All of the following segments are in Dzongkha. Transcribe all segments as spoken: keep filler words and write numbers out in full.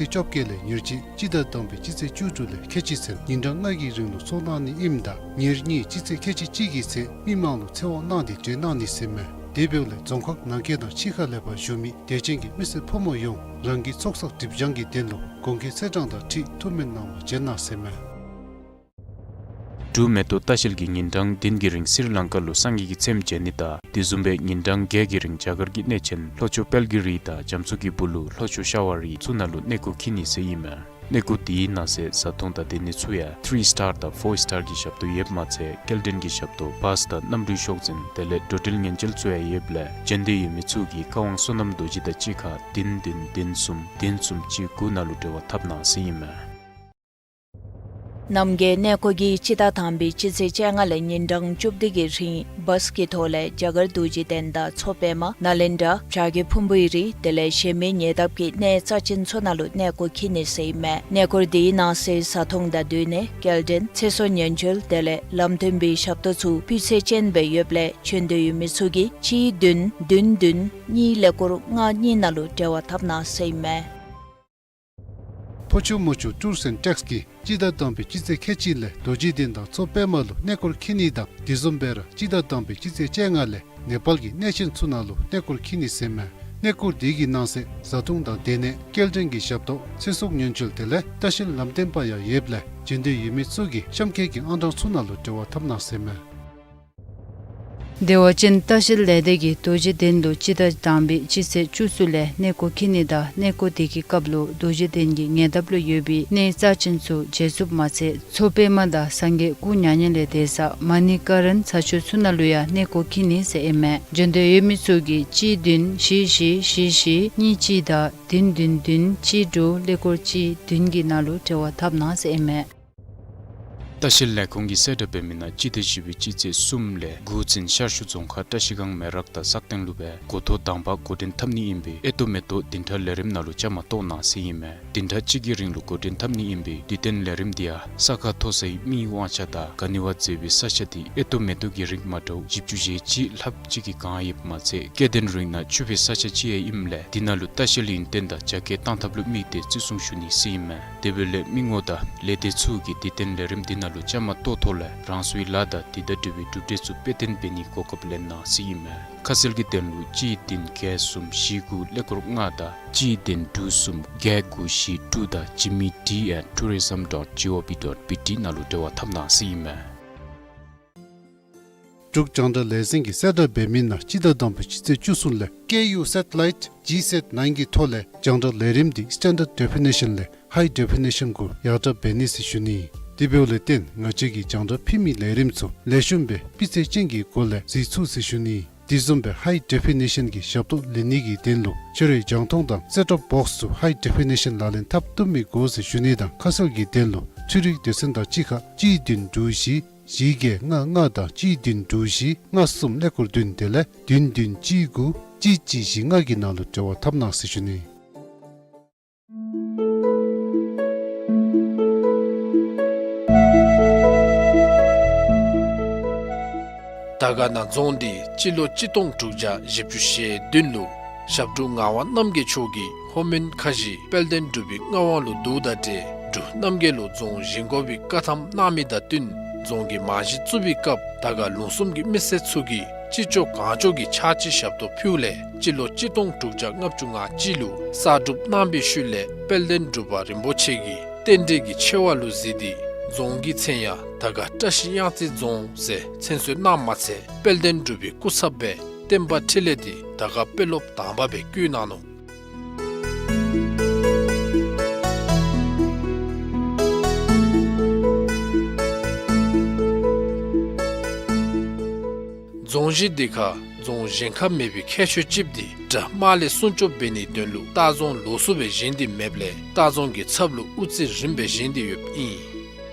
ཚེས་བཅོ་བརྒྱད་ལས་ཉེར་གཅིག་སྤྱི་ཟླ་དང་པའི་སྤྱི་ཚེས་བཅུ་དྲུག་ལས་ཁལ་གཅིག་ཚུན་ཉིན་གྲངས་ལྔ་གི་རིང་ལུ་ཚོགས་གནང་ནི་ཨིནམ་ད་ཉེར་གཉིས་སྤྱི་ཚེས་ཁལ་གཅིག་གཅིག་གི་ཚེ་མི་མང་ལུ་ཚེ་དབང་གནང་སྟེ་གྲོལ་གནང་ནི་ཟེར་མས། དེ་འབདཝ་ལས་རྫོང་ཁག་ནང་འཁོད་དང་ཕྱི་ཁ་ལས་ཕར་བཞུགས་མི་དད་ཅན་གྱི་མི་སེར་ཕོ་མོ་ཡོངས་རང་གི་ཚོགས་བསགས་སྒྲིབ་སྦྱང་གི་དོན་ལུ་དགོངས་འགལ་ཚེས་གྲངས་དང་འཁྲིལ་ཐུགས་སྨོན་གནང་བར་བྱོན་གནང་ཟེར་མས། འབྲུག་མེ་ཏོག་ལྟ་བཤལ་གྱིས་ཉིན་གྲངས་བདུན་གྱི་རིང་སི་རི་ལང་ཀ་ལུ་སངས་རྒྱས་ཀྱི་ཚེམས་མཇལ་ནི་དང་དེ་བཟུམ་སྦེ་ཉིན་གྲངས་བརྒྱད་ཀྱི་རིང་རྒྱ་གར་གྱི་གནས་ཆེན་ལྷོ་ཕྱོགས་དཔལ་གྱི་རི་དང་རྒྱ་མཚོ་གི་སྦུག་ལུ་ལྷོ་ཕྱོགས་ཤ་བ་རི་ཚུ་ནང་ལུ་གནས་སྐོར་འཁྱིད་ནི་ཟེར་ཨིན་མས། གནས་སྐོར་དེའི་ནང་གསེས་བཟའ་འཐུང་དང་སྡོད་གནས་ཚུ་ཡང་ཐི་རི་སི་ཊར་དང་ཕོར་སི་ཊར་གྱི་ཞབས་ཏོག་ཡོདཔ་མ་ཚད་སྐྱེལ་འདྲེན་གྱི་ཞབས་ཏོག་བཱས་དང་གནམ་གྲུའི་ཤོག་འཛིན་དེ་ལས་འགྲོ་འགྲུལ་ཉེན་བཅོལ་ཚུ་ཡང་ཡོདཔ་ལས་བྱོན་འདོད་ཡོད་མི་ཚུ་གིས་ཀ་ཝང་བསོད་ནམས་རྡོ་རྗེ་དང་གཅིག་ཁར་བདུན་བདུན་བདུན་གསུམ་བདུན་གསུམ་གཅིག་དགུ་ནང་ལུ་འབྲེལ་བ་འཐབ་གནང་ཟེར་ཨིན་མས། རྣམ་རྒྱལ་གནས་སྐོར་གྱིས་སྤྱི་ཟླ་དང་པའི་སྤྱི་ཚེས་བཅོ་ལྔ་ལས་ཉིན་གྲངས་བཅུ་བདུན་གྱི་རིང་བཱས་ཀྱི་ཐོག་ལས་རྒྱ་གར་རྡོ་རྗེ་གདན་དང་མཚོ་པདྨ་ནཱ་ལེནྡྲ་བྱ་རྒོད་ཕུང་པོའི་རི་དེ་ལས་གཞན་མི་ཉེ་འདབས་ཀྱི་གནས་རྩ་ཆེན་ཚུ་ནང་ལུ་གནས་སྐོར་འཁྱིད་ནི་ཟེར་ཨིན་མས། གནས་སྐོར་དེའི་ནང་གསེས་བཟའ་འཐུང་དང་སྡོད་གནས་སྐྱེལ་འདྲེན་ཚེ་སྲོག་ཉེན་བཅོལ་དེ་ལས་ལམ་སྟོན་པའི་ཞབས་ཏོག་ཚུ་སྤུས་ཚད་ཅན་སྦེ་ཡོདཔ་ལས་བྱོན་འདོད་ཡོད་མི་ཚུ་གིས་གཅིག་བདུན་བདུན་བདུན་གཉིས་ཀླད་ཀོར་ལྔ་གཉིས་ནང་ལུ་འབྲེལ་བ་འཐབ་གནང་ཟེར་ཨིན་མས། ཕོ་ཆུ་མོ་ཆུ་ཊུར་སེནཊ་ཊེགསི་གིས་སྤྱི་ཟླ་དང་པའི་སྤྱི་ཚེས་ཁལ་གཅིག་ལས་རྡོ་རྗེ་གདན་དང་མཚོ་པདྨ་ལུ་གནས་སྐོར་འཁྱིད་ནི་དང་དེ་བཟུམ་སྦེ་ར་སྤྱི་ཟླ་དང་པའི་སྤྱི་ཚེས་བཅོ་ལྔ་ལས་ནེ་པཱལ་གྱི་གནས་ཆེན་ཚུ་ནང་ལུ་གནས་སྐོར་འཁྱིད་ནི་ཟེར་མས། གནས་སྐོར་དེ་གི་ནང་གསེས་བཟའ་འཐུང་དང་སྡོད་གནས་སྐྱེལ་འདྲེན་གྱི་ཞབས་ཏོག་ཚེ་སྲོག་ཉེན་བཅོལ་དེ་ལས་ལྟ་བཤལ་ལམ་སྟོན་པ་ཡང་ཡོདཔ་ལས་བྱོན་འདོད་ཡོད་མི་ཚུ་གིས་གཤམ་འཁོད་ཀྱི་ཨང་གྲངས་ཚུ་ནང་ལུ་འབྲེལ་བ་འཐབ་གནང་ཟེར་མས། བདེ་བ་ཅན་ལྟ་བཤལ་ལས་སྡེ་གིས་རྡོ་རྗེ་གདན་ལུ་སྤྱི་ཟླ་དང་པའི་སྤྱི་ཚེས་བཅུ་གསུམ་ལས་གནས་སྐོར་འཁྱིད་ནི་དང་གནས་སྐོར་དེ་གི་སྐབས་ལུ་རྡོ་རྗེ་གདན་གྱི་ཉེ་འདབས་ལུ་ཡོད་པའི་གནས་རྩ་ཆེན་ཚུ་མཇལ་ཚུགསཔ་མ་ཚད་མཚོ་པདྨ་དང་སངས་རྒྱས་སྐུ་མྱ་ངན་ལས་འདས་ས་མ་ཎི་ཀ་རན་ཚ་ཆུ་ཚུ་ནང་ལུ་ཡང་གནས་སྐོར་འཁྱིད་ནི་ཟེར་ཨིན་མས། བྱོན་འདོད་ཡོད་མི་ཚུ་གིས་གཅིག་བདུན་བཞི་བཞི་བཞི་བཞི་གཉིས་གཅིག་དང་བདུན་བདུན་བདུན་གཅིག་དྲུག་ཀླད་ཀོར་གཅིག་བདུན་གྱི་ནང་ལུ་འབྲེལ་བ་འཐབ་གནང་ཟེར་ཨིན་མས། ལྟ་བཤལ་ལས་ཁུངས་ཀྱིས་གསལ་བསྒྲགས་འབད་མི་ནང་སྤྱི་ཟླ་བཞི་པའི་སྤྱི་ཚེས་གསུམ་ལས་དགུ་ཚུན་ཤར་ཕྱོགས་རྫོང་ཁག་བཀྲ་ཤིས་སྒང་མེ་རག་དང་སག་སྟེང་ལུ་སྦེ་འགོ་ཐོག་དང་པ་འགོ་འདྲེན་འཐབ་ནི་ཨིན་པས། ཨེ་ཏོ་མེ་ཏོག་བདུན་ཕྲག་ལས་རིམ་ནང་ལུ་བཅའ་མར་གཏོགས་གནང་ཟེར་ཨིན་མས། བདུན་ཕྲག་གཅིག་གི་རིང་ལུ་འགོ་འདྲེན་འཐབ་ནི་ཨིན་པས། དུས་སྟོན་ལས་རིམ་དེ་ཡང་ས་ཁ་མཐོ་སའི་མིའི་དབང་ཆ་དང་ག་ནི་བ་མཛེས་པའི་ས་ཆ་དེ་ཨེ་ཏོ་མེ་ཏོག་གི་རིགས་མ་འདྲཝ་བཞི་བཅུ་ཞེ་གཅིག་ལྷགཔ་ཅིག་གིས་གང་ཡོདཔ་མ་ཚད་སྐྱེ་ལྡན་རིགས་ནང་ཕྱུག་པའི་ས་ཆ་ཅིག་ཡང་ཨིནམ་ལས་དེ་ནང་ལུ་ལྟ་བཤལ་ཡོན་ཏན་དང་རྒྱ་སྐྱེད་གཏང་ཐབས་ལུ་དམིགས་ཏེ་བརྩི་སྲུང་ཞུ་ནི་ཟེར་ཨིན་མས། དེ་འབདཝ་ལས་མི་ངོམ་དང་ལས་སྡེ་ཚུ་གིས་དུས་སྟོན་ལས་རིམ་དེ་ནང་ལུ་བཅའ་མར་གཏོགས་ཐོག་ལས་རང་སོའི་ལཱ་དང་དེ་དང་འབྲེལ་བའི་གྲུབ་འབྲས་ཚུ་དཔེ་སྟོན་འབད་ནིའི་གོ་སྐབས་ལེན་གནང་ཟེར་ཨིན་མས། ཁ་གསལ་གྱི་དོན་ལུ་གཅིག་བདུན་བརྒྱད་གསུམ་བཞི་དགུ་ཀླད་ཀོར་ལྔ་དང་གཅིག་བདུན་དྲུག་གསུམ་བརྒྱད་དགུ་བཞི་དྲུག་དང་jimmy t at tourism dot gov dot bt ནང་ལུ་འབྲེལ་བ་འཐབ་གནང་ཟེར་ཨིན་མས། འབྲུག་རྒྱང་བསྒྲགས་ལས་འཛིན་གྱིས་གསལ་བསྒྲགས་འབད་མི་ནང་སྤྱི་ཟླ་དང་པའི་སྤྱི་ཚེས་བཅུ་གསུམ་ལས་Ku Satellite G sat nine གི་ཐོག་ལས་རྒྱང་བསྒྲགས་ལས་རིམ་དེ་standard definition ལས་high definition གུ་ཡར་དྲག་འབད་ནི་ཟེར་ཞུ་ནི། དེ་འབདཝ་ལས་བརྟེན་ང་བཅས་ཀྱིས་རྒྱང་བསྒྲགས་ཕུལ་མི་ལས་རིམ་ཚུ་ལེགས་ཤོམ་སྦེ་སྤུས་ཚད་ཅན་གྱི་སྒོ་ལས་གཟིགས་ཚུགས་ཟེར་ཞུ་ནི། དེ་བཟུམ་སྦེ་high definition གྱི་ཞབས་ཏོག་ལེན་ནི་གི་དོན་ལུ་ཁྱོད་རའི་རྒྱང་མཐོང་དང་set top box ཚུ་high definition ལག་ལེན་འཐབ་བཏུབ་མི་དགོ་ཟེར་ཞུ་ནི་དང་ཁ་གསལ་གྱི་དོན་ལུ་འཕྲུལ་རིག་སྡེ་ཚན་དང་གཅིག་ཁར་གཅིག་བདུན་དྲུག་བཞི་བཞི་བརྒྱད་ལྔ་ལྔ་དང་གཅིག་བདུན་དྲུག་བཞི་ལྔ་གསུམ་ཀླད་ཀོར་བདུན་དེ་ལས་བདུན་བདུན་གཅིག་དགུ་གཅིག་གཅིག་བཞི་ལྔ་གི་ནང་ལུ་འབྲེལ་བ་འཐབ་གནང་ཟེར་ཞུ་ནི། དར་དཀར་ན་རྫོང་འདི་སྤྱི་ལོ་གཅིག་སྟོང་དྲུག་བརྒྱ་བཞི་བཅུ་ཞེ་བདུན་ལུ་ཞབས་དྲུང་ངག་དབང་རྣམ་རྒྱལ་མཆོག་གིས་ལྷོ་མོན་ཁ་བཞི་དཔལ་ལྡན་འབྲུག་པའི་མངའ་དབང་ལུ་བསྡུཝ་ད་ཏེ་འབྲུག་རྣམ་རྒྱལ་ལུ་རྫོང་བཞེངས་དགོ་པའི་བཀའ་ཐམ་གནང་མི་དང་བསྟུན་རྫོང་གི་རྨང་གཞི་བཙུགས་པའི་སྐབས་དར་དཀར་ལུང་གསུམ་གྱི་མི་སེར་ཚུ་གིས་ཅི་ལྕོགས་གང་ལྕོགས་ཀྱི་ཕྱག་ཕྱི་ཞབས་ཏོག་ཕུལཝ་ལས་སྤྱི་ལོ་གཅིག་སྟོང་དྲུག་བརྒྱ་ལྔ་བཅུ་ང་གཅིག་ལུ་གསར་སྒྲུབ་གནང་བའི་ཤུལ་ལས་དཔལ་ལྡན་འབྲུག་པ་རིན་པོ་ཆེ་གིས་རྟེན་འབྲེལ་གྱི་ཆེ་བ་ལུ་གཟིགས་ཏེ་རྫོང་གི་མཚན་ཡང་དར་དཀར་བཀྲ་ཤིས་གཡང་རྩེ་རྫོང་ཟེར་མཚན་གསོལ་གནངམ་མ་ཚད་དཔལ་ལྡན་འབྲུག་པའི་སྐུ་ཚབ་སྦེ་བསྟན་པ་འཕྲིན་ལས་འདི་དར་དཀར་དཔོན་སློབ་དང་པ་སྦེ་བསྐོ་གནང་ནུག། རྫོང་གཞི་འདི་ཁར་རྫོང་བཞེངས་ཁ་མེད་པའི་ཁྱད་ཆོས་ཅིག་འདི་དགྲ་དམག་ལས་སྲུང་སྐྱོབ་འབད་ནིའི་དོན་ལུ་ལྟ་རྫོང་ལོགས་སུ་སྦེ་བཞེངས་ཏེ་མེདཔ་ལས་ལྟ་རྫོང་གི་ཚབ་ལུ་དབུ་རྩེ་རིངམ་སྦེ་བཞེངས་ཏེ་ཡོདཔ་ཨིན།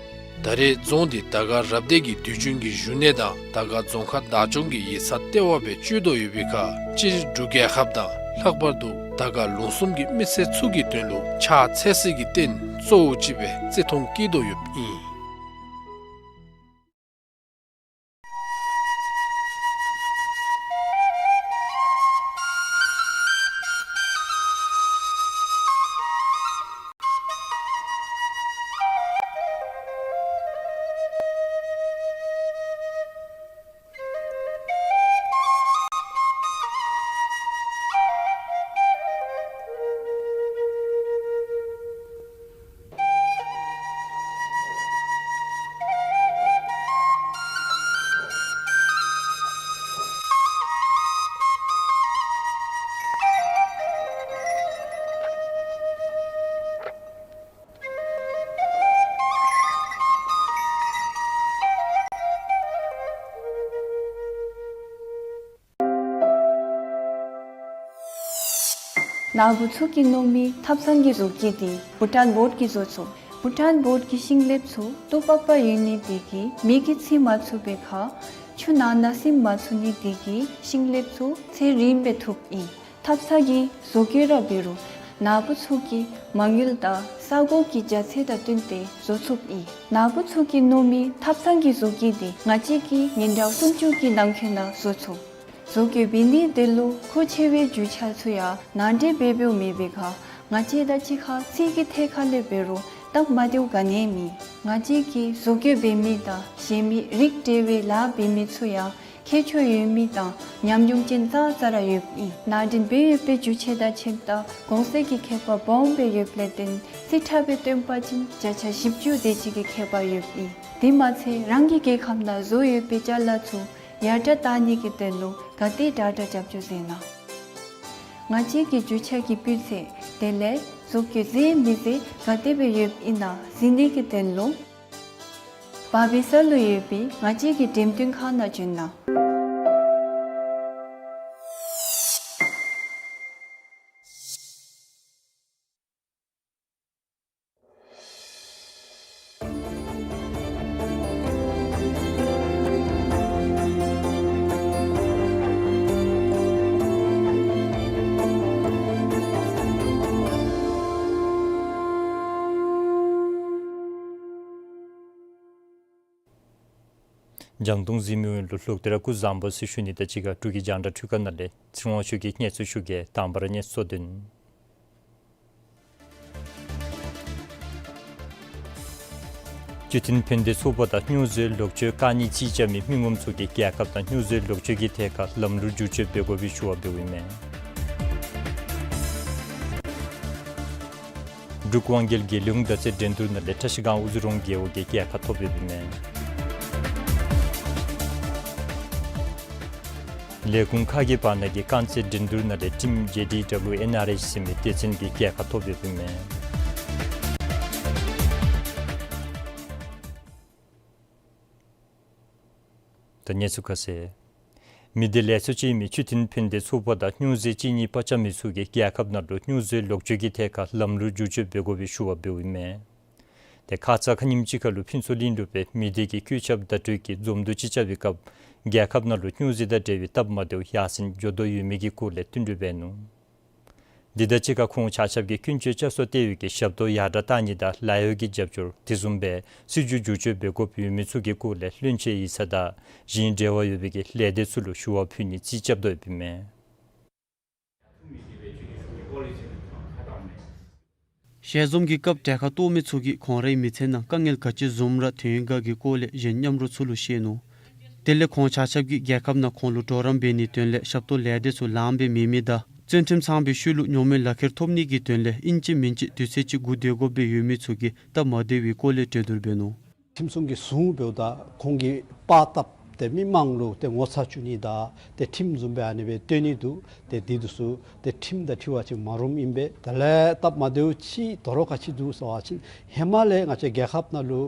ད་རེས་རྫོང་འདི་དར་དཀར་རབ་སྡེ་གི་དུས་རྒྱུན་གྱི་བཞུགས་གནས་དང་དར་དཀར་རྫོང་ཁག་བདག་སྐྱོང་གི་ཡིག་ཚང་ལྟེ་བ་སྦེ་སྤྱོད་དོ་ཡོད་པའི་ཁར་སྤྱིར་འབྲུག་རྒྱལ་ཁབ་དང་ལྷག་པར་དུ་དར་དཀར་ལུང་གསུམ་གྱི་མི་སེར་ཚུ་གི་དོན་ལུ་ཕྱག་འཚལ་སྲིད་ཀྱི་རྟེན་གཙོ་བོ་ཅིག་སྦེ་བརྩི་མཐོང་བསྐྱེད་དོ་ཡོདཔ་ཨིན། ནཱ་བུ་ཚུ་གིས་མནོ་མི་ཐབ་ཚང་གི་བཟོ་བཀོད་འདི་བྷུ་ཊཱན་བོརཌ་ཀྱིས་བཟོ་ཚུགས། བྷུ་ཊཱན་བོརཌ་ཀྱི་ཤིང་ལེབ་ཚུ་ཏོག་པག་པ་ཡོད་ནི་དེ་གིས་མེ་གིས་འཚིག་མ་ཚུགས་པའི་ཁར་ཆུ་ནང་ན་སིམ་མ་ཚུགས་ནི་དེ་གིས་ཤིང་ལེབ་ཚུ་ཚད་རིངམོ་སྦེ་ཐུབ་ཨིན། ཐབ་ཚང་གི་བཟོ་བཀོད་ར་འབད་རུང་ནཱ་བུ་ཚུ་གིས་མ་དངུལ་དང་ས་གོ་གི་རྒྱ་ཚད་དང་བསྟུན་ཏེ་བཟོ་ཚུགསཔ་ཨིན། ནཱ་བུ་ཚུ་གིས་མནོ་མི་ཐབ་ཚང་གི་བཟོ་བཀོད་འདི་ང་བཅས་ཀྱིས་ཉིན་གྲངས་སུམ་ཅུ་གི་ནང་འཁོད་ནང་བཟོ་ཚུགས། བཟོ་བཀོད་འབད་ནི་དེ་ལུ་མཁོ་ཆེ་བའི་རྒྱུ་ཆ་ཚུ་ཡང་ནང་འདྲེན་འབད་འབདཝ་མེད་པའི་ཁར་ང་བཅས་དང་གཅིག་ཁར་ཚིག་གི་ཐད་ཁར་ལས་འབད་རུང་སྟབས་མ་བདེཝ་ག་ནི་ཡང་མེད། ང་བཅས་ཀྱིས་བཟོ་བཀོད་འབད་མི་དང་གཞན་མི་རིགས་འབྲེལ་བའི་ལཱ་འབད་མི་ཚུ་ཡང་མཁས་མཆོག་ཡོད་མི་དང་ཉམས་མྱོང་ཅན་ཙང་ཙ་ར་ཡོདཔ་ཨིན། ནང་འདྲེན་འབད་ཡོད་པའི་རྒྱུ་ཆ་དང་ཁྱིམ་བདག་གོང་ཚད་ཀྱི་ཁྱད་པར་སྦོམ་སྦེ་ཡོདཔ་ལས་བརྟེན་རྩིས་ཁྲ་སྦེ་སྟོན་པ་ཅིན་བརྒྱ་ཆ་བཞི་བཅུ་དེ་ཅིག་གི་ཁྱད་པར་ཡོདཔ་ཨིན། དེ་མ་ཚད་རང་གི་རྒྱལ་ཁབ་ནང་བཟོ་ཡོད་པའི་ཅ་ལ་ཚུ་ཡར་དྲགས་བཏང་ནི་གི་དོན་ལུ་ག་དེ་དྲག་དྲག་རྒྱབ་སྐྱོར་མཛད་གནང་། ང་བཅས་ཀྱི་རྒྱུ་ཆ་གི་སྤུས་ཚད་དེ་ལས་བཟོ་བཀོད་མཛད་མི་མཛད་ག་དེ་སྦེ་ཡོདཔ་ཨིན་ན་གཟིགས་ནི་གི་དོན་ལུ་བར་སྦིས་ས་ལུ་ཡོད་པའི་ང་བཅས་ཀྱི་འགྲེམས་སྟོན་ཁང་ནང་བྱོན་གནང་། རྒྱང་མཐོང་གཟིགས་མི་ཡོངས་ལུ་ལོག་སྟེ་ར་སྐུ་གཟུགས་བཟང་པོ་ཟེར་ཞུ་ནི་དང་གཅིག་ཁར་འབྲུག་གི་རྒྱང་བསྒྲགས་འཕྲུལ་ཁང་ནང་ལས་ཚེ་རིང་དབང་ཕྱུག་གིས་སྙན་སེང་ཞུ་གེ། དང་པ་ར་སྙན་སེང་དོན། སྤྱི་མཐུན་ཕན་བདེ་ཚོགས་པ་དང་སྨྱོ་རྫས་ལོག་སྤྱོད་བཀག་ཉར་རྩིས་རྐྱབ་མི་མི་ངོམ་ཚུ་གིས་རྒྱལ་ཁབ་ནང་སྨྱོ་རྫས་ལོག་སྤྱོད་ཀྱི་ཐད་ཁར་ལམ་ལུགས་བསྒྱུར་བཅོས་འབད་དགོ་པའི་ཞུ་བ་འབདཝ་ཨིན་མས། འབྲུག་དབང་རྒྱལ་རྒྱལ་ཡོངས་མདའ་རྩེད་འགྲན་བསྡུར་ནང་ལས་བཀྲིས་སྒང་དབུ་རྫི་རོང་རྒེད་འོག་གིས་རྒྱལ་ཁ་ཐོབ་ཡོདཔ་ཨིན་མས། ལས་ཁུངས་ཁག་གི་བར་ན་གི་རྐང་རྩེད་འགྲན་བསྡུར་ནང་ལས་ཊིམ་ཇེ་ཌི་ཌབ་ལིའུ་ཨེན་ཨར་ཨེཆ་ཟེར་མི་སྡེ་ཚན་གྱིས་རྒྱལ་ཁ་ཐོབ་ཡོདཔ་ཨིན་མས། ད་གནས་ཚུལ་ཁ་གསལ། མི་སྡེ་ལས་ཚོགས་ཅན་མི་སྤྱི་མཐུན་ཕན་བདེ་ཚོགས་པ་དང་སྨྱོ་རྫས་རྩིས་ཉེས་པ་རྐྱབ་མི་ཚུ་གིས་རྒྱལ་ཁབ་ནང་ལུ་སྨྱོ་རྫས་ལོག་སྤྱོད་ཀྱི་ཐད་ཁར་ལམ་ལུགས་བསྒྱུར་བཅོས་འབད་དགོ་པའི་ཞུ་བ་འབདཝ་ཨིན་མས། ཏེ་ཁ་ཙ་ཁ་ཉིནམ་ཅིག་ཁར་ལུ་ཕུན་ཚོགས་གླིང་ལུ་སྦེ་མི་སྡེ་གི་བཀོད་ཁྱབ་བརྡ་སྤྲོད་ཀྱི་འཛོམས་འདུ་ཅིག་རྐྱབ་པའི་སྐབས་རྒྱལ་ཁབ་ནང་ལུ་སྨྱོ་རྫས་དང་འབྲེལ་བའི་སྟབས་མ་བདེཝ་ཡར་སེང་འགྱོ་དོ་ཡོད་མི་གི་སྐོར་ལས་བསྟུན་གྲོས་འབད་ནུག། དེ་དང་གཅིག་ཁར་ཁོང་ཆ་ཁྱབ་ཀྱིས་ཀུན་སྤྱོད་བསྐྱར་གསོ་ལྟེ་བའི་གི་ཞབས་ཏོག་ཡར་དྲགས་གཏང་ནི་དང་ལཱ་གཡོག་གི་རྒྱབ་སྐྱོར་དེ་བཟུམ་སྦེ་སྲིད་བྱུས་བསྒྱུར་བཅོས་འབད་དགོཔ་ཡོད་མི་ཚུ་གི་སྐོར་ལས་བློན་ཆེན་ཡིག་ཚང་དང་གཞན་འབྲེལ་བ་ཡོད་པའི་གི་ལས་སྡེ་ཚུ་ལུ་ཞུ་བ་ཕུལ་ནི་རྩིས་རྐྱབ་དོ་ཡོདཔ་ཨིན་མས། ཞལ་འཛོམས་ཀྱི་སྐབས་གྲལ་ཁར་གཏོགས་མི་ཚུ་གིས་ཁོང་རའི་མི་ཚེ་ནང་དཀའ་ངལ་ག་ཅི་བཟུམ་ར་ཐོན་ཡི་ག་གི་སྐོར་ལས་གཞན་མཉམ་རོགས་ཚུ་ལུ་བཤད་ནུག། དེ་ལས་ཁོང་ཆ་ཁྱབ་ཀྱིས་རྒྱལ་ཁབ་ནང་ཁོང་ལུ་གྲོགས་རམ་འབད་ནིའི་དོན་ལས་ཞབས་ཏོག་ལས་སྡེ་ཚུ་ལངམ་སྦེ་མེད་མི་དང་བཙོན་ཁྲིམས་ཚང་པའི་ཤུལ་ལུ་ཉོག་མེད་ལག་ཁྱེར་ཐོབ་ནི་གི་དོན་ལས་ཨིན་ཅི་མིན་ཅི་དུས་ཚོད་ཅིག་སྒུག་སྡོད་དགོཔ་སྦེ་ཡོད་མི་ཚུ་གི་སྟབས་མ་བདེ་བའི་སྐོར་ལས་གྲོས་བསྡུར་འབད་ནུག། ཁྲིམས་སྲུང་གི་ཟུང་འབདཝ་ད་ཁོང་གིས་པར་བཏབ་སྟེ་མི་མང་ལུ་ཏེ་ངོ་ཚ་བཅུག་ནི་དང་ཏེ་ཁྲིམས་བཟུམ་སྦེ་ཨ་ནི་སྦེ་སྟོན་ནི་འདུག། ཏེ་འདི་འདི་ཚུ་ཏེ་ཁྲིམས་དང་འཁྲིལ་བ་ཅིག་མ་རུངམ་ཨིན་པས། དེ་ལས་སྟབས་མ་བདེཝ་ཅིག་དོ་རུང་ག་ཅི་འདུག་ཟེར་བ་ཅིན་ཧེ་མ་ལས་ང་བཅས་རྒྱལ་ཁབ་ནང་ལུ་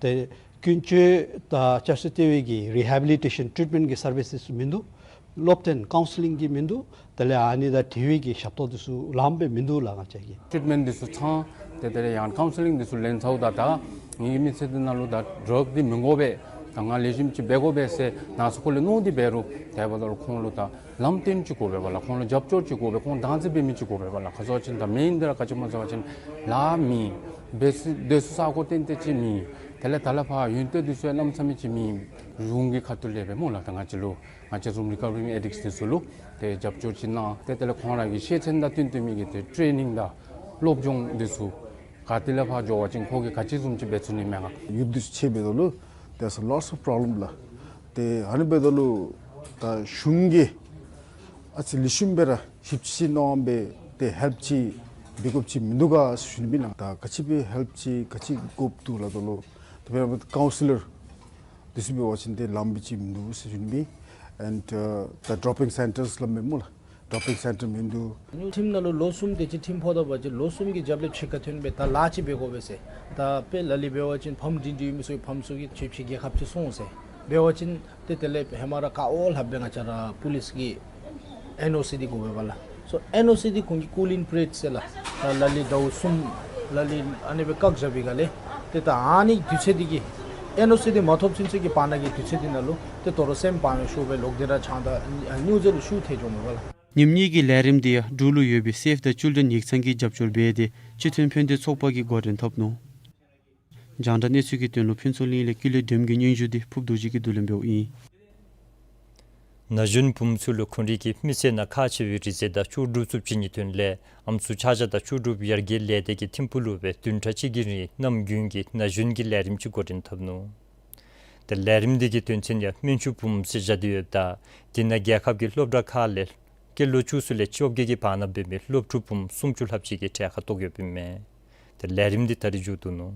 ཏེ་ཀུན་སྤྱོད་དང་བསྐྱར་གསོ་ལྟེ་བའི་གི་རི་ཧེ་བི་ལི་ཊེ་ཤཱན་ཊྲིཊ་མེནཊ་གི་སར་བི་སེས་མིན་འདུག། སློབ་སྟོན་ཀའུན་སི་ལིང་གི་མིན་འདུག། དེ་ལས་ཨ་ནི་དང་འབྲེལ་བའི་གི་ཞབས་ཏོག་འདི་ཚུ་ལངམ་སྦེ་མིན་འདུག་ལགས། ང་བཅས་ཀྱི་ཊྲིཊ་མེནཊ་འདི་ཚུ་ཚང་ཏེ་དེ་ལས་ཡང་ཀའུན་སི་ལིང་འདི་ཚུ་ལེན་ཚརཝ་ད་ད་ངེ་གི་མི་ཚེ་འདི་ནང་ལུ་ད་ཌྲག་འདི་མི་དགོ་པས། ད་ང་ལེགས་ཤོམ་ཅིག་འབད་དགོ་པས་ཟེར་ནང་སོ་ཁོ་ལས་མནོ་སྟེ་འབད་རུང་དེ་འབདཝ་ད་ལུ་ཁོང་ལུ་ད་ལམ་སྟོན་ཅིག་དགོ་པས་པ་ལགས། ཁོང་ལུ་རྒྱབ་སྐྱོར་ཅིག་དགོ་པས། ཁོང་བདག་འཛིན་འབད་མི་ཅིག་དགོ་པས་པ་ལགས། ག་ཅི་ཟེར་བ་ཅིན་ད་མེན་འདི་ར་ག་ཅི་སྨོ་ཟེར་བ་ཅིན་ལཱ་མེད། སྦེ་སི་སྡོད་ས་ས་གོ་ཏན་ཏན་ཅིག་མེད། དེ་ལས་ད་ལས་ཕར་ཡོན་ཏན་འདི་ཚུ་ཡང་གནམ་མེད་ས་མེད་ཅིག་མེད། གཞུང་གི་ཁ་ཐུག་ལས་སྦེ་སྨོ་ལགས། ད་ང་བཅས་ལུ་ང་བཅས་བཟུམ་རི་ཀ་བ་རིང་ཨེ་ཌིགཊསི་འདི་ཚུ་ལུ་ཏེ་རྒྱབ་སྐྱོར་ཅིག་གནང་། ཏེ་དེ་ལས་ཁོང་ར་གི་ཤེས་ཚད་དང་བསྟུན་ཏེ་མི་གི་ཏེ་ཊེ་ནིང་དང་སློབ་སྦྱོང་འདི་ཚུ་ག་ཏེ་ལས་ཕར་འགྱོ་བ་ཅིན་ཁོ་གིས་ག་ཅི་བཟུམ་ཅིག་འབད་ཚུགས་ནི་མས་ང་། ཡུདཔ་འདི་ཚུ་ཕྱད་འབདཝ་ད་ལུ་there's a lots of problem ལགས། ཏེ་ཨ་ནི་འབདཝ་ད་ལུ་ད་གཞུང་གིས་ཨ་ཙི་ལེགས་ཤོམ་སྦེ་ར་ཞིབ་དཔྱད་གནང་སྦེ་ཏེ་ཧེལཔ་ཅིག་འབད་དགོཔ་ཅིག་མིན་འདུག་ག་ཟེར་ཞུ་ནི་ཨིན་ལགས། ད་ག་ཅི་སྦེ་ཧེལཔ་ཅིག་ག་ཅི་དགོཔ་འདུག་ལབ་ད་ལུ་དཔེར་ན་ཀའུན་སི་ལར་འདི་ཚུ་འབད་བ་ཅིན་ཏེ་ལངམ་སྦེ་ཅིག་མིན་འདུག་ཟེར་ཞུ་ནི་ཨིན། ཨེནཌ་ཨ་ད་ཌྲོ་པིང་སེན་ཊརསི་སླབ་མས་སྨོ་ལགས། ཌྲོ་པིང་སེན་ཊར་མིན་འདུག། ཁྲིམས་ནང་ལུ་ལོ་གསུམ་དེ་ཅིག་ཁྲིམས་ཕོག་ད་པ་ཅིན་ལོ་གསུམ་གྱི་རྒྱབ་ལས་ཕྱི་ཁར་ཐོན་སྦེ་ད་ལཱ་ཅིག་འབད་དགོ་པས་ཟེར། ད་དཔེ་ལ་ལུ་འབད་བ་ཅིན་ཕམ་འདི་འདི་ཡོད་མི་ཚུ་ཕམ་ཚུ་གིས་ཁྱོད་ཕྱི་རྒྱལ་ཁབ་ཅིག་སོང་ཟེར་འབད་བ་ཅིན་ཏེ་དེ་ལས་ཧེ་མ་ར་བཀག་འོག་ལྷག་སྦེ་ང་བཅས་ར་པོ་ལིསི་གི་ཨེན་ཨོ་སི་འདི་དགོ་པས་པ་ལགས། སོ་ཨེན་ཨོ་སི་འདི་ཁོང་གིས་ཀུ་ལིང་པི་རི་ཡོཌ་ཟེར་ལགས། ད་ལ་ལུ་ཟླཝ་གསུམ་ལ་ལུ་ཨ་ནི་སྦེ་བཀག་བཞག་པའི་སྒང་ལས་ཏེ་ད་ཨ་ནི་དུས་ཚོད་འདི་གིས་ཨེན་ཨོ་སི་འདི་མ་ཐོབ་ཚུན་ཚོད་ཀྱི་བར་ན་གི་དུས་ཚོད་འདི་ནང་ལུ་ཏེ་དོ་རུང་སེམས་བག་མེད་ཤོར་བའི་ལོག་སྟེ་ར་ཆང་ད་སྨྱོ་རྫས་ལུ་ཤུགས་ཐལ་འགྱོཝ་མས་པ་ལགས། ཉིནམ་གཉིས་ཀྱི་ལས་རིམ་འདི་ཡང་འབྲུག་ལུ་ཡོད་པའི་Save the Children ཡིག་ཚང་གིས་རྒྱབ་སྐྱོར་འབད་དེ་སྤྱི་མཐུན་ཕན་བདེ་ཚོགས་པ་གིས་འགོ་འདྲེན་འཐབ་ནུག། རྒྱང་བསྒྲགས་གནས་ཚུལ་གྱི་དོན་ལུ་ཕུན་ཚོགས་གླིང་ལས་ཀུན་ལེགས་སྒྲོལམ་གྱི་སྙན་ཞུ་འདི་ཕུརཔ་རྡོ་རྗེ་གིས་བསྡུ་ལེན་འབདཝ་ཨིན། ན་གཞོན་བུམོ་ཚུ་ལུ་ཁོང་རའི་གི་མི་ཚེ་ནང་ཁག་ཆེ་བའི་རིག་རྩལ་དང་ལྕོགས་གྲུབ་ཚུ་བྱིན་ནིའི་དོན་ལས་ཨམ་སྲུ་ཆ་བཞག་དང་ལྕོགས་གྲུབ་ཡར་རྒྱས་ལས་སྡེ་གིས་ཐིམ་ཕུག་ལུ་སྦེ་བདུན་ཕྲག་གཅིག་གི་རིང་གནམ་དགུན་གྱི་ན་གཞོན་གྱི་ལས་རིམ་ཅིག་འགོ་འདྲེན་འཐབ་ནུག། ཏེ་ལས་རིམ་འདི་གི་དོན་ཚན་ཡང་སྨན་ཆུང་བུམོ་ཟེར་བཞག་སྟེ་ཡོདཔ་ད་དེ་ནང་རྒྱལ་ཁབ་ཀྱི་སློབ་གྲྭ་ཁག་ལས་སྐྱེས་ལོ་བཅུ་གསུམ་ལས་བཅོ་བརྒྱད་ཀྱི་བར་ན་འབད་མི་སློབ་ཕྲུག་བུམོ་སུམ་ཅུ་ལྷགཔ་ཅིག་གིས་གྲལ་ཁར་གཏོགས་ཡོདཔ་ཨིན་མས། ཏེ་ལས་རིམ་འདི་ད་རིས་མཇུག་བསྡུ་ནུག།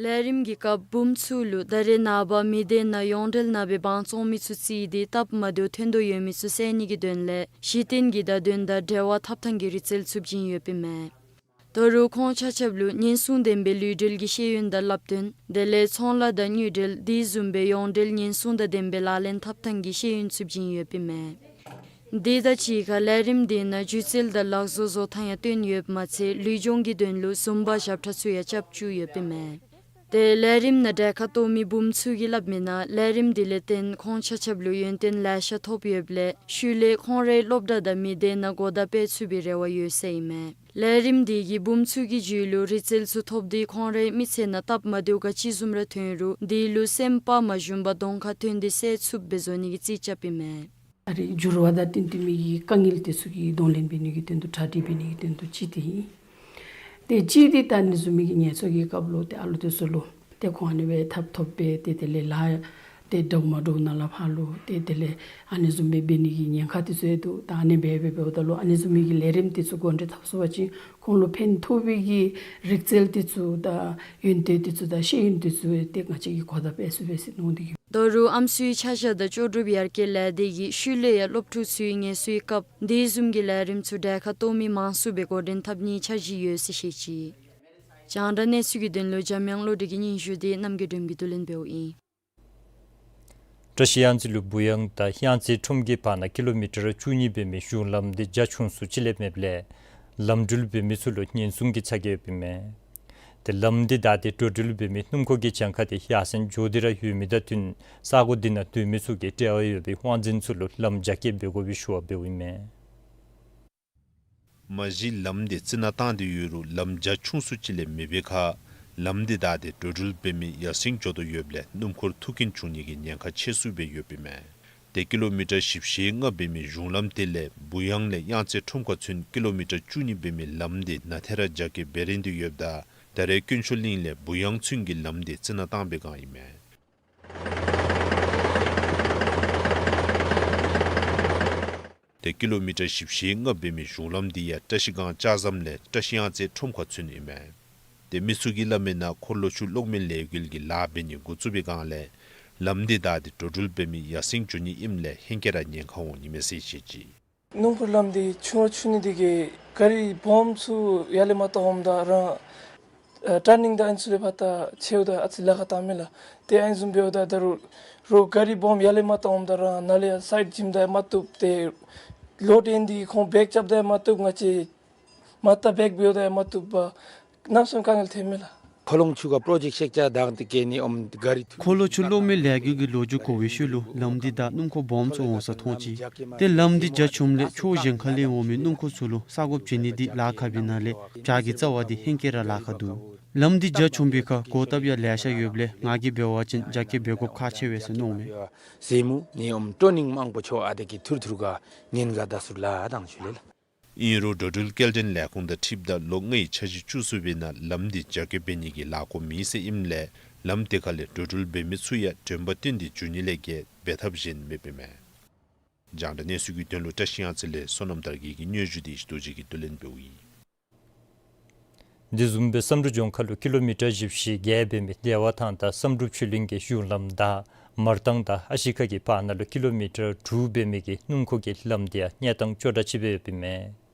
ལས་རིམ་གྱི་སྐབས་བུམོ་ཚུ་ལུ་ད་རེས་ནངས་པ་མི་སྡེ་ནང་ཡོངས་འབྲེལ་ནང་སྦེ་དབང་བཙོང་མི་ཚུ་བརྩིས་ཏེ་སྟབས་མ་བདེཝ་ཐོན་དོ་ཡོད་མི་ཚུ་བསལ་ནི་གི་དོན་ལས་གཞི་རྟེན་གྱི་བརྡ་དོན་དང་འབྲེལ་བ་འཐབ་ཐངས་ཀྱི་རིག་རྩལ་ཚུ་བྱིན་ཡོདཔ་ཨིན་མས། ད་རུང་ཁོང་ཆ་ཁྱབ་ལུ་ཉེན་སྲུང་ལྡན་པའི་ལུས་འབྲེལ་གྱི་ཤེས་ཡོན་དང་བསླབ་སྟོན་དེ་ལས་ཚོང་ལཱ་དང་དངུལ་འབྲེལ་དེ་བཟུམ་སྦེ་ཡོངས་འབྲེལ་ཉེན་སྲུང་དང་ལྡན་པའི་ལག་ལེན་འཐབ་ཐངས་ཀྱི་ཤེས་ཡོན་ཚུ་བྱིན་ཡོདཔ་ཨིན་མས། དེ་དང་གཅིག་ཁར་ལས་རིམ་དེ་ནང་སྒྱུ་རྩལ་དང་ལག་བཟོ་བཟོ་ཐངས་ཡང་སྟོན་ཡོདཔ་མ་ཚད་ལུས་སྦྱོང་གི་དོན་ལུ་ཟུམ་བ་ཞབས་ཁྲ་ཚུ་ཡང་རྐྱབ་བཅུག་ཡོདཔ་ཨིན་མས། ཏེ་ལས་རིམ་ནང་གྲལ་ཁར་གཏོགས་མི་བུམོ་ཚུ་གིས་སླབ་མི་ནང་ལས་རིམ་དེ་ལས་བརྟེན་ཁོང་ཆ་ཁྱབ་ལུ་ཡོན་ཏན་ལེ་ཤ་ཐོབ་ཡོདཔ་ལས་ཤུལ་ལས་ཁོང་རའི་སློབ་གྲྭ་དང་མི་སྡེ་ནང་གོ་བརྡ་སྤེལ་ཚུགས་པའི་རེ་བ་ཡོད་ཟེར་ཨིན་མས། ལས་རིམ་དེ་གིས་བུམོ་ཚུ་གི་རྒྱུད་ལུ་རིག་རྩལ་ཚུ་ཐོབ་སྟེ་ཁོང་རའི་མི་ཚེ་ནང་སྟབས་མ་བདེཝ་ག་ཅི་བཟུམ་ར་ཐོན་རུང་དེ་ལུ་སེམས་པ་མ་ཞུམ་པར་གདོང་ཁར་ཐོན་ཏེ་སེལ་ཚུགསཔ་སྦེ་བཟོ་ནི་གི་རྩིས་རྐྱབ་ཨིན་མས། ཨ་རིག་འགྱུར་བ་དང་བསྟུན་ཏེ་མི་གི་དཀའ་ངལ་དེ་ཚུ་གི་གདོང་ལེན་འབད་ནི་གི་དོན་དུ་གྲ་སྒྲིག་འབད་ནི་གི་དོན་དུ་ཅིག་དེ་ཨིན། ཏེ་ཅིག་དེ་ད་ཨ་ནི་བཟུམ་མའི་གི་ངལ་འཚོ་གི་སྐབས་ལུ་ཏེ་ཨ་ལོ་དེ་ཚུ་ལུ་ཏེ་ཁོང་ཨ་ནི་སྦེ་ཐབ་ཐོབ་སྦེ་ཏེ་དེ་ལས་ལཱ་ཏེ་འདྲཝ་མ་འདྲཝ་ནང་ལས་ཕར་ལུ་ཏེ་དེ་ལས་ཨ་ནི་བཟུམ་སྦེ་འབད་ནི་གི་ཉེན་ཁ་དེ་ཚུ་ཡང་འདུག། ད་ཨ་ནི་སྦེ་འབད་འབདཝ་ད་ལུ་ཨ་ནི་བཟུམ་མའི་གི་ལས་རིམ་དེ་ཚུ་འགོ་འདྲེན་འཐབ་ཚུགས་པ་ཅིན་ཁོང་ལུ་ཕན་ཐོགས་པའི་གི་རིག་རྩལ་དེ་ཚུ་དང་ཡོན་ཏན་དེ་ཚུ་དང་ཤེས་ཡོན་དེ་ཚུ་ཏེ་ང་བཅས་ཀྱིས་གོ་བརྡ་སྤེལ་ཚུགས་པས་ཟེར་མནོ་སྟེ་གི། ད་རུང་ཨམ་སྲུའི་ཆ་བཞག་དང་ལྕོགས་གྲུབ་ཡར་རྒྱས་ལས་སྡེ་གིས་ཤུལ་ལས་ཡང་སློབ་ཕྲུག་ཚུའི་ངལ་གསོའི་སྐབས་དེ་བཟུམ་གྱི་ལས་རིམ་ཚུ་གྲལ་ཁར་གཏོགས་མི་མང་སུ་སྦེ་འགོ་འདྲེན་འཐབ་ནིའི་འཆར་གཞི་ཡོད་ཟེར་བཤད་ཅི། རྒྱང་བསྒྲགས་གནས་ཚུལ་གྱི་དོན་ལུ་འཇམ་དབྱངས་བློ་གྲོས་ཀྱི་སྙན་ཞུ་དེ་རྣམ་རྒྱལ་སྒྲོལམ་གྱིས་བསྡུ་ལེན་འབདཝ་ཨིན། བཀྲ་ཤིས་གཡང་རྩེ་ལུ་བུ་གཡང་དང་གཡང་རྩེ་ཁྲོམ་གྱི་བར་ན་ཀི་ལོ་མི་ཊར་བཅུ་གཉིས་འབད་མི་གཞུང་ལམ་དེ་རྒྱ་ཆུང་སུ་ཅིག་ལས་མེདཔ་ལས་ལམ་འགྲུལ་འབད་མི་ཚུ་ལུ་ཉེན་སྲུང་གི་ཚ་གྱང་ཡོདཔ་ཨིན་མས། ཏེ་ལམ་དེ་བདའ་སྟེ་འགྲོ་འགྲུལ་འབད་མི་སྣུམ་འཁོར་གྱི་གྱངས་ཁ་དེ་ཡར་སེང་འགྱོ་སྟེ་ར་ཡོད་མི་དང་བསྟུན་ས་གོ་དེ་ནང་སྡོད་མི་ཚུ་གིས་འབྲེལ་བ་ཡོད་པའི་དབང་འཛིན་ཚུ་ལུ་ལམ་རྒྱ་སྐྱེད་འབད་དགོ་པའི་ཞུ་བ་འབདཝ་ཨིན་མས། མ་གཞི་ལམ་དེ་རྩི་ནག་བཏང་སྟེ་ཡོད་རུང་ལམ་རྒྱ་ཆུང་སུ་ཅིག་ལས་མེད་པའི་ཁར་ལམ་དེ་བདའ་སྟེ་འགྲོ་འགྲུལ་འབད་མི་ཡར་སེང་འགྱོ་དོ་ཡོདཔ་ལས་སྣུམ་འཁོར་ཐུག་རྐྱེན་བྱུང་ནི་གི་ཉེན་ཁ་ཆེ་སུ་སྦེ་ཡོདཔ་ཨིན་མས། ཏེ་ཀི་ལོ་མི་ཊར་བཞི་བཅུ་ཞེ་ལྔ་འབད་མི་གཞུང་ལམ་དེ་ལས་བུ་གཡང་ལས་གཡང་རྩེ་ཁྲོམ་ཁ་ཚུན་ཀི་ལོ་མི་ཊར་བཅུ་གཉིས་འབད་མི་ལམ་དེ་ནང་ཐད་ར་རྒྱ་སྐྱེད་འབད་རན་ཏེ་ཡོདཔ་ད་ད་རེས་དཀོན་མཆོག་གླིང་ལས་བུ་གཡང་ཚུན་གྱི་ལམ་དེ་རྩི་ནག་བཏང་བའི་སྒང་ཨིན་མས། ཏེ་ཀི་ལོ་མི་ཊར་བཞི་བཅུ་ཞེ་ལྔ་འབད་མི་གཞུང་ལམ་དེ་ཡང་བཀྲ་ཤིས་སྒང་ལྕགས་ཟམ་ལས་བཀྲ་ཤིས་གཡང་རྩེ་ཁྲོམ་ཁ་ཚུན་ཨིན་མས། ཏེ་མི་ཚུ་གིས་སླབ་མི་ནང་འཁོར་ལོ་ཚུ་གློག་མེ་ལས་འགུལ་གྱི་ལཱ་འབད་ནི་འགོ་བཙུགས་པའི་སྒང་ལས་ལམ་དེ་བདའ་སྟེ་འགྲོ་འགྲུལ་འབད་མི་ཡར་སེང་འགྱོ་ནི་ཨིནམ་ལས་ཧེང་སྐལ་ར་ཉེན་ཁ་འོང་ནི་མས་ཟེར་བཤད་ཅི། སྣུམ་འཁོར་ལམ་འདི་ཆུང་ར་ཆུང་ནི་འདི་གིས་ག་རི་སྦོམ་ཚུ་ཡར་ལས་མར་བཏང་འོངམ་ད་རང་ཨ་ཊར་ནིང་དང་ཨ་ནི་ཚུ་ལས་ཕར་ད་ཆེཝ་ད་ཨ་ཙི་ལཱ་ཁག་བཏང་མས་ལགས། ཏེ་ཨ་ནི་བཟུམ་འབདཝ་ད་ད་རུང་རོགས་ག་རི་སྦོམ་ཡར་ལས་མར་བཏང་འོངམ་ད་རང་ནཱ་ལས་ཡར་སའིཌ་བྱིནམ་ད་ཡང་མ་བཏུབ། ཏེ་ལོཌ་ཨིན་འདི་ཁོང་བེག་རྐྱབ་ད་ཡང་མ་བཏུབ། ང་བཅས་མར་ད་བེག་འབདཝ་ད་ཡང་མ་བཏུབ་པར་གནམ་མེད་ས་མེད་དཀའ་ངལ་ཐོན་མས་ལགས། ཁོ་ལོང་ཆུ་ག་པྲོ་ཇེཀཊ་ཤེག་ཅ་དང་ཏེ་ཀེ་ནི་ཨོམ་ག་རི་ཐུ། འཁོར་ལོ་ཚུ་གློག་མེ་ལས་འགུལ་གྱི་ལོ་རྒྱུས་གོ་བའི་ཤུལ་ལུ་ལམ་འདི་བདའ་སྣུམ་འཁོར་སྦོམ་ཚུ་འོང་ས་མཐོང་ཅི། ཏེ་ལམ་འདི་རྒྱ་ཆུངམ་ལས་ཕྱོགས་གཞན་ཁ་ལས་འོང་མི་སྣུམ་འཁོར་ཚུ་ལུ་ས་གོ་བྱིན་ནི་འདི་ལཱ་ཁག་པའི་ནང་ལས་བྱག་གི་རྩ་བ་འདི་ཧེང་སྐལ་ར་ལཱ་ཁག་འདུག། ལམ་འདི་རྒྱ་ཆུང་པའི་ཁར་གོ་བཏབ་ཡང་ལེ་ཤ་ཡོདཔ་ལས་ང་གིས་འབད་བ་ཅིན་རྒྱ་སྐྱེད་འབད་དགོཔ་ཁག་ཆེ་བས་ཟེར་མནོཝ་མས། ཟེ་མུ་ནི་ཨོམ་ཊར་ནིང་མང་པོ་ཆོ་ཨ་དེ་གི་ཐུར་ཐུར་ག་ཉེན་ག་ད་ཟུར་ལ་དང་ཞུ་ལེ་ལགས། ཨིན་རུང་འགྲོ་འགྲུལ་སྐྱེལ་འདྲེན་ལས་ཁུངས་དང་འཁྲིལཝ་ད་ལོ་ལྔའི་འཆར་གཞི་བཅུ་གསུམ་པའི་ནང་ལམ་འདི་རྒྱ་སྐྱེད་འབད་ནི་གི་ལཱ་འགོ་མེད་ཟེར་ཨིནམ་ལས་ལམ་དེ་ཁ་ལས་འགྲོ་འགྲུལ་འབད་མི་ཚུ་ཡང་དྲན་པ་བཏོན་ཏེ་འགྱོ་ནི་ལས་བརྒལ་འབད་ཐབས་གཞན་མེདཔ་ཨིན་མས། རྒྱང་བསྒྲགས་གནས་ཚུལ་གྱི་དོན་ལུ་བཀྲ་ཤིས་གཡང་རྩེ་ལས་བསོད་ནམས་དར་རྒྱས་ཀྱི་སྙན་ཞུ་དེ་ཨིཤ་རྡོ་རྗེ་གིས་བསྡུ་ལེན་འབདཝ་ཨིན། དེ་བཟུམ་སྦེ་བསམ་གྲུབ་ལྗོངས་མཁར་ལུ་ཀི་ལོ་མི་ཊར་བཞི་བཅུ་ཞེ་བརྒྱད་འབད་མི་བདེ་བ་ཐང་དང་བསམ་གྲུབ་ཆོས་གླིང་གི་གཞུང་ལམ་བདའ་མར་ཐང་དང་ཨ་ཤི་ཁ་གི་བར་ན་ལུ་ཀི་ལོ་མི་ཊར་དྲུག་འབད་མི་གི་སྣུམ་འཁོར་གྱི་ལམ་དེ་ཡང་གནས་སྟངས་སྐྱོ་དྲགས་ཅིག་སྦེ་ཡོདཔ་ཨིན་མས།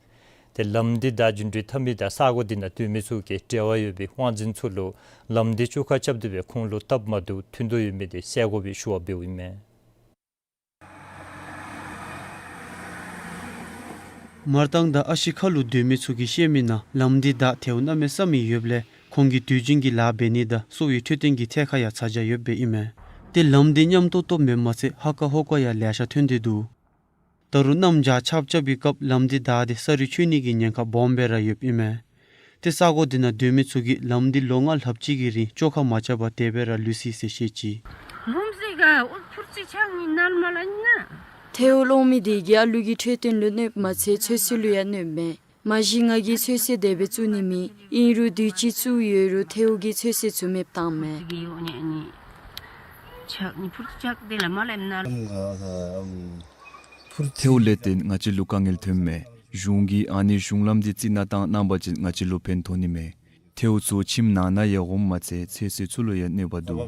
ཏེ་ལམ་འདི་བདའ་རྒྱུ་འགྲུལ་འཐབ་མི་དང་ས་གོ་དེ་ནང་སྡོད་མི་ཚུ་གིས་འབྲེལ་བ་ཡོད་པའི་དབང་འཛིན་ཚུ་ལུ་ལམ་འདི་བཅོ་ཁ་རྐྱབ་སྟེ་སྦེ་ཁོང་ལུ་སྟབས་མ་བདེཝ་ཐོན་དོ་ཡོད་མི་དེ་སེལ་དགོ་པའི་ཞུ་བ་འབདཝ་ཨིན་མས། མར་ཏང་དང་ཨ་ཤི་ཁ་ལུ་སྡོད་མི་ཚུ་གིས་བཤད་མི་ནང་ལམ་འདི་བདའ་ཐལཝ་གནམ་མེད་ས་མེད་ཡོདཔ་ལས་ཁོང་གིས་དུས་རྒྱུན་གྱི་ལཱ་འབད་ནི་དང་གསོ་བའི་འཕྲོད་བསྟེན་གྱི་ཐད་ཁར་ཡང་ཚ་གྱང་ཡོདཔ་ཨིན་མས། ཏེ་ལམ་འདི་ཉམས་ཏོག་ཏོ་མེནམ་མ་ཚད་ཧ་ཀ་ཧོ་ཀ་ཡང་ལེ་ཤ་ཐོན་ཏེ་འདུག། ད་རུང་གནམ་བྱཱར་ཆརཔ་རྐྱབ་པའི་སྐབས་ལམ་འདི་བདའ་སྟེ་ས་རུད་ཆོད་ནི་གི་ཉེན་ཁ་སྦོམ་སྦེ་ར་ཡོདཔ་ཨིན་མས། ཏེ་ས་གོ་འདི་ནང་སྡོད་མི་ཚུ་གིས་ལམ་འདི་ལོ་ལྔ་ལྷགཔ་ཅིག་གི་རིང་བཅོ་ཁ་མ་རྐྱབ་པར་དེ་སྦེ་ར་ལུས་སོ་ཡི་ཟེར་བཤད་ཅི། ཐལཝ་སློང་མི་དེ་གིས་ཨ་ལུ་གི་འཕྲོད་བསྟེན་ལུ་གནོདཔ་མ་ཚད་ཚོད་བསྲེ་ལུ་ཡང་གནོདཔ་མས། མ་གཞི་ང་གིས་ཚོད་བསྲེ་དེ་སྦེ་བཙུགས་ནི་མེད། ཨིན་རུང་དུས་ཅི་བཙུགས་ཡོད་རུང་ཐལཝ་གིས་ཚོད་བསྲེ་ཚུ་མེདཔ་བཏངམ་མས། ཐལཝ་ལས་བརྟེན་ང་བཅས་ལུ་དཀའ་ངལ་ཐོནམ་མས། གཞུང་གིས་ཨ་ནི་གཞུང་ལམ་འདི་རྩི་ནག་བཏང་གནང་པ་ཅིན་ང་བཅས་ལུ་ཕན་ཐོགས་ནི་མས། ཐལཝ་ཚུ་ཁྱིམ་ནང་ན་ཡང་འོངམ་མ་ཚད་ཚོད་བསྲེ་ཚུ་ལུ་ཡང་གནོད་པ་འདུག།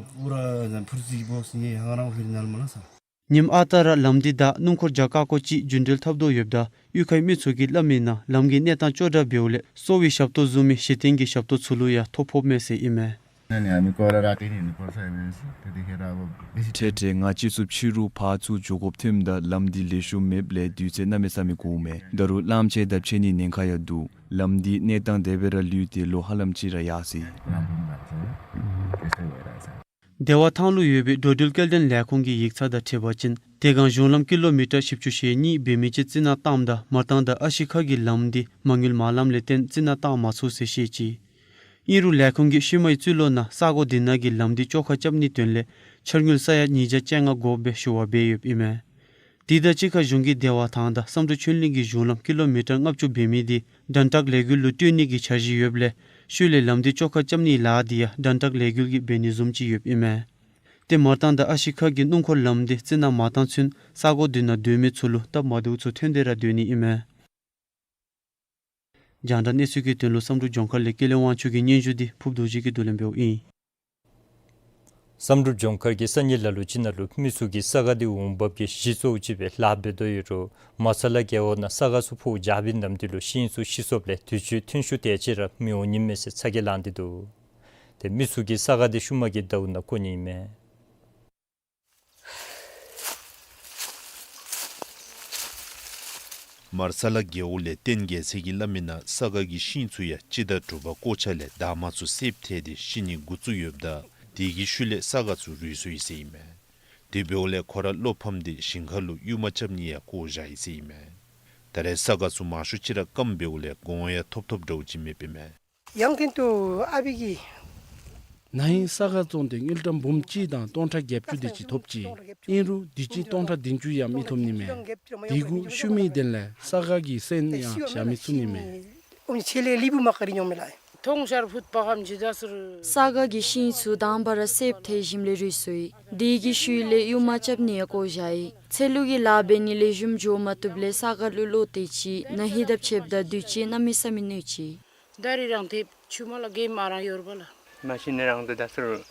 ཉིནམ་ཨ་རྟག་ར་ལམ་འདི་བདའ་སྣུམ་འཁོར་རྒྱ་ཁག་ཀོ་ཅིག་རྒྱུན་འགྲུལ་འཐབ་དོ་ཡོདཔ་ད་གཡུས་ཁའི་མི་ཚུ་གིས་སླབ་མི་ནང་ལམ་གྱི་གནས་སྟངས་སྐྱོ་དྲགས་འབདཝ་ལས་གསོ་བའི་ཞབས་ཏོག་བཟུམ་མའི་གཞི་རྟེན་གྱི་ཞབས་ཏོག་ཚུ་ལུ་ཡང་ཐོ་ཕོགཔ་མས་ཟེར་ཨིན་མས། ཐད་ཐད་ང་བཅས་ཚུ་ཕྱི་རུ་ཕར་ཚུར་འགྱོ་དགོཔ་ཐོནམ་ད་ལམ་འདི་ལེགས་ཤོམ་མེདཔ་ལས་དུས་ཚོད་གནམ་མེད་ས་མེད་འགོརཝ་མས། ད་རུང་གླངམོ་ཆེ་དང་ཕྱད་ནིའི་ཉེན་ཁ་ཡང་འདུག། ལམ་འདི་གནས་སྟངས་དེ་སྦེ་ར་ལུས་ཏེ་ལོ་ཧ་ལམ་ཅིག་ར་ཡར་སོ་ཡི། བདེ་བ་ཐང་ལུ་ཡོད་པའི་འགྲོ་འགྲུལ་སྐྱེལ་འདྲེན་ལས་ཁུངས་ཀྱི་ཡིག་ཚང་དང་འཁྲིལ་བ་ཅིན་དེ་སྒང་གཞུང་ལམ་ཀི་ལོ་མི་ཊར་བཞི་བཅུ་ཞེ་གཉིས་འབད་མི་ཅིག་རྩི་ནག་བཏངམ་ད་མར་ཏང་དང་ཨ་ཤི་ཁ་གི་ལམ་འདི་མ་དངུལ་མང་ལམ་ལས་བརྟེན་རྩི་ནག་བཏང་མ་ཚུགས་ཟེར་བཤད་ཅི། ཨིན་རུང་ལས་ཁུངས་ཀྱིས་ཤུལ་མའི་རྩིས་ལོ་ནང་ས་གོ་འདི་ནང་གི་ལམ་འདི་བཅོ་ཁ་རྐྱབ་ནིའི་དོན་ལས་འཆར་དངུལ་ས་ཡ་ཉིས་བརྒྱ་བཅོ་ལྔ་དགོཔ་སྦེ་ཞུ་བ་འབད་ཡོདཔ་ཨིན་མས། དེ་དང་གཅིག་ཁར་གཞུང་གིས་བདེ་བ་ཐང་དང་བསམ་གྲུབ་ཆོས་གླིང་གི་གཞུང་ལམ་ཀི་ལོ་མི་ཊར་ལྔ་བཅུ་འབད་མི་འདི་དྲན་ཐག་ལས་འགུལ་ལུ་སྤྲོད་ནི་གི་འཆར་གཞི་ཡོདཔ་ལས་ཤུལ་ལས་ལམ་འདི་བཅོ་ཁ་རྐྱབ་ནིའི་ལཱ་འདི་ཡང་དྲན་ཐག་ལས་འགུལ་གྱིས་འབད་ནི་བཟུམ་ཅིག་ཡོདཔ་ཨིན་མས། ཏེ་མར་ཏང་དང་ཨ་ཤི་ཁ་གི་སྣུམ་འཁོར་ལམ་འདི་རྩི་ནག་མ་བཏང་ཚུན་ས་གོ་འདི་ནང་སྡོད་མི་ཚུ་ལུ་སྟབས་མ་བདེཝ་ཚུ་ཐོན་ཏེ་ར་སྡོད་ནི་ཨིན་མས། རྒྱང་བསྒྲགས་གནས་ཚུལ་གྱི་དོན་ལུ་བསམ་གྲུབ་ལྗོངས་མཁར་ལས་ཀུན་ལེགས་དབང་ཕྱུག་གི་སྙན་ཞུ་འདི་ཕུརཔ་རྡོ་རྗེ་གིས་བསྡུ་ལེན་འབདཝ་ཨིན། བསམ་གྲུབ་ལྗོངས་མཁར་གྱིས་སང་ཉིན་ལ་ལུ་ཅིག་ནང་ལུ་མི་ཚུ་གིས་ས་ག་འདི་འོང་འབབ་ཀྱི་གཞི་གཙོ་བོ་ཅིག་སྦེ་ལཱ་འབད་དོ་ཡོད་རུང་མར་ས་ལ་རྒེད་འོག་ནང་ས་ག་ཚུ་ཕོག་བཞག་པའི་ནམ་དུས་ལུ་ཤིང་ཚུ་ཤི་སོངམ་ལས་དུས་ཅི་ཐོན་ཤུགས་དེ་ཅིག་ར་མི་འོང་ནི་མས་ཟེར་ཚ་གྱང་ལང་སྟེ་འདུག། ཏེ་མི་ཚུ་གིས་ས་ག་འདི་ཤུལ་མ་གི་ཟླཝ་ནང་བརྐོ་ནི་ཨིན་མས། མར་ས་ལ་རྒེད་འོག་ལས་བརྟེན་རྒྱལ་མཚན་གྱིས་སླབ་མི་ནང་ས་ག་གི་ཤིང་ཚུ་ཡང་སྤྱི་ཟླ་དྲུག་པ་བརྐོ་ཆ་ལས་འདབ་མ་ཚུ་སེརཔོ་ཐལ་ཏེ་ཤི་ནི་འགོ་བཙུགས་ཡོདཔ་ད་དེ་གི་ཤུལ་ལས་ས་ག་ཚུ་རུལ་སོ་ཡི་ཟེར་ཨིན་མས། དེ་འབདཝ་ལས་ཁོ་ར་བློ་ཕམ་སྟེ་ཞིང་ཁ་ལུ་གཡུས་མ་རྐྱབ་ནི་ཡང་བཀོ་བཞག་ཡི་ཟེར་ཨིན་མས། ད་རེས་ས་ག་ཚུ་མང་ཤོས་ཅིག་ར་སྐམ་འབདཝ་ལས་གོང་ཡང་ཐོབ་ཐོབ་འདྲཝ་ཅིག་མེདཔ་ཨིན་མས། ཡང་ཏན་ཏོ་ཨ་བི་གི་ན་ཧིང་ས་ག་བཙོངས་ཏེ་དངུལ་ཀྲམ་འབུམ་གཅིག་དང་སྟོང་ཕྲག་བརྒྱད་ཅུ་དེ་ཅིག་ཐོབ་ཅི། ཨིན་རུང་དུས་ཅི་སྟོང་ཕྲག་བདུན་ཅུ་ཡང་མི་ཐོབ་ནི་མས། དེ་གུ་ཤུལ་མའི་དོན་ལས་ས་ག་གི་སོན་ཡང་བཞག་མི་ཚུགས་ནི་མས། ས་ག་གི་ཤིང་ཚུ་དང་པ་ར་སེརཔོ་ཐལ་ཞིནམ་ལས་རུལ་སོ་ཡི། དེ་གི་ཤུལ་ལས་གཡུས་མ་རྐྱབ་ནི་ཡང་བཀོ་བཞག་ཡི། ཚལ་ལུ་གི་ལཱ་འབད་ནི་ལེགས་ཤོམ་འགྱོ་མ་བཏུབ་ལས་ས་ག་ལུ་གློག་དེ་ཅིག་ན་ཧིང་དང་ཕྱདཔ་ད་དུས་ཅི་གནམ་མེད་ས་མེད་གནོད་ཅི། ད་རིས་རང་དེ་ཆུ་མ་ལ་གེ་མ་རང་ཡོར་བ་ལ། མ་ཤི་ནི་རང་དུ་ད་སུར།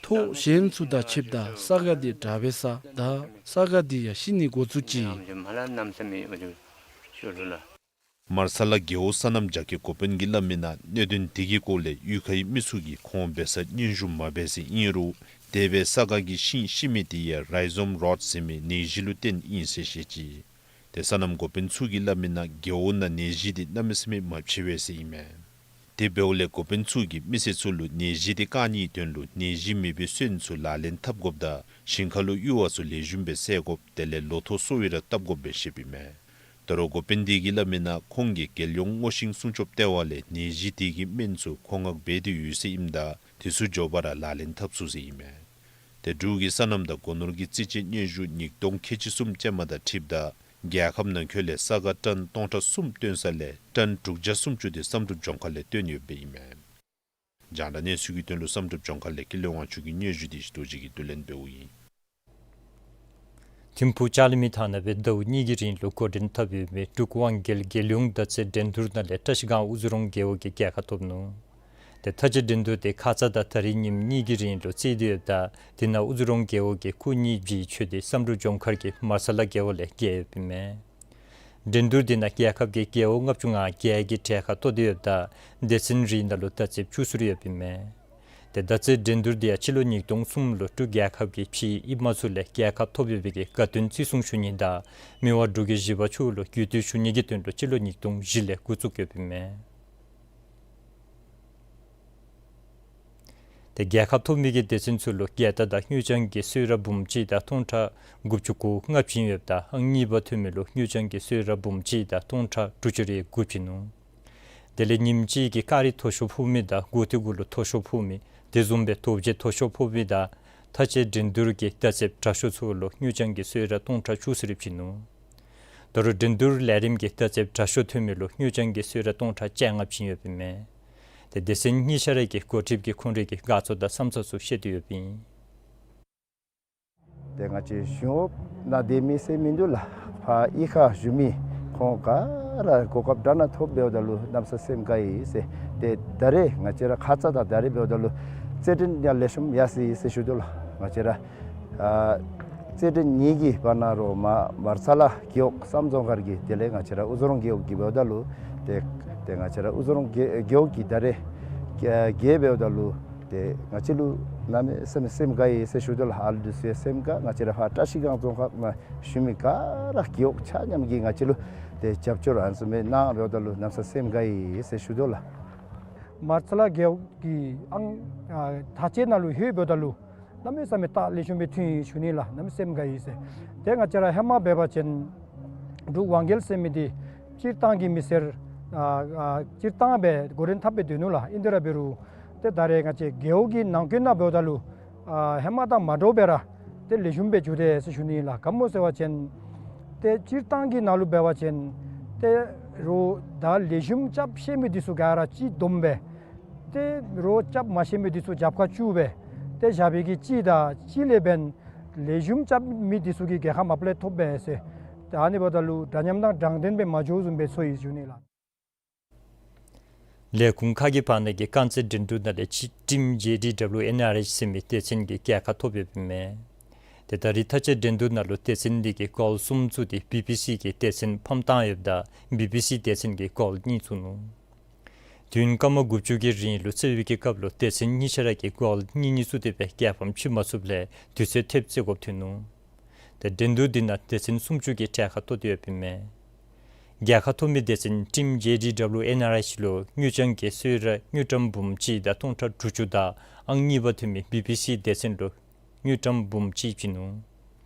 ཐོག་གཞན་ཚུ་དང་ཕྱདཔ་ད་ས་ག་འདི་དྲག་པས་ས་ད་ས་ག་འདི་ཡང་ཤི་ནི་འགོ་བཙུགས་ཅི། མ་ལ་གནམ་ས་མེད་ཡོད་ཤོར་ལ། མར་ས་ལ་རྒེད་འོག་སོ་ནམ་རྒྱ་སྐྱེད་འགོ་དཔོན་གྱིས་སླབ་མི་ནང་གནད་དོན་དེ་གི་སྐོར་ལས་གཡུས་ཁའི་མི་ཚུ་གིས་ཁོང་འབད་སར་སྙན་ཞུ་མ་འབད་ཟེར་ཨིན་རུང་དེ་སྦེ་ས་ག་གི་ཤིང་ཤི་མི་དེ་ཡང་རའི་ཟོམ་རོཌ་ཟེར་མི་ནད་གཞི་ལུ་བརྟེན་ཨིན་ཟེར་བཤད་ཅི། ཏེ་སོ་ནམ་འགོ་དཔོན་ཚུ་གིས་སླབ་མི་ནང་རྒེད་འོག་ནང་ནད་གཞི་དེ་གནམ་མེད་ས་མེད་མ་མཆེད་པས་ཟེར་ཨིན་མས། དེ་འབདཝ་ལས་འགོ་དཔོན་ཚུ་གིས་མི་སེར་ཚུ་ལུ་ནད་གཞི་དེ་བཀག་ནིའི་དོན་ལུ་ནད་གཞི་མེད་པའི་སོན་ཚུ་ལག་ལེན་འཐབ་དགོཔ་དང་ཞིང་ཁ་ལུ་གཡུར་བ་ཚུ་ལེགས་ཤོམ་སྦེ་བསལ་དགོཔ་དེ་ལས་ལོ་ཐོག་གསོ་བའི་ར་བཏབ་དགོཔ་སྦེ་བཤདཔ་ཨིན་མས། ད་རུང་འགོ་དཔོན་དེ་གིས་སླབ་མི་ནང་ཁོང་གིས་རྒྱལ་ཡོངས་སྔོ་ཤིང་སྲུང་སྐྱོབ་ལྟེ་བ་ལས་ནད་གཞི་དེ་གི་སྨན་ཚུ་མཁོ་མངགས་འབད་དེ་ཡོད་ཟེར་ཨིནམ་ད་དེ་ཚུ་མགྱོགས་པ་ར་ལག་ལེན་འཐབ་ཚུགས་ཟེར་ཨིན་མས། ཏེ་འབྲུག་གི་སོ་ནམ་དང་སྒོ་ནོར་གྱི་རྩིས་དཔྱད་སྙན་ཞུ་ཉིས་སྟོང་ཁལ་གཅིག་གསུམ་ཅན་མ་དང་འཁྲིལཝ་ད་རྒྱལ་ཁབ་ནང་འཁོད་ལས་ས་ག་ཊཱན་སྟོང་ཕྲག་གསུམ་བཏོན་ས་ལས་ཊཱན་དྲུག་བརྒྱ་སུམ་ཅུ་དེ་བསམ་གྲུབ་ལྗོངས་མཁར་ལས་བཏོན་ཡོདཔ་ཨིན་མས། རྒྱང་བསྒྲགས་གནས་ཚུལ་གྱི་དོན་ལུ་བསམ་གྲུབ་ལྗོངས་མཁར་ལས་ཀུན་ལེགས་དབང་ཕྱུག་གི་སྙན་ཞུ་དེ་ཞུ་རྡོ་རྗེ་གིས་བསྡུ་ལེན་འབདཝ་ཨིན། ཐིམ་ཕུག་ལྕགས་ལི་མི་ཐང་ནང་སྦེ་ཟླཝ་གཉིས་ཀྱི་རིང་ལུ་འགོ་འདྲེན་འཐབ་ཡོད་མི་འབྲུག་དབང་རྒྱལ་རྒྱལ་ཡོངས་མདའ་རྩེད་འགྲན་བསྡུར་ནང་ལས་བཀྲ་ཤིས་སྒང་ཨུ་ཛི་རོང་རྒེད་འོག་གིས་རྒྱལ་ཁ་ཐོབ་ནུག། ཏེ་མཐའ་དཔྱད་འགྲན་བསྡུར་དེ་ཁ་ཙ་དང་ད་རིས་ཉིནམ་གཉིས་ཀྱི་རིང་ལུ་རྩེ་སྟེ་ཡོདཔ་ད་དེ་ནང་ཨུ་ཛི་རོང་རྒེད་འོག་གིས་སྐུ་ཉིད་བཞེས་ཆོད་དེ་བསམ་གྲུབ་ལྗོངས་མཁར་གྱིས་མར་ས་ལ་རྒེད་འོག་ལས་རྒྱལ་ཡོདཔ་ཨིན་མས། འགྲན་བསྡུར་དེ་ནང་རྒྱལ་ཁབ་ཀྱི་རྒེད་འོག་ལྔ་བཅུ་ང་བརྒྱད་ཀྱིས་གྲལ་ཁར་གཏོགས་ཏེ་ཡོདཔ་ད་སྡེ་ཚན་རེའི་ནང་ལུ་མདའ་རྩེདཔ་བཅུ་གསུམ་ཡོདཔ་ཨིན་མས། ཏེ་མདའ་རྩེད་འགྲན་བསྡུར་འདི་ཡང་སྤྱི་ལོ་ཉིས་སྟོང་གསུམ་ལུ་འབྲུག་རྒྱལ་ཁབ་ཀྱིས་ཕྱིའི་དབྱིན་མ་ཚུ་ལས་རྒྱལ་ཁ་ཐོབ་ཡོད་པའི་གི་དགའ་སྟོན་བརྩི་སྲུང་ཞུ་ནི་དང་མི་དབང་འབྲུག་རྒྱལ་བཞི་པ་མཆོག་ལུ་གུས་བཏུད་ཞུ་ནི་གི་དོན་ལུ་སྤྱི་ལོ་ཉིས་སྟོང་བཞི་ལས་འགོ་བཙུགས་ཡོདཔ་ཨིན་མས། ཏེ་རྒྱལ་ཁ་ཐོབ་མི་གི་སྡེ་ཚན་ཚུ་ལུ་རྒྱལ་རྟགས་དང་དངུལ་རྐྱང་གི་གསོལ་རས་འབུམ་གཅིག་དང་སྟོང་ཕྲག་དགུ་བཅུ་གོ་ལྔ་བྱིན་ཡོདཔ་ད་ཨང་གཉིས་པ་ཐོན་མི་ལུ་དངུལ་རྐྱང་གི་གསོལ་རས་འབུམ་གཅིག་དང་སྟོང་ཕྲག་དྲུག་ཅུ་རེ་དགུ་བྱིན་ནུག། དེ་ལས་ཉིནམ་གཅིག་གི་ཀ་རི་མཐོ་ཤོས་ཕོག་མི་དང་མགོ་ཐོག་གུ་ལུ་མཐོ་ཤོས་ཕོག་མི་དེ་བཟུམ་སྦེ་ཐོབ་རྒྱལ་མཐོ་ཤོས་ཕོག་མི་དང་མཐའ་དཔྱད་འགྲན་བསྡུར་གྱི་མདའ་རྩེདཔ་དྲག་ཤོས་ཚུ་ལུ་དངུལ་རྐྱང་གི་གསོལ་རས་སྟོང་ཕྲག་བཅུ་གསུམ་རེ་བྱིན་ནུག། ད་རུང་འགྲན་བསྡུར་ལས་རིམ་གྱི་མདའ་རྩེདཔ་དྲག་ཤོས་ཐོན་མི་ལུ་དངུལ་རྐྱང་གི་གསོལ་རས་སྟོང་ཕྲག་བཅོ་ལྔ་བྱིན་ཡོདཔ་ཨིན་མས། ཏེ་སྡེ་ཚན་གཉིས་ཆ་ར་གི་འགོ་ཁྲིདཔ་གིས་ཁོང་རའི་གི་དགའ་ཚོར་དང་བསམ་ཚུལ་ཚུ་བཤད་དེ་ཡོདཔ་ཨིན། ཏེ་ང་བཅས་གཞུང་གཡོགཔ་ནང་སྡོད་མི་ཟེར་མིན་འདུག་ལགས། ཕར་གཡུས་ཁར་བཞུགས་མི་ཁོང་ག་ར་གོ་སྐབས་འདྲ་ནང་ཐོབ་འབདཝ་ད་ལུ་གནམ་ས་སེམས་དགའ་ཡི་ཟེར། ཏེ་ད་རེས་ང་བཅས་ར་ཁ་ཙ་དང་ད་རེས་འབདཝ་ད་ལུ་རྩེད་འགྲན་ཡང་ལེགས་ཤོམ་ཡར་སོ་ཡི་ཟེར་ཞུ་དོ་ལགས། ང་བཅས་ར་ཨ་རྩེད་འགྲན་གཉིས་ཀྱི་བར་ན་རོགས་མ་མར་ཚ་ལ་རྒེད་འོག་བསམ་རྫོང་མཁར་གྱི་དེ་ལས་ང་བཅས་ར་དབུ་རྫོང་རྒེད་འོག་གི་འབདཝ་ད་ལུ་ཏེ་ཏེ་ང་བཅས་ར་དབུ་རྫོང་རྒེད་རྒེད་འོག་གིས་ད་རེས་རྒྱལ་རྒྱལ་འབདཝ་ད་ལུ་ཏེ་ང་བཅས་ལུ་གནམ་མེད་ས་མེད་སེམས་དགའ་ཡི་ཟེར་ཞུ་དོ་ལགས། ཨ་ལུ་འདི་ཚུ་ཡང་སེམས་དགའ། ང་བཅས་ར་ཕར་བཀྲ་ཤིས་སྒང་རྫོང་ཁག་ནང་བཞུགས་མི་ག་ར་རྒེད་འོག་ཆ་མཉམ་གྱིས་ང་བཅས་ལུ་ཏེ་རྒྱབ་སྐྱོར་ཨ་ནི་བཟུམ་སྦེ་གནང་འབདཝ་ད་ལུ་གནམ་ས་སེམས་དགའ་ཡི་ཟེར་ཞུ་དོ་ལགས། མར་ཚ་ལ་རྒེད་འོག་གི་ཨང་ཨ་མཐའ་དཔྱད་ནང་ལུ་ལྷོད་འབདཝ་ད་ལུ་གནམ་མེད་ས་མེད་རྟགས་ལེགས་ཤོམ་སྦེ་ཐོན་ཡི་ཞུ་ནི་ལགས། གནམ་མེད་སེམས་དགའ་ཡི་ཟེར། ཏེ་ང་བཅས་ར་ཧེ་མ་འབད་བ་ཅིན་འབྲུག་དབང་རྒྱལ་ཟེར་མི་འདི་སྤྱིར་བཏང་གི་མི་སེར་ཨ་ཨ་སྤྱིར་བཏང་སྦེ་འགོ་འདྲེན་འཐབ་སྦེ་སྡོད་ནུག་ལགས། ཨིན་དེ་ར་འབད་རུང་ཏེ་ད་རེས་ང་བཅས་རྒེད་འོག་གི་ནང་འཁོད་ནང་འབདཝ་ད་ལུ་ཨ་ཧེ་མ་དང་མ་འདྲཝ་སྦེ་ར་ཏེ་ལེགས་ཤོམ་སྦེ་འགྱོ་དེས་ཟེར་ཞུ་ནི་ལགས། ག་སྨོ་ཟེར་བ་ཅིན་ཏེ་སྤྱིར་བཏང་གི་ནང་ལུ་འབད་བ་ཅིན་ཏེ་རོགས་ད་ལེགས་ཤོམ་རྐྱབ་ཤེས་མི་འདི་ཚུ་ག་ར་གཅིག་བསྡོམས་སྦེ་ཏེ་རོགས་རྐྱབ་མ་ཤེས་མི་འདི་ཚུ་རྒྱབ་ཁར་བཅུག་སྦེ་ཏེ་བཞག་པའི་གི་གཅིག་དང་གཅིག་ལས་འབདན་ལེགས་ཤོམ་རྐྱབ་མི་འདི་ཚུ་གིས་རྒྱལ་ཁ་མ་པ་ལས་ཐོབ་པས་ཟེར། ཏེ་ཨ་ནི་འབདཝ་ད་ལུ་འདྲ་མཉམ་དང་དྲང་བདེན་སྦེ་མ་འགྱོ་བཟུམ་སྦེ་ཚོར་ཡི་ཞུ་ནི་ལགས། ལས་ཁུངས་ཁག་གི་བར་ན་གི་རྐང་རྩེད་འགྲན་བསྡུར་ནང་ལས་ཅི་ཊིམ་ཇེ་ཌི་ཌབ་ལུ་ཨེན་ཨར་ཨེཆ་ཟེར་མི་སྡེ་ཚན་གྱིས་རྒྱལ་ཁ་ཐོབ་ཡོདཔ་ཨིན་མས། ཏེ་ད་རེས་མཐའ་དཔྱད་འགྲན་བསྡུར་ནང་ལུ་སྡེ་ཚན་འདི་གིས་གོལ་གསུམ་བཙུགས་ཏེ་བི་བི་སི་གིས་སྡེ་ཚན་ཕམ་བཏང་ཡོདཔ་ད་བི་བི་སི་སྡེ་ཚན་གྱིས་གོལ་གཉིས་བཙུགས་ནུག། དུས་ཡུན་སྐར་མ་དགུ་བཅུ་གི་རིང་ལུ་རྩེད་པའི་གི་སྐབས་ལུ་སྡེ་ཚན་གཉིས་ཆ་ར་གིས་གོལ་གཉིས་གཉིས་བཙུགས་ཏེ་སྦེ་རྒྱལ་ཕམ་ཕྱེ་མ་ཚུགསཔ་ལས་དུས་ཚོད་ཐེབས་རྩེད་དགོཔ་ཐོན་ནུག། ཏེ་འགྲན་བསྡུར་འདི་ནང་སྡེ་ཚན་སུམ་ཅུ་གིས་གྲལ་ཁར་གཏོགས་ཏེ་ཡོདཔ་ཨིན་མས། རྒྱལ་ཁ་ཐོབ་མི་སྡེ་ཚན་ཊིམ་ཇེ་ཌི་ཌབ་ལུ་ཨེན་ཨར་ཨེཆ་ལུ་དངུལ་རྐྱང་གི་གསོལ་རས་དངུལ་ཀྲམ་འབུམ་གཅིག་དང་སྟོང་ཕྲག་དྲུག་ཅུ་དང་ཨང་གཉིས་པ་ཐོན་མི་བི་བི་སི་སྡེ་ཚན་ལུ་དངུལ་ཀྲམ་འབུམ་གཅིག་བྱིན་ནུག།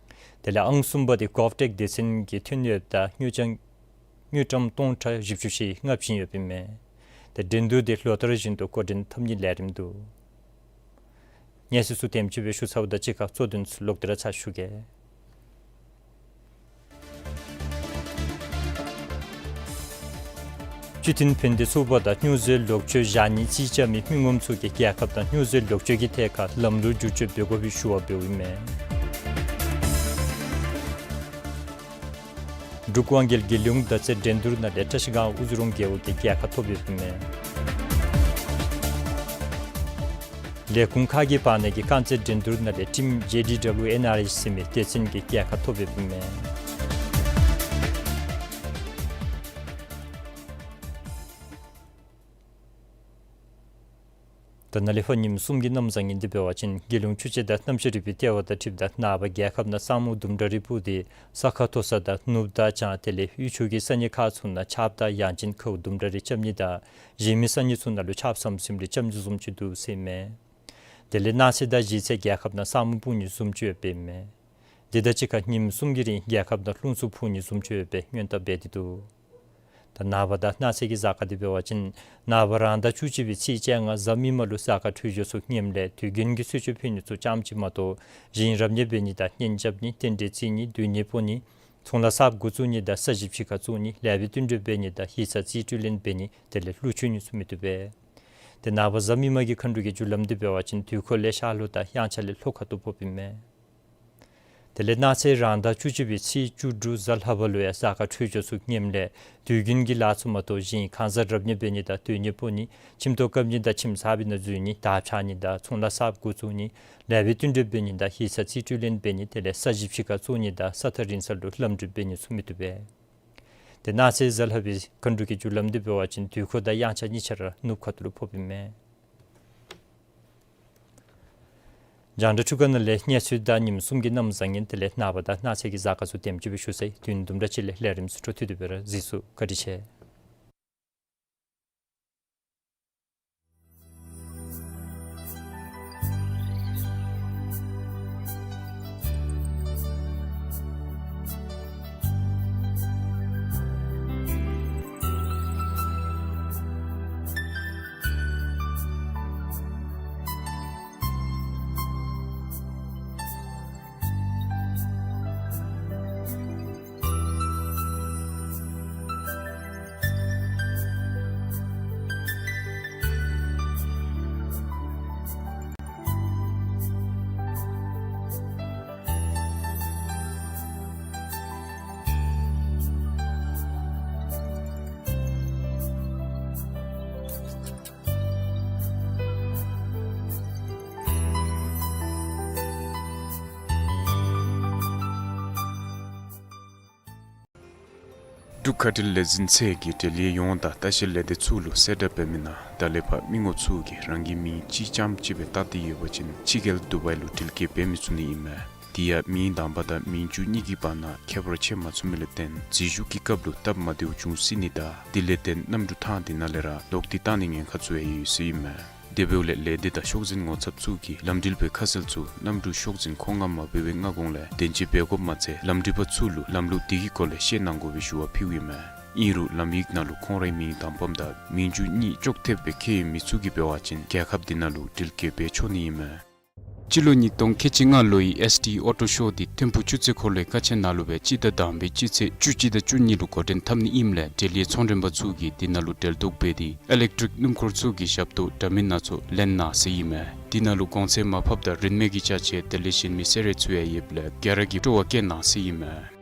དེ་ལས་ཨང་གསུམ་པ་འདི་གོབ་ཊེཀ་སྡེ་ཚན་གྱིས་ཐོན་ཡོདཔ་ད་དངུལ་རྐྱང་དངུལ་ཀྲམ་སྟོང་ཕྲག་བཞི་བཅུ་ཞེ་ལྔ་བྱིན་ཡོདཔ་ཨིན་མས། ཏེ་འགྲན་བསྡུར་འདི་ལོ་ལྟར་བཞིན་དུ་འགོ་འདྲེན་འཐབ་ནིའི་ལས་རིམ་འདུག། གནས་ཚུལ་ཚུ་དེམ་ཅིག་སྦེ་ཞུ་ཚརཝ་དང་གཅིག་ཁར་གཙོ་དོན་ཚུ་ལོག་སྟེ་ར་ཚར་ཞུ་གེ། སྤྱི་མཐུན་ཕན་བདེ་ཚོགས་པ་དང་སྨྱོ་རྫས་ལོག་སྤྱོད་བཞག་ནི་རྩིས་རྐྱབ་མི་མི་ངོམ་ཚུ་གིས་རྒྱལ་ཁབ་དང་སྨྱོ་རྫས་ལོག་སྤྱོད་ཀྱི་ཐད་ཁར་ལམ་ལུགས་བསྒྱུར་བཅོས་འབད་དགོ་པའི་ཞུ་བ་འབདཝ་ཨིན་མས། འབྲུག་དབང་རྒྱལ་རྒྱལ་ཡོངས་མདའ་རྩེད་འགྲན་བསྡུར་ནང་ལས་བཀྲ་ཤིས་སྒང་དབུ་རྫོང་རྒེད་འོག་གིས་རྒྱལ་ཁ་ཐོབ་ཡོདཔ་ཨིན་མས། ལས་ཁུངས་ཁག་གི་བར་ན་གི་རྐང་རྩེད་འགྲན་བསྡུར་ནང་ལས་ཊིམ་ཇེ་ཌི་ཌབ་ལུ་ཨེན་ཨར་ཨེཆ་ཟེར་མི་སྡེ་ཚན་གྱིས་རྒྱལ་ཁ་ཐོབ་ཡོདཔ་ཨིན་མས། ད་ནཱ་ལས་ཕར་ཉིནམ་གསུམ་གྱི་གནམ་བཟང་ངན་འདི་འབད་བ་ཅིན་རྒྱལ་ཡོངས་ཆུ་དཔྱད་དང་གནམ་གཤིས་རིག་པའི་ལྟེ་བ་དང་འཁྲིལཝ་ད་ནངས་པ་རྒྱལ་ཁབ་ནང་ས་སྨུག་དུམ་གྲ་རེ་སྤུབས་ཏེ་ས་ཁ་མཐོ་ས་དང་ནུབ་དང་བྱང་དེ་ལས་དབུས་ཕྱོགས་ཀྱི་ས་གནས་ཁག་ཚུ་ནང་ཆརཔ་དང་ཡང་ཅིན་ཁཝ་དུམ་གྲ་རེ་རྐྱབ་ནི་དང་གཞན་མི་ས་གནས་ཚུ་ནང་ལུ་ཆརཔ་ཟམ་ཟིམ་རེ་རྐྱབ་ནི་བཟུམ་ཅིག་འདུག་ཟེར་ཨིན་མས། དེ་ལས་གནངས་ཚེ་དང་གཞེས་ཚེ་རྒྱལ་ཁབ་ནང་ས་སྨུག་སྤུབ་ནི་བཟུམ་ཅིག་ཡོདཔ་ཨིན་མས། དེ་དང་གཅིག་ཁར་ཉིནམ་གསུམ་གྱི་རིང་རྒྱལ་ཁབ་ནང་རླུང་འཚུབ་འཕུ་ནི་བཟུམ་ཅིག་ཡོདཔ་སྦེ་སྔོན་བརྡ་འབད་དེ་འདུག། ད་ནངས་པ་དང་གནངས་ཚེ་གི་གཟའ་སྐར་འདི་འབད་བ་ཅིན་ནངས་པ་རང་ཟླ་བཅུ་གཅིག་པའི་ཚེས་བཅོ་ལྔ་གཟའ་མིག་དམར་ལུ་གཟའ་སྐར་འཕྲོད་སྦྱོར་ཚུ་ངནམ་ལས་དུས་རྒྱུན་གྱི་གསོལ་མཆོད་ཕུལ་ནི་ཚུ་ཙམ་ཅིག་མ་གཏོགས་བཞིན་རབ་གནས་འབད་ནི་དང་གཉེན་རྐྱབ་ནི་རྟེན་འབྲེལ་བརྩི་ནི་སྡོད་གནས་སྤོ་ནི་ཚོང་ལཱ་གསརཔ་འགོ་བཙུགས་ནི་དང་ས་ཞིང་ཕྱི་ཁར་བཙུགས་ནི་ལེགས་པའི་བསྟུན་གྲོས་འབད་ནི་དང་ཡིག་ཚང་རྩིས་སྤྲོད་ལེན་འབད་ནི་དེ་ལས་ཀླུ་མཆོད་ནི་ཚུ་མི་བཏུབ་པས། ཏེ་ནངས་པ་གཟའ་མིག་དམར་གྱི་མཁའ་འགྲོ་གི་རྒྱུ་ལམ་འདི་འབད་བ་ཅིན་དུས་འཁོར་ལས་ཤར་ལྷོ་དང་དབྱངས་འཆར་ལས་ལྷོ་ཁ་ཐུག་ཕོགཔ་ཨིན་མས། དེ་ལས་གནངས་ཚེ་རང་ཟླ་བཅུ་གཅིག་པའི་ཚེས་བཅུ་དྲུག་གཟའ་ལྷག་པ་ལུ་ཡང་གཟའ་སྐར་འཕྲོད་སྦྱོར་ཚུ་ངནམ་ལས་དུས་རྒྱུན་གྱི་ལཱ་ཚུ་མ་གཏོགས་བཞིན་གང་ཟག་རབ་གནས་འབད་ནི་དང་སྡོད་གནས་སྤོ་ནི་ཁྱིམ་ཐོག་བཀབ་ནི་དང་ཁྱིམ་གསར་པའི་ནང་འཛུལ་ནི་དར་འཕྱར་ནི་དང་ཚོང་ལཱ་གསརཔ་འགོ་བཙུགས་ནི་ལེགས་པའི་བསྟུན་གྲོས་འབད་ནི་དང་ཡིག་ཚང་རྩིས་སྤྲོད་ལེན་འབད་ནི་དེ་ལས་ས་ཞིང་ཕྱི་ཁར་བཙུགས་ནི་དང་ས་ཐག་རིང་ས་ལུ་ལམ་འགྲུལ་འབད་ནི་ཚུ་མི་བཏུབ་པས། ཏེ་གནངས་ཚེ་གཟའ་ལྷག་པའི་མཁའ་འགྲོ་གི་རྒྱུ་ལམ་འདི་འབད་བ་ཅིན་དུས་འཁོར་དང་དབྱངས་འཆར་གཉིས་ཆ་ར་ནུབ་ཁ་ཐུག་ལུ་ཕོགཔ་ཨིན་མས། རྒྱང་བསྒྲགས་འཕྲུལ་ཁང་ནང་ལས་གནས་ཚུལ་དང་ཉིནམ་གསུམ་གྱི་གནམ་བཟང་ངན་དེ་ལས་ནངས་པ་དང་གནངས་ཚེ་གི་གཟའ་སྐར་ཚུ་དེམ་ཅིག་སྦེ་ཞུ་ཚར་ཡི། དུས་ཡུན་དུམ་གྲ་ཅིག་ལས་ལས་རིམ་ཚུ་འཕྲོ་མཐུད་དེ་སྦེ་ར་གཟིགས་ཚུགས། བཀའ་དྲིན་ཆེ། འབྲུག་ཁ་བྲལ་ལས་འཛིན་ཚད་ཀྱིས་འབྲེལ་ཡོད་ཡོངས་དང་ལྟ་བཤལ་ལས་སྡེ་ཚུ་ལུ་གསལ་བསྒྲགས་འབད་མི་ནང་ད་ལས་ཕར་མི་ངོམ་ཚུ་གིས་རང་གི་མིང་གཅིག་རྐྱངམ་གཅིག་སྦེ་བཏགས་ཏེ་ཡོད་པ་ཅིན་ཕྱི་རྒྱལ་དུ་བའི་ལུ་འགྲུལ་སྐྱོད་འབད་མི་ཚུགས་ནི་ཨིན་མས། དེ་ཡང་མིང་དང་པ་དང་མིང་བཅུད་གཉིས་ཀྱི་བར་ན་ཁྱད་པར་ཕྱེ་མ་ཚུགས་མི་ལུ་བརྟེན་འཛུལ་ཞུགས་ཀྱི་སྐབས་ལུ་སྟབས་མ་བདེཝ་འབྱུང་སྲིད་ནི་དང་དེ་ལས་བརྟེན་གནམ་གྲུ་ཐང་དེ་ནང་ལས་ར་ལོག་སྟེ་བཏང་ནིའི་ཉེན་ཁ་ཚུ་ཡང་ཡོད་ཟེར་ཨིན་མས། དེ་འབདཝ་ལས་ལས་སྡེ་དང་ཤོག་འཛིན་ངོ་ཚབ་ཚུ་གིས་ལམ་འགྲུལ་པའི་ཁ་གསལ་ཚུ་གནམ་གྲུ་ཤོག་འཛིན་ཁོངས་མངམ་མ་འབད་བའི་སྔ་གོང་ལས་བདེན་དཔྱད་འབད་དགོཔ་མ་ཚད་ལམ་འགྲུལ་པ་ཚུ་ལུ་ལམ་ལུགས་དེ་གི་སྐོར་ལས་ཤེས་གནང་དགོ་པའི་ཞུ་བ་ཕུལཝ་ཨིན་མས། ཨིན་རུང་ལམ་ཡིག་ནང་ལུ་ཁོང་རའི་མིང་དང་པམ་དང་མིང་བཅུད་གཉིས་ཅོག་འཐདཔ་སྦེ་ཁྱད་ཡོད་མི་ཚུ་གིས་འབད་བ་ཅིན་རྒྱལ་ཁབ་དེ་ནང་ལུ་འགྲུལ་སྐྱོད་འབད་ཆོག་ནི་ཨིན་མས། སྤྱི་ལོ་ཉིས་སྟོང་ཁལ་གཅིག་ལྔ་ལོའི་ཨེསི་ཊི་ཨོ་ཊོ་ཤོ་དེ་ཐིམ་ཕུག་ཆུ་ཚོད་འཁོར་ལོའི་ཀ་ཆེན་ནང་ལུ་སྦེ་སྤྱི་ཟླ་དང་པའི་སྤྱི་ཚེས་བཅུ་གཅིག་དང་བཅུ་གཉིས་ལུ་འགོ་འདྲེན་འཐབ་ནི་ཨིནམ་ལས་འབྲེལ་ཡོད་ཚོང་མགྲོན་པ་ཚུ་གིས་དེ་ནང་ལུ་འབྲེལ་གཏོགས་འབད་དེ་ཨི་ལེག་ཊིག་སྣུམ་འཁོར་ཚུ་གི་ཞབས་ཏོག་འདྲ་མིན་སྣ་ཚོགས་ལེན་གནང་ཟེར་ཨིན་མས། དེ་ནང་ལུ་གོང་ཚད་མར་ཕབ་དང་རིན་མེད་ཀྱི་ཅ་ཆས་དེ་ལས་གཞན་མི་སེར་ཡོད་ཚུ་ཡང་ཡོདཔ་ལས་ག་ར་གིས་སྤྲོ་བ་བསྐྱེད་གནང་ཟེར་ཨིན་མས།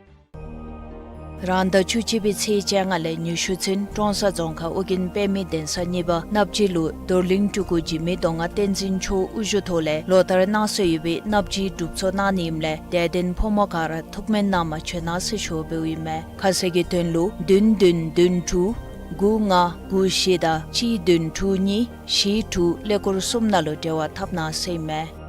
རང་ཟླ་བཅུ་གཅིག་པའི་ཚེས་བཅོ་ལྔ་ལས་ཉི་ཤུ་ཚུན་ཀྲོང་གསར་རྫོང་ཁག་ཨོ་རྒྱན་པདྨའི་གདན་ས་གཉིས་པ་སྣབས་སྦྱིས་ལུ་རྡོར་གླིང་སྤྲུལ་སྐུ་འཇིགས་མེད་མདོ་སྔགས་བསྟན་འཛིན་མཆོག་དབུ་བཞུགས་ཐོག་ལས་ལོ་ལྟར་གནང་སྲོལ་ཡོད་པའི་སྣབས་སྦྱིས་སྒྲུབ་ཚོགས་གནང་ནི་ཨིནམ་ལས་དད་ལྡན་ཕོ་མོ་ག་ར་ཐུགས་སྨོན་གནང་བར་བྱོན་གནང་ཟེར་ཞུ་བ་འབདཝ་ཨིན་མས། ཁ་གསལ་གྱི་དོན་ལུ་བདུན་བདུན་བདུན་དྲུག་དགུ་ལྔ་དགུ་བཞི་དང་གཅིག་བདུན་དྲུག་གཉིས་བཞི་དྲུག་ཀླད་ཀོར་གསུམ་ནང་ལུ་འབྲེལ་བ་འཐབ་གནང་ཟེར་ཨིན་མས།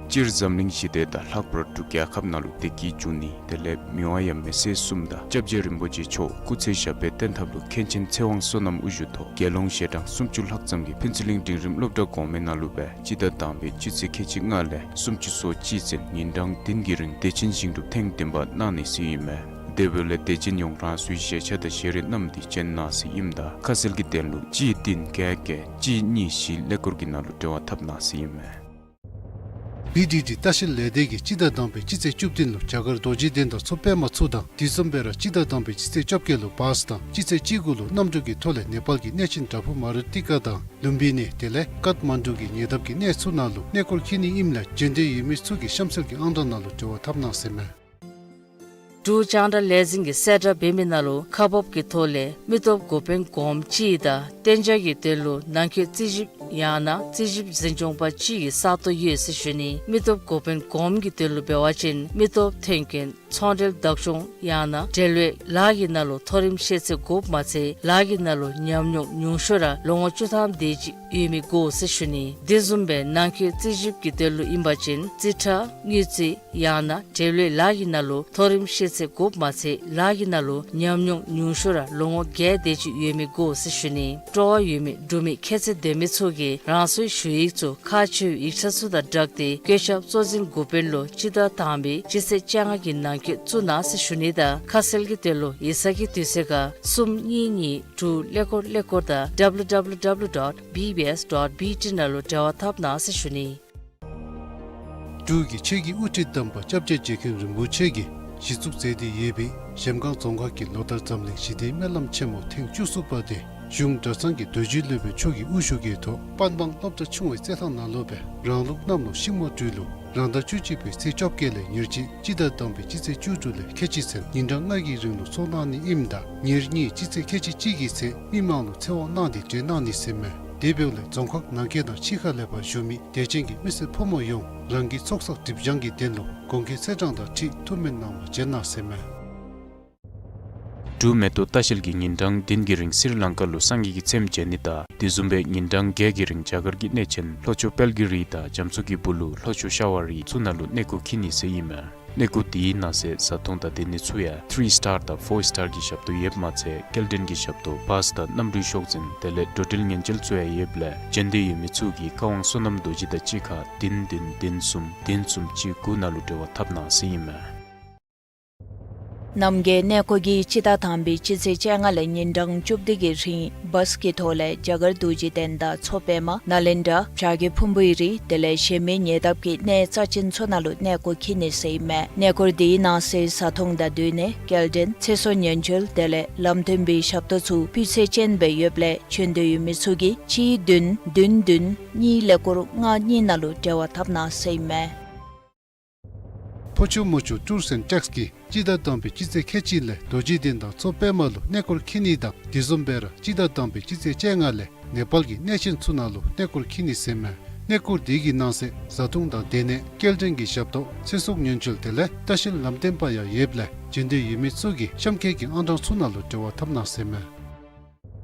སྤྱིར་འཛམ་གླིང་ཞི་བདེ་དང་ལྷག་པར་འབྲུག་རྒྱལ་ཁབ་ནང་ལུ་བདེ་སྐྱིད་འབྱུང་ནི་དེ་ལས་མི་དབང་ཡབ་མེས་སྲས་གསུམ་དང་སྐྱབས་རྗེ་རིན་པོ་ཆེ་མཆོག་སྐུ་ཚེ་ཞབས་པད་བརྟན་ཐབས་ལུ་མཁན་ཆེན་ཚེ་དབང་བསོད་ནམས་དབུ་བཞུགས་ཐོག་དགེ་སློང་ཞལ་གྲངས་སུམ་ཅུ་ལྷག་ཙམ་གྱིས་ཕུན་ཚོགས་གླིང་འབྲིང་རིམ་སློབ་གྲྭ་གོང་མའི་ནང་ལུ་སྦེ་སྤྱི་ཟླ་དང་པའི་སྤྱི་ཚེས་ཁལ་གཅིག་ལྔ་ལས་སུམ་ཅུ་སོ་གཅིག་ཚུན་ཉིན་གྲངས་བདུན་གྱི་རིང་བདེ་ཆེན་ཞིང་སྒྲུབ་ཐེངས་བདུན་པ་གནང་ནི་ཟེར་ཨིན་མས། དེ་འབདཝ་ལས་དད་ཅན་ཡོངས་རང་སོའི་བཞེས་ཆ་དང་བཞེས་རིགས་བསྣམས་ཏེ་བྱོན་གནང་ཟེར་ཨིནམ་ད་ཁ་གསལ་གྱི་དོན་ལུ་གཅིག་བདུན་བརྒྱད་བརྒྱད་གཅིག་གཉིས་བཞི་ཀླད་ཀོར་གྱི་ནང་ལུ་འབྲེལ་བ་འཐབ་གནང་ཟེར་ཨིན་མས། བི་ཌི་ཌི་ལྟ་བཤལ་ལས་སྡེ་གིས་སྤྱི་ཟླ་དང་པའི་སྤྱི་ཚེས་བཅུ་བདུན་ལུ་རྒྱ་གར་རྡོ་རྗེ་གདན་དང་མཚོ་པདྨ་ཚུ་དང་དེ་བཟུམ་སྦེ་ར་སྤྱི་ཟླ་དང་པའི་སྤྱི་ཚེས་བཅོ་བརྒྱད་ལུ་བཱས་དང་སྤྱི་ཚེས་བཅུ་དགུ་ལུ་གནམ་གྲུ་གི་ཐོག་ལས་ནེ་པཱལ་གྱི་གནས་ཆེན་བྲག་ཕུག་མ་རུ་ཏི་ཀ་དང་ལུམ་བི་ནི་དེ་ལས་ཀཏ་མན་ཌུ་གི་ཉེ་འདབས་ཀྱི་གནས་ཚུ་ནང་ལུ་གནས་སྐོར་འཁྱིད་ནི་ཨིནམ་ལས་འབྱོན་འདོད་ཡོད་མི་ཚུ་གིས་གཤམ་གསལ་གྱི་ཨང་གྲངས་ནང་ལུ་འབྲེལ་བ་འཐབ་གནང་ཟེར་ཨིན་མས། འབྲུག་རྒྱང་བསྒྲགས་ལས་འཛིན་གྱིས་གསལ་བསྒྲགས་འབད་མི་ནང་ལུ་ཁག་འབག་གི་ཐོག་ལས་མི་སྟོབས་འགོ་དཔོན་གོངམ་གཅིག་དང་གཏན་འཇགས་ཀྱི་དོན་ལུ་ནང་འཁོད་རྩིས་ཞིབ་ཡང་ན་རྩིས་ཞིབ་འཛིན་སྐྱོང་པ་གཅིག་གི་ས་སྟོང་ཡོད་ཟེར་ཞུ་ནི། མི་སྟོབས་འགོ་དཔོན་གོངམ་གྱི་དོན་ལུ་འབད་བ་ཅིན་མི་སྟོབས་ཐོན་སྐྱེད་ཚོང་འབྲེལ་བདག་སྐྱོང་ཡང་ན་འབྲེལ་ཡོད་ལཱ་གི་ནང་ལུ་མཐོ་རིམ་ཤེས་ཚད་དགོཔ་མ་ཚད་ལཱ་གི་ནང་ལུ་ཉམས་མྱོང་ཉུང་ཤོས་ར་ལོ་ངོ་བཅུ་ཐམ་དེ་ཅིག་ཡོད་མི་དགོ་ཟེར་ཞུ་ནི། དེ་བཟུམ་སྦེ་ནང་འཁོད་རྩིས་ཞིབ་ཀྱི་དོན་ལུ་ཨིན་པ་ཅིན་རྩིས་ཁྲ་དངུལ་རྩིས་ཡང་ན་འབྲེལ་ཡོད་ལཱ་གི་ནང་ལུ་མཐོ་རིམ་ཤེས་ཚད་དགོཔ་མ་ཚད་ལཱ་གི་ནང་ལུ་ཉམས་མྱོང་ཉུང་ཤོས་ར་ལོ་ངོ་བརྒྱད་དེ་ཅིག་ཡོད་མི་དགོ་ཟེར་ཞུ་ནི། སྤྲོ་བ་ཡོད་མི་འབྲུག་མི་ཁྱད་ཚད་ལྡན་མི་ཚུ་གིས་རང་སོའི་ཞུ་ཡིག་ཚུ་ཁག་ཆེ་བའི་ཡིག་ཆ་ཚུ་དང་སྦྲགས་ཏེ་བཀོད་ཁྱབ་གཙོ་འཛིན་འགོ་དཔོན་ལུ་སྤྱི་ཟླ་དང་པའི་སྤྱི་ཚེས་བཅོ་ལྔ་གི་ནང་འཁོད་བཙུགས་གནང་ཟེར་ཞུ་ནི་དང་ཁ་གསལ་གྱི་དོན་ལུ་ཡིག་ཚང་གི་དུས་ཚོད་ཁར་གསུམ་གཉིས་གཉིས་དྲུག་ཀླད་ཀོར་ཀླད་ཀོར་དང་W W W dot B B S dot B T ནང་ལུ་འབྲེལ་བ་འཐབ་གནང་ཟེར་ཞུ་ནི། འབྲུག་གི་ཆོས་ཀྱི་དབུ་ཁྲིད་དམ་པ་སྐྱབས་རྗེ་རྗེ་མཁན་རིན་པོ་ཆེ་གིས་གཞི་བཙུགས་མཛད་དེ་ཡོད་པའི་གཞལམ་སྒང་རྫོང་ཁག་གི་ལོ་ལྟར་འཛམ་གླིང་ཞི་བདེའི་སྨོན་ལམ་ཆེན་མོ་ཐེངས་བཅུ་གསུམ་པ་དེ་གཞུང་གྲྭ་ཚང་གི་རྡོ་རྗེ་སློབ་དཔོན་མཆོག་གི་དབུ་བཞུགས་ཀྱི་ཐོག་པན་སྦང་སློབ་གྲྭ་ཆུང་བའི་རྩེད་ཐང་ནང་ལུ་སྦེ་རང་ལུགས་གནམ་ལོ་ཤིང་མོ་སྦྲུལ་ལོ་རང་ཟླ་བཅུ་གཅིག་པའི་ཚེས་བཅོ་བརྒྱད་ལས་ཉེར་གཅིག་སྤྱི་ཟླ་དང་པའི་སྤྱི་ཚེས་བཅུ་དྲུག་ལས་ཁལ་གཅིག་ཚུན་ཉིན་གྲངས་ལྔ་གི་རིང་ལུ་ཚོགས་གནང་ནི་ཨིནམ་ད་ཉེར་གཉིས་སྤྱི་ཚེས་ཁལ་གཅིག་གཅིག་གི་ཚེས་མི་མང་ལུ་ཚེ་དབང་གནང་སྟེ་གྲོལ་གནང་ནི་ཟེར་ཨིན་མས། དེ་འབདཝ་ལས་རྫོང་ཁག་ནང་འཁོད་དང་ཕྱི་ཁ་ལས་ཕར་བཞུགས་མི་དད་ཅན་གྱི་མི་སེར་ཕོ་མོ་ཡོངས་རང་གི་ཚོགས་བསགས་སྒྲིབ་སྦྱང་གི་དོན་ལུ་དགོངས་འགལ་ཚེས་གྲངས་དང་འཁྲིལ་ཐུགས་སྨོན་གནང་བར་བྱོན་གནང་ཟེར་ཨིན་མས། འབྲུག་མེ་ཏོག་ལྟ་བཤལ་གྱིས་ཉིན་གྲངས་བདུན་གྱི་རིང་སི་རི་ལང་ཀ་ལུ་སངས་རྒྱས་ཀྱི་ཚེམས་མཇལ་ནི་དང་དེ་བཟུམ་སྦེ་ཉིན་གྲངས་བརྒྱད་ཀྱི་རིང་རྒྱ་གར་གྱི་གནས་ཆེན་ལྷོ་ཕྱོགས་དཔལ་གྱི་རི་དང་རྒྱ་མཚོ་གི་སྦུག་ལུ་ལྷོ་ཕྱོགས་ཤ་བ་རི་ཚུ་ནང་ལུ་གནས་སྐོར་འཁྱིད་ནི་ཟེར་ཨིན་མས། གནས་སྐོར་དེའི་ནང་གསེས་བཟའ་འཐུང་དང་སྡོད་ནི་ཚུ་ཡང་ཐི་རི་སི་ཊར་དང་ཕོར་སི་ཊར་གྱི་ཞབས་ཏོག་ཡོདཔ་མ་ཚད་སྐྱེལ་འདྲེན་གྱི་ཞབས་ཏོག་བཱས་དང་གནམ་གྲུའི་ཤོག་འཛིན་དེ་ལས་འགྲོ་འགྲུལ་ཉེན་བཅོལ་ཚུ་ཡང་ཡོདཔ་ལས་འབྱོན་འདོད་ཡོད་མི་ཚུ་གིས་བཀའ་དབང་བསོད་ནམས་རྡོ་རྗེ་དང་གཅིག་ཁར་བདུན་བདུན་བདུན་གསུམ་བདུན་གསུམ་གཅིག་དགུ་ནང་ལུ་འབྲེལ་བ་འཐབ་གནང་ཟེར་ཨིན་མས། རྣམ་རྒྱལ་གནས་སྐོར་གྱི་སྤྱི་ཟླ་དང་པའི་སྤྱི་ཚེས་བཅོ་ལྔ་ལས་ཉིན་གྲངས་བཅུ་བདུན་གྱི་རིང་བཱས་ཀྱི་ཐོག་ལས་རྒྱ་གར་རྡོ་རྗེ་གདན་དང་མཚོ་པདྨ་ནཱ་ལེནྡྲ་བྱ་རྒོད་ཕུང་པོའི་རི་དེ་ལས་གཞན་མི་ཉེ་འདབས་ཀྱི་གནས་རྩ་ཆེན་ཚུ་ནང་ལུ་གནས་སྐོར་འཁྱིད་ནི་ཟེར་ཨིན་མས། གནས་སྐོར་དེའི་ནང་གསེས་བཟའ་འཐུང་དང་སྡོད་གནས་སྐྱེལ་འདྲེན་ཚེ་སྲོག་ཉེན་བཅོལ་དེ་ལས་ལམ་སྟོན་པའི་ཞབས་ཏོག་ཚུ་སྤུས་ཚད་ཅན་སྦེ་ཡོདཔ་ལས་འབྱོན་འདོད་ཡོད་མི་ཚུ་གིས་གཅིག་བདུན་བདུན་བདུན་གཉིས་ཀླད་ཀོར་ལྔ་གཉིས་ནང་ལུ་འབྲེལ་བ་འཐབ་གནང་ཟེར་ཨིན་མས། ཕོ་ཆུ་མོ་ཆུ་ཊུརསི་ཨེནཌ་ཊེགསི་གིས་སྤྱི་ཟླ་དང་པའི་སྤྱི་ཚེས་ཁལ་གཅིག་ལས་རྡོ་རྗེ་གདན་དང་མཚོ་པདྨ་ལུ་གནས་སྐོར་འཁྱིད་ནི་དང་དེ་བཟུམ་སྦེ་ར་སྤྱི་ཟླ་དང་པའི་སྤྱི་ཚེས་བཅོ་ལྔ་ལས་ནེ་པཱལ་གྱི་གནས་ཆེན་ཚུ་ནང་ལུ་གནས་སྐོར་འཁྱིད་ནི་ཟེར་ཨིན་མས། གནས་སྐོར་དེ་གི་ནང་གསེས་བཟའ་འཐུང་དང་སྡོད་གནས་སྐྱེལ་འདྲེན་གྱི་ཞབས་ཏོག་ཚེ་སྲོག་ཉེན་བཅོལ་དེ་ལས་ལྟ་བཤལ་ལམ་སྟོན་པ་ཡང་ཡོདཔ་ལས་འབྱོན་འདོད་ཡོད་མི་ཚུ་གིས་གཤམ་འཁོད་ཀྱི་ཨང་གྲངས་ཚུ་ནང་ལུ་འབྲེལ་བ་འཐབ་གནང་ཟེར་ཨིན་མས།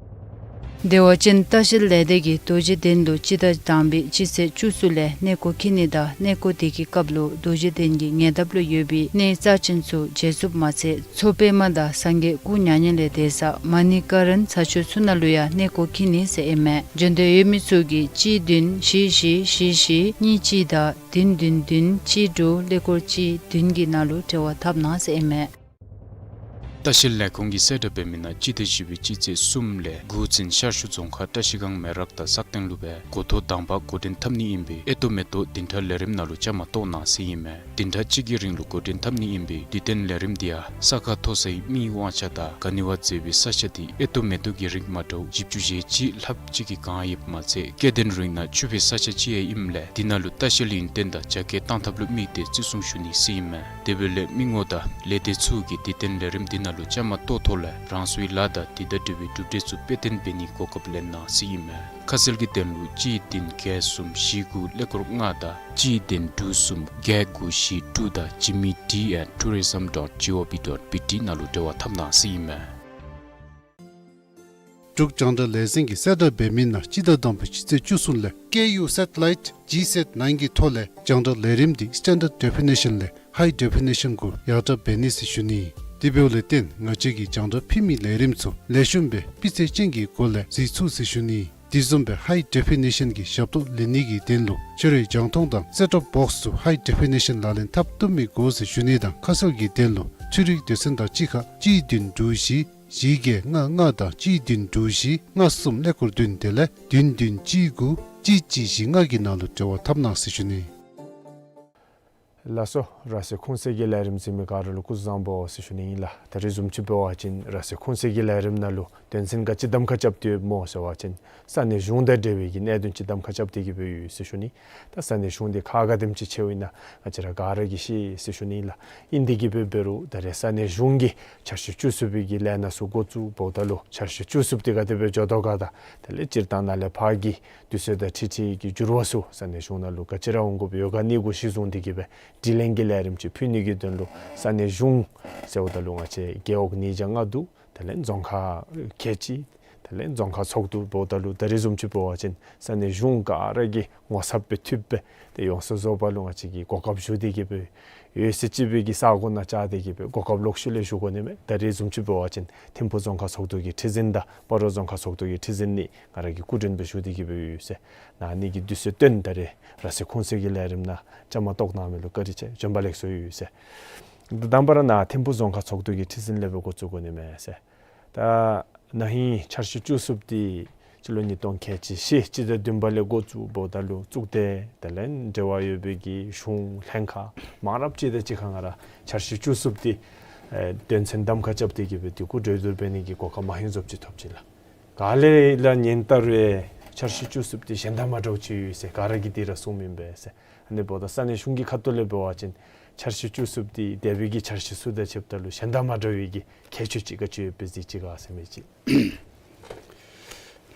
བདེ་བ་ཅན་ལྟ་བཤལ་ལས་སྡེ་གིས་རྡོ་རྗེ་གདན་ལུ་སྤྱི་ཟླ་དང་པའི་སྤྱི་ཚེས་བཅུ་གསུམ་ལས་གནས་སྐོར་འཁྱིད་ནི་དང་གནས་སྐོར་དེ་གི་སྐབས་ལུ་རྡོ་རྗེ་གདན་གྱི་ཉེ་འདབས་ལུ་ཡོད་པའི་གནས་རྩ་ཆེན་ཚུ་མཇལ་ཚུགསཔ་མ་ཚད་མཚོ་པདྨ་དང་སངས་རྒྱས་སྐུ་མྱ་ངན་ལས་འདས་ས་མ་ཎི་ཀ་རན་ས་ཆུ་ཚུ་ནང་ལུ་ཡང་གནས་སྐོར་འཁྱིད་ནི་ཟེར་ཨིན་མས། འབྱོན་འདོད་ཡོད་མི་ཚུ་གིས་གཅིག་བདུན་བཞི་བཞི་བཞི་བཞི་གཉིས་གཅིག་དང་བདུན་བདུན་བདུན་གཅིག་དྲུག་ཀླད་ཀོར་གཅིག་བདུན་གྱི་ནང་ལུ་འབྲེལ་བ་འཐབ་གནང་ཟེར་ཨིན་མས། ལྟ་བཤལ་ལས་ཁུངས་ཀྱིས་གསལ་བསྒྲགས་འབད་མི་ནང་སྤྱི་ཟླ་བཞི་པའི་སྤྱི་ཚེས་གསུམ་ལས་དགུ་ཚུན་ཤར་ཕྱོགས་རྫོང་ཁག་བཀྲ་ཤིས་སྒང་མེ་རག་དང་སག་སྟེང་ལུ་སྦེ་འགོ་ཐོག་དང་པ་འགོ་འདྲེན་འཐབ་ནི་ཨིན་པས། ཨེ་ཏོ་མེ་ཏོག་བདུན་ཕྲག་ལས་རིམ་ནང་ལུ་བཅའ་མར་གཏོགས་གནང་ཟེར་ཨིན་མས། བདུན་ཕྲག་གཅིག་གི་རིང་ལུ་འགོ་འདྲེན་འཐབ་ནི་ཨིན་པས། དུས་སྟོན་ལས་རིམ་དེ་ཡང་ས་ཁ་མཐོ་སའི་མིའི་དབང་ཆ་དང་ག་ནི་བ་མཛེས་པའི་ས་ཆ་དེ་ཨེ་ཏོ་མེ་ཏོག་གི་རིགས་མ་འདྲཝ་བཞི་བཅུ་ཞེ་གཅིག་ལྷགཔ་ཅིག་གིས་གང་ཡོདཔ་མ་ཚད་སྐྱེ་ལྡན་རིགས་ནང་ཕྱུག་པའི་ས་ཆ་ཅིག་ཡང་ཨིནམ་ལས་དེ་ནང་ལུ་ལྟ་བཤལ་ཡོན་ཏན་དང་རྒྱ་སྐྱེད་གཏང་ཐབས་ལུ་དམིགས་ཏེ་བརྩི་སྲུང་ཞུ་ནི་ཟེར་ཨིན་མས། དེ་འབདཝ་ལས་མི་ངོམ་དང་ལས་སྡེ་ཚུ་གིས་དུས་སྟོན་ལས་རིམ་དེ་ནང་ལུ་བཅའ་མར་གཏོགས་ཐོག་ལས་རང་སོའི་ལཱ་དང་དེ་དང་འབྲེལ་བའི་གྲུབ་འབྲས་ཚུ་དཔེ་སྟོན་འབད་ནིའི་གོ་སྐབས་ལེན་གནང་ཟེར་ཨིན་མས། ཁ་གསལ་གྱི་དོན་ལུ་གཅིག་བདུན་བརྒྱད་གསུམ་བཞི་དགུ་ཀླད་ཀོར་ལྔ་དང་གཅིག་བདུན་དྲུག་གསུམ་བརྒྱད་དགུ་བཞི་དྲུག་དང་jimmy d at tourism dot gov dot bt ནང་ལུ་འབྲེལ་བ་འཐབ་གནང་ཟེར་ཨིན་མས། འབྲུག་རྒྱང་བསྒྲགས་ལས་འཛིན་གྱིས་གསལ་བསྒྲགས་འབད་མི་ནང་སྤྱི་ཟླ་དང་པའི་སྤྱི་ཚེས་བཅུ་གསུམ་ལས་Ku satellite G sat nine གི་ཐོག་ལས་རྒྱང་བསྒྲགས་ལས་རིམ་དེ་standard definition ལས་high definition གུ་ཡར་དྲག་འབད་ནི་ཟེར་ཞུ་ནི། དེ་འབདཝ་ལས་བརྟེན་ང་བཅས་ཀྱིས་རྒྱང་བསྒྲགས་ཕུལ་མི་ལས་རིམ་ཚུ་ལེགས་ཤོམ་སྦེ་སྤུས་ཚད་ཅན་གྱི་སྒོ་ལས་གཟིགས་ཚུགས་ཟེར་ཞུ་ནི། དེ་བཟུམ་སྦེ་high definition གྱི་ཞབས་ཏོག་ལེན་ནི་གི་དོན་ལུ་ཁྱོད་རའི་རྒྱང་མཐོང་དང་set top box ཚུ་high definition ལག་ལེན་འཐབ་བཏུབ་མི་དགོ་ཟེར་ཞུ་ནི་དང་ཁ་གསལ་གྱི་དོན་ལུ་འཕྲུལ་རིག་སྡེ་ཚན་དང་གཅིག་ཁར་གཅིག་བདུན་དྲུག་བཞི་བཞི་བརྒྱད་ལྔ་ལྔ་དང་གཅིག་བདུན་དྲུག་བཞི་ལྔ་གསུམ་ཀླད་ཀོར་བདུན་དེ་ལས་བདུན་བདུན་གཅིག་དགུ་གཅིག་གཅིག་བཞི་ལྔ་གི་ནང་ལུ་འབྲེལ་བ་འཐབ་གནང་ཟེར་ཞུ་ནི། ལགས་སོ། ར་སའི་ཁུངས་གསལ་གྱི་ལས་རིམ་གཟིགས་མི་ག་ར་ལུ་སྐུ་གཟུགས་བཟང་པོ་ཟེར་ཞུ་ནི་ཨིན་ལགས། ད་རེས་བཟུམ་ཅིག་འབད་བ་ཅིན་ར་སའི་ཁུངས་གསལ་གྱི་ལས་རིམ་ནང་ལུ་དོན་ཚན་ག་ཅི་གདམ་ཁ་རྐྱབ་སྟེ་ཡོདཔ་སྨོ་ཟེར་བ་ཅིན་ས་གནས་གཞུང་དང་འབྲེལ་བའི་གི་གནད་དོན་ཅིག་གདམ་ཁ་རྐྱབ་སྟེ་གི་སྦེ་ཡོད་ཟེར་ཞུ་ནི། ད་ས་གནས་གཞུང་འདི་ག་ག་དེམ་ཅིག་ཆེཝ་ཨིན་ན་ང་བཅས་ར་ག་ར་གིས་ཤེས་ཟེར་ཞུ་ནི་ཨིན་ལགས། ཨིན་ཏེ་གི་སྦེ་འབད་རུང་ད་རེས་ས་གནས་གཞུང་གིས་ཆར་ཞུ་བཅུ་གསུམ་པའི་གི་ལས་སྣ་ཚུ་འགོ་བཙུགས་འབདཝ་ད་ལུ་ཆར་ཞུ་བཅུ་གསུམ་འདི་ག་དེ་སྦེ་འགྱོ་དོ་ག་དང་དེ་ལས་སྤྱིར་བཏང་ནཱ་ལས་ཕར་གྱི་དུས་ཚོད་དང་འཁྲིལ་ཏེ་གི་འགྱུར་བ་ཚུ་ས་གནས་གཞུང་ནང་ལུ་ག་ཅི་ར་འོང་དགོཔ་ཡོད་ག་ནི་གུ་གཞི་བཟུང་སྟེ་གི་སྦེ་དྲི་ལན་གྱི་ལས་རིམ་ཅིག་ཕུལ་ནི་གི་དོན་ལུ་ས་གནས་གཞུང་ཟེརཝ་ད་ལུ་ང་བཅས་རྒེད་འོག་ཉིས་བརྒྱ་ལྔ་འདུག། དེ་ལས་རྫོང་ཁག་ཁལ་གཅིག། དེ་ལས་རྫོང་ཁག་ཚོགས་འདུ་འབདཝ་ད་ལུ་ད་རེས་བཟུམ་ཅིག་འབད་བ་ཅིན་ས་གནས་གཞུང་ག་ར་གིས་ངོ་ཚབ་སྦེ་འཐུས་སྦེ་ཏེ་ཡོངས་སུ་རྫོགས་པ་ལུ་ང་བཅས་ཀྱིས་གོ་སྐབས་ཞུ་སྟེ་གི་སྦེ་ཡོད་ཟེར་ཅིག་སྦེ་གི་ས་གོ་ནང་བཅར་ཏེ་གི་སྦེ་གོ་སྐབས་ལོག་ཤུལ་ལས་ཞུ་དགོ་ནི་མས། ད་རེས་བཟུམ་ཅིག་འབད་བ་ཅིན་ཐིམ་ཕུ་རྫོང་ཁག་ཚོགས་འདུ་གི་ཁྲི་འཛིན་དང་སྤ་རོ་རྫོང་ཁག་ཚོགས་འདུ་གི་ཁྲི་འཛིན་ནི་ང་ར་གིས་སྐུ་མགྲོན་སྦེ་ཞུ་སྟེ་གི་སྦེ་ཡོད་ཟེར། ན་ནིང་གི་དུས་ཚོད་བཏོན་ད་རེས་ར་སའི་ཁུངས་གསལ་གྱི་ལས་རིམ་ནང་བཅའ་མར་གཏོགས་གནང་མི་ལུ་བཀའ་དྲིན་ཆེ། བྱོན་པ་ལེགས་སོ་ཡོད་ཟེར། དང་པ་ར་ནཱ་ཐིམ་ཕུ་རྫོང་ཁག་ཚོགས་འདུ་གི་ཁྲི་འཛིན་ལས་སྦེ་འགོ་བཙུགས་དགོ་ནི་མས་ཟེར། ད་ན་ཧིང་ཆར་ཞུ་བཅུ་གསུམ་འདི་སྤྱི་ལོ་ཉིས་སྟོང་ཁལ་གཅིག་བཞི་སྤྱི་ཟླ་བདུན་པ་ལས་འགོ་བཙུགས་འབདཝ་ད་ལུ་གཙུག་སྡེ་དེ་ལས་འབྲེལ་བ་ཡོད་པའི་གི་གཞུང་ལྷན་ཁག་མང་རབས་ཅིག་དང་གཅིག་ཁར་ང་ར་ཆར་ཞུ་བཅུ་གསུམ་འདི་ཨེ་དོན་ཚན་གདམ་ཁ་རྐྱབ་སྟེ་གི་སྦེ་དེ་གུ་གྲོས་བསྡུར་འབད་ནི་གི་གོ་སྐབས་མ་ཧེང་རྫོབ་ཅིག་ཐོབ་ཅི་ལགས། ག་ལས་ལགས་ཉིན་ལྟར་རེ་ཆར་ཞུ་བཅུ་གསུམ་འདི་གཞན་དང་མ་འདྲཝ་ཅིག་ཡོད་ཟེར་ག་ར་གིས་དེ་ར་གསུངམ་ཨིན་པས་ཟེར། ཨ་ནི་འབདཝ་ད་ས་གནས་གཞུང་གི་ཁ་ཐུག་ལས་འབད་བ་ཅིན་ཆར་ཞུ་བཅུ་གསུམ་འདི་འདས་པའི་གི་ཆར་ཞུ་ཚུ་དང་ཕྱདཔ་ད་ལུ་གཞན་དང་མ་འདྲ་བའི་གི་ཁྱད་ཆོས་ཅིག་ག་ཅི་ཡོདཔ་སྦེ་གཟིགས་ཅི་ག་ཟེར་མི་ཅིག།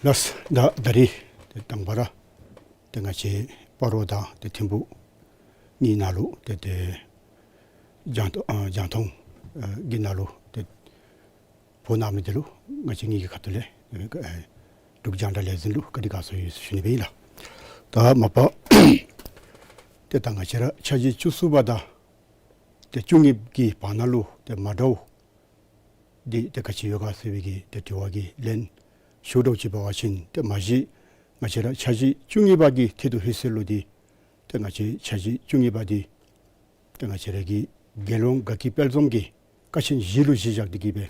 ལགས། ད་ད་རིས་ཏེ་དང་པ་ར་ཏེ་ང་བཅས་སྤ་རོ་དང་ཏེ་ཐིམ་ཕུ་གཉིས་ནང་ལུ་ཏེ་ཏེ་རྒྱང་ཨ་རྒྱང་མཐོང་ཨ་གི་ནང་ལུ་ཏེ་ཕོ་ འབོ་གནང་མི་འདི་ལུ་ང་བཅས་ངེ་གི་ཁ་ཐུག་ལས་ཨེ་འབྲུག་རྒྱང་བསྒྲགས་ལས་འཛིན་ལུ་བཀའ་དྲིན་དགའ་ཚོར་ཡོད་ཟེར་ཞུ་ནི་སྦེ་ཨིན་ལགས། ད་མ་པ་ཏེ་ད་ང་བཅས་ར་འཆར་གཞི་བཅུ་གསུམ་པ་དང་ཏེ་བཅུ་གཉིས་པ་གི་བར་ན་ལུ་ཏེ་མ་འདྲཝ་འདི་ཏེ་ག་ཅི་ཡོད་ག་ཟེར་བའི་གི་ཏེ་དྲི་བ་གི་ལན་ཞུ་དོ་ཅིག་འབད་བ་ཅིན་ཏེ་མ་གཞི་ང་བཅས་ར་འཆར་གཞི་བཅུ་གཉིས་པ་གི་ཐད་དུ་ལྷོད་ཚེ་ལུ་འདི་ཏེ་ང་བཅས་འཆར་གཞི་བཅུ་གཉིས་པ་འདི་ཏེ་ང་བཅས་ར་གི་རྒྱལ་ཡོངས་དགའ་སྐྱིད་དཔལ་འཛོམས་ཀྱི་ཀ་ཆེན་བཞི་ལུ་གཞི་བཞག་སྟེ་གི་སྦེ་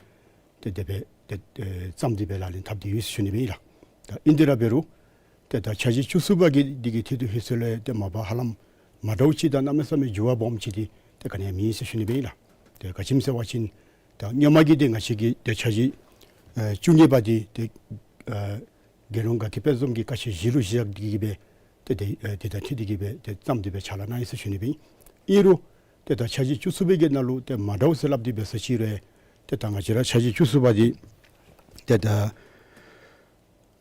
ཏེ་དེ་སྦེ་ཏེ་ཨེ་བརྩམས་ཏེ་སྦེ་ལག་ལེན་འཐབ་སྟེ་ཡོད་ཟེར་ཞུ་ནི་སྦེ་ཨིན་ལགས། ད་ཨིན་དེ་ར་འབད་རུང་ཏེ་ད་འཆར་གཞི་བཅུ་གསུམ་པ་གི་འདི་གི་ཐད་དུ་ལྷོད་ཚེ་ལུ་ཏེ་མ་པ་ཧ་ལམ་མ་འདྲཝ་ཅིག་དང་གནམ་མེད་ས་མེད་འགྱུར་བ་སྦོམ་ཅིག་འདི་ཏེ་ག་ནི་ཡང་མེད་ཟེར་ཞུ་ནི་སྦེ་ཨིན་ལགས། ཏེ་ག་ཅི་སྨོ་ཟེར་བ་ཅིན་ད་སྔོན་མ་གི་འདི་ང་བཅས་ཀྱི་ཏེ་འཆར་གཞི་ཨེ་བཅུ་གཉིས་པ་འདི་ཏེ་ཨེ་རྒྱལ་ཡོངས་དགའ་སྐྱིད་དཔལ་འཛོམས་ཀྱི་ཀ་ཆེན་བཞི་ལུ་གཞི་བཞག་སྟེ་གི་སྦེ་ཏེ་ཏེ་ཨེ་ཏེ་ད་འཐུས་ཏེ་གི་སྦེ་ཏེ་བརྩམས་ཏེ་སྦེ་ཕྱག་ལཱ་གནང་ཡི་ཟེར་ཞུ་ནི་སྦེ་ཨིན། ཨིན་རུང་ཏེ་ད་འཆར་གཞི་བཅུ་གསུམ་པའི་གི་ནང་ལུ་ཏེ་མ་འདྲཝ་ཟེར་སླབ་སྟེ་འབད་ས་ཅིག་རུང་ཏེ་ད་ང་བཅས་ར་འཆར་གཞི་བཅུ་གསུམ་པ་འདི་ཏེ་ད་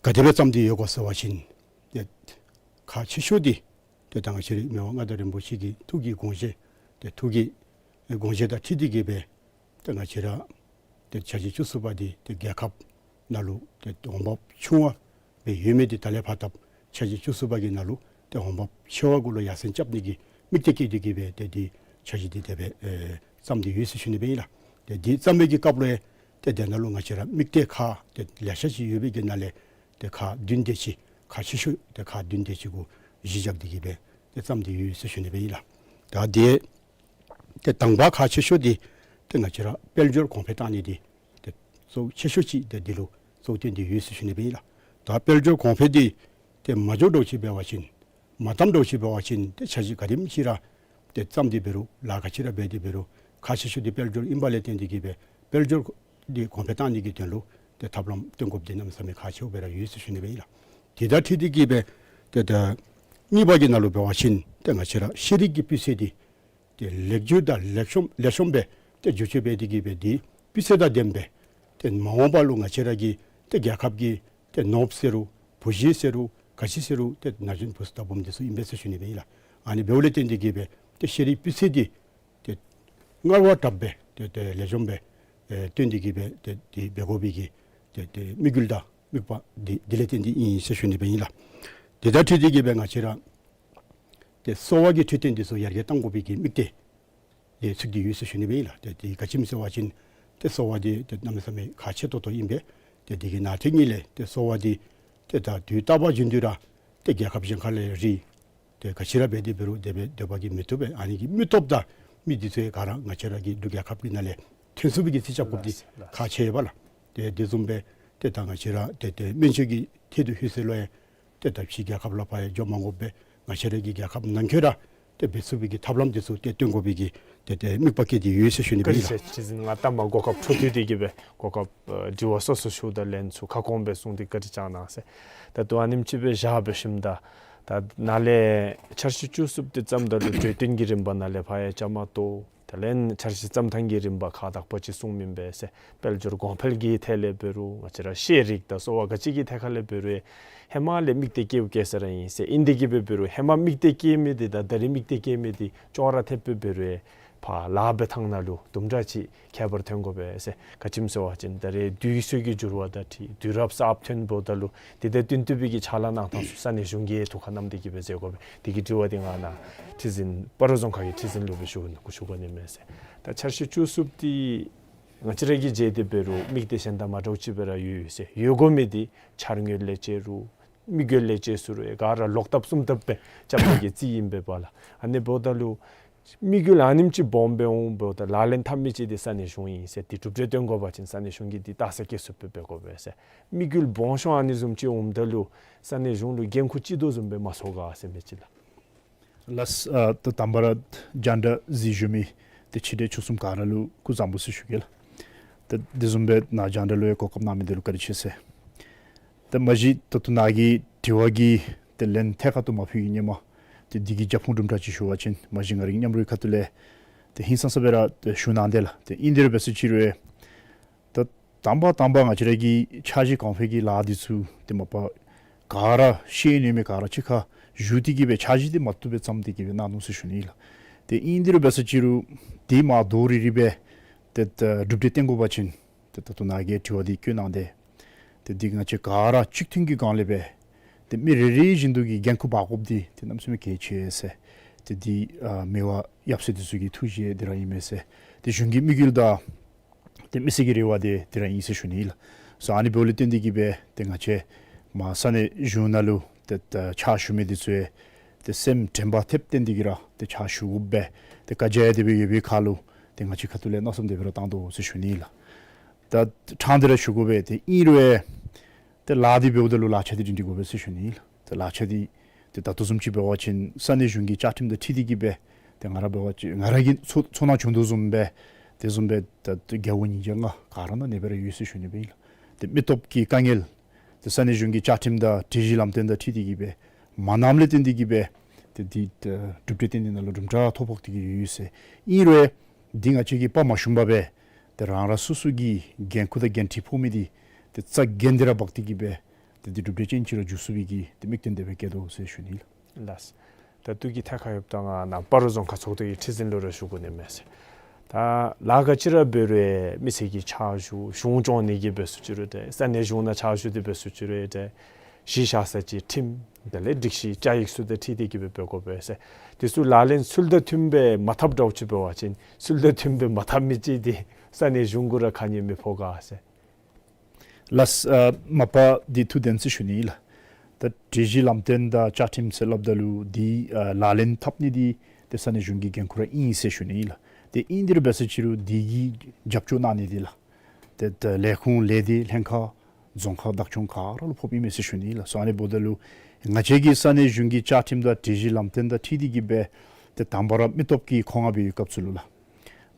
ག་དེ་སྦེ་བརྩམས་ཏེ་ཡོད་ག་ཟེར་བ་ཅིན་ཏེ་ཁག་ཆེ་ཤོས་འདི་ཏེ་ད་ང་བཅས་རའི་མི་དབང་མངའ་བདག་རིན་པོ་ཆེ་གི་ཐུགས་ཀྱི་དགོངས་བཞེད་ཏེ་ཐུགས་ཀྱི་དགོངས་བཞེད་དང་འཁྲིལ་ཏེ་གི་སྦེ་ཏེ་ང་བཅས་ར་ཏེ་འཆར་གཞི་བཅུ་གསུམ་པ་འདི་ཏེ་རྒྱལ་ཁབ་ནང་ལུ་ཏེ་འོང་འབབ་ཆུང་བ་སྦེ་ཡོད་མི་འདི་ད་ལས་ཕར་ད་འཆར་གཞི་བཅུ་གསུམ་པ་གི་ནང་ལུ་ཏེ་འོང་འབབ་ཆེ་བ་གུ་ལུ་ཡར་སེང་རྐྱབ་ནི་གི་དམིགས་གཏད་བསྐྱེད་དེ་གི་སྦེ་ཏེ་འདི་འཆར་གཞི་འདི་དེ་སྦེ་ཨེ་བརྩམས་ཏེ་ཡོད་ཟེར་ཞུ་ནི་སྦེ་ཨིན་ལགས། ཏེ་འདི་བརྩམ་པའི་གི་སྐབས་ལུ་ཡང་ཏེ་དེ་ནང་ལུ་ང་བཅས་ར་དམིགས་གཏད་ཁག་ཏེ་ལེ་ཤ་ཅིག་ཡོད་པའི་གི་ནང་ལས་ཏེ་ཁག་བདུན་དེ་ཅིག་ཁག་ཆེ་ཤོས་ཏེ་ཁག་བདུན་དེ་ཅིག་གུ་གཞི་བཞག་སྟེ་གི་སྦེ་ཏེ་བརྩམས་ཏེ་ཡོད་ཟེར་ཞུ་ནི་སྦེ་ཨིན་ལགས། ད་འདི་ཏེ་དང་པ་ཁག་ཆེ་ཤོས་འདི་ཏེ་ང་བཅས་ར་དཔལ་འབྱོར་གོང་འཕེལ་བཏང་ནི་འདི་ཏེ་གཙོ་ཆེ་ཤོས་ཅིག་ཏེ་འདི་ལུ་གཙོ་བོ་བཏོན་ཏེ་ཡོད་ཟེར་ཞུ་ནི་སྦེ་ཨིན་ལགས། ད་དཔལ་འབྱོར་གོང་འཕེལ་འདི་ཏེ་མ་འགྱོ་དོ་ཅིག་འབད་བ་ཅིན་མ་བརྩམ་དོ་ཅིག་འབད་བ་ཅིན་ཏེ་འཆར་གཞི་ག་དེམ་ཅིག་ར་ཏེ་བརྩམས་ཏེ་འབད་རུང་ལཱ་ག་ཅི་ར་འབད་དེ་འབད་རུང་ཁག་ཆེ་ཤོས་འདི་དཔལ་འབྱོར་ཨིན་པ་ལས་བརྟེན་ཏེ་གི་སྦེ་དཔལ་འབྱོར་འདི་གོང་འཕེལ་བཏང་ནི་གི་དོན་ལུ་ཏེ་ཐབས་ལམ་སྟོན་དགོཔ་འདི་གནམ་མེད་ས་མེད་ཁག་ཆེཝ་སྦེ་ར་ཡོད་ཟེར་ཞུ་ནི་སྦེ་ཨིན་ལགས། དེ་དང་འཁྲིལ་ཏེ་གི་སྦེ་ཏེ་ད་གཉིས་པ་གི་ནང་ལུ་འབད་བ་ཅིན་ཏེ་ང་བཅས་ར་ཤེས་རིག་གི་སྤུས་ཚད་འདི་ཏེ་ལེགས་བཅོས་དང་ལེགས་ཤོམ་ལེགས་ཤོམ་སྦེ་ཏེ་བསྒྱུར་བཅོས་འབད་དེ་གི་སྦེ་འདི་སྤུས་ཚད་དང་ལྡནམ་སྦེ་ཏེ་མ་འོངས་པ་ལུ་ང་བཅས་ར་གི་ཏེ་རྒྱལ་ཁབ་ཀྱི་ཏེ་ནོར་བུ་ཟེར་རུང་བུ་གཞི་ཟེར་རུང་ག་ཅི་ཟེར་རུང་ཏེ་ན་གཞོན་བུ་ཚུ་ལྟ་བུམ་འདི་ཚུ་ཨིན་པས་ཟེར་ཞུ་ནི་སྦེ་ཨིན་ལགས། ཨ་ནི་འབདཝ་ལས་བརྟེན་ཏེ་གི་སྦེ་ཏེ་ཤེས་རིག་སྤུས་ཚད་འདི་ཏེ་སྔར་བ་དྲགཔ་སྦེ་ཏེ་ཏེ་ལེགས་ཤོམ་སྦེ་ཨེ་བཏོན་ཏེ་གི་སྦེ་ཏེ་འདི་འབད་དགོ་པའི་གི་ཏེ་ཏེ་དམིགས་ཡུལ་དང་དམིགས་པ་འདི་འདི་ལས་བརྟེན་ཏེ་ཨིན་ཟེར་ཞུ་ནི་སྦེ་ཨིན་ལགས། དེ་དང་འཁྲིལ་ཏེ་གི་སྦེ་ང་བཅས་ར་ཏེ་གསོ་བ་གི་འཕྲོད་བསྟེན་འདི་ཚུ་ཡར་རྒྱས་གཏང་དགོ་པའི་གི་དམིགས་གཏད་འདི་ཚུད་དེ་ཡོད་ཟེར་ཞུ་ནི་སྦེ་ཨིན་ལགས། ཏེ་འདི་ག་ཅི་སྨོ་ཟེར་བ་ཅིན་ཏེ་གསོ་བ་འདི་ཏེ་གནམ་མེད་ས་མེད་ཁག་ཆེ་ཏོག་ཏོ་ཨིན་པས། ཏེ་འདི་གི་ནང་དེ་ཉིད་ལས་ཏེ་གསོ་བ་འདི་ཏེ་ད་དུས་རྟག་པ་བཞིན་དུ་ར་ཏེ་རྒྱལ་ཁབ་གཞན་ཁ་ལས་རིགས་ཏེ་ག་ཅི་ར་འབད་དེ་འབད་རུང་དེ་སྦེ་སྡོད་པ་གིས་མི་བཏུབ་པས། ཨ་ནི་གི་མི་སྟོབས་དང་མི་འདི་ཚུ་ག་ར་ང་བཅས་ར་གི་འབྲུག་རྒྱལ་ཁབ་ཀྱི་ནང་ལས་ཐོན་ཚུགས་པའི་གི་རྩིས་རྐྱབ་དགོཔ་འདི་ཁག་ཆེ་ཡོདཔ་ལགས། ཏེ་དེ་བཟུམ་སྦེ་ཏེ་ད་ང་བཅས་ར་ཏེ་ཏེ་སྨན་བཅོས་ཀྱི་ཐད་དུ་ལྷོད་ཚེ་ལུ་ཡང་ཏེ་ད་ཕྱི་རྒྱལ་ཁབ་ལུ་ཕར་ཡང་འགྱོ་མ་དགོ་པར་ང་བཅས་ར་གི་རྒྱལ་ཁབ་ནང་འཁོད་ར་ཏེ་འབད་ཚུགས་པའི་གི་ཐབས་ལམ་འདི་ཚུ་ཏེ་སྟོན་དགོ་པའི་གི་ཏེ་ཏེ་དམིགས་པ་བསྐྱེད་དེ་ཡོད་ཟེར་ཞུ་ནི་སྦེ་ཨིན་ལགས། བཀའ་དྲིན་ཆེ། ཁྲི་འཛིན་ང་ལྟ་མ་གོ་སྐབས་འཕྲོ་མཐུད་དེ་གི་སྦེ་གོ་སྐབས་ཨེ་དྲི་བ་སོ་སོ་ཞུཝ་ད་ལན་ཚུ་ཁ་སྐོང་སྦེ་གསུངས་ཏེ་བཀའ་དྲིན་བསྐྱང་གནང་ཟེར། ད་ལྟོ་ཨ་ནེམ་ཅིག་སྦེ་བཞག་འབད་ཞིནམ་ད་ད་ནཱ་ལས་འཆར་གཞི་བཅུ་གསུམ་འདི་བརྩམ་ད་ལུ་གྲོས་བསྟུན་གྱི་རིམ་པ་ནཱ་ལས་ཕར་ཡང་བཅའ་མར་གཏོགས། དེ་ལས་འཆར་གཞི་བརྩམ་ཐངས་ཀྱི་རིམ་པ་ཁག་དག་པ་ཅིག་གསུངམ་ཨིན་པས་ཟེར། དཔལ་འབྱོར་གོང་འཕེལ་གྱི་ཐད་ལས་འབད་རུང་ང་བཅས་ར་ཤེས་རིག་དང་གསོ་བ་ག་ཅི་གི་ཐད་ཁ་ལས་འབད་རུང་ཧེ་མ་ལས་དམིགས་གཏད་བསྐྱེདཔ་བསྐྱེད་ས་ར་ཨིན་ཟེར། ཨིན་དེ་གི་སྦེ་འབད་རུང་ཧེ་མ་དམིགས་གཏད་བསྐྱེད་མི་འདི་དང་ད་རེས་དམིགས་གཏད་བསྐྱེད་མི་འདི་ཅོག་ར་འཐདཔ་སྦེ་འབད་རུང་ཕར་ལཱ་འབད་ཐངས་ནང་ལུ་དུམ་གྲ་ཅིག་ཁྱད་པར་ཐོན་དགོ་པས་ཟེར། ག་ཅི་སྨོ་ཟེར་བ་ཅིན་ད་རེས་དུས་ཚོད་ཀྱི་འགྱུར་བ་དང་འཁྲིལ་དུས་རབས་གསརཔ་ཐོནམ་ད་ལུ་དེ་དང་བསྟུན་ཏེ་སྦེ་གི་ཕྱག་ལཱ་གནང་ཐངས་ཚུ་ས་གནས་གཞུང་གིས་ཐུགས་ཁར་བསྣམས་ཏེ་གི་སྦེ་མཛད་དགོ་པས། དེ་གི་དྲི་བ་འདི་ང་ནཱ་ཁྲི་འཛིན་སྤ་རོ་རྫོང་ཁག་གི་ཁྲི་འཛིན་ལུ་སྦེ་ཞུ་ཞུ་དགོ་ནི་མས་ཟེར། ད་འཆར་གཞི་བཅུ་གསུམ་འདི་ང་བཅས་ར་གིས་མཇལ་ཏེ་འབད་རུང་དམིགས་གཏད་གཞན་དང་མ་འདྲཝ་ཅིག་སྦེ་ར་ཡོད་ཡོད་ཟེར། ཡོད་དགོ་མི་འདི་འཆར་དངོས་ལས་བྱེད་རུང་དམིགས་ཡུལ་ལས་བྱེད་ཚུ་རུང་ག་ར་ལོག་ལྟབ་གསུམ་ལྟབ་སྦེ་རྐྱབ་ནི་གི་རྩིས་ཨིན་པས་པ་ལགས། ཨ་ནི་འབདཝ་ད་ལུ་དམིགས་ཡུལ་ཨ་ནེམ་ཅིག་སྦོམ་སྦེ་འོང་འབདཝ་ད་ལག་ལེན་འཐབ་མི་ཅིག་འདི་ས་གནས་གཞུང་ཨིན་ཟེར། འདི་གྲུབ་འབྲས་སྟོན་དགོ་པ་ཅིན་ས་གནས་གཞུང་གིས་འདི་ལྟ་ས་བཀལ་ཚུགསཔ་སྦེ་འབད་དགོ་པས་ཟེར། དམིགས་ཡུལ་སྦོམ་ཤོས་ཨ་ནི་བཟུམ་ཅིག་འོངམ་ད་ལུ་ས་གནས་གཞུང་ལུ་འགན་ཁུར་ཅིག་དོ་བཟུམ་སྦེ་མ་ཚོར་ག་ཟེར་མི་ཅིག་ལགས། ལགས། ཨ་ད་དང་པ་ར་རྒྱང་བསྒྲགས་གཟིགས་བཞུགས་མི་ཏེ་ཆེ་འབྲིང་ཆུང་གསུམ་ག་ར་ལུ་སྐུ་གཟུགས་བཟང་པོ་ཟེར་ཞུ་གེ་ལགས། ཏེ་དེ་བཟུམ་སྦེ་ནཱ་རྒྱང་བསྒྲགས་ལུ་ཡང་གོ་སྐབས་གནང་མི་འདི་ལུ་བཀའ་དྲིན་ཆེ་ཟེར། ཏེ་མ་གཞི་ད་ལྟོ་ནཱ་གི་དྲི་བ་གི་ཏེ་ལན་ཐད་ཀར་དུ་མ་ཕུལ་གྱི་ཧེ་མ་ཏེ་འདི་གི་རྒྱབ་ཁུངས་དུམ་གྲ་ཅིག་ཞུ་བ་ཅིན་མ་གཞི་ང་རའི་མཉམ་རོགས་ཁ་ཐུག་ལས་ཏེ་ཧིང་སངས་ས་སྦེ་ར་ཏེ་ཞུ་གནང་དེས་ལགས། ཏེ་ཨིན་དེ་རུང་འབད་ས་ཅིག་རུང་ད་དང་པ་དང་པ་ང་བཅས་ར་གི་འཆར་གཞི་གོང་འཕེལ་གྱི་ལཱ་འདི་ཚུ་ཏེ་མ་པ་ག་ར་ཤེས་ནི་མི་ག་ར་གཅིག་ཁར་བཞུགས་ཏེ་གི་སྦེ་འཆར་གཞི་འདི་མ་བཏུབ་སྦེ་བརྩམས་ཏེ་གི་སྦེ་གནང་ནུག་ཟེར་ཞུ་ནི་ལགས། ཏེ་ཨིན་དེ་རུང་འབད་ས་ཅིག་རུང་འདི་མ་དོ་རི་རི་སྦེ་ཏེ་ད་གྲུབ་འབྲས་བསྟན་དགོ་པ་ཅིན་ ད་ལྟོ་ནཱ་གིས་དྲི་བ་འདི་བཀོད་གནང་སྟེ། ཏེ་འདི་ང་བཅས་ག་ར་གཅིག་མཐུན་གྱི་སྒང་ལས་སྦེ་ཏེ་མི་རེ་རེ་བཞིན་དུ་གིས་འགན་ཁུར་འབག་དགོཔ་འདི་ཏེ་གནམ་མེད་ས་མེད་གལ་ཆེ་ཟེར། ཏེ་འདི་ཨ་མི་དབང་ཡབ་སྲས་འདི་ཚུ་གི་ཐུགས་བཞེད་འདི་ར་ཨིན་མས་ཟེར། ཏེ་གཞུང་གི་དམིགས་ཡུལ་དང་ཏེ་མི་སེར་གྱི་རེ་བ་འདི་འདི་ར་ཨིན་ཟེར་ཞུ་ནི་ལགས། སོ་ཨ་ནི་འབདཝ་ལས་བརྟེན་ཏེ་གིས་སྦེ་ཏེ་ང་བཅས་མར་ས་གནས་གཞུང་ནང་ལུ་ཏེ་ཕྱག་ཞུ་མི་འདི་ཚུ་ཡང་ཏེ་སེམས་དྲན་པ་ཐེབས་བཏོན་ཏེ་གིས་ར་ཏེ་ཕྱག་ཞུ་དགོ་པས། ཏེ་བཀའ་རྒྱ་དེ་སྦེ་ཡོད་པའི་ཁར་ལུ་ཏེ་ང་བཅས་ཁ་ཐུག་ལས་མནོ་བསམ་དེ་སྦེ་ར་བཏང་དོ་ཟེར་ཞུ་ནི་ལགས། ད་ཕྲང་སྟེ་ར་ཞུ་དགོ་པས། ཏེ་ཨིན་རུང་ཡང་ཏེ་ལཱ་འདི་འབདཝ་ད་ལུ་ལག་ཆ་འདི་སྒྲིང་སྒྲི་དགོ་པས་ཟེར་ཞུ་ནི་ལགས། ཏེ་ལག་ཆ་འདི་ཏེ་ད་ལྟོ་བཟུམ་ཅིག་འབད་བ་ཅིན་ས་གནས་གཞུང་གི་བཅའ་ཁྲིམས་དང་འཁྲིལ་ཏེ་གིས་སྦེ་ཏེ་ང་ར་འབད་བ་ཅིན་ང་ར་གིས་ཚོར་ཚོར་སྣང་བྱུང་དོ་བཟུམ་སྦེ་དེ་བཟུམ་སྦེ་ད་ཏེ་རྒྱལ་པོ་ཉིས་བརྒྱ་ལྔ་ག་ར་ནང་ཨ་ནི་སྦེ་ར་ཡོད་ཟེར་ཞུ་ནི་སྦེ་ཨིན་ལགས། ཏེ་མི་སྟོབས་ཀྱི་དཀའ་ངལ་ཏེ་ས་གནས་གཞུང་གི་བཅའ་ཁྲིམས་དང་སྒྲིག་གཞི་ལམ་སྟོན་དང་འཁྲིལ་ཏེ་གིས་སྦེ་མ་གནངམ་ལས་བརྟེན་ཏེ་གིས་སྦེ་ཏེ་འདི་ཏེ་གྲུབ་འབྲས་ཏན་ཏན་ནང་ལུ་གྲུབ་འབྲས་ཐོབ་ཕོག་སྟེ་གིས་ཡོད་ཟེར། ཨིན་རུང་ཡང་འདི་ང་བཅས་ཀྱིས་དཔའ་མ་ཞུམ་པར་སྦེ་ཏེ་རང་རང་སོ་སོ་གི་འགན་ཁུར་དང་འགན་འཁྲི་ཕོག་མི་འདི་ཏེ་རྩ་འགེངས་ཏེ་ར་འབག་སྟེ་གིས་སྦེ་ཏེ་འདི་གྲུབ་འབྲས་ཅན་ཅིག་ར་འགྱུར་ཚུགས་པའི་གི་ཏེ་དམིགས་གཏད་དེ་སྦེ་བསྐྱེད་དོ་ཟེར་ཞུ་ནི་ལགས། ལགས། ད་ལྟོ་གི་ཐད་ཁར་ཡོདཔ་ད་ང་ནཱ་སྤ་རོ་རྫོང་ཁག་ཚོགས་སྡེ་གི་ཁྲི་འཛིན་ལུ་ར་ཞུ་དགོ་ནི་མས་ཟེར། ད་ལཱ་ག་ཅི་ར་འབད་རུང་མི་སེར་གྱི་ཕྱག་ཞུ་གཞུང་སྐྱོང་ནི་གི་འབད་ས་ཅིག་རུང་ཏེ་ས་གནས་གཞུང་ནང་ཕྱག་ཞུ་སྟེ་འབད་ས་ཅིག་རུང་ཏེ་གཞི་བཞག་ས་ཅིག་ཁྲིམས་དེ་ལས་སྒྲིག་གཞི་བཅའ་ཡིག་ཚུ་དང་འཁྲིལ་ཏེ་གིས་སྦེ་འབད་དགོ་པས་ཟེར། དེ་ཚུ་ལག་ལེན་ཚུལ་དང་མཐུནམ་སྦེ་མ་འཐབ་འདྲཝ་ཅིག་འབད་བ་ཅིན་ཚུལ་དང་མཐུནམ་སྦེ་མ་འཐབ་མི་ཅིག་འདི་ས་གནས་གཞུང་གུ་ར་ཁ་ཉན་མི་ཕོག་ག་ཟེར། ལགས། ཨ་མ་པ་འདི་ཐུགས་བདེན་ཟེར་ཞུ་ནི་ལགས། ད་སྒྲིག་གཞི་ལམ་སྟོན་དང་བཅའ་ཁྲིམས་ཟེར་སླབ་ད་ལུ་འདི་ཨ་ལག་ལེན་འཐབ་ནི་འདི་ཏེ་ས་གནས་གཞུང་གི་འགན་ཁུར་ར་ཨིན་ཟེར་ཞུ་ནི་ལགས། ཏེ་ཨིན་དེ་ར་འབད་ས་ཅིག་རུང་འདི་གི་རྒྱབ་སྐྱོར་གནང་ནི་འདི་ལགས། ཏེ་ད་ལས་ཁུངས་ལས་སྡེ་ལྷན་ཁག་རྫོང་ཁག་བདག་སྐྱོང་ག་ར་ལུ་ཕོགཔ་ཨིན་མས་ཟེར་ཞུ་ནི་ལགས། སོ་ཨ་ནི་འབདཝ་ད་ལུ་ང་བཅས་ཀྱིས་ས་གནས་གཞུང་གི་བཅའ་ཁྲིམས་དང་སྒྲིག་གཞི་ལམ་སྟོན་དང་འཁྲིལ་ཏེ་གིས་སྦེ་ཏེ་དང་པ་ར་མི་སྟོབས་ཀྱི་མཁོ་མངགས་སྦེ་ཡོད་སྐབས་སུ་ལུ་ལགས།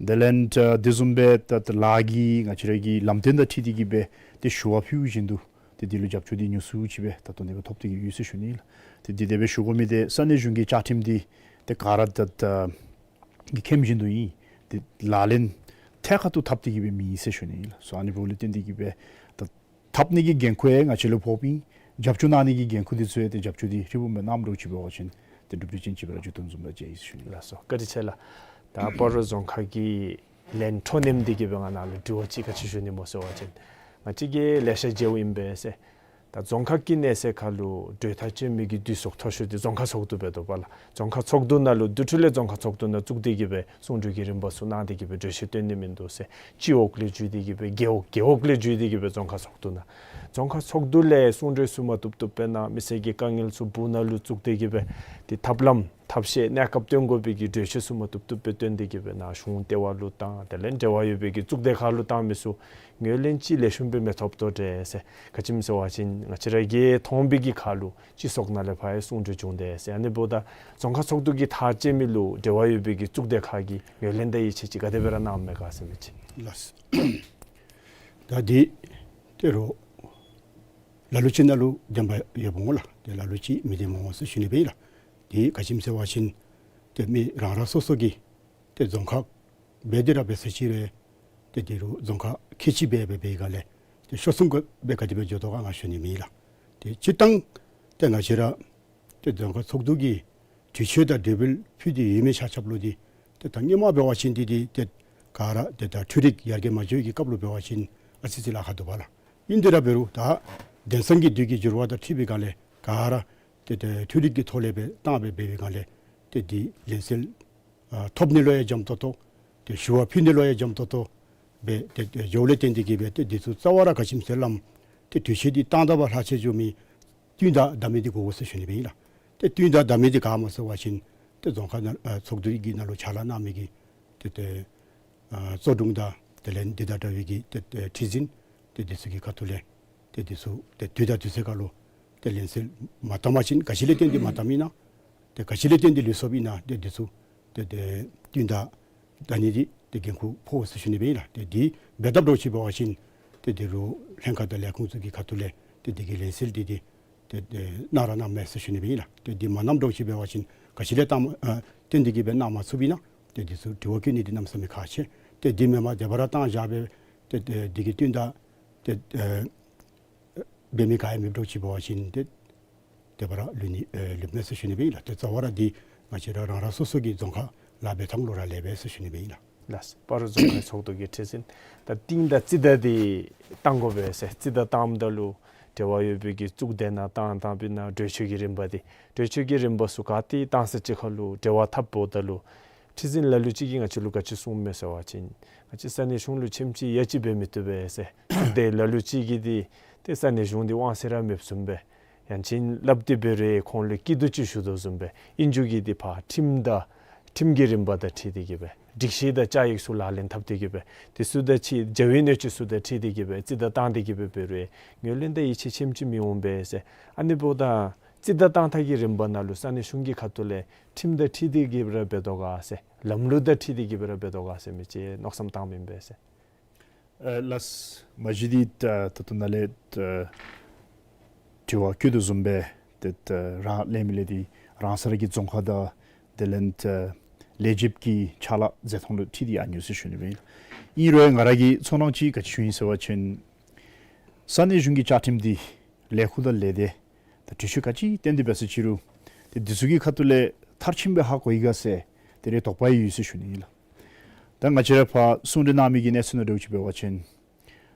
དེ་ལས་ཨ་དེ་བཟུམ་སྦེ་ད་ད་ལཱ་གི་ང་བཅས་ར་གི་ལམ་སྟོན་དང་འཁྲིལ་ཏེ་གིས་སྦེ་ཏེ་ཞུ་བ་ཕུལཝ་བཞིན་དུ་ཏེ་འདི་ལུ་རྒྱབ་སྐྱོར་འདི་ཉུང་སུ་ཅིག་སྦེ་ད་ལྟོ་ནི་སྦེ་ཐོབ་སྟེ་གིས་ཡོད་ཟེར་ཞུ་ནི་ལགས། ཏེ་འདི་དེ་སྦེ་ཞུ་དགོ་མི་འདི་ས་གནས་གཞུང་གི་བཅའ་ཁྲིམས་འདི་ཏེ་ག་ར་ད་ད་གི་ཁྲིམས་བཞིན་དུ་ཨིན། ཏེ་ལག་ལེན་ཐད་ཀར་དུ་འཐབ་སྟེ་གིས་སྦེ་མེད་ཟེར་ཞུ་ནི་ལགས། སོ་ཨ་ནི་འབདཝ་ལས་བརྟེན་ཏེ་གིས་སྦེ་ད་འཐབ་ནི་གི་འགན་ཁུར་ཡང་ང་བཅས་ལུ་ཕོགཔ་ཨིན། རྒྱབ་སྐྱོར་གནང་ནི་གི་འགན་ཁུར་འདི་ཚུ་ཡང་ཏེ་རྒྱབ་སྐྱོར་འདི་ཧྲིལ་བུམ་སྦེ་གནངམ་འདྲཝ་ཅིག་འབད་བ་ཅིན་ཏེ་གྲུབ་འབྲས་ཅན་ཅིག་སྦེ་ར་འགྱུར་དོ་བཟུམ་སྦེ་མཇལ་ཡི་ཟེར་ཞུ་ནི་ལགས། ལགས་སོ། བཀའ་དྲིན་ཆེ་ལགས། ད་སྤ་རོ་རྫོང་ཁག་གི་ལན་འཕྲོ་མཉམ་འདི་གིས་སྦེ་ང་ནཱ་ལུ་དྲི་བ་ཅིག་ག་ཅི་ཞུ་ནི་སྨོ་ཟེར་བ་ཅིན་ང་བཅས་ཀྱིས་ལེ་ཤ་མཇལཝ་ཨིན་པས་ཟེར། ད་རྫོང་ཁག་གི་གནས་ཚད་ཁར་ལུ་གྲོས་ཐག་བཅད་མི་གི་འདུས་ཚོགས་མཐོ་ཤོས་འདི་རྫོང་ཁག་ཚོགས་འདུ་འབད་དོ་བ་ལགས། རྫོང་ཁག་ཚོགས་འདུ་ནང་ལུ་དེ་འཕྲོ་ལས་རྫོང་ཁག་ཚོགས་འདུ་ནང་བཙུགས་ཏེ་གིས་སྦེ་གསུང་གྲོས་ཀྱི་རིམ་པ་ཚུ་གནང་སྟེ་གིས་སྦེ་གྲོས་ཆོད་བཏོན་ནི་མིན་འདུག་ཟེར། སྤྱི་འོག་ལས་བརྒྱུད་དེ་གིས་སྦེ་རྒེད་འོག་རྒེད་འོག་ལས་བརྒྱུད་དེ་གིས་སྦེ་རྫོང་ཁག་ཚོགས་འདུ་ནང་རྫོང་ཁག་ཚོགས་འདུ་ལས་གསུང་གྲོས་ཚུ་མ་བཏུབ་བཏུབ་སྦེ་གནང་། མི་སེར་གྱི་དཀའ་ངལ་ཚུ་སྦུག་ནང་ལུ་བཙུགས་ཏེ་གིས་སྦེ་ཏེ་ཐབས་ལམ་ཐབས་ཤེས་གནས་སྐབས་བཏོན་དགོ་པའི་གི་གྲོས་ཆོད་ཚུ་མ་བཏུབ་བཏུབ་སྦེ་བཏོན་ཏེ་གིས་སྦེ་ནཱ་གཞུང་ལྟེ་བ་ལུ་དང་དེ་ལས་འབྲེལ་བ་ཡོད་པའི་གི་གཙུག་སྡེ་ཁག་ལུ་དང་མི་ཚུ་ངོས་ལེན་ཅིག་ལེགས་ཤོམ་སྦེ་མི་ཐོབ་དོ་འདྲས་ཟེར། ག་ཅི་སྨོ་ཟེར་བ་ཅིན་ང་བཅས་ར་གིས་མཐོང་བའི་གི་ཁར་ལུ་སྤྱི་ཚོགས་ནང་ལས་ཕར་ཡང་གསུང་གྲོས་བྱུང་སྟེ་ཟེར། ཨ་ནི་འབདཝ་ད་རྫོང་ཁག་ཚོགས་འདུ་གི་ཐག་བཅད་མི་ལུ་འབྲེལ་བ་ཡོད་པའི་གི་གཙུག་སྡེ་ཁག་གིས་ངོས་ལེན་དང་ཡིད་ཆེས་ཅིག་ག་དེ་སྦེ་ར་གནངམ་མས་ག་ཟེར་མི་ཅིག། ལགས། ད་འདི་ཏེ་རོགས་ལ་ལུ་ཅིག་ནང་ལུ་བདེན་པ་ཡོདཔ་འོང་ལགས། ཏེ་ལ་ལུ་ཅིག་མི་བདེནམ་འོང་ཟེར་ཞུ་ནི་སྦེ་ཨིན་ལགས། འདི་ག་ཅི་སྨོ་ཟེར་བ་ཅིན་ཏེ་མི་རང་རང་སོ་སོ་གི་ཏེ་རྫོང་ཁག་འབད་དེ་ར་འབད་ས་ཅིག་རུང་ཏེ་འདི་རུ་རྫོང་ཁག་ཁལ་གཅིག་སྦེ་འབད་བའི་སྒང་ལས་ཏེ་ཤོར་སོང་ག་སྦེ་ག་དེ་སྦེ་འགྱོ་དོ་ག་ང་ཞུ་ནི་མེད་ལགས། ཏེ་སྤྱིར་བཏང་ཏེ་ང་བཅས་ར་ཏེ་རྫོང་ཁག་ཚོགས་འདུ་གིས་གྲོས་ཆོད་དང་གྲོས་འབུལ་ཕུལ་ཏེ་ཡོད་མི་ཆ་ཁྱབ་ལུ་འདི་ཏེ་ད་སྔོན་མ་འབད་བ་ཅིན་འདི་འདི་ཏེ་ག་ར་ཏེ་ད་འཕྲུལ་རིག་ཡར་རྒྱས་མ་འགྱོ་བའི་གི་སྐབས་ལུ་འབད་བ་ཅིན་ཨ་ཙི་ཅིག་ལཱ་ཁག་འདུག་པ་ལགས། ཨིན་དེ་ར་འབད་རུང་ད་དེང་སང་གི་དུས་ཀྱི་འགྱུར་བ་དང་འཁྲིལ་བའི་སྒང་ལས་ག་ར་ཏེ་ཏེ་འཕྲུལ་རིག་གི་ཐོག་ལས་སྦེ་བཏང་སྦེ་འབད་བའི་སྒང་ལས་ཏེ་འདི་ལན་གསལ་ཨ་ཐོབ་ནི་ལུ་ཡང་འཇམ་ཏོང་ཏོ། ཏེ་ཞུ་བ་ཕུལ་ནི་ལུ་ཡང་འཇམ་ཏོང་ཏོ་སྦེ་ཏེ་ཏེ་འགྱོཝ་ལས་བརྟེན་ཏེ་གིས་སྦེ་ཏེ་འདི་ཚུ་རྩ་བ་ར་ག་ཅི་སྨོ་ཟེར་སླབ་ཏེ་གྲོས་ཆོད་འདི་བཏང་ད་པ་ལྷག་ཆད་འགྱོ་མི་བསྟུན་བདའ་བདའ་མི་འདི་དགོ་དགོ་ཟེར་ཞུ་ནི་སྦེ་ཨིན་ལགས། ཏེ་བསྟུན་བདའ་བདའ་མི་འདི་ག་སྨོ་ཟེར་བ་ཅིན་ཏེ་རྫོང་ཁག་ནང་ཨ་ཚོགས་འདུ་གི་ནང་ལུ་ཕྱག་ལཱ་གནང་མི་གི་ཏེ་ཏེ་ཨ་གཙོ་དྲུང་དང་དེ་ལས་འདི་དང་འདྲ་བའི་གི་ཏེ་ཏེ་ཁྲི་འཛིན་ཏེ་འདི་ཚུ་གི་ཁ་ཐུག་ལས་ཏེ་འདི་ཚུ་ཏེ་དུས་དང་དུས་ཚོད་ཁར་ལུ་ཏེ་ལན་གསལ་མ་བཏང་པ་ཅིན་ག་ཅི་ལས་བརྟེན་ཏེ་མ་བཏངམ་ཨིན་ན་ཏེ་ག་ཅི་ལས་བརྟེན་ཏེ་ལུས་སོཔ་ཨིན་ན་ཏེ་འདི་ཚུ་ཏེ་ཏེ་བསྟུན་བདའ་བདའ་ནི་འདི་ཏེ་འགན་ཁུར་ཕོག་ཟེར་ཞུ་ནི་སྦེ་ཨིན་ལགས། ཏེ་འདི་འབད་དཔ་འདྲཝ་ཅིག་འབད་བ་ཅིན་ཏེ་འདི་རུ་ལྷན་ཁག་དང་ལས་ཁུངས་ཚུ་གི་ཁ་ཐུག་ལས་ཏེ་འདི་གི་ལན་གསལ་འདི་འདི་ཏེ་ཏེ་གནང་ར་གནངམ་མས་ཟེར་ཞུ་ནི་སྦེ་ཨིན་ལགས། ཏེ་འདི་མ་གནངམ་འདྲཝ་ཅིག་འབད་བ་ཅིན་ག་ཅི་ལས་བཏང་ཨ་བརྟེན་ཏེ་གིས་སྦེ་གནང་མ་ཚུགསཔ་ཨིན་ན་ཏེ་འདི་ཚུ་དྲི་བ་བཀོད་ནི་འདི་གནམ་མེད་ས་མེད་ཁག་ཆེ། ཏེ་འདི་མེན་པར་དེ་སྦེ་ར་བཏང་བཞག་སྦེ་ཏེ་ཏེ་འདི་གི་བསྟུན་བདའ་ཏེ་ཨེ་འབད་མི་ག་ཡང་མེདཔ་འདྲཝ་ཅིག་འབད་བ་ཅིན་ཏེ་དེ་སྦེ་ར་ལུས་ནི་ཨེ་ལུསཔ་མས་ཟེར་ཞུ་ནི་སྦེ་ཨིན་ལགས། ཏེ་རྩ་བ་ར་འདི་ང་བཅས་ར་རང་རང་སོ་སོ་གི་རྫོང་ཁག་ལཱ་འབད་ཐངས་ལུ་ར་ལས་པས་ཟེར་ཞུ་ནི་སྦེ་ཨིན་ལགས། ལགས། སྤ་རོ་རྫོང་ཁག་ཚོགས་འདུ་གི་ཁྲི་འཛིན། ད་ཏིང་དང་ཙིཏྟ་འདི་བཏང་དགོ་པས་ཟེར། ཙིཏྟ་བཏངམ་ད་ལུ་འབྲེལ་བ་ཡོད་པའི་གི་གཙུག་སྡེ་ནང་བཏང་བཏང་པའི་ནང་གྲོས་ཆོད་ཀྱི་རིམ་པ་འདི། གྲོས་ཆོད་ཀྱི་རིམ་པ་ཚུ་ག་ཏེ་བཏང་ས་ཅིག་ཁར་ལུ་འབྲེལ་བ་འཐབ་འོངམ་ད་ལུ་ཁྲི་འཛིན་ལ་ལུ་ཅིག་གིས་ང་བཅས་ལུ་ག་ཅི་གསུངམ་མས་ཟེར་བ་ཅིན། ང་བཅས་ས་གནས་གཞུང་ལུ་ཆེམ་ཅིག་ཡ་ཅིག་འབད་མི་བཏུབ་པས་ཟེར། གཙུག་སྡེ་ལ་ལུ་ཅིག་གིས་འདི་ཏེ་ས་གནས་གཞུང་འདི་དབང་ཚད་ར་མེདཔ་བཟུམ་སྦེ། ཡང་ཅིན་སླབ་སྟེ་འབད་རུང་ཁོང་ལུ་སྐྱིད་སྡུག་ཅིག་ཞུ་དོ་བཟུམ་སྦེ། ཨིན་རྒྱུ་གི་འདི་ཕར་ཁྲིམས་དང་ཁྲིམས་ཀྱི་རིམ་པ་དང་འཁྲིལ་ཏེ་གི་སྦེ། སྒྲིག་གཞི་དང་བཅའ་ཡིག་ཚུ་ལག་ལེན་འཐབ་སྟེ་གི་སྦེ། དེ་ཚུ་དང་འཁྲིལ་འཇའ་ཝེར་སྣོད་ཅིག་ཚུ་དང་འཁྲིལ་ཏེ་གི་སྦེ་ཙིཏྟ་བཏང་སྟེ་གི་སྦེ་འབད་རུང་ངོས་ལེན་དང་ཡིད་ཆེས་ཆེམ་ཅིག་མི་འོང་པས་ཟེར། ཨ་ནི་འབདཝ་ད་ཙིཏྟ་བཏང་ཐངས་ཀྱི་རིམ་པ་ནང་ལུ་ས་གནས་གཞུང་གི་ཁ་ཐུག་ལས་ཁྲིམས་དང་འཁྲིལ་ཏེ་གི་སྦེ་ར་འབད་དོ་ག་ཟེར། ལམ་ལུགས་དང་འཁྲིལ་ཏེ་གི་སྦེ་ར་འབད་དོ་ག་ཟེར་མི་ཅིག་མནོ་བསམ་བཏངམ་ཨིན་པས་ཟེར། ཨ་ལགས། མ་གཞི་འདི་ད་ད་ལྟོ་ནཱ་ལས་ད་དྲི་བ་བཀོད་དོ་བཟུམ་སྦེ་ཏེ་ད་རང་ལས་མི་ལས་འདི་རང་ས་ར་གི་རྫོང་ཁག་དང་དེ་ལས་ད་ལས་བྱེདཔ་གི་ཕྱག་ལཱ་མཛད་ཐངས་ལུ་འཁྲིལ་ཏེ་ཨ་ནི་ཡོད་ཟེར་ཞུ་ནི་སྦེ་ཨིན། ཨིན་རུང་ང་ར་གི་ཚོར་སྣང་ཅིག་ག་ཅི་ཞུ་ཡི་ཟེར་བ་ཅིན་ས་གནས་གཞུང་གི་བཅའ་ཁྲིམས་འདི་ལས་ཁུངས་དང་ལས་སྡེ་ད་གྲོས་ཆོད་ག་ཅི་བཏོན་ཏེ་འབད་ས་ཅིག་རུང་ཏེ་འདི་ཚུ་གི་ཁ་ཐུག་ལས་མཐར་ཕྱིནམ་སྦེ་ཧ་གོ་ཡི་ག་ཟེར་ཏེ་རེ་དོགས་པ་ཡོད་ཟེར་ཞུ་ནི་ཨིན་ལགས། ད་ང་བཅས་ར་ཕར་གསུང་གྲོས་གནང་མི་གི་གནས་ཚུལ་ནང་འདྲཝ་ཅིག་འབད་བ་ཅིན་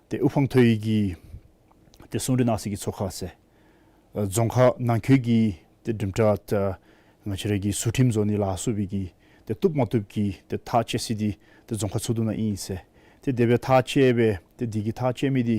ཏེ་དབུ་འཕང་མཐོ་ཡི་གི་ཏེ་གསུང་གྲོས་གནང་སའི་གི་ཚོགས་ཁང་ཟེར་ཨ་རྫོང་ཁག་ནང་འཁོད་ཀྱི་ཏེ་གྲུབ་མཐའ་ད་ང་བཅས་ར་གི་ཟུར་ཁྲིམས་བཟོ་ནི་ལ་སོགས་པའི་གི་ཏེ་བཏུབ་མ་བཏུབ་ཀྱི་ཏེ་ཐག་བཅད་ས་འདི་ཏེ་རྫོང་ཁག་ཚོགས་འདུ་ནང་ཨིན་ཟེར། ཏེ་དེ་སྦེ་ཐག་བཅད་སྦེ་ཏེ་འདི་གི་ཐག་བཅད་མི་འདི་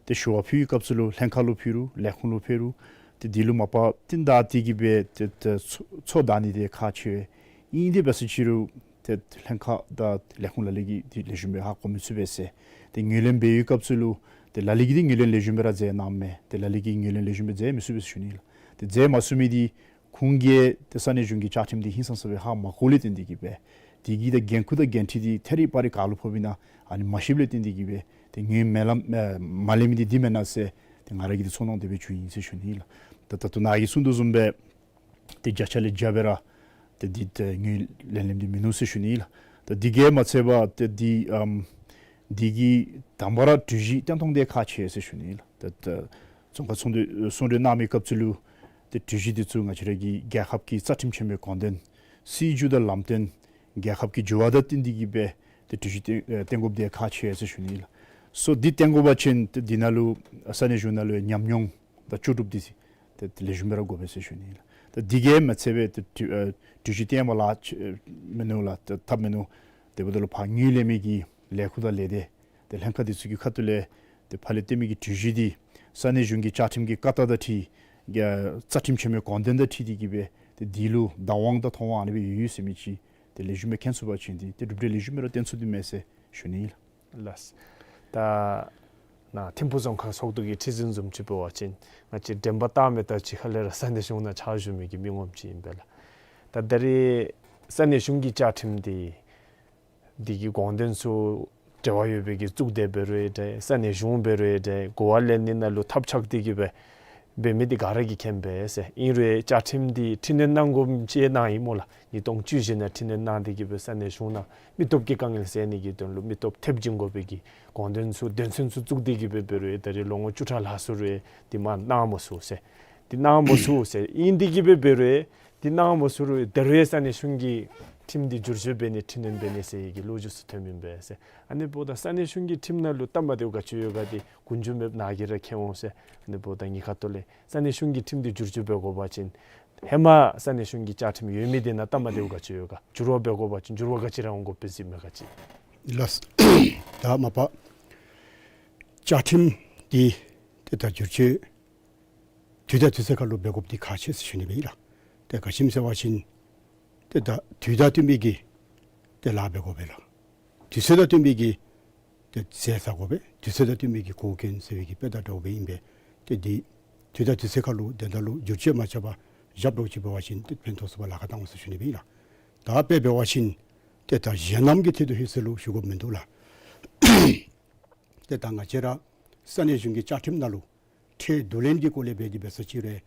ཏེ་ཞུ་བ་ཕུལ་བའི་སྐབས་སུ་ལུ་ལྷན་ཁག་ལུ་ཕུལ་རུང་ལས་ཁུངས་ལུ་ཕུལ་རུང་ཏེ་འདི་ལུ་མ་པ་ཏེ་ད་འདི་གི་སྦེ་ཏེ་ཏེ་ཚོགས་ཚོགས་བསྡམ་ནི་འདི་ཁག་ཆེ་བས། ཨིན་ཏེ་འབད་ས་ཅིག་རུང་ཏེ་ལྷན་ཁག་དང་ལས་ཁུངས་ལ་ལུ་གིས་འདི་ལེགས་ཤོམ་སྦེ་ཧ་གོ་མི་ཚུགས་པས་ཟེར། ཏེ་ངོས་ལེན་འབད་བའི་སྐབས་སུ་ལུ་ཏེ་ལ་ལུ་གིས་འདི་ངོས་ལེན་ལེགས་ཤོམ་སྦེ་ར་མཛད་གནངམ་མས། ཏེ་ལ་ལུ་གིས་ངོས་ལེན་ལེགས་ཤོམ་སྦེ་མཛད་མི་ཚུགས་པས་ཟེར་ཞུ་ནི་ལགས། ཏེ་མཛད་མ་ཚུགས་མི་འདི་ཁོང་གིས་ཏེ་ས་གནས་གཞུང་གི་བཅའ་ཁྲིམས་འདི་ཧིང་སངས་ས་སྦེ་ཧ་མ་གོཝ་ལས་བརྟེན་ཏེ་གི་སྦེ་འདི་གི་ད་འགན་ཁུར་དང་འགན་འཁྲི་འདི་ཐད་རི་བ་རི་ག་ལུ་ཕོགཔ་ཨིན་ན་ཨ་ནི་མ་ཤེསཔ་ལས་བརྟེན་ཏེ་གི་སྦེ་ཏེ་ངོས་མེད་ལམ་ཨ་མ་ལེན་མི་འདི་འདི་མེན་ན་ཟེར་ཏེ་ང་ར་གི་ཏེ་ཚོར་སྣང་དེ་སྦེ་བྱུང་ཡི་ཟེར་ཞུ་ནི་ལགས། ད་ད་ལྟོ་ནཱ་གིས་གསུང་དོ་བཟུམ་སྦེ་ཏེ་བརྒྱ་ཆ་ལས་བརྒྱ་སྦེ་ར་ཏེ་འདི་ཏེ་ངོས་ལེན་ལེནམ་འདི་མིན་ནུག་ཟེར་ཞུ་ནི་ལགས། ད་འདི་གིས་མ་ཚད་པར་ཏེ་འདི་ཨམ་འདི་གི་དང་པ་ར་གྲོས་གཞི་བཏོན་ཐངས་འདི་ཁག་ཆེ་ཟེར་ཞུ་ནི་ལགས། ད་ད་རྫོང་ཁག་ཚོགས་འདུ་གསུང་གྲོས་གནང་མི་སྐབས་སུ་ལུ་ཏེ་གྲོས་གཞི་འདི་ཚུ་ང་བཅས་ར་གི་རྒྱལ་ཁབ་ཀྱི་རྩ་ཁྲིམས་ཆེན་མོའི་དགོངས་དོན་སྲིད་བྱུས་དང་ལམ་སྟོན་རྒྱལ་ཁབ་ཀྱི་འགྱུར་བ་དང་བསྟུན་ཏེ་གི་སྦེ་ཏེ་གྲོས་གཞི་བཏོན་ཨེ་བཏོན་དགོཔ་འདི་ཁག་ཆེ་ཟེར་ཞུ་ནི་ལགས། སོ་འདི་བཏོན་དགོ་པ་ཅིན་ཏེ་འདི་ནང་ལུ་ས་གནས་གཞུང་ནང་ལུ་ཉམས་མྱོང་དང་ལྕོགས་གྲུབ་འདི་ཏེ་ལེགས་ཤོམ་སྦེ་ར་དགོ་པས་ཟེར་ཞུ་ནི་ལགས། ད་འདི་གིས་མ་ཚད་པར་ཏེ་གྲོས་ཨ་གྲོས་གཞི་བཏོནམ་ལཱ་ཨ་མིན་ནུག་ལགས། ད་འཐབ་མིན་ནུག། དེ་འབདཝ་ད་ལུ་ཕར་ངོས་ལེན་མི་གི་ལས་ཁུངས་དང་ལས་སྡེ་ཏེ་ལྷན་ཁག་འདི་ཚུ་གི་ཁ་ཐུག་ལས་ཏེ་ཕར་ལས་བཏོན་མི་གི་གྲོས་གཞི་འདི་ས་གནས་གཞུང་གི་བཅའ་ཁྲིམས་ཀྱི་བཀའ་རྟགས་དང་འཁྲིལ་རྒྱ་རྩ་ཁྲིམས་ཆེན་མོའི་དགོངས་དོན་དང་འཁྲིལ་ཏེ་གི་སྦེ་ཏེ་འདི་ལུ་བདག་དབང་དང་ཐོབ་དབང་ཨ་ནི་སྦེ་ཡོད་ཡོད་ཟེར་མི་ཅིག་ཏེ་ལེགས་ཤོམ་སྦེ་མཁྱེན་ཚུགས་པ་ཅིན་འདི་ཏེ་གྲུབ་འབྲས་ལེགས་ཤོམ་སྦེ་ར་བཏོན་ཚུགས་དོ་མས་ཟེར་ཞུ་ནི་ལགས། ལགས། ད་ནཱ་ཐིམ་ཕུག་རྫོང་ཁག་ཚོགས་འདུ་གི་ཁྲི་འཛིན་བཟུམ་ཅིག་འབད་བ་ཅིན་ང་བཅས་འགྲན་པ་བཏགས་མི་དང་གཅིག་ཁར་ལས་ར་ས་གནས་གཞུང་ནང་ཕྱག་ཞུ་མི་གི་མི་ངོམ་ཅིག་ཨིན་པས་ལགས། ད་ད་རེས་ས་གནས་གཞུང་གི་བཅའ་ཁྲིམས་འདི་འདི་གི་དགོངས་དོན་ཚུ་འབྲེལ་བ་ཡོད་པའི་གི་གཙུག་སྡེ་འབད་རུང་འདྲ་ས་གནས་གཞུང་འབད་རུང་འདྲ་གོ་བ་ལེན་ནི་ནང་ལུ་ཐབས་ཆག་སྟེ་གི་སྦེ་འབད་མི་འདི་ག་ར་གིས་མཁྱེན་པས་ཟེར། ཨིན་རུང་བཅའ་ཁྲིམས་འདི་འཕྲི་སྣོན་གནང་དགོཔ་ཅིག་གནང་ཡི་སྨོ་ལགས། ཉིས་སྟོང་བཅུ་བཞི་ནང་འཕྲི་སྣོན་གནང་སྟེ་གི་སྦེ་ས་གནས་གཞུང་ནང་མི་སྟོབས་ཀྱི་དཀའ་ངལ་སེལ་ནི་གི་དོན་ལུ་མི་སྟོབས་ཐེབས་བྱིན་དགོ་པའི་གི་དགོངས་དོན་ཚུ་དོན་ཚན་ཚུ་བཙུགས་ཏེ་གི་སྦེ་འབད་རུང་ད་རེས་ལོ་ངོ་བཅུ་ཕྲག་ལྷག་སོང་རུང་འདི་མ་གནང་མ་ཚུགས་ཟེར། འདི་གནང་མ་ཚུགས་ཟེར། ཨིན་ཏེ་གི་སྦེ་འབད་རུང་འདི་གནང་མ་ཚུགས་རུང་ད་རུང་ས་གནས་གཞུང་གི་ཁྲིམས་འདི་བསྒྱུར་བཅོས་འབད་ནི་འཕྲི་སྣོན་འབད་ནི་ཟེར་བའི་གི་ལོ་རྒྱུས་ཚུ་ཐོནམ་ཨིན་པས་ཟེར། ཨ་ནི་འབདཝ་ད་ས་གནས་གཞུང་གི་ཁྲིམས་ནང་ལུ་སྟབས་མ་བདེཝ་ག་ཅི་ཡོད་ག་འདི་ཀུན་འབྱུང་མེདཔ་ནཱ་གིས་ར་མཁྱེན་འོང་ཟེར། ཨ་ནི་འབདཝ་ད་ངེའི་ཁ་ཐུག་ལས་ས་གནས་གཞུང་གི་ཁྲིམས་འདི་བསྒྱུར་བཅོས་འབད་དགོ་པ་ཅིན་ཧེ་མ་ས་གནས་གཞུང་གི་བཅའ་ཁྲིམས་ཡོད་མི་འདི་ནང་སྟབས་མ་བདེཝ་ག་ཅི་ཡོད་ག་འགྱུར་བ་འབད་དགོ་པ་ཅིན་འགྱུར་བ་ག་ཅི་ར་འོང་དགོཔ་སྦེ་གཟིགས་མི་ག་ཅི། ལགས། ད་མ་པ་བཅའ་ཁྲིམས་འདི་ཏེ་ད་བསྒྱུར་བཅོས་དུས་དང་དུས་ཚོད་ཁར་ལུ་འབད་དགོཔ་འདི་ཁག་ཆེ་ཟེར་ཞུ་ནི་སྦེ་ཨིན་ལགས། ཏེ་ག་ཅི་སྨོ་ཟེར་བ་ཅིན་ཏེ་ད་དུས་དང་བསྟུན་པའི་གི་ཏེ་ལཱ་འབད་དགོ་པས་ལགས། དུས་ཚོད་དང་བསྟུན་པའི་གི་ཏེ་ཟས་ཟ་དགོ་པས། དུས་ཚོད་དང་བསྟུན་པའི་གི་གོ་སྐོན་ཟེར་བའི་གི་དཔེ་དང་འདྲཝ་སྦེ་ཨིན་པས། ཏེ་འདི་དུས་དང་དུས་ཚོད་ཁར་ལུ་དེ་འདྲ་ལུ་བསྒྱུར་བཅོས་མ་རྐྱབ་པར་བཞགཔ་འདྲཝ་ཅིག་འབད་བ་ཅིན་ཏེ་ཕན་ཐོགས་ཚུགས་པར་ལཱ་ཁག་བཏང་འོང་ཟེར་ཞུ་ནི་སྦེ་ཨིན་ལགས། ད་དཔེ་འབད་བ་ཅིན་ཏེ་ད་གཞན་རྣམས་ཀྱི་ཐད་དུ་ལྷོད་ཟེར་ལུ་ཞུ་དགོཔ་མིན་འདུག་ལགས། ཏེ་ད་ང་བཅས་ར་ས་གནས་གཞུང་གི་བཅའ་ཁྲིམས་ནང་ལུ་ཁྲལ་བསྡུ་ལེན་གྱི་སྐོར་ལས་འབད་དེ་འབད་ས་ཅིག་རུང་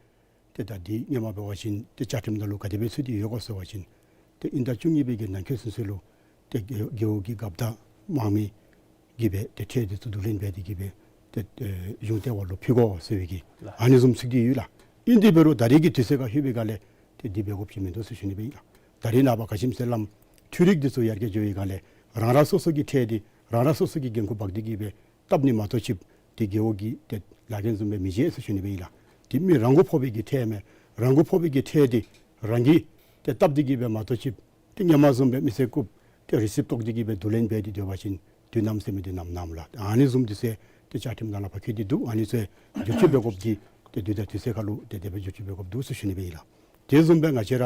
ཏེ་ད་འདི་སྔོན་མ་འབད་བ་ཅིན་ཏེ་བཅའ་ཁྲིམས་ནང་ལུ་ག་དེ་སྦེ་ཚུད་དེ་ཡོད་ག་ཟེར་བ་ཅིན་ཏེ་དབྱིན་ཟླ་བཅུ་གཉིས་པའི་གི་ནང་འཁོད་ཚུན་ཚོད་ལུ་ཏེ་རྒེད་རྒེད་འོག་གི་རྒཔོ་དང་དམངས་མི་གིས་སྦེ་ཏེ་ཁྲལ་འདི་ཚུ་བསྡུ་ལེན་འབད་དེ་གིས་སྦེ་ཏེ་ཨེ་གཞུང་ལྟེ་བ་ལུ་ཕུལ་དགོ་ཟེར་བའི་གི་ལགས། ཨ་ནི་བཟུམ་ཚུད་དེ་ཡོད་ལགས། ཨིན་ཏེ་འབད་རུང་ད་རེས་ཀྱི་དུས་ཚོད་ཁར་ལྷོད་པའི་སྒང་ལས་ཏེ་འདི་འབད་དགོཔ་ཅིག་མིན་འདུག་ཟེར་ཞུ་ནི་སྦེ་ཨིན་ལགས། ད་རེས་ནངས་པ་ག་ཅི་སྨོ་ཟེར་ལམ་འཕྲུལ་རིག་འདི་ཚུ་ཡར་རྒྱས་འགྱོ་བའི་སྒང་ལས་ རང་རང་སོ་སོ་གི་ཁྲལ་འདི་རང་རང་སོ་སོ་གི་འགན་ཁུར་འབག་སྟེ་གི་སྦེ་བཏབ་ནི་མ་གཏོགས་ཅིག་ཏེ་རྒེད་འོག་གི་ཏེ་ལཱ་འགན་བཟུམ་སྦེ་མི་བཞེས་ཟེར་ཞུ་ནི་སྦེ་ཨིན་ལགས། ཏེ་མི་རང་མགོ་ཕོག་པའི་གི་ཁྲལ་མས། རང་མགོ་ཕོག་པའི་གི་ཁྲལ་འདི་རང་གིས་ཏེ་བཏབ་སྟེ་གི་སྦེ་མ་གཏོགས་ཅིག་ཏེ་སྔོན་མ་བཟུམ་སྦེ་མི་སེར་རྐུབ་ཏེ་རི་སིབ་བཏོག་སྟེ་གི་སྦེ་བསྡུ་ལེན་འབད་དེ་སྡོད་པ་ཅིན་དུས་ནམ་ཟེར་མི་འདི་ནམ་ནམ་ལགས། ཨ་ནི་བཟུམ་འདི་ཚུ་ཏེ་བཅའ་ཁྲིམས་ནང་ལས་ཕར་འཁོད་དེ་འདུག། ཨ་ནི་ཚུ་བསྒྱུར་བཅོས་འབད་དགོཔ་འདི་ཏེ་དུས་དང་དུས་ཚོད་ཁར་ལུ་ཏེ་དེ་སྦེ་བསྒྱུར་བཅོས་འབད་དགོཔ་འདུག་ཟེར་ཞུ་ནི་སྦེ་ཨིན་ལགས། དེ་བཟུམ་སྦེ་ང་བཅས་ར་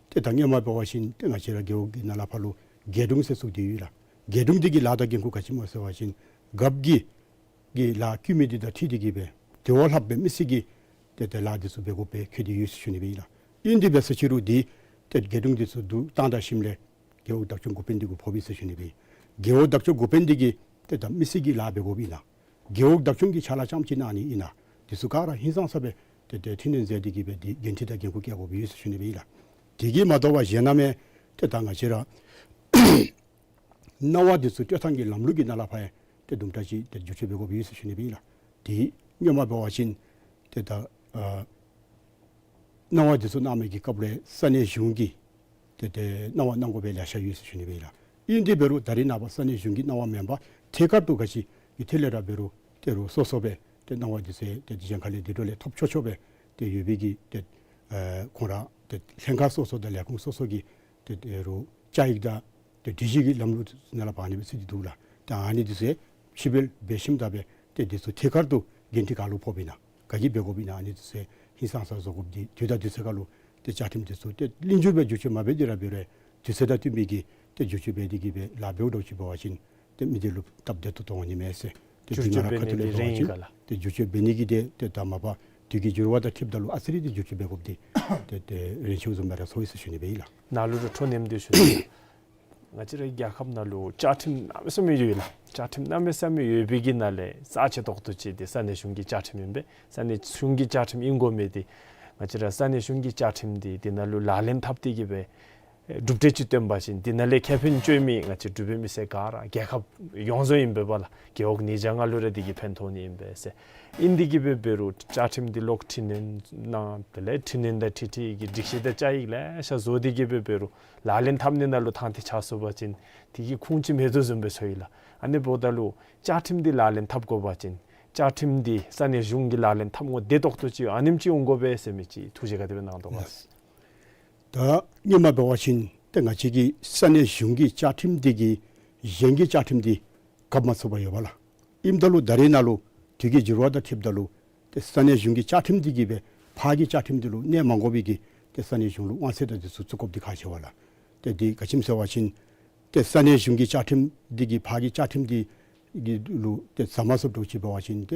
ཏེ་ད་སྔོན་མ་འབད་བ་ཅིན་ཏེ་ང་བཅས་ར་རྒེད་འོག་གི་ནང་ལས་ཕར་ལུ་རྒེད་དྲུང་ཟེར་ཚུ་འདི་ཡོད་ལགས། རྒེད་དྲུང་འདི་གི་ལཱ་དང་འགན་ཁུར་ག་ཅི་སྨོ་ཟེར་བ་ཅིན་རྒཔོ་གི་གི་ལཱ་བཀོད་མི་འདི་དང་འཁྲིལ་ཏེ་གི་སྦེ་དེ་བ་ལྷགཔ་སྦེ་མི་སེར་གྱི་ཏེ་ཏེ་ལཱ་འདི་ཚུ་འབད་དགོཔ་སྦེ་འཁོད་དེ་ཡོད་ཟེར་ཞུ་ནི་སྦེ་ཨིན་ལགས། ཨིན་དེ་འབད་ས་ཅིག་རུང་འདི་ཏེ་རྒེད་དྲུང་འདི་ཚུ་བསྡུ་བཏང་ད་ཞིནམ་ལས་རྒེད་འོག་བདག་སྐྱོང་འགོ་དཔོན་འདི་གུ་ཕོགཔ་ཨིན་ཟེར་ཞུ་ནི་སྦེ་ཨིན། རྒེད་འོག་བདག་སྐྱོང་འགོ་དཔོན་འདི་གིས་ཏེ་ད་མི་སེར་གྱི་ལཱ་འབད་དགོཔ་ཨིན་ལགས། རྒེད་འོག་བདག་སྐྱོང་གི་ཕྱག་ལཱ་རྐྱངམ་ཅིག་གནང་ནི་ཨིན་ན། འདི་ཚུ་ག་ར་ཧིང་སངས་ས་སྦེ་ཏེ་ཏེ་འཕྲི་སྣོན་མཛད་དེ་གི་སྦེ་འདི་འགན་འཁྲི་དང་འགན་ཁུར་བཀལ་དགོཔ་ཡོད་ཟེར་ཞུ་ནི་སྦེ་ཨིན་ལགས། དེ་གིས་མ་དོ་བར་གཞན་ན་མེད་ཏེ་ད་ང་བཅས་ར་གནང་བ་འདི་ཚུ་སྤྲོད་ཐངས་ཀྱི་ལམ་ལུགས་ཀྱི་ནང་ལས་ཕར་ཡང་ཏེ་དུམ་གྲ་ཅིག་ཏེ་བསྒྱུར་བཅོས་འབད་དགོཔ་ཡོད་ཟེར་ཞུ་ནི་སྦེ་ཨིན་ལགས། ཏེ་སྔོན་མ་འབད་བ་ཅིན་ཏེ་ད་ཨ་གནང་བ་འདི་ཚུ་གནང་མི་གི་སྐབས་ལས་ས་གནས་གཞུང་གིས་ཏེ་ཏེ་གནང་བ་གནང་དགོ་པའི་ལེ་ཤ་ཡོད་ཟེར་ཞུ་ནི་སྦེ་ཨིན་ལགས། ཨིན་དེ་འབད་རུང་ད་རེས་ནངས་པ་ས་གནས་གཞུང་གིས་གནང་བ་མེན་པར་ཐད་ཀར་དུ་ག་ཅི་གི་ཐད་ལས་ར་འབད་རུང་ཏེ་རུང་སོ་སོ་སྦེ་ཏེ་གནང་བ་འདི་ཚུ་ཏེ་གཞན་ཁ་ལས་དེ་འགྲོ་ལས་ཐོབ་ཆོག་ཆོག་སྦེ་ཏེ་ཡོད་པའི་གི་ཏེ་ཨེ་ཁོང་ར་ཏེ་ལྷན་ཁག་སོ་སོ་དང་ལས་ཁུངས་སོ་སོ་གི་ཏེ་ཏེ་རུང་བཅའ་ཡིག་དང་ཏེ་སྒྲིག་གཞི་གི་ལམ་ལུགས་ནང་ལས་ཕར་ཨ་ནི་སྦེ་ཚུད་དེ་འདུག་ལགས། ཏེ་ཨ་ནི་འདི་ཚུ་ཕྱིར་བལྟ་འབད་ཞིནམ་ད་སྦེ་ཏེ་འདི་ཚུ་ཐད་ཀར་དུ་འགན་འཁྲི་ག་ལུ་ཕོགཔ་ཨིན་ན་ག་གིས་འབད་དགོཔ་ཨིན་ན་ཨ་ནི་འདི་ཚུ་ཧིང་སངས་ས་བཟོ་དགོཔ་འདི་དུས་དང་དུས་ཚོད་ཁར་ལུ་ཏེ་བཅའ་ཁྲིམས་འདི་ཚུ་ཏེ་ལྷིང་འཇུག་སྦེ་བསྒྱུར་བཅོས་མ་འབད་དེ་ར་འབད་རུང་དུས་ཚོད་དང་བསྟུན་པའི་གི་ཏེ་བསྒྱུར་བཅོས་འབད་དེ་གི་སྦེ་ལཱ་འབདཝ་འདྲཝ་ཅིག་འབད་བ་ཅིན་ཏེ་མི་སྡེ་ལུ་སྟབས་བདེ་ཏོག་ཏོ་འོང་ནི་མས་ཟེར། ཏེ་བསྒྱུར་དུས་ནང་བཅོས་ར་འབད་ཁ་ནི་ཐུག་ལས་འབད་བ་ཅིན་རན་ག་ལགས། ཏེ་བསྒྱུར་བཅོས་འབད་ནི་གི་ཏེ་ཏེ་ད་མ་པ་དུས་ཀྱི་འགྱུར་བ་དང་འཁྲིལཝ་ད་ལུ་ཨ་ཙི་རེ་ཏེ་བསྒྱུར་བཅོས་འབད་དགོཔ་འདི་ཏེ་ཏེ་རན་ཆེཝ་བཟུམ་སྦེ་ར་ཚོར་ཡི་ཟེར་ཞུ་ནི་སྦེ་ཨིན་ལགས། ནཱ་ལུ་ར་འཕྲོ་མཉམ་འདི་ཞུ་ནི། ང་བཅས་རའི་རྒྱལ་ཁབ་ནང་ལུ་བཅའ་ཁྲིམས་གནམ་མེད་ས་མེད་ཡོད་ལགས། བཅའ་ཁྲིམས་གནམ་མེད་ས་མེད་ཡོད་པའི་གི་ནང་ལས་རྩ་ཆེ་ཏོག་ཏོ་ཅིག་འདི་ས་གནས་གཞུང་གི་བཅའ་ཁྲིམས་ཨིན་པས། ས་གནས་གཞུང་གི་བཅའ་ཁྲིམས་ཨིན་དགོ་མི་འདི་ང་བཅས་ར་ས་གནས་གཞུང་གི་བཅའ་ཁྲིམས་འདི་འདི་ནང་ལུ་ལག་ལེན་འཐབ་སྟེ་གི་སྦེ་གྲུབ་འབྲས་ཅིག་བཏོན་པ་ཅིན་འདི་ནང་ལས་ཁེ་ཕན་སྤྱོད་མི་ང་བཅས་འབྲུག་པའི་མི་སེར་ག་ར་རྒྱལ་ཁབ་ཡོངས་རྫོགས་ཨིན་པས་པ་ལགས། རྒེད་འོག་ཉིས་བརྒྱ་ལྔ་ལུ་ར་འདི་གིས་ཕན་ཐོགས་ནི་ཨིན་པས་ཟེར། ཨིན་དེ་གི་སྦེ་འབད་རུང་བཅའ་ཁྲིམས་འདི་ལོག་འཕྲི་སྣོན་གནང་དེ་ལས་འཕྲི་སྣོན་དང་འཁྲིལ་འཁྲིལ་གྱི་སྒྲིག་གཞི་དང་བཅའ་ཡིག་ལེ་ཤ་བཟོ་སྟེ་གི་སྦེ་འབད་རུང་ལག་ལེན་འཐབ་ནི་ནང་ལུ་ཐང་ཐིག་ཆགས་སོང་པ་ཅིན་དེ་གི་ཁུངས་ཅིག་མེད་དོ་བཟུམ་སྦེ་ཚོར་ཡི་ལགས། ཨ་ནི་འབདཝ་ད་ལུ་བཅའ་ཁྲིམས་འདི་ལག་ལེན་འཐབ་དགོ་པ་ཅིན་བཅའ་ཁྲིམས་འདི་ས་གནས་གཞུང་གིས་ལག་ལེན་འཐབ་དགོཔ་བདེ་ཏོག་ཏོ་ཅིག་ཨ་ནེམ་ཅིག་འོང་དགོ་པས་ཟེར་མི་ཅིག་ཐུགས་བཞེད་ག་དེ་སྦེ་གནང་དོ་ག་ལགས། ད་སྔོན་མ་འབད་བ་ཅིན་ཏེ་ང་བཅས་ཀྱི་ས་གནས་གཞུང་གི་བཅའ་ཁྲིམས་འདི་གིས་གཞན་གྱི་བཅའ་ཁྲིམས་འདི་གབ་མ་ཚུགས་པར་ཡོད་པ་ལགས། ཨིནམ་ད་ལུ་ད་རེས་ནང་ལུ་དུས་ཀྱི་འགྱུར་བ་དང་འཁྲིལཝ་ད་ལུ་ཏེ་ས་གནས་གཞུང་གི་བཅའ་ཁྲིམས་འདི་གིས་སྦེ་ཕར་གྱི་བཅའ་ཁྲིམས་འདི་ལུ་གནོད་མ་དགོ་པའི་གི་ཏེ་ས་གནས་གཞུང་ལུ་དབང་ཚད་དང་འདི་ཚུ་བཙུགས་དགོཔ་འདི་ཁག་ཆེ་བས་ལགས། ཏེ་འདི་ག་ཅི་སྨོ་ཟེར་བ་ཅིན་ཏེ་ས་གནས་གཞུང་གི་བཅའ་ཁྲིམས་འདི་གིས་ཕར་གྱི་བཅའ་ཁྲིམས་འདི་གི་ལུ་ཏེ་ཟ་མ་ཚུགསཔ་འདྲཝ་ཅིག་འབད་བ་ཅིན་ཏེ་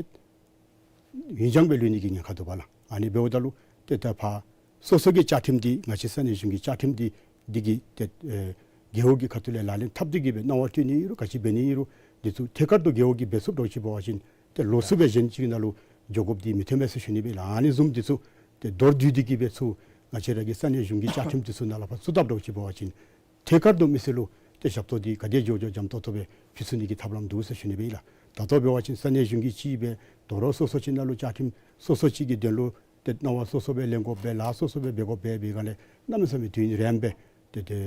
ཡུན་འགྱངས་སྦེ་ལུས་ནི་གི་ཉེན་ཁ་འདུག་པ་ལགས། ཨ་ནི་འབདཝ་ད་ལུ་ཏེ་ད་ཕར་སོ་སོ་གི་བཅའ་ཁྲིམས་འདི་ང་བཅས་ས་གནས་གཞུང་གི་བཅའ་ཁྲིམས་འདི་འདི་གིས་ཏེ་ཨེ་རྒེད་འོག་གི་ཁ་ཐུག་ལས་ལག་ལེན་འཐབ་སྟེ་གི་སྦེ་གནང་བ་སྤྲོད་ནི་ཨིན་རུང་ག་ཅི་འབད་ནི་ཨིན་རུང་འདི་ཚུ་ཐད་ཀར་དུ་རྒེད་འོག་གིས་འབད་ཚུགསཔ་འདྲཝ་ཅིག་འབད་བ་ཅིན་ཏེ་ལོགས་སུ་སྦེ་གཞན་ཅིག་ནང་ལུ་འགྱོ་དགོཔ་འདི་མི་ཐོན་པས་ཟེར་ཞུ་ནི་སྦེ་ལགས། ཨ་ནི་བཟུམ་འདི་ཚུ་ཏེ་མདོར་བསྡུས་ཏེ་གི་སྦེ་ཚུར་ང་བཅས་ར་གི་ས་གནས་གཞུང་གི་བཅའ་ཁྲིམས་འདི་ཚུ་ནང་ལས་ཕར་བཙུགས་དཔ་འདྲཝ་ཅིག་འབད་བ་ཅིན་ཐད་ཀར་དུ་མི་སེར་ལུ་ཏེ་ཞབས་ཏོག་འདི་ག་དེ་མགྱོགས་མགྱོགས་འཇམ་ཏོག་ཏོ་སྦེ་ཕུལ་ཚུགས་ནི་གི་ཐབས་ལམ་འདུག་ཟེར་ཞུ་ནི་སྦེ་ཨིན་ལགས། ད་ལྟོ་འབད་བ་ཅིན་ས་གནས་གཞུང་གིས་ཅིག་སྦེ་དོ་རུང་སོ་སོ་ཅིག་ནང་ལུ་བཅའ་ཁྲིམས་སོ་སོ་ཅིག་གི་དོན་ལུ་ཏེ་གནང་བ་སོ་སོ་སྦེ་ལེན་དགོ་པས་ལཱ་སོ་སོ་སྦེ་འབད་དགོ་པས་འབད་སྒང་ལས་གནམ་མེད་ས་མེད་དུས་ཡུན་རིངམོ་སྦེ་ཏེ་ཏེ་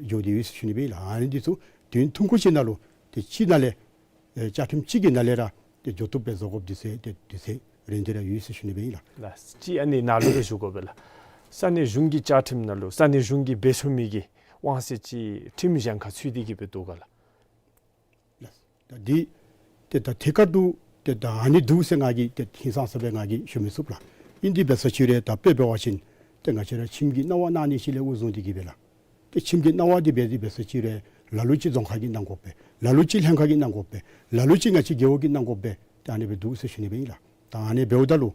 འགྱོ་སྟེ་ཡོད་ཟེར་ཞུ་ནི་སྦེ་ཨིན་ལགས། ཨ་ནི་འདི་ཚུ་དུས་ཡུན་ཐུང་ཀུ་ཅིག་ནང་ལུ་ཏེ་ཅིག་ནང་ལས་ཨེ་བཅའ་ཁྲིམས་ཅིག་གི་ནང་ལས་ར་ཏེ་འགྱོ་བཏུབ་སྦེ་བཟོ་དགོཔ་འདི་ཚུ་ཏེ་དུས་ཚོད་རན་ཏེ་ར་ཡོད་ཟེར་ཞུ་ནི་སྦེ་ཨིན་ལགས། ལགས། ཅིག་ཨ་ནི་ནཱ་ལུ་ར་ཞུ་དགོ་པས་ལགས། ས་གནས་གཞུང་གི་བཅའ་ཁྲིམས་ནང་ལུ་ས་གནས་གཞུང་གིས་འབད་ཚུགས་མི་གི་དབང་ཚད་ཅིག་ཁྲིམས་གཞན་ཁར་ཚུད་དེ་གི་སྦེ་འདུག་ག་ལགས། ལགས། ད་འདི་ཏེ་ད་ཐད་ཀར་དུ་ཏེ་ད་ཨ་ནི་འདུག་ཟེར་ང་གིས་ཏེ་ཧིང་སངས་ས་སྦེ་ང་གིས་ཞུ་མི་ཚུགས་ལགས། ཨིན་དེ་འབད་ས་ཅིག་རུང་ད་དཔེ་འབད་བ་ཅིན་ཏེ་ང་བཅས་ར་ཁྱིམ་གྱི་གནང་བ་གནང་ནི་ཅིག་ལས་དབུ་བཟུང་སྟེ་གི་སྦེ་ལགས། ཏེ་ཁྱིམ་གྱི་གནང་བ་འདི་འབད་དེ་འབད་ས་ཅིག་རུང་ལ་ལུ་ཅིག་རྫོང་ཁག་གིས་གནང་དགོ་པས། ལ་ལུ་ཅིག་ལྷན་ཁག་གིས་གནང་དགོ་པས། ལ་ལུ་ཅིག་ང་བཅས་རྒེད་འོག་གིས་གནང་དགོ་པས། ཏེ་ཨ་ནི་སྦེ་འདུག་ཟེར་ཞུ་ནི་སྦེ་ཨིན་ལགས། ད་ཨ་ནི་འབདཝ་ད་ལུ་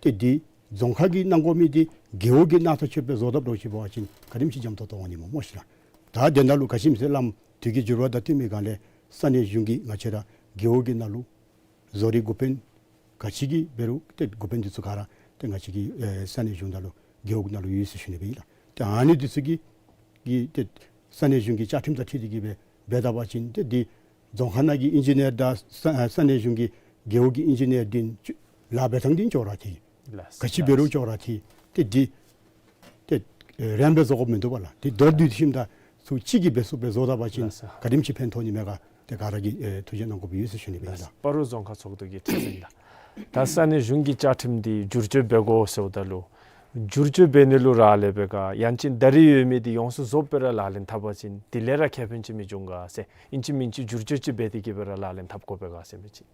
ཏེ་འདི་རྫོང་ཁག་གིས་གནང་དགོ་མི་འདི་རྒེད་འོག་གིས་གནང་ཐག་ཆོད་སྦེ་བཟོ་དཔ་འདྲཝ་ཅིག་འབད་བ་ཅིན་ག་དེམ་ཅིག་འཇམ་ཏོང་ཏོ་འོང་ནི་སྨོ་སྨོ་ཤིག་ལགས། ད་དེ་ནང་ལུ་ག་ཅི་སྨོ་ཟེར་བ་ཅིན་དུས་ཀྱི་འགྱུར་བ་དང་བསྟུན་པའི་སྒང་ལས་ས་གནས་གཞུང་གིས་ང་བཅས་ར་རྒེད་འོག་གི་ནང་ལུ་བཟོ་རིག་འགོ་དཔོན་ག་ཅི་གི་འབད་རུང་ཏེ་འགོ་དཔོན་འདི་ཚུ་ག་ར་ཏེ་ང་བཅས་ཀྱི་ཨེ་ས་གནས་གཞུང་ནང་ལུ་རྒེད་འོག་ནང་ལུ་ཡོད་ཟེར་ཞུ་ནི་སྦེ་ཨིན་ལགས། ཏེ་ཨ་ནི་འདི་ཚུ་གིས་གིས་ཏེ་ས་གནས་གཞུང་གི་བཅའ་ཁྲིམས་དང་འཁྲིལ་ཏེ་གི་སྦེ་འབད་ད་པ་ཅིན་ཏེ་འདི་རྫོང་ཁག་ནང་གི་ཨིན་ཇི་ནི་ཡར་དང་ས་ས་གནས་གཞུང་གི་རྒེད་འོག་གི་ཨིན་ཇི་ནི་ཡར་འདི་ཅིག་ལཱ་འབད་ཐངས་འདི་ཅོག་ར་འཐད། ལགས། ག་ཅི་འབད་རུང་ཅོག་ར་འཐད། ཏེ་འདི་ཏེ་ཨེ་རན་སྦེ་བཟོ་དགོཔ་མིན་འདུག་པ་ལགས། ཏེ་མདོར་བསྡུས་ཞིནམ་ད་ ཚུ་གཅིག་གིས་འབད་ཚུགས་འབད་བཟོ་ད་པ་ཅིན་ལགས་སོ། ག་དེམ་ཅིག་ཕན་ཐོགས་ནི་མས་ག། ཏེ་ག་ར་གིས་ཨེ་ཐུགས་རྗེ་གནང་དགོཔ་ཡོད་ཟེར་ཞུ་ནི་ཨིན་ལགས། ལགས་སོ། སྤ་རོ་རྫོང་ཁག་ཚོགས་འདུ་གི་ཁྲི་འཛིན་ལགས། ད་ས་གནས་གཞུང་གི་བཅའ་ཁྲིམས་འདི་བསྒྱུར་བཅོས་འབད་དགོ་ཟེརཝ་ད་ལུ་བསྒྱུར་བཅོས་འབད་ནི་ལུ་རག་ལས་པས་ག། ཡང་ཅིན་ད་རེས་ཡོད་མི་འདི་ཡོངས་སུ་རྫོགསཔ་སྦེ་ར་ལག་ལེན་འཐབ་པ་ཅིན་དེ་ལས་ར་ཁེ་ཕན་ཅིག་མི་འབྱུང་ག་ཟེར། ཨིན་ཅི་མིན་ཅི་བསྒྱུར་བཅོས་ཅིག་འབད་དེ་གི་སྦེ་ར་ལག་ལེན་འཐབ་དགོ་པས་ག་ཟེར་མི་ཅིག།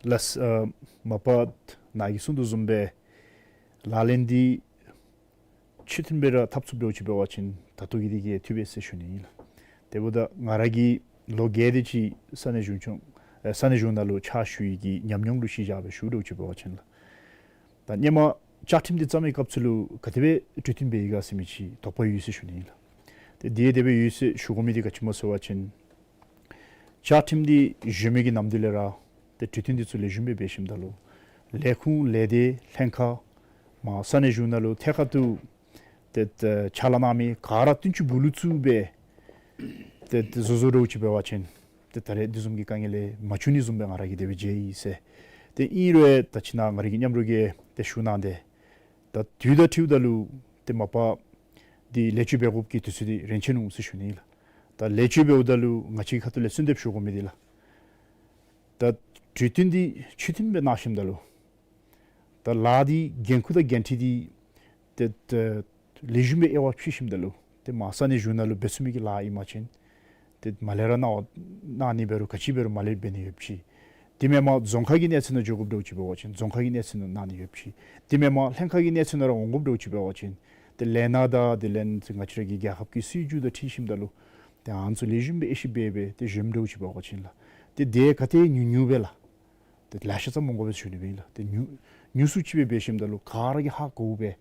ལགས། ཨ་མ་པ་ནཱ་གིས་གསུངས་དོ་བཟུམ་སྦེ་ལག་ལེན་འདི་ཆ་མཐུན་སྦེ་ར་འཐབ་ཚུགསཔ་འདྲཝ་ཅིག་འབད་བ་ཅིན་ད་ལྟོ་གི་འདི་གིས་འཐུས་པས་ཟེར་ཞུ་ནི་ཨིན་ལགས། དེ་འབདཝ་ད་ང་ར་གིས་ལོ་བརྒྱད་དེ་ཅིག་ས་གནས་གཞུང་ཆུང་ཨེ་ས་གནས་གཞུང་ནང་ལུ་ཕྱག་ཞུ་ཡི་གི་ཉམས་མྱོང་ལུ་གཞི་བཞག་སྦེ་ཞུ་འདྲཝ་ཅིག་འབད་བ་ཅིན་ལགས། ད་ཧེ་མ་བཅའ་ཁྲིམས་འདི་བརྩམ་མི་སྐབས་སུ་ལུ་ག་དེ་སྦེ་གྲོས་བསྟུན་འབད་ཡི་ག་ཟེར་མི་ཅིག་དོགས་པ་ཡོད་ཟེར་ཞུ་ནི་ཨིན་ལགས། ཏེ་དེ་དེ་སྦེ་ཡོད་ཟེར་ཞུ་དགོ་མི་འདི་ག་ཅི་སྨོ་ཟེར་བ་ཅིན་བཅའ་ཁྲིམས་འདི་གཞོན་མི་གི་ནམ་དུས་ལས་ར་ཏེ་གྲོས་བསྟུན་འདི་ཚུ་ལེགས་ཤོམ་སྦེ་འབད་ཞིནམ་ད་ལུ་ལས་ཁུངས་ལས་སྡེ་ལྷན་ཁག་མ་ས་གནས་གཞུང་ནང་ལུ་ཐད་ཀར་དུ་ཏེ་ཕྱག་ལཱ་གནང་མི་ག་ར་བསྟུན་ཅུང་སྦུག་ལུ་བཙུགས་སྦེ་ཏེ་ཏེ་བཟོ་བཟོ་འདྲཝ་ཅིག་འབད་བ་ཅིན་ཏེ་ད་རེས་འདི་བཟུམ་གྱི་དཀའ་ངལ་ལས་མ་བྱུང་ནི་བཟུམ་སྦེ་ང་ར་གིས་དེ་སྦེ་མཇལ་ཡི་ཟེར། ཏེ་ཨིན་རུང་ད་ཅི་ནཱ་ང་ར་གི་མཉམ་རོགས་ཀྱིས་ཏེ་ཞུ་གནང་སྟེ་ད་དུས་དང་འཁྲིལཝ་ད་ལུ་ཏེ་མ་པ་འདི་ལེགས་བཅོས་འབད་དགོཔ་གི་དུས་ཚོད་འདི་རན་ཆི་ནུག་ཟེར་ཞུ་ནི་ལགས། ད་ལེགས་བཅོས་འབདཝ་ད་ལུ་ང་བཅས་ཀྱི་ཁ་ཐུག་ལས་གསོལ་འདེབས་ཞུ་དགོ་མི་འདི་ལགས། ད་གྲོས་བསྟུན་འདི་ཆ་མཐུན་སྦེ་གནང་ཞིནམ་ད་ལུ་ད་ལཱ་འདི་འགན་ཁུར་དང་འགན་འཁྲི་འདི་ཏེ་ཏེ་ལེགས་ཤོམ་སྦེ་དབྱེ་བ་ཕྱེ་ཞིནམ་ད་ལུ་ཏེ་མ་ས་གནས་གཞུང་ནང་ལུ་འབད་ཚུགས་མི་གི་ལཱ་ཨིན་པ་ཅིན་ཏེ་མར་ལས་ར་གནང་བ་གནང་ནི་འབད་རུང་ག་ཅི་འབད་རུང་མར་ལས་འབད་ནི་ཡོདཔ་ཅིག། དེ་མེན་པར་རྫོང་ཁག་གི་གནས་ཚད་ནང་འགྱོ་དགོཔ་འདྲཝ་ཅིག་འབད་བ་ཅིན་རྫོང་ཁག་གི་གནས་ཚད་ནང་གནང་ནི་ཡོདཔ་ཅིག། དེ་མེན་པར་ལྷན་ཁག་གི་གནས་ཚད་ནང་ར་འོང་དགོཔ་འདྲཝ་ཅིག་འབད་བ་ཅིན་ཏེ་ལས་སྣ་དང་དེ་ལས་ང་བཅས་ར་གི་རྒྱལ་ཁབ་ཀྱི་སྲིད་བྱུས་དང་འཁྲིལ་ཞིནམ་ད་ལུ་ཏེ་ཨ་ནི་ཚུ་ལེགས་ཤོམ་སྦེ་དབྱེ་ཞིབ་འབད་སྦེ་ཏེ་གཞོནམ་འདྲཝ་ཅིག་འབད་བ་ཅིན་ལགས། ཏེ་དེ་ག་ཏེ་ཉུང་ཉུང་སྦེ་ལགས། ཏེ་ལེ་ཤ་ཙམ་འོང་དགོ་པས་ཟེར་ཞུ་ནི་ཨིན་ལགས། ཏེ་ཉུང་ཉུང་སུ་ཅིག་སྦེ་འབད་ཞིནམ་ད་ལུ་ག་ར་གིས་ཧ་གོཝ་སྦེ་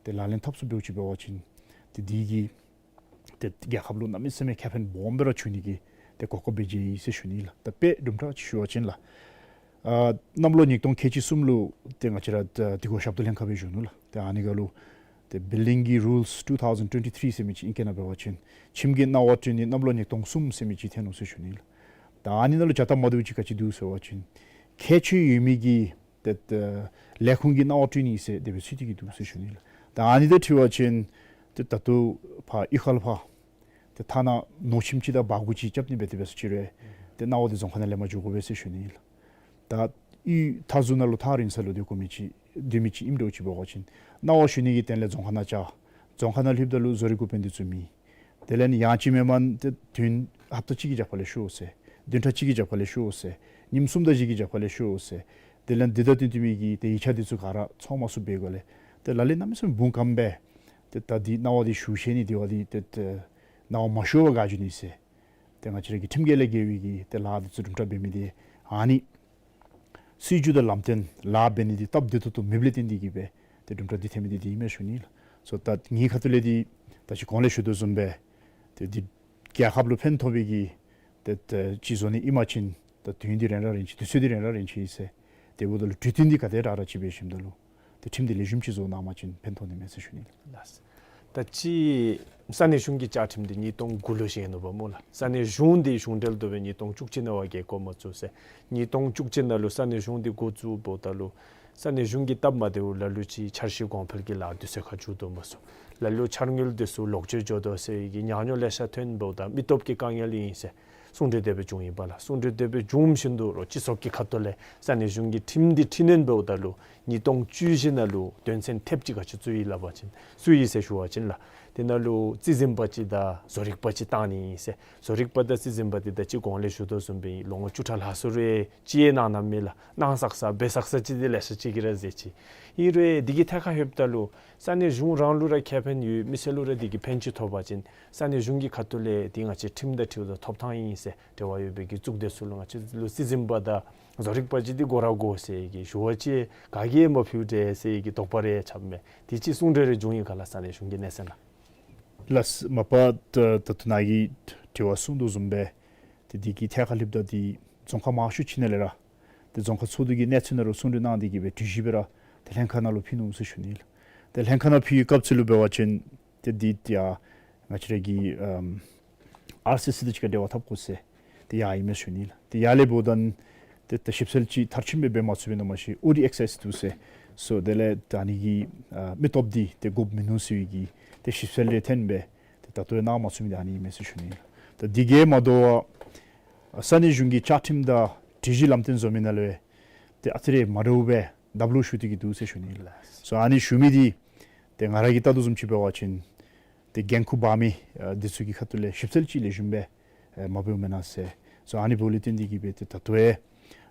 ཏེ་ལག་ལེན་འཐབ་ཚུགསཔ་འདྲཝ་ཅིག་འབད་བ་ཅིན་ཏེ་འདི་གིས་ཏེ་རྒྱལ་ཁབ་ལུ་གནམ་མེད་ས་མེད་ཁེ་ཕན་སྦོམ་སྦེ་ར་འབྱུང་ནི་གི་ཏེ་གོ་སྐབས་སྦེ་མཇལ་ཡི་ཟེར་ཞུ་ནི་ཨིན་ལགས། ད་དཔེ་དུམ་གྲ་ཅིག་ཞུ་བ་ཅིན་ལགས། ཨ་གནམ་ལོ་ཉིས་སྟོང་ཁལ་གཅིག་གསུམ་ལུ་ཏེ་ང་བཅས་ར་ཏེ་དེ་གུ་ཞབས་ཏོག་ལྷན་ཁག་སྦེ་བཞུགས་ནུག་ལགས། ཏེ་ཨ་ནི་ཁར་ལུ་ཏེ་བིལ་ཌིང་གི་རུལསི་ཊུ་ཐའུ་ཟེན་ཊུ་ཝེན་ཊི་ཐིརི་ཟེར་མི་ཅིག་ཨིང་སྐད་ནང་འབད་བ་ཅིན་ཁྱིམ་གྱི་གནང་བ་སྤྲོད་ནི་གནམ་ལོ་ཉིས་སྟོང་གསུམ་ཟེར་མི་ཅིག་ཐོན་ནུག་ཟེར་ཞུ་ནི་ཨིན་ལགས། ད་ཨ་ནི་ནང་ལུ་བྱ་སྟབས་མ་བདེཝ་ཅིག་ག་ཅི་འདུག་ཟེར་བ་ཅིན་ཁྱད་ཆོས་ཡོད་མི་གི་ཏེ་ཏེ་ལས་ཁུངས་ཀྱི་གནང་བ་སྤྲོད་ནི་ཟེར་དེ་སྦེ་ཚུད་དེ་གི་འདུག་ཟེར་ཞུ་ནི་ལགས། ད་ཨ་ནི་དང་འཁྲིལ་བ་ཅིན་ཏེ་ད་ལྟོ་ཕར་གཡུས་ཁ་ལུ་ཕར་ཏེ་ཐ་ན་ནོར་ཁྱིམ་ཅིག་དང་སྦྲ་གུར་ཅིག་རྐྱབ་ནི་འབད་དེ་འབད་སོང་ཅི་རུང་ཏེ་གནང་བ་འདི་རྫོང་ཁག་ནང་ལེན་པར་འགྱོ་དགོ་པས་ཟེར་ཞུ་ནི་ལགས། ད་གཡུས་མཐའ་ཟུར་ནང་ལུ་ཐག་རིང་ས་ལུ་སྡོད་དགོ་མི་ཅིག་སྡོད་མི་ཅིག་ཨིནམ་འདྲཝ་ཅིག་འབད་བ་ཅིན་གནང་བ་ཞུ་ནི་གི་དོན་ལས་རྫོང་ཁག་ནང་བཅར། རྫོང་ཁག་ནང་ལྷོདཔ་ད་ལུ་བཟོ་རིག་འགོ་དཔོན་འདི་ཚུ་མེད། དེ་ལས་ཡང་ཅིན་མེན་མེན་ཏེ་དུས་ཡུན་ཧབ་ཏ་གཅིག་གི་རྒྱབ་ཁ་ལས་ཤོག་ཟེར། བདུན་ཕྲག་གཅིག་གི་རྒྱབ་ཁ་ལས་ཤོག་ཟེར། ཉིནམ་གསུམ་དང་བཞི་གི་རྒྱབ་ཁ་ལས་ཤོག་ཟེར། དེ་ལས་འདི་དང་བསྟུན་བསྟུན་མི་གི་ཏེ་ཡིག་ཆ་འདི་ཚུ་ག་ར་ཚང་མ་བཙུགས་འབད་དགོཔ་ལས་ཏེ་ལག་ལེན་གནམ་མེད་ས་མེད་འབུམ་རྐངམ་སྦེ་ཏེ་ད་འདི་གནང་བ་འདི་ཞུ་ཤེས་ནི་འདི་བ་འདི་ཏེ་ཏེ་གནང་བ་མ་ཞུ་བར་བཀག་འགྱོ་ནི་ཟེར། ཏེ་ང་བཅས་ར་གི་ཁྲིམས་འགལ་ལས་འགལ་བའི་གི་ཏེ་ལཱ་འདི་ཚུ་དུམ་གྲ་འབད་མི་འདི་ཨ་ནི་སྲིད་བྱུས་དང་ལམ་སྟོན་ལཱ་འབད་ནི་འདི་སྟབས་བདེ་ཏོག་ཏོ་མེདཔ་ལས་བརྟེན་ཏེ་གི་སྦེ་ཏེ་དུམ་གྲ་འདི་ཐལ་མི་འདི་འདི་ཨིན་མས་ཞུ་ནི་ལགས། སོ་ད་ངེའི་ཁ་ཐུག་ལས་འདི་ད་ཅི་གོང་ལས་ཞུ་དོ་བཟུམ་སྦེ་ཏེ་འདི་རྒྱལ་ཁབ་ལུ་ཕན་ཐོགས་པའི་གི་ཏེ་ཏེ་ཅིག་བཟོ་ནི་ཨིན་པ་ཅིན་ད་དུས་ཡུན་འདི་རན་ར་རན་ཅི་དུས་ཚོད་འདི་རན་ར་རན་ཅི་ཟེར། དེ་འབདཝ་ད་ལུ་གྲོས་བསྟུན་འདི་ག་དེ་དྲག་དྲག་ཅིག་འབད་ཞིནམ་ད་ལུ་ཏེ་ཁྲིམས་འདི་ལེགས་ཤོམ་ཅིག་བཟོ་གནང་པ་ཅིན་ཕན་ཐོགས་ནི་མས་ཟེར་ཞུ་ནི་ལགས། ད་ཅི་ས་གནས་གཞུང་གི་བཅའ་ཁྲིམས་འདི་ཉིས་སྟོང་དགུ་ལུ་བཞེངས་ནུག་པ་སྨོ་ལགས། ས་གནས་གཞུང་འདི་གཞུང་འབྲེལ་དོ་སྦེ་ཉིས་སྟོང་བཅུ་གཅིག་ནང་བར་གྱི་འགོ་མ་བཙུགས་ཟེར། ཉིས་སྟོང་བཅུ་གཅིག་ནང་ལུ་ས་གནས་གཞུང་འདི་འགོ་བཙུགསཔ་ད་ལུ་ས་གནས་གཞུང་གི་སྟབས་མ་བདེཝ་ལ་ལུ་ཅིག་འཆར་གཞི་གོང་འཕེལ་གྱི་ལཱ་འདི་ཚུ་ཁར་འགྱོ་དོ་མ་ཚུགས། ལ་ལུ་འཆར་དངུལ་འདི་ཚུ་ལོག་སྤྱོད་འགྱོ་དོ་ཟེར་གྱི་ཉག་ཉོག་ལེ་ཤ་ཐོན་འབདཝ་ད་མི་སྟོབས་ཀྱི་དཀའ་ངལ་ཨིན་ཟེར་གསུང་གྲོས་དེ་སྦེ་བྱུང་ཡི་པ་ལགས། གསུང་གྲོས་དེ་སྦེ་བྱུངམ་བཞིན་དུ་རོགས་སྤྱི་ཚོགས་ཀྱི་ཁ་ཐུག་ལས་ས་གནས་གཞུང་གི་ཁྲིམས་འདི་འཕྲི་སྣོན་འབདཝ་ད་ལུ་ཉིས་སྟོང་བཅུ་བཞི་ནང་ལུ་དོན་ཚན་ཐེབས་ཅིག་ག་ཅི་བཙུགས་ཡི་སླབ་པ་ཅིན་བཙུགས་ཡི་ཟེར་ཞུ་བ་ཅིན་ལགས། དེ་ནང་ལུ་རྩིས་འཛིན་པ་ཅིག་དང་བཟོ་རིག་པ་ཅིག་བཏང་ནི་ཨིན་ཟེར། བཟོ་རིག་པ་དང་རྩིས་འཛིན་པ་འདི་ད་ཅི་གོང་ལས་ཞུ་དོ་བཟུམ་སྦེ་ལོ་ངོ་བཅུ་ཕྲག་ལྷག་སོང་རུང་ཅིག་ཡང་གནང་གནངམ་མེད་ལགས། གནང་ས་གནང་ས་འབད་ས་གནང་ས་ཅིག་འདི་ལེ་ཤ་ཅིག་གིས་ར་ཟེར་ཅི། ཨིན་རུང་འདི་གི་ཐད་ཁར་ལྷོདཔ་ད་ལུ་ས་གནས་གཞུང་རང་ལུ་ར་ཁེ་ཕན་ཡོད། མི་སེར་ལུ་ར་འདི་གིས་ཕན་ཅིག་ཐོགས་པ་ཅིན་ས་གནས་གཞུང་གི་ཁ་ཐུག་ལས་འདི་ང་བཅས་ཁྲིམས་དང་འཁྲིལཝ་ད་ཐོབ་ཐང་ཨིན་ཟེར་འབྲེལ་བ་ཡོད་པའི་གི་གཙུག་སྡེ་ཚུ་ལུ་ང་བཅས་ལུ་རྩིས་འཛིན་པ་དང་བཟོ་རིག་པ་ཅིག་འདི་དགོ་ར་དགོ་ཟེར་གྱི་ཞུ་བ་ཅིན་ག་གིས་ཡང་མ་ཕུལ་དེས་ཟེར་གྱི་དོགས་པ་རེ་རྐྱབ་མས། དེ་ཅིག་གསུང་གྲོས་རེ་བྱུང་ཡི་ག་ལགས་ས་གནས་གཞུང་གི་གནས་ཚད་ནང་། ལགས། མ་པ་ད་ད་ལྟོ་ནཱ་གིས་དྲི་བ་གསུངས་དོ་བཟུམ་སྦེ་ཏེ་འདི་གི་ཐད་ཁར་ལྷོདཔ་ད་འདི་རྫོང་ཁག་མང་ཤོས་ཅིག་ནང་ལས་ར་ཏེ་རྫོང་ཁག་ཚོགས་འདུ་གི་གནས་ཚུལ་ནང་ལུ་གསུང་གྲོས་གནང་སྟེ་གི་སྦེ་གྲོས་གཞི་སྦེ་ར་ཏེ་ལྷན་ཁག་ནང་ལུ་ཕུལ་ནུག་ཟེར་ཞུ་ནི་ལགས། ཏེ་ལྷན་ཁག་ནང་ཕུལ་བའི་སྐབས་སུ་ལུ་འབད་བ་ཅིན་ཏེ་འདི་ཏེ་ཡ་ང་བཅས་ར་གི་ཨམ་ཨར་སི་སི་དང་གཅིག་ཁར་འབྲེལ་བ་འཐབ་དགོ་ཟེར་ཏེ་ཡ་ཨིན་མས་ཞུ་ནི་ལགས། ཏེ་ཡར་ལས་འབདཝ་ད་ཏེ་ཏེ་ཞིབ་འཚོལ་ཅིག་མཐར་ཕྱིནམ་སྦེ་འབད་མ་ཚུགས་པས་ན་མ་ཤེས། ཨོ་ཌི་ཨེག་སེས་འདུག་ཟེར་སོ་དེ་ལས་ད་ཨ་ནི་གི་ཨ་མི་སྟོབས་འདི་ཏེ་དགོཔ་མིན་ནུག་ཟེར་བའི་གི་ཏེ་ཞིབ་འཚོལ་རེ་ཐོན་སྦེ་ ད་ལྟོ་ཡང་གནང་མ་ཚུགས་མི་འདི་ཨ་ནི་ཨིན་མས་ཟེར་ཞུ་ནི་ལགས། ད་འདི་གིས་མ་དོ་བར་ས་གནས་གཞུང་གི་བཅའ་ཁྲིམས་དང་སྒྲིག་གཞི་ལམ་སྟོན་བཟོ་མི་ནང་ལུ་ཏེ་ཨ་ཙི་རེ་མ་འདྲཝ་སྦེ་གདམ་ལོག་ཞུགས་ཏེ་གི་འདུག་ཟེར་ཞུ་ནི་ལགས། སོ་ཨ་ནི་ཞུ་མི་འདི་ཏེ་ང་ར་གིས་བལྟ་དོ་བཟུམ་ཅིག་འབད་བ་ཅིན་ཏེ་འགན་ཁུར་འབག་མི་ཨ་འདི་ཚུ་གི་ཁ་ཐུག་ལས་ཞིབ་འཚོལ་ཅིག་ལེགས་ཤོམ་སྦེ་ཨེ་མ་འབདཝ་མེན་ན་ཟེར། སོ་ཨ་ནི་འབདཝ་ལས་བརྟེན་ཏེ་གི་སྦེ་ཏེ་ད་ལྟོ་ཡང་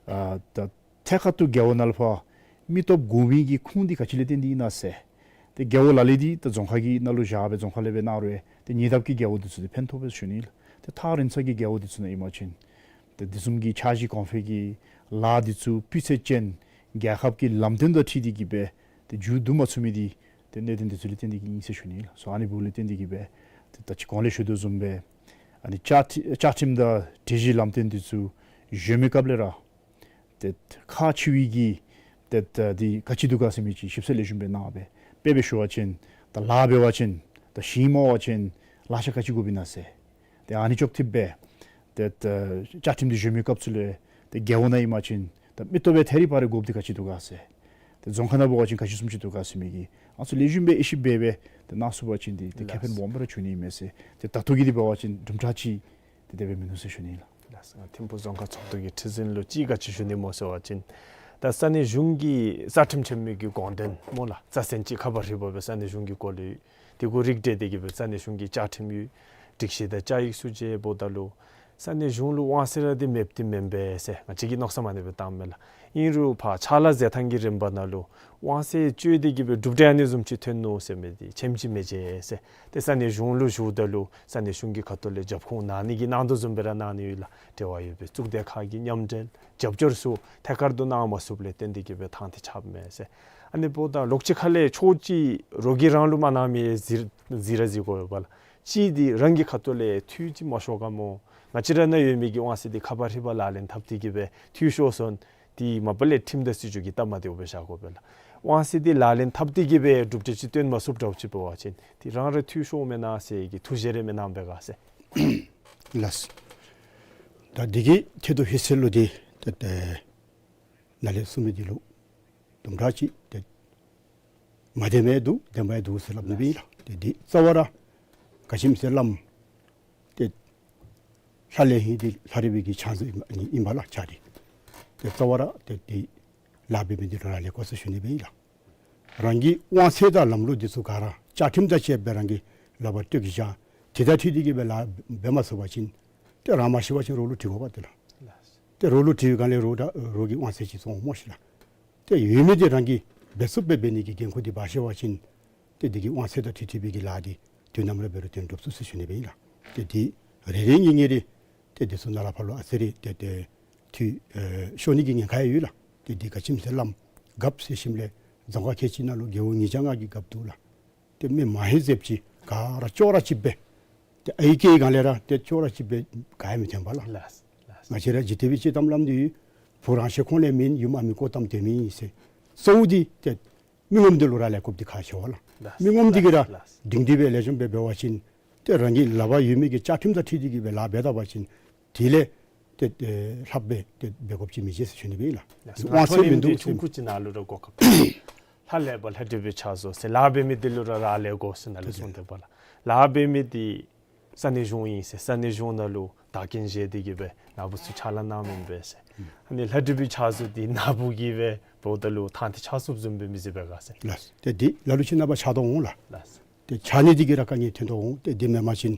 ཨ་ད་ཐད་ཀར་དུ་རྒེད་འོག་ནང་ལུ་ཕར་མི་སྟོབས་དགོ་མི་གི་ཁུངས་འདི་ག་ཅི་ལས་བརྟེན་ཏེ་ཨིན་ན་ཟེར། ཏེ་རྒེད་འོག་ལ་ལུ་འདི་ད་རྫོང་ཁག་གི་ནང་ལུ་བཞག་སྦེ་རྫོང་ཁག་ལས་སྦེ་གནང་རུང་ཏེ་ཉེ་འདབས་ཀྱི་རྒེད་འོག་འདི་ཚུ་འདི་ཕན་ཐོགས་པས་ཟེར་ཞུ་ནི་ལགས། ཏེ་ཐག་རིང་ས་གི་རྒེད་འོག་འདི་ཚུ་ནང་ཨིན་པ་ཅིན་ཏེ་འདི་བཟུམ་གྱི་འཆར་གཞི་གོང་འཕེལ་གྱི་ལཱ་འདི་ཚུ་སྤུས་ཚད་ཅན་རྒྱལ་ཁབ་ཀྱི་ལམ་སྟོན་དང་འཁྲིལ་ཏེ་གི་སྦེ་ཏེ་མཇུག་བསྡུ་མ་ཚུགས་མི་འདི་ཏེ་གནད་དོན་འདི་ཚུ་ལས་བརྟེན་ཏེ་གི་ཨིན་ཟེར་ཞུ་ནི་ལགས། སོ་ཨ་ནི་འབདཝ་ལས་བརྟེན་ཏེ་གི་སྦེ་ཏེ་ད་ཅི་གོང་ལས་ཞུ་དོ་བཟུམ་སྦེ་ཨ་ནི་བཅའ་ཁྲི་བཅའ་ཁྲིམས་དང་སྒྲིག་གཞི་ལམ་སྟོན་འདི་ཚུ་གཞོན་མི་སྐབས་ལས་ར་ཏེ་ཁག་ཆེ་བའི་གི་ཏེ་ད་འདི་ག་ཅི་འདུག་ག་ཟེར་མི་ཅིག་ཞིབ་འཚོལ་ལེགས་ཤོམ་སྦེ་གནང་སྦེ་དཔེ་སྦེ་ཞུ་བ་ཅིན་ད་ལཱ་འབད་བ་ཅིན་ད་ཞིང་རྨོ་བ་ཅིན་ལག་ཆ་ག་ཅི་དགོཔ་ཨིན་ན་ཟེར། ཏེ་ཨ་ནི་ཅོག་འཐདཔ་སྦེ་ཏེ་ད་བཅའ་ཁྲིམས་འདི་གཞོན་མི་སྐབས་ཚུ་ལས་ཏེ་རྒེད་འོག་ནང་ཨིན་པ་ཅིན་ད་མི་སྟོབས་སྦེ་ཐད་རི་བ་རི་དགོཔ་འདི་ག་ཅི་འདུག་ག་ཟེར། ཏེ་རྫོང་ཁག་ནང་འབད་བ་ཅིན་ག་ཅི་བཟུམ་ཅིག་འདུག་ག་ཟེར་མི་གི་ཨ་ནི་ཚུ་ལེགས་ཤོམ་སྦེ་དབྱེ་ཞིབ་འབད་སྦེ་ཏེ་གནང་ཚུགས་པ་ཅིན་འདི་ཏེ་ཁེ་ཕན་ལགས། སྦོམ་སྦེ་ར་འབྱུང་ནི་ཨིན་མས་ཟེར། ཏེ་ད་ལྟོ་གི་འདི་འབད་བ་ཅིན་གྲུབ་འབྲས་ཅིག་ཏེ་དེ་སྦེ་མིན་འདུག་ཟེར་ཞུ་ནི་ལགས། ལགས་སོ། ཐིམ་ཕུག་རྫོང་ཁག་ཚོགས་འདུ་གི་ཁྲི་འཛིན་ལུ་ཅིག་ག་ཅི་ཞུ་ནི་སྨོ་ཟེར་བ་ཅིན་ད་ས་གནས་གཞུང་གི་རྩ་ཁྲིམས་ཆེན་མོའི་གི་དགོངས་དོན་སྨོ་ལགས། རྩ་ཚན་ཅིག་ཁ་པར་ཧྲིལ་བུ་སྦེ་ས་གནས་གཞུང་གི་སྐོར་ལས་དེ་གུ་རིགས་བསྒྲེས་ཏེ་གི་སྦེ་ས་གནས་གཞུང་གི་བཅའ་ཁྲིམས་ཡོད། སྒྲིག་གཞི་དང་བཅའ་ཡིག་ཚུ་མཇལཝ་ད་ལུ་ས་གནས་གཞུང་ལུ་དབང་ཚད་ར་འདི་མེདཔ་འདི་མེན་པས་ཟེར་ང་བཅས་ཀྱིས་མནོ་བསམ་ཨ་ནི་སྦེ་བཏངམ་མས་ལགས། ཨིན་རུང་ཕར་ཕྱག་ལཱ་མཛད་ཐངས་ཀྱི་རིམ་པ་ནང་ལུ་དབང་ཚད་སྤྱོད་དེ་གི་སྦེ་གྲུབ་འབྲས་ཨ་ནི་བཟུམ་ཅིག་ཐོན་ནུག་ཟེར་མི་འདི་ཆེམ་ཅིག་མི་མཇལ་ཟེར། ཏེ་ས་གནས་གཞུང་ལུ་ཞུཝ་ད་ལུ་ས་གནས་གཞུང་གི་ཁ་ཐུག་ལས་རྒྱབ་ཁུངས་གནང་ནི་གི་གནང་དོ་བཟུམ་སྦེ་ར་གནང་ནི་ཡོད་ལགས། འབྲེལ་བ་ཡོད་པའི་གཙུག་སྡེ་ཁག་གི་མཉམ་འབྲེལ་རྒྱབ་སྐྱོར་ཚུ་ཐད་ཀར་དུ་གནང་མ་ཚུགསཔ་ལས་བརྟེན་ཏེ་གི་སྦེ་ཐང་འདི་ཆགསཔ་མས་ཟེར། ཨ་ནི་འབདཝ་ད་ལོགས་ཅིག་ཁ་ལས་ཕྱོགས་གཅིག་རོགས་ཀྱིས་རང་ལུ་མ་གནང་མི་གཟིགས་གཟིགས་ར་གཟིགས་དགོ་པས་ལགས། གཅིག་འདི་རང་གི་ཁ་ཐུག་ལས་འཐུས་ཅིག་མ་ཤོར་ག་སྨོ། ང་བཅས་ར་ནང་ཡོད་མི་གི་དབང་ཚད་འདི་ཁ་པར་ཧྲིལ་བུ་ལག་ལེན་འཐབ་སྟེ་གི་སྦེ་འཐུས་ཤོར་སོང་། དེ་མ་པ་ལས་ཁྲིམས་དང་སྲིད་བྱུས་ཀྱིས་སྟབས་མ་བདེཝ་སྦེ་བཞག་དགོ་པས་ལགས། དབང་ཚད་འདི་ལག་ལེན་འཐབ་སྟེ་གི་སྦེ་གྲུབ་འབྲས་ཅིག་སྟོན་མ་ཚུགསཔ་འདྲཝ་ཅིག་འབད་བ་ཅིན་དེ་རང་ར་འཐུས་ཤོརཝ་མེན་ན་ཟེར་གྱི་ཐུགས་བཞེད་རེ་མེན་ན་འབད་ག་ཟེར། ལགས། ད་འདི་གི་ཐད་དུ་ཧེ་སེ་ལུ་འདི་ཏེ་ཏེ་ནཱ་ལས་གསུངས་མི་འདི་ལུ་དུམ་གྲ་ཅིག་ཏེ་མ་བདེན་མི་འདུག། བདེན་པ་འདུག་ཟེར་སླབ་ནི་སྦེ་ཨིན་ལགས། ཏེ་འདི་རྩ་བ་ར་ག་ཅི་སྨོ་ཟེར་སླབ་ཏེ་ལྷ་ལས་ཧིང་འདི་ལྷ་རི་བའི་གི་ཕྱག་མཛོད་ཨིན་པ་ལགས། ཆ་འདི་ཏེ་རྩ་བ་ར་ཏེ་འདི་ལཱ་འབད་མི་འདི་ར་ལས་དགོ་ཟེར་ཞུ་ནི་སྦེ་ཨིན་ལགས། རང་གི་དབང་ཚད་དང་ལམ་ལུགས་འདི་ཚུ་ག་ར་བཅའ་ཁྲིམས་དང་བཅསཔ་སྦེ་རང་གིས་ལག་པར་སྤྲོད་བཞག། དེ་དང་འཁྲིལ་ཏེ་གི་སྦེ་ལཱ་འབད་མ་ཚུགས་པ་ཅིན་ཏེ་རང་མ་ཤེས་པ་ཅིན་རོགས་ལུ་དྲི་དགོ་པས་ཏེ་ལགས། ཏེ་རོགས་ལུ་དྲི་བའི་སྒང་ལས་རོགས་དང་རོགས་ཀྱིས་དབང་ཚད་ཅིག་བཙོང་སྨོ་ཤིག་ལགས། ཏེ་ཡོད་མི་འདི་རང་གིས་འབད་ཚུགསཔ་སྦེ་འབད་ནི་གི་འགན་ཁུར་འདི་འབག་ཤེས་པ་ཅིན་ཏེ་འདི་གི་དབང་ཚད་དང་འཁྲིལ་འཁྲིལ་བའི་གི་ལཱ་འདི་དུས་ནམ་ར་འབད་རུང་དོན་འགྲུབ་ཚུགས་ཟེར་ཞུ་ནི་སྦེ་ཨིན་ལགས། ཏེ་འདི་རེ་རེ་གཉིས་གཉིས་རེ་ཏེ་འདི་ཚུ་ནཱ་ལས་ཕར་ལུ་ཨ་ཙི་རེ་ཏེ་ཏེ་འཐུས་ཨེ་ཤོར་ནི་གི་ཉེན་ཁ་ཡང་ཡོད་ལགས། ཏེ་འདི་ག་ཅི་སྨོ་ཟེར་སླབ་རྒཔོ་ཟེར་ཞིནམ་ལས་རྫོང་ཁག་ཁལ་གཅིག་ནང་ལུ་རྒེད་འོག་ཉིས་བརྒྱ་ལྔ་གི་རྒཔོ་འདུག་ལགས། ཏེ་མི་མ་ཧེ་ཟེབ་ཅིག་ག་ར་ཅོག་ར་གཅིགཔ་སྦེ་ཏེ་ཨའི་སྐད་སྒང་ལས་ར་ཏེ་ཅོག་ར་གཅིགཔ་སྦེ་ག་ཡང་མི་འཐོན་པས་ལགས། ལགས་ལགས། ང་བཅས་ར་འཇིག་རྟེན་པའི་སྤྱོད་གཏམ་སླབ་ནི་འདི་ཕོ་རང་ཤི་ཁོང་ལས་མེན་ཡུམ་ཨ་མི་ཀོ་གཏམ་དེ་མེན་ཟེར། གཙོ་བོ་འདི་ཏེ་མི་ངོམ་འདི་ལུ་ར་ལས་དགོཔ་འདི་ཁག་ཆེ་བས་ལགས། ལགས། མི་ངོམ་འདི་གིས་ར་ལགས་ལགས། སྒྲིང་སྒྲི་སྦེ་ལེགས་ཤོམ་སྦེ་འབད་བ་ཅིན་ཏེ་རང་གི་ལག་པར་ཡོད་མི་གི་བཅའ་ཁྲིམས་དང་འཁྲིལ་ཏེ་གི་སྦེ་ལཱ་འབད་ད་པ་ཅིན་དེ་ལས་ཏེ་ཏེ་ལྷགཔ་སྦེ་ཏེ་འབད་དགོཔ་ཅིག་མི་མཇལ་ཟེར་ཞུ་ནི་སྦེ་ཨིན་ལགས། ལགས། དབང་ཚད་མིན་འདུག་ཟེར། ཆུང་ཀུ་ཅིག་ནཱ་ལུ་ར་གོ་སྐབས་ལྷ་ལས་པ་ལྷ་འབྲི་བའི་ཕྱག་བཟོ་ཟེར་ལཱ་འབད་མི་འདི་ལུ་ར་ར་ལས་དགོ་ཟེར་ནཱ་ལས་གསུངས་ཏེ་པ་ལགས། ལཱ་འབད་མི་འདི་ས་གནས་གཞུང་ཨིན་ཟེར་ས་གནས་གཞུང་ནང་ལུ་བདག་རྐྱེན་བཞེས་ཏེ་གི་སྦེ་ནཱ་བུ་ཚུ་ཕྱག་ལཱ་གནང་མི་ཨིན་པས་ཟེར། ཨ་ནི་ལྷ་འབྲི་བའི་ཕྱག་བཟོ་འདི་ནཱ་བུ་གིས་སྦེ་འབདཝ་ད་ལུ་ཐང་འདི་ཆག་ཚུགསཔ་བཟུམ་སྦེ་མི་གཟིགས་པས་ག་ཟེར། ལགས། ཏེ་འདི་ལ་ལུ་ཅིག་ནངས་པ་ཆག་དོ་འོང་ལགས། ལགས། ཏེ་ཆག་ནི་འདི་གིས་ར་དཀའ་ངལ་ཐོན་དོ་འོང་། ཏེ་འདི་མེན་པ་ཅིན་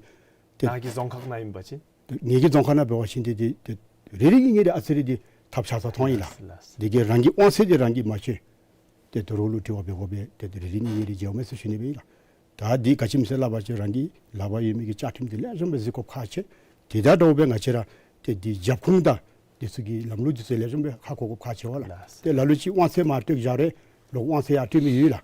ཏེ་ནཱ་གི་རྫོང་ཁག་ནང་ཨིན་པ་ཅིན་ངེ་གི་རྫོང་ཁག་ནང་འབད་བ་ཅིན་ཏེ་འདི་ཏེ་རེ་རེ་གཉིས་གཉིས་རེ་ཨ་ཙི་རེ་འདི་ཐབས་ཆག་ས་མཐོང་ཡི་ལགས། ལགས་ལགས། འདི་གིས་རང་གི་དབང་ཚད་འདི་རང་གིས་མ་སྤྱོད། ཏེ་ད་རོགས་ལུ་དྲི་བ་འབད་དགོ་པས། ཏེ་རེ་རེ་གཉིས་གཉིས་རེ་མཇལཝ་མས་ཟེར་ཞུ་ནི་སྦེ་ཨིན་ལགས། ད་འདི་ག་ཅི་སྨོ་ཟེར་སླབ་པ་ཅིན་རང་གི་ལག་པར་ཡོད་མི་གི་བཅའ་ཁྲིམས་འདི་ལེགས་ཤོམ་སྦེ་གཟིགས་དགོཔ་ཁག་ཆེ། དེ་དང་འདྲཝ་སྦེ་ང་བཅས་ར་ཏེ་འདི་རྒྱབ་ཁུངས་དང་འདི་ཚུ་གི་ལམ་ལུགས་འདི་ཚུ་ལེགས་ཤོམ་སྦེ་ཧ་གོ་དགོཔ་ཁག་ཆེ་བས་ལགས། ལགས། ཏེ་ལ་ལུ་ཅིག་དབང་ཚད་མར་སྤྲོད་བཞག་རུང་ལོག་དབང་ཚད་ཡར་སྤྲོད་མི་ཡོད་ལགས།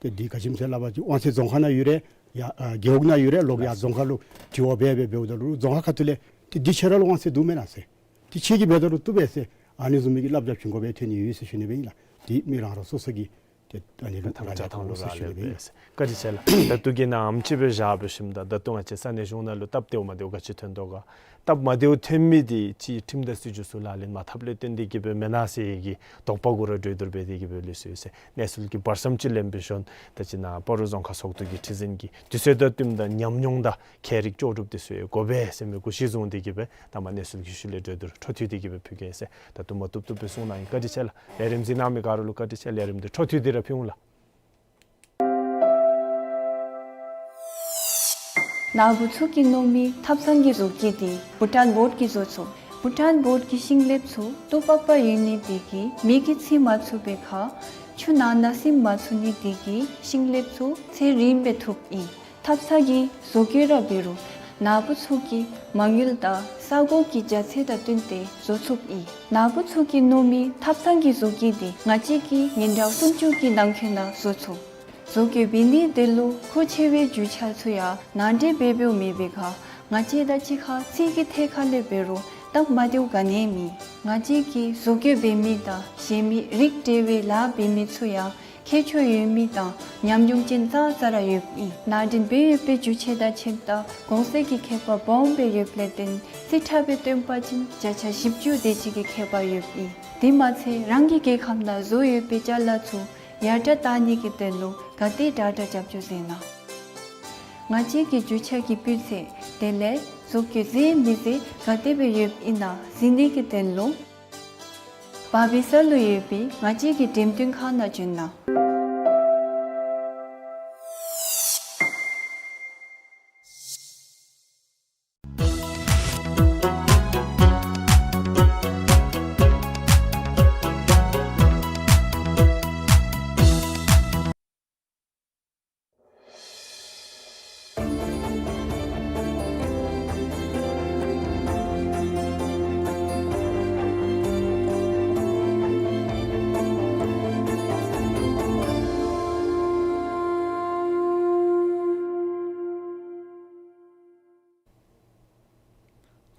ཏེ་འདི་ག་ཅི་སྨོ་ཟེར་སླབ་པ་ཅིན་དབང་ཚད་རྫོང་ཁག་ནང་ཡོད་རུང་ཡར་ཨ་རྒེད་འོག་ནང་ཡོད་རུང་ལོག་ཡར་རྫོང་ཁག་ལུ་དྲི་བ་འབད་འབད་འབདཝ་ད་ལུ་རྫོང་ཁག་ཁ་ཐུག་ལས་ཏེ་འདི་ཁྱེད་ར་ལུ་དབང་ཚད་འདུག་མེན་ན་ཟེར། ཏེ་ཁྱེད་ཀྱིས་འབད་ད་རུང་བཏུབ་པས་ཟེར་ཨ་ནི་བཟུམ་མའི་གི་བསླབ་བྱ་བྱིན་དགོཔ་སྦེ་ཐོན་ནི་ཡོད་ཟེར་ཞུ་ནི་སྦེ་ཨིན་ལགས། ཏེ་མི་རང་རང་སོ་སོ་གི་ ཏེ་ཨ་ནི་ལུ་ཐང་ལ་ལྕགས་ཐང་ལུ་ར་ལས་པས། བཀའ་དྲིན་ཆེ་ལགས། ད་ལྟོ་གི་ནང་ཨམ་ཅིག་སྦེ་བཞག་འབད་ཞིནམ་ད་ད་ལྟོ་ང་བཅས་ས་གནས་གཞུང་ནང་ལུ་སྟབས་བདེཝ་མ་བདེཝ་ག་ཅི་ཐོན་དོ་ག། སྟབས་མ་བདེཝ་ཐོན་མི་འདི་ཅིག་ཁྲིམས་དང་སྲིད་བྱུས་ཚུ་ལག་ལེན་མ་འཐབ་ལས་བརྟེན་ཏེ་གི་སྦེ་མེན་ན་ཟེར་གྱི་དོགས་པ་གུ་ར་གྲོས་བསྡུར་འབད་དེ་གི་སྦེ་ལུས་སོ་ཡི་ཟེར། གནས་ཚུལ་གྱི་བར་མཚམས་ཅིག་ལེན་འབད་ཞིནམ་ད་ཅི་ནཱ་སྤ་རོ་རྫོང་ཁག་ཚོགས་འདུ་གི་ཁྲི་འཛིན་གྱིས་དུས་ཚོད་དང་བསྟུནམ་ད་ཉམས་མྱོང་དང་ཁྱད་རིག་ལྕོགས་གྲུབ་འདི་ཚུ་ཡང་དགོ་པས་ཟེར་མི་གུ་གཞི་བཟུང་སྟེ་གི་སྦེ་ད་མ་གནས་ཚུལ་གྱི་ཤུལ་ལས་གྲོས་བསྡུར་འཕྲོ་མཐུད་དེ་གི་སྦེ་ཕུལ་གེ་ཟེར། ད་དུམ་གྲ་དུམ་གྲ་སྦེ་གསུང་གནང་ཡི། བཀའ་དྲིན་ཆེ་ལགས། ལས་རིམ་གཟིགས་གནང་མི་ག་ར་ལུ་བཀའ་དྲིན་ཆེ། ལས་རིམ་འདི་འཕྲོ་མཐུད་དེ་ར་ཕུལ་འོང་ལགས། ནཱ་བུ་ཚུ་གིས་མནོ་མི་ཐབ་ཚང་གི་བཟོ་བཀོད་འདི་བྷུ་ཊཱན་བོརཌ་ཀྱིས་བཟོ་ཚུགས། བྷུ་ཊཱན་བོརཌ་ཀྱི་ཤིང་ལེབ་ཚུ་ཏོག་པག་པ་ཡོད་ནི་དེ་གིས་མེ་གིས་འཚིག་མ་ཚུགས་པའི་ཁར་ཆུ་ནང་ན་ཟིམ་མ་ཚུགས་ནི་དེ་གིས་ཤིང་ལེབ་ཚུ་ཚེ་རིངམོ་སྦེ་ཐུབ་ཨིན། ཐབ་ཚང་གི་བཟོ་བཀོད་ར་འབད་རུང་ནཱ་བུ་ཚུ་གི་མ་དངུལ་དང་ས་གོ་གི་རྒྱ་ཚད་དང་བསྟུན་ཏེ་བཟོ་ཚུགས་ཨིན། ནཱ་བུ་ཚུ་གིས་མནོ་མི་ཐབ་ཚང་གི་བཟོ་བཀོད་འདི་ང་བཅས་ཀྱིས་ཉིན་གྲངས་སུམ་ཅུ་གི་ནང་འཁོད་ནང་བཟོ་ཚུགས། བཟོ་བཀོད་འབད་ནི་དེ་ལུ་མཁོ་ཆེ་བའི་རྒྱུ་ཆ་ཚུ་ཡང་ནང་འདྲེན་འབད་འབདཝ་མེད་པའི་ཁར་ང་བཅས་དང་གཅིག་ཁར་ཚིག་གི་ཐད་ཁར་ལས་འབད་རུང་སྟབས་མ་བདེཝ་ག་ནི་ཡང་མེད། ང་བཅས་ཀྱིས་བཟོ་བཀོད་འབད་མི་དང་གཞན་མི་རིགས་བསྒྲེས་པའི་ལཱ་འབད་མི་ཚུ་ཡང་མཁས་མཆོག་ཡོད་མི་དང་ཉམས་མྱོང་ཅན་ཙང་ཙ་ར་ཡོདཔ་ཨིན། ནང་འདྲེན་འབད་ཡོད་པའི་རྒྱུ་ཆ་དང་ཆས་དང་གོང་ཚད་ཀྱི་ཁྱད་པར་སྦོམ་སྦེ་ཡོདཔ་ལས་བརྟེན་རྩིས་ཁྲ་སྦེ་སྟོན་པ་ཅིན་བརྒྱ་ཆ་བཞི་བཅུ་དེ་ཅིག་གི་ཁྱད་པར་ཡོདཔ་ཨིན། དེ་མ་ཚད་རང་གི་རྒྱལ་ཁབ་ནང་བཟོ་ཡོད་པའི་ཅ་ལ་ཚུ་ཡར་དྲག་བཏང་ནི་གི་དོན་ལུ་ག་དེ་དྲག་དྲག་རྒྱབ་སྐྱོར་མཛད་གནང་། ང་བཅས་ཀྱི་རྒྱུ་ཆ་གི་སྤུས་ཚད་དེ་ལས་བཟོ་བཀོད་མཛེས་མི་མཛེས་ག་དེ་སྦེ་ཡོདཔ་ཨིན་ན་གཟིགས་ནི་གི་དོན་ལུ་བར་བི་ས་ལུ་ཡོད་པའི་ང་བཅས་ཀྱི་འགྲེམས་སྟོན་ཁང་ནང་བྱོན་གནང་།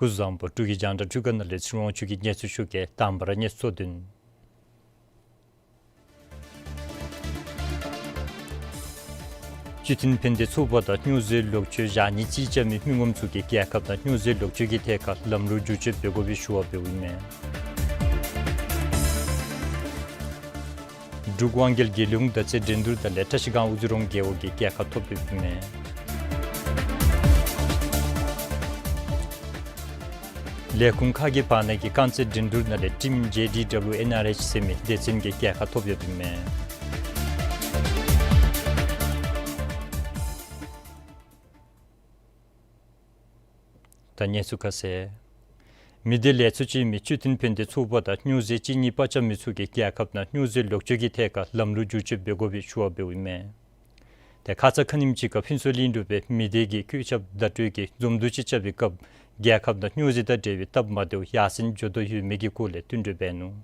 སྐུ་གཟུགས་བཟང་པོ། འབྲུག་གི་རྒྱང་བསྒྲགས་འཕྲུལ་ཁང་ནང་ལས་ཚེ་རིང་དབང་ཕྱུག་གིས་གནས་ཚུལ་ཞུ་གེ། དང་པ་ར་གནས་ཚུལ་གཙོ་དོན། སྤྱི་མཐུན་ཕན་བདེ་ཚོགས་པ་དང་སྨྱོ་རྫས་ལོག་སྤྱོད་བཞག་ནི་རྩིས་རྐྱབ་མི་མི་ངོམ་ཚུ་གིས་རྒྱལ་ཁབ་ནང་སྨྱོ་རྫས་ལོག་སྤྱོད་ཀྱི་ཐད་ཁར་ལམ་ལུགས་བསྒྱུར་བཅོས་འབད་དགོ་པའི་ཞུ་བ་འབདཝ་ཨིན་མས། འབྲུག་དབང་རྒྱལ་དགེ་ལུང་བདག་རྩེ་འགྲན་བསྡུར་དང་ལས་བཀྲ་ཤིས་སྒང་དབུ་འཛུགས་རོང་རྒྱལ་འོག་གིས་རྒྱལ་ཁ་ཐོབ་ཡོདཔ་ཨིན་མས། ལས་ཁུངས་ཁག་གི་བར་ན་གི་རྐང་རྩེད་འགྲན་བསྡུར་ནང་ལས་ཊིམ་ཇེ་ཌི་ཌབ་ལུ་ཨེན་ཨར་ཨེཆ་ཟེར་མི་སྡེ་ཚན་གྱིས་རྒྱལ་ཁ་ཐོབ་ཡོདཔ་ཨིན་མས། ད་གནས་ཚུལ་ཁ་གསལ། མི་སྡེ་ལས་ཚོགས་ཀྱི་མི་སྤྱི་མཐུན་ཕན་བདེ་ཚོགས་པ་དང་སྨྱོ་རྫས་གཅིན་སྙི་པ་རྐྱབ་མི་ཚུ་གིས་རྒྱལ་ཁབ་ནང་སྨྱོ་རྫས་ལོག་སྤྱོད་ཀྱི་ཐད་ཁར་ལམ་ལུགས་བསྒྱུར་བཅོས་འབད་དགོ་པའི་ཞུ་བ་འབདཝ་ཨིན་མས། ཏེ་ཁ་ཙ་ཁ་ཉིནམ་ཅིག་ཁར་ཕུན་ཚོགས་གླིང་དུ་སྦེ་མི་སྡེ་གི་ཀུས་ཞབས་བརྡ་སྤྲོད་ཀྱི་འཛོམས་འདུ་ཅིག་རྐྱབ་པའི་སྐབས་རྒྱལ་ཁབ་ནང་སྨྱོ་རྫས་དང་འབྲེལ་བའི་སྟབས་མ་བདེཝ་ཡར་སེང་འགྱོ་དོ་ཡོད་མེད་ཀྱི་སྐོར་ལས་བསྟུན་གྲོས་འབད་ནུག།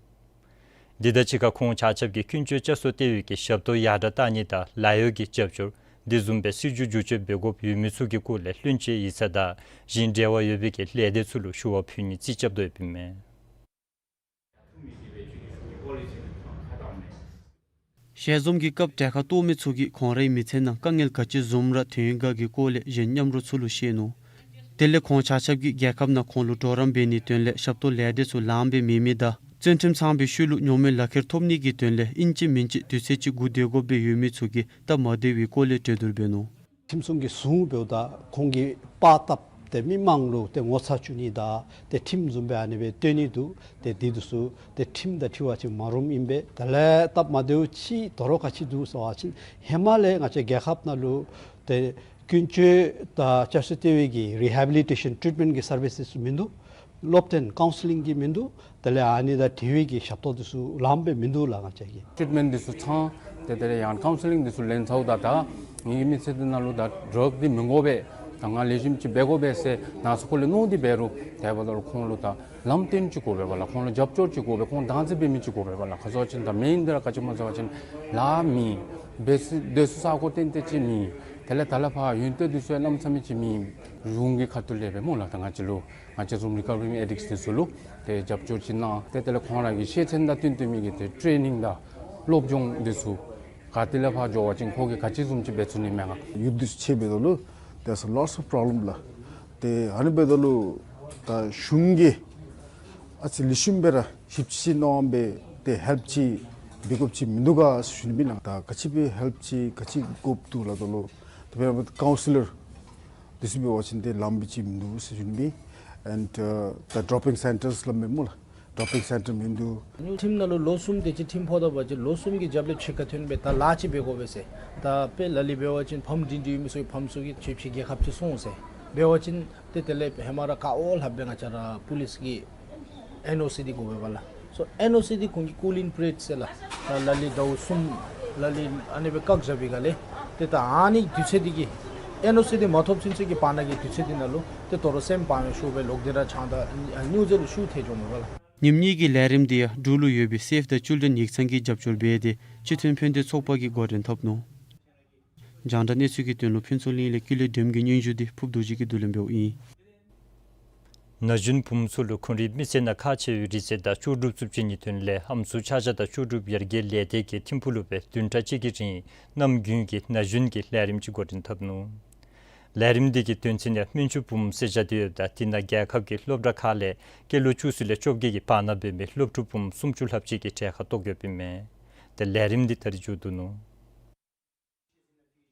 དེ་དང་གཅིག་ཁར་ཁོང་ཆ་ཁྱབ་ཀྱིས་ཀུན་སྤྱོད་བསྐྱར་གསོ་ལྟེ་བའི་གི་ཞབས་ཏོག་ཡར་དྲག་བཏང་ནི་དང་ལཱ་གཡོག་གི་རྒྱབ་སྐྱོར་དེ་བཟུམ་སྦེ་སྲིད་བྱུས་བསྒྱུར་བཅོས་འབད་དགོཔ་ཡོད་མི་ཚུ་གི་སྐོར་ལས་བློན་ཆེན་ཡིག་ཚང་དང་གཞན་འབྲེལ་བ་ཡོད་པའི་གི་ལས་སྡེ་ཚུ་ལུ་ཞུ་བ་ཕུལ་ནི་རྩིས་རྐྱབ་དོ་ཡོདཔ་ཨིན་མས། ཞལ་འཛོམས་ཀྱི་སྐབས་གྲལ་ཁར་གཏོགས་མི་ཚུ་གིས་ཁོང་རའི་མི་ཚེ་ནང་དཀའ་ངལ་ག་ཅི་བཟུམ་ར་ཐོན་ཡོད་ག་གི་སྐོར་ལས་གཞན་མཉམ་རོགས་ཚུ་ལུ་བཤད་ནུག། དེ་ལས་ཁོང་ཆ་ཁྱབ་ཀྱིས་རྒྱལ་ཁབ་ནང་ཁོང་ལུ་གྲོགས་རམ་འབད་ནིའི་དོན་ལས་ཞབས་ཏོག་ལས་སྡེ་ཚུ་ལངམ་སྦེ་མེད་མི་དང་བཙོན་ཁྲིམས་ཚང་བའི་ཤུལ་ལུ་ཉོག་མེད་ལག་ཁྱེར་ཐོབ་ནི་གི་དོན་ལས་ཨིན་ཅི་མིན་ཅི་དུས་ཚོད་ཅིག་སྒུག་སྡོད་དགོཔ་སྦེ་ཡོད་མི་ཚུ་གིས་སྟབས་མ་བདེ་བའི་སྐོར་ལས་གྲོས་བསྡུར་འབད་ནུག། ཁྲིམས་སྲུང་གི་ཟུར་འབདཝ་ད་ཁོང་གིས་པར་བཏབ་སྟེ་མི་མང་ལུ་ཏེ་ངོ་ཚ་བཅུག་ནི་དང་ཏེ་ཁྲིམས་བཟུམ་སྦེ་ཨ་ནི་སྦེ་སྟོན་ནི་འདུག། ཏེ་འདི་འདི་ཚུ་ཏེ་ཁྲིམས་དང་འཁྲིལ་བ་ཅིན་མ་རུངམ་ཨིན་པས། དེ་ལས་སྟབས་མ་བདེཝ་ཅིག་དོ་རུང་ག་ཅི་འདུག་ཟེར་བ་ཅིན་ཧེ་མ་ལས་ང་བཅས་རྒྱལ་ཁབ་ནང་ལུ་ཏེ་ཀུན་སྤྱོད་དང་བསྐྱར་གསོ་ལྟེ་བའི་གི་རི་ཧེ་བི་ལི་ཊེ་ཤཱན་ཊྲིཊ་མེནཊ་གི་སར་བིསི་འདི་ཚུ་མིན་འདུག། སློབ་སྟོན་ཀའུན་སི་ལིང་གི་མིན་འདུག། དེ་ལས་ཨ་ནི་དང་འབྲེལ་བའི་གི་ཞབས་ཏོག་འདི་ཚུ་ལངམ་སྦེ་མིན་འདུག་ལགས། ང་བཅས་ཀྱི་ཊྲིཊ་མེནཊ་འདི་ཚུ་ཚང་ཏེ་དེ་ལས་ཡང་ཀའུན་སི་ལིང་འདི་ཚུ་ལེན་ཚརཝ་ད་ད་ངེ་གི་མི་ཚེ་འདི་ནང་ལུ་ད་ཌྲག་འདི་མི་དགོ་པས། ད་ང་ལེགས་ཤོམ་ཅིག་འབད་དགོ་པས་ཟེར་ནང་སོ་ཁོ་ལས་མནོ་སྟེ་འབད་རུང་དེ་འབདཝ་ད་ལུ་ཁོང་ལུ་ད་ལམ་སྟོན་ཅིག་དགོ་པས་པ་ལགས། ཁོང་ལུ་རྒྱབ་སྐྱོར་ཅིག་དགོ་པས། ཁོང་བདག་འཛིན་འབད་མི་ཅིག་དགོ་པས་པ་ལགས། ག་ཅི་ཟེར་བ་ཅིན་ད་མེན་འདི་ར་ག་ཅི་སྨོ་ཟེར་བ་ཅིན་ལཱ་མེད། འབད་ས་སྡོད་ས་ས་གོ་ཏན་ཏན་ཅིག་མེད། དེ་ལས་ད་ལས་ཕར་ཡོན་ཏན་འདི་ཚུ་ཡང་གནམ་མེད་ས་མེད་ཅིག་མེད། གཞུང་གི་ཁ་ཐུག་ལས་སྦེ་སྨོ་ལགས། ད་ང་བཅས་ལུ་ང་བཅས་བཟུམ་རི་ཀ་བ་རིང་ཨེ་ཌིཀཊ་འདི་ཚུ་ལུ་ཏེ་རྒྱབ་སྐྱོར་ཅིག་གནང་། ཏེ་དེ་ལས་ཁོང་ར་གི་ཤེས་ཚད་དང་བསྟུན་བསྟུན་མི་གི་ཏེ་ཊེ་ནིང་དང་སློབ་སྦྱོང་འདི་ཚུ་ ག་ཏེ་ལས་ཕར་འགྱོ་བ་ཅིན་ཁོ་གིས་ག་ཅི་བཟུམ་ཅིག་འབད་ཚུགས་ནི་མས་ག། ཡུདཔ་འདི་ཚུ་ཆེ་འབདཝ་ད་ལུ་there's a lots of problem ལགས། ཏེ་ཨ་ནི་འབདཝ་ད་ལུ་ད་གཞུང་གིས་ཨ་ཙི་ལེགས་ཤོམ་སྦེ་ར་ཞིབ་དཔྱད་གནང་སྦེ་ཏེ་ཧེལཔ་ཅིག་འབད་དགོཔ་ཅིག་མིན་འདུག་ག་ཟེར་ཞུ་ནི་ཨིན་ལགས། ད་ག་ཅི་སྦེ་ཧེལཔ་ཅིག་ག་ཅི་དགོཔ་འདུག་ལབ་ད་ལུ་ད་དཔེར་ན་ཀའུན་སི་ལར་འདི་ཚུ་འབད་བ་ཅིན་ཏེ་ལངམ་སྦེ་ཅིག་མིན་འདུག་ཟེར་ཞུ་ནི་ཨིན། and uh, the dropping centres སླབ་མས་སྨོ་ལགས། dropping centre མིན་འདུག། ཊིམ་ནང་ལུ་ལོ་གསུམ་དེ་ཅིག་ཊིམ་ཕོག་ད་པ་ཅིན་ལོ་གསུམ་གྱི་རྒྱབ་ལས་ཕྱེད་ཀ་ཐོན་སྦེ་ད་ལཱ་ཅིག་འབད་དགོ་པས་ཟེར། ད་དཔེ་ལ་ལུ་འབད་བ་ཅིན་ཕམ་སྒྲིང་སྒྲིང་ཡོད་མི་ཚུ་གིས་ཕམ་ཚུ་གི་ཆོས་ཕྱི་རྒྱལ་ཁབ་ཅིག་སོང་ཟེར་འབད་བ་ཅིན་ཏེ་དེ་ལས་ཧེ་མ་ར་ག་འོང་ལྷག་སྦེ་ང་བཅས་ར་པོ་ལིསི་གིས་ཨེན་ཨོ་སི་འདི་དགོ་པས་པ་ལགས། སོ་ཨེན་ཨོ་སི་འདི་ཁོང་གིས་ཀུ་ལིང་པི་རི་ཡོཌ་ཟེར་ལགས། ད་ལ་ལུ་ཟླཝ་གསུམ་ལ་ལུ་ཨ་ནི་སྦེ་བཀག་བཞག་པའི་སྒང་ལས་ཏེ་ད་ཨ་ནི་དུས་ཚོད་འདི་གིས་ཨེན་ཨོ་སི་འདི་མ་ཐོབ་ཚུན་ཚོད་ཀྱི་བར་ན་གི་དུས་ཚོད་འདི་ནང་ལུ་ཏེ་དོ་རུང་སེམས་ཕམ་ཡང་ཤུགས་སྦེ་ལོག་སྟེ་ར་ཆང་ད་ཨ་ནིའུ་ཛི་ལུ་ཤུགས་ཐལ་འགྱོཝ་མས་པ་ལགས། ཉིནམ་གཉིས་ཀྱི་ལས་རིམ་འདི་ཡང་འབྲུག་ལུ་ཡོད་པའི་སེབ་ད་ཅིལ་ཌེན་ཡིག་ཚང་གིས་རྒྱབ་སྐྱོར་འབད་དེ་སྤྱི་མཐུན་ཕན་བདེ་ཚོགས་པ་གིས་འགོ་འདྲེན་འཐབ་ནུག། རྒྱང་བསྒྲགས་གནས་ཚུལ་གྱི་དོན་ལུ་ཕུན་ཚོགས་གླིང་ལས་ཀུན་ལེགས་སྒྲོལམ་གྱི་སྙན་ཞུ་འདི་ཕུརབ་རྡོ་རྗེ་གིས་བསྡུ་ལེན་འབདཝ་ཨིན། ན་གཞོན་བུམོ་ཚུ་ལུ་ཁོང་རའི་མི་ཚེ་ནང་ཁག་ཆེ་བའི་རིག་རྩལ་དང་ལྕོགས་གྲུབ་བཙུགས་བྱིན་ནིའི་དོན་ལས་ཨམ་སྲུ་ཆ་བཞག་དང་ལྕོགས་གྲུབ་ཡར་རྒྱས་ལས་སྡེ་གིས་ཐིམ་ཕུག་ལུ་སྦེ་བདུན་ཕྲག་གཅིག་གི་རིང་གནམ་དགུན་གྱི་ན་གཞོན་གྱི་ལས་རིམ་ཅིག་འགོ་འདྲེན་འཐབ་ནུག། ལས་རིམ་འདི་གི་དོན་ཚན་ཡང་སྨན་ཆུང་བུམོ་ཟེར་བཞག་སྟེ་ཡོདཔ་ད་དེ་ནང་རྒྱལ་ཁབ་ཀྱི་སློབ་གྲྭ་ཁག་ལས་སྐྱེས་ལོ་བཅུ་གསུམ་ལས་བཅོ་བརྒྱད་ཀྱི་བར་ན་འབད་མི་སློབ་ཕྲུག་བུམོ་སུམ་ཅུ་ལྷགཔ་ཅིག་གིས་གྲལ་ཁར་གཏོགས་ཡོདཔ་ཨིན་མས། ཏེ་ལས་རིམ་འདི་ད་རིས་མཇུག་བསྡུ་ནུག།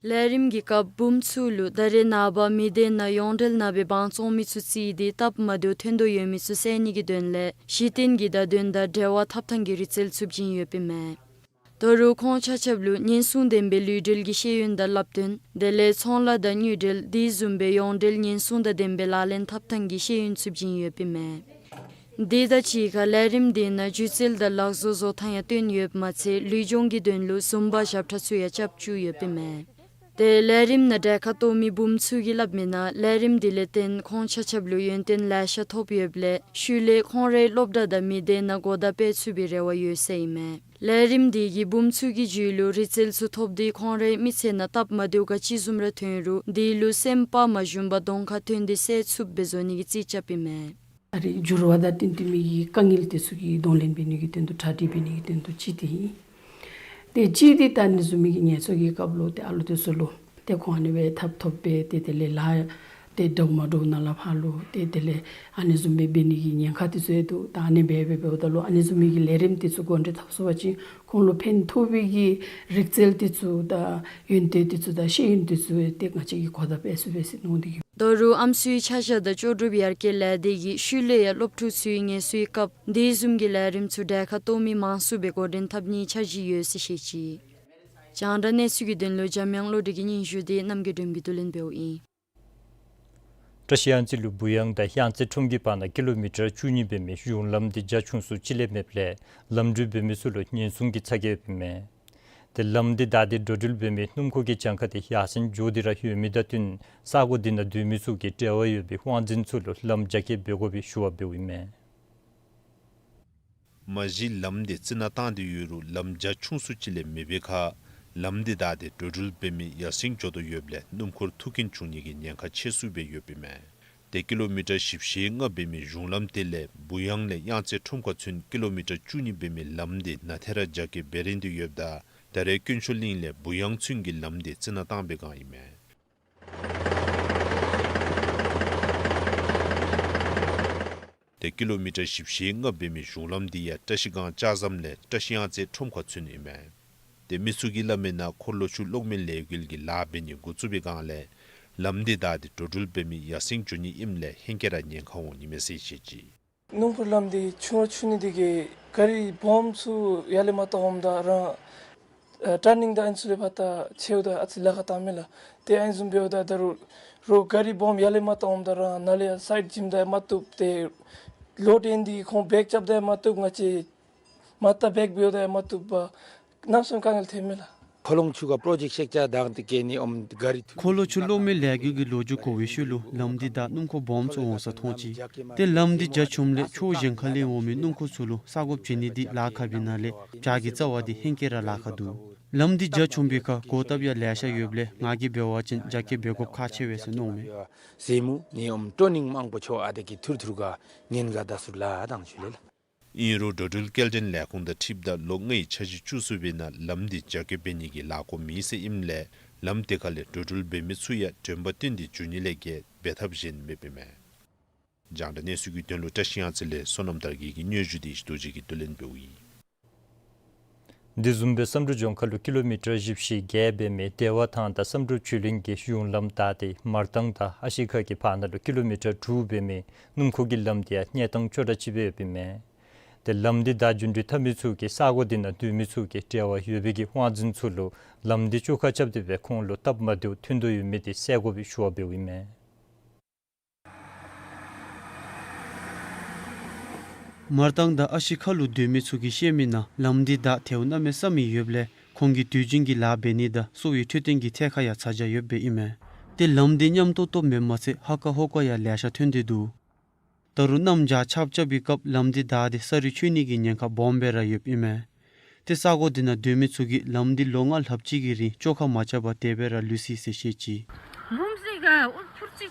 ལས་རིམ་གྱི་སྐབས་བུམོ་ཚུ་ལུ་ད་རེས་ནངས་པ་མི་སྡེ་ནང་ཡོངས་འབྲེལ་ནང་སྦེ་དབང་བཙོང་མི་ཚུ་བརྩིས་ཏེ་སྟབས་མ་བདེཝ་ཐོན་དོ་ཡོད་མི་ཚུ་བསལ་ནི་གི་དོན་ལས་གཞི་རྟེན་གྱི་བརྡ་དོན་དང་འབྲེལ་བ་འཐབ་ཐངས་ཀྱི་རིག་རྩལ་ཚུ་བྱིན་ཡོདཔ་ཨིན་མས། ད་རུང་ཁོང་ཆ་ཁྱབ་ལུ་ཉེན་སྲུང་ལྡན་པའི་ལུས་འབྲེལ་གྱི་ཤེས་ཡོན་དང་བསླབ་སྟོན་དེ་ལས་ཚོང་ལཱ་དང་དངུལ་འབྲེལ་དེ་བཟུམ་སྦེ་ཡོངས་འབྲེལ་ཉེན་སྲུང་དང་ལྡན་པའི་ལག་ལེན་འཐབ་ཐངས་ཀྱི་ཤེས་ཡོན་ཚུ་བྱིན་ཡོདཔ་ཨིན་མས། དེ་དང་གཅིག་ཁར་ལས་རིམ་དེ་ནང་སྒྱུ་རྩལ་དང་ལག་བཟོ་བཟོ་ཐངས་ཡང་སྟོན་ཡོདཔ་མ་ཚད་ལུས་སྦྱོང་གི་དོན་ལུ་ཟུམ་བ་ཞབས་ཁྲ་ཚུ་ཡང་རྐྱབ་བཅུག་ཡོདཔ་ཨིན་མས། ཏེ་ལས་རིམ་ནང་གྲལ་ཁར་གཏོགས་མི་བུམོ་ཚུ་གིས་སླབ་མི་ནང་ལས་རིམ་དེ་ལས་བརྟེན་ཁོང་ཆ་ཁྱབ་ལུ་ཡོན་ཏན་ལེ་ཤ་ཐོབ་ཡོདཔ་ལས་ཤུལ་ལས་ཁོང་རའི་སློབ་གྲྭ་དང་མི་སྡེ་ནང་གོ་བརྡ་སྤེལ་ཚུགས་པའི་རེ་བ་ཡོད་ཟེར་ཨིན་མས། ལས་རིམ་དེ་གིས་བུམོ་ཚུ་གི་རྒྱུད་ལུ་རིག་རྩལ་ཚུ་ཐོབ་སྟེ་ཁོང་རའི་མི་ཚེ་ནང་སྟབས་མ་བདེཝ་ག་ཅི་བཟུམ་ར་ཐོན་རུང་དེ་ལུ་སེམས་པ་མ་ཞུམ་པར་གདོང་ཁར་ཐོན་ཏེ་སེལ་ཚུགསཔ་སྦེ་བཟོ་ནི་གི་རྩིས་རྐྱབ་ཨིན་མས། ད་རེས་འགྱུར་བ་དང་བསྟུན་ཏེ་མི་གི་དཀའ་ངལ་དེ་ཚུ་གི་གདོང་ལེན་འབད་ནི་གི་དོན་དུ་གྲ་སྒྲིག་འབད་ནི་གི་དོན་དུ་ཅིག་དེ་ཨིན། ཏེ་གཅིག་འདི་ད་ཨ་ནི་བཟུམ་མའི་གི་ངལ་རྩོལ་གྱི་སྐབས་ལུ་ཏེ་ཨ་ལུ་དེ་ཚུ་ལུ་ཏེ་ཁོང་ཨ་ནི་སྦེ་ཐབ་ཐོབ་སྦེ་ཏེ་དེ་ལས་ལཱ་ཏེ་འདྲཝ་མ་འདྲཝ་ནང་ལས་ཕར་ལུ་ཏེ་དེ་ལས་ཨ་ནི་བཟུམ་སྦེ་འབད་ནི་གི་ཉེན་ཁ་དེ་ཚུ་ཡང་འདུག། ད་ཨ་ནི་སྦེ་འབད་འབདཝ་ད་ལུ་ཨ་ནི་བཟུམ་མའི་གི་ལས་རིམ་དེ་ཚུ་འགོ་འདྲེན་འཐབ་ཚུགས་པ་ཅིན་ཁོང་ལུ་ཕན་ཐོགས་པའི་གི་རིག་རྩལ་དེ་ཚུ་དང་ཡོན་ཏན་དེ་ཚུ་དང་ཤེས་ཡོན་དེ་ཚུ་ཏེ་ང་བཅས་ཀྱིས་གོ་བརྡ་སྤེལ་ཚུགས་པས་ཟེར་མནོ་སྟེ་གིས། ད་རུང་ཨམ་སྲུའི་ཆ་བཞག་དང་ལྕོགས་གྲུབ་ཡར་རྒྱས་ལས་སྡེ་གིས་ཤུལ་ལས་ཡང་སློབ་ཕྲུག་ཚུའི་ངལ་གསོའི་སྐབས་དེ་བཟུམ་གྱི་ལས་རིམ་ཚུ་གྲལ་ཁར་གཏོགས་མི་མང་སུ་སྦེ་འགོ་འདྲེན་འཐབ་ནིའི་འཆར་གཞི་ཡོད་ཟེར་བཤད་ཅི། རྒྱང་བསྒྲགས་གནས་ཚུལ་གྱི་དོན་ལུ་འཇམ་དབྱངས་བློ་གྲོས་ཀྱི་སྙན་ཞུ་དེ་རྣམ་རྒྱལ་སྒྲོལ་མ་གིས་བསྡུ་ལེན་འབདཝ་ཨིན། བཀྲ་ཤིས་གཡང་རྩེ་ལུ་བུ་གཡང་དང་གཡང་རྩེ་ཁྲོམ་གྱི་བར་ན་ཀི་ལོ་མི་ཊར་བཅུ་གཉིས་འབད་མི་གཞུང་ལམ་འདི་རྒྱ་ཆུང་སུ་ཅིག་ལས་མེདཔ་ལས་ལམ་འགྲུལ་འབད་མི་ཚུ་ལུ་ཉེན་སྲུང་གི་ཚ་གྱང་ཡོདཔ་ཨིན་མས། ཏེ་ལམ་འདི་བདའ་སྟེ་འགྲོ་འགྲུལ་འབད་མི་སྣུམ་འཁོར་གྱི་གྱངས་ཁ་དེ་ཡར་སེང་འགྱོ་སྟེ་ར་ཡོད་མི་དང་བསྟུན་ས་གོ་འདི་ནང་སྡོད་མི་ཚུ་གིས་འབྲེལ་བ་ཡོད་པའི་དབང་འཛིན་ཚུ་ལུ་ལམ་རྒྱ་སྐྱེད་འབད་དགོ་པའི་ཞུ་བ་འབདཝ་ཨིན་མས། མ་གཞི་ལམ་འདི་རྩི་ནག་བཏང་སྟེ་ཡོད་རུང་ལམ་རྒྱ་ཆུང་སུ་ཅིག་ལས་མེད་པའི་ཁར་ལམ་འདི་བདའ་སྟེ་འགྲོ་འགྲུལ་འབད་མི་ཡར་སེང་འགྱོ་དོ་ཡོདཔ་ལས་སྣུམ་འཁོར་ཐུག་རྐྱེན་བྱུང་ནི་གི་ཉེན་ཁ་ཆེ་སུ་སྦེ་ཡོདཔ་ཨིན་མས། ཏེ་ཀི་ལོ་མི་ཊར་བཞི་བཅུ་ཞེ་ལྔ་འབད་མི་གཞུང་ལམ་དེ་ལས་བུ་གཡང་ལས་གཡང་རྩེ་ཁྲོམ་ཁར་ཚུན་ཀི་ལོ་མི་ཊར་བཅུ་གཉིས་འབད་མི་ལམ་འདི་ནང་ཐད་ར་རྒྱ་སྐྱེད་འབད་རན་ཏེ་ཡོདཔ་ད་ད་རེས་དཀོན་མཆོག་གླིང་ལས་བུ་གཡང་ཚུན་གྱི་ལམ་འདི་རྩི་ནག་བཏང་བའི་བསྒང་ཨིན་མས། ཏེ་ཀི་ལོ་མི་ཊར་བཞི་བཅུ་ཞེ་ལྔ་འབད་མི་གཞུང་ལམ་འདི་ཡང་བཀྲ་ཤིས་སྒང་ལྕགས་ཟམ་ལས་བཀྲ་ཤིས་གཡང་རྩེ་ཁྲོམ་ཁར་ཚུན་ཨིན་མས། ཏེ་མི་ཚུ་གིས་སླབ་མིའི་ནང་འཁོར་ལོ་ཚུ་གློག་མེ་ལས་འགུལ་གྱི་ལཱ་འབད་ནི་འགོ་བཙུགས་པའི་བསྒང་ལས་ལམ་འདི་བདའ་སྟེ་འགྲོ་འགྲུལ་འབད་མི་ཡར་སེང་འགྱོ་ནི་ཨིནམ་ལས་ཧེང་སྐལ་ར་ཉེན་ཁ་འོང་ནི་མས་ཟེར་བཤད་ཅི། སྣུམ་འཁོར་ལམ་འདི་ཆུང་ར་ཆུང་ནི་འདི་གིས་ག་རི་སྦོམ་ཚུ་ཡར་ལས་མར་བཏང་འོངམ་ད་རང་ཨ་ཊར་ནིང་དང་ཨ་ནི་ཚུ་ལས་ཕར་ད་ཆེཝ་ད་ཨ་ཙི་ལཱ་ཁག་བཏང་མས་ལགས། ཏེ་ཨ་ནི་བཟུམ་འབདཝ་ད་ད་རུང་རོགས་ག་རི་སྦོམ་ཡར་ལས་མར་བཏང་འོངམ་ད་རང་ནཱ་ལས་ཡར་སའིཌ་བྱིནམ་ད་ཡང་མ་བཏུབ། ཏེ་ལོཌ་ཨིན་འདི་ཁོང་བེག་རྐྱབ་ད་ཡང་མ་བཏུབ། ང་བཅས་མར་ད་བེག་འབདཝ་ད་ཡང་མ་བཏུབ་པར་གནམ་མེད་ས་མེད་དཀའ་ངལ་ཐོན་མས་ལགས། འཁོར་ལོ་ཚུ་ག་པྲོ་ཇེཀཊ་ཤེལ་ཆ་བཏང་སྟེ་བཀལ་ནི་འོངམ་ག་རི་འཁོར་ལོ་ཚུ་གློག་མེ་ལས་འགུལ་གྱི་ལོ་རྒྱུས་གོ་བའི་ཤུལ་ལུ་ལམ་འདི་བདའ་སྣུམ་འཁོར་སྦོམ་ཚུ་འོང་ས་མཐོང་ཅི། ཏེ་ལམ་འདི་རྒྱ་ཆུངམ་ལས་ཕྱོགས་གཞན་ཁ་ལས་འོང་མི་སྣུམ་འཁོར་ཚུ་ལུ་ས་གོ་བྱིན་ནི་འདི་ལཱ་ཁག་པའི་ནང་ལས་བྱག་གི་རྩ་བ་འདི་ཧེང་སྐལ་ར་ལཱ་ཁག་འདུག། ལམ་འདི་རྒྱ་ཆུང་བའི་ཁར་གོ་བརྡ་ཡང་ལེ་ཤ་ཡོདཔ་ལས་ང་གིས་འབད་བ་ཅིན་རྒྱ་སྐྱེད་འབད་དགོཔ་ཁག་ཆེ་བས་ཟེར་མནོཝ་མས། ཟེ་མུ་ནི་འོངམ་ཊར་ནིང་མང་པོ་ཆོ་ཨ་དེ་གི་ཐུར་ཐུར་ག་ཉེན་ཁ་དྲག་སུ་ལགས་དང་ཞུ་ལེ་ལགས། ཨིན་རུང་འགྲོ་འགྲུལ་སྐྱེལ་འདྲེན་ལས་ཁུངས་དང་འཁྲིལཝ་ད་ལོ་ལྔའི་འཆར་གཞི་བཅུ་གསུམ་པའི་ནང་ལམ་འདི་རྒྱ་སྐྱེད་འབད་ནི་གི་ལས་འགུལ་མེད་ཟེར་ཨིནམ་ལས་ལམ་དེ་ཁ་ལས་འགྲོ་འགྲུལ་འབད་མི་ཚུ་ཡང་དྲན་པ་བཏོན་ཏེ་འགྱོ་ནི་ལས་བརྒལ་འབད་ཐབས་གཞན་མེདཔ་ཨིན་མས། རྒྱང་བསྒྲགས་གནས་ཚུལ་གྱི་དོན་ལུ་བཀྲ་ཤིས་དབྱངས་ཚེ་ལས་བསོད་ནམས་དར་རྒྱས་ཀྱི་སྙན་ཞུ་འདི་ཡེ་ཤེས་རྡོ་རྗེ་གིས་བསྡུ་ལེན་འབདཝ་ཨིན། འདི་བཟུམ་སྦེ་བསམ་གྲུབ་ལྗོངས་མཁར་ལུ་ཀི་ལོ་མི་ཊར་བཞི་བཅུ་ཞེ་བརྒྱད་འབད་མི་བདེ་བ་ཐང་དང་བསམ་གྲུབ་ཆོས་གླིང་གི་གཞུང་ལམ་བདའ་སྟེ་མར་ཐང་དང་ཨ་ཤི་ཁ་གི་བར་ན་ལུ་ཀི་ལོ་མི་ཊར་དྲུག་འབད་མི་སྣུམ་འཁོར་གྱི་ལམ་འདི་ཡང་གནས་སྟངས་སྐྱོ་དྲགས་ཅིག་སྦེ་ཡོདཔ་ཨིན་མས། ཏེ་ལམ་འདི་བདའ་རྒྱུ་འདི་འཐབ་མི་ཚུ་གིས་ས་གོ་འདི་ནང་སྡོད་མི་ཚུ་གིས་འབྲེལ་བ་ཡོད་པའི་གི་དབང་འཛིན་ཚུ་ལུ་ལམ་འདི་བཅོ་ཁ་རྐྱབ་སྟེ་སྦེ་ཁོང་ལུ་སྟབས་མ་བདེཝ་ཐོན་དོ་ཡོད་མི་འདི་གསལ་དགོཔ་སྦེ་ཞུ་བ་འབདཝ་ཨིན་མས། མར་ཐང་དང་ཨ་ཤི་ཁ་ལུ་སྡོད་མི་ཚུ་གིས་བཤད་མི་ནང་ལམ་འདི་བདའ་ཐལཝ་གནམ་མེད་ས་མེད་ཡོདཔ་ལས་ཁོང་གིས་དུས་རྒྱུན་གྱི་ལཱ་འབད་ནི་དང་གསོ་བའི་འཕྲོད་བསྟེན་གྱི་ཐད་ཁར་ཡང་ཚ་གྱང་ཡོདཔ་ཨིན་མས། ཏེ་ལམ་འདི་མཉམ་ཏོག་ཏོ་མེནམ་མ་ཚད་ཧ་ཀ་ཧོ་ཀ་ཡང་ལེ་ཤ་ཐོན་ཏེ་འདུག། ད་རུང་གནམ་བྱཱར་ཆརཔ་རྐྱབ་པའི་སྐབས་ལམ་འདི་བདའ་སྟེ་ས་རུད་ཆོད་ནི་གི་ཉེན་ཁ་སྦོམ་སྦེ་ར་ཡོདཔ་ཨིན་མས། ཏེ་ས་གོ་འདི་ནང་སྡོད་མི་ཚུ་གིས་ལམ་འདི་ལོ་ལྔ་ལྷགཔ་ཅིག་གི་རིང་བཅོ་ཁ་མ་རྐྱབ་པར་དེ་སྦེ་ར་ལུས་ཅི་ཟེར་བཤད་ཅི།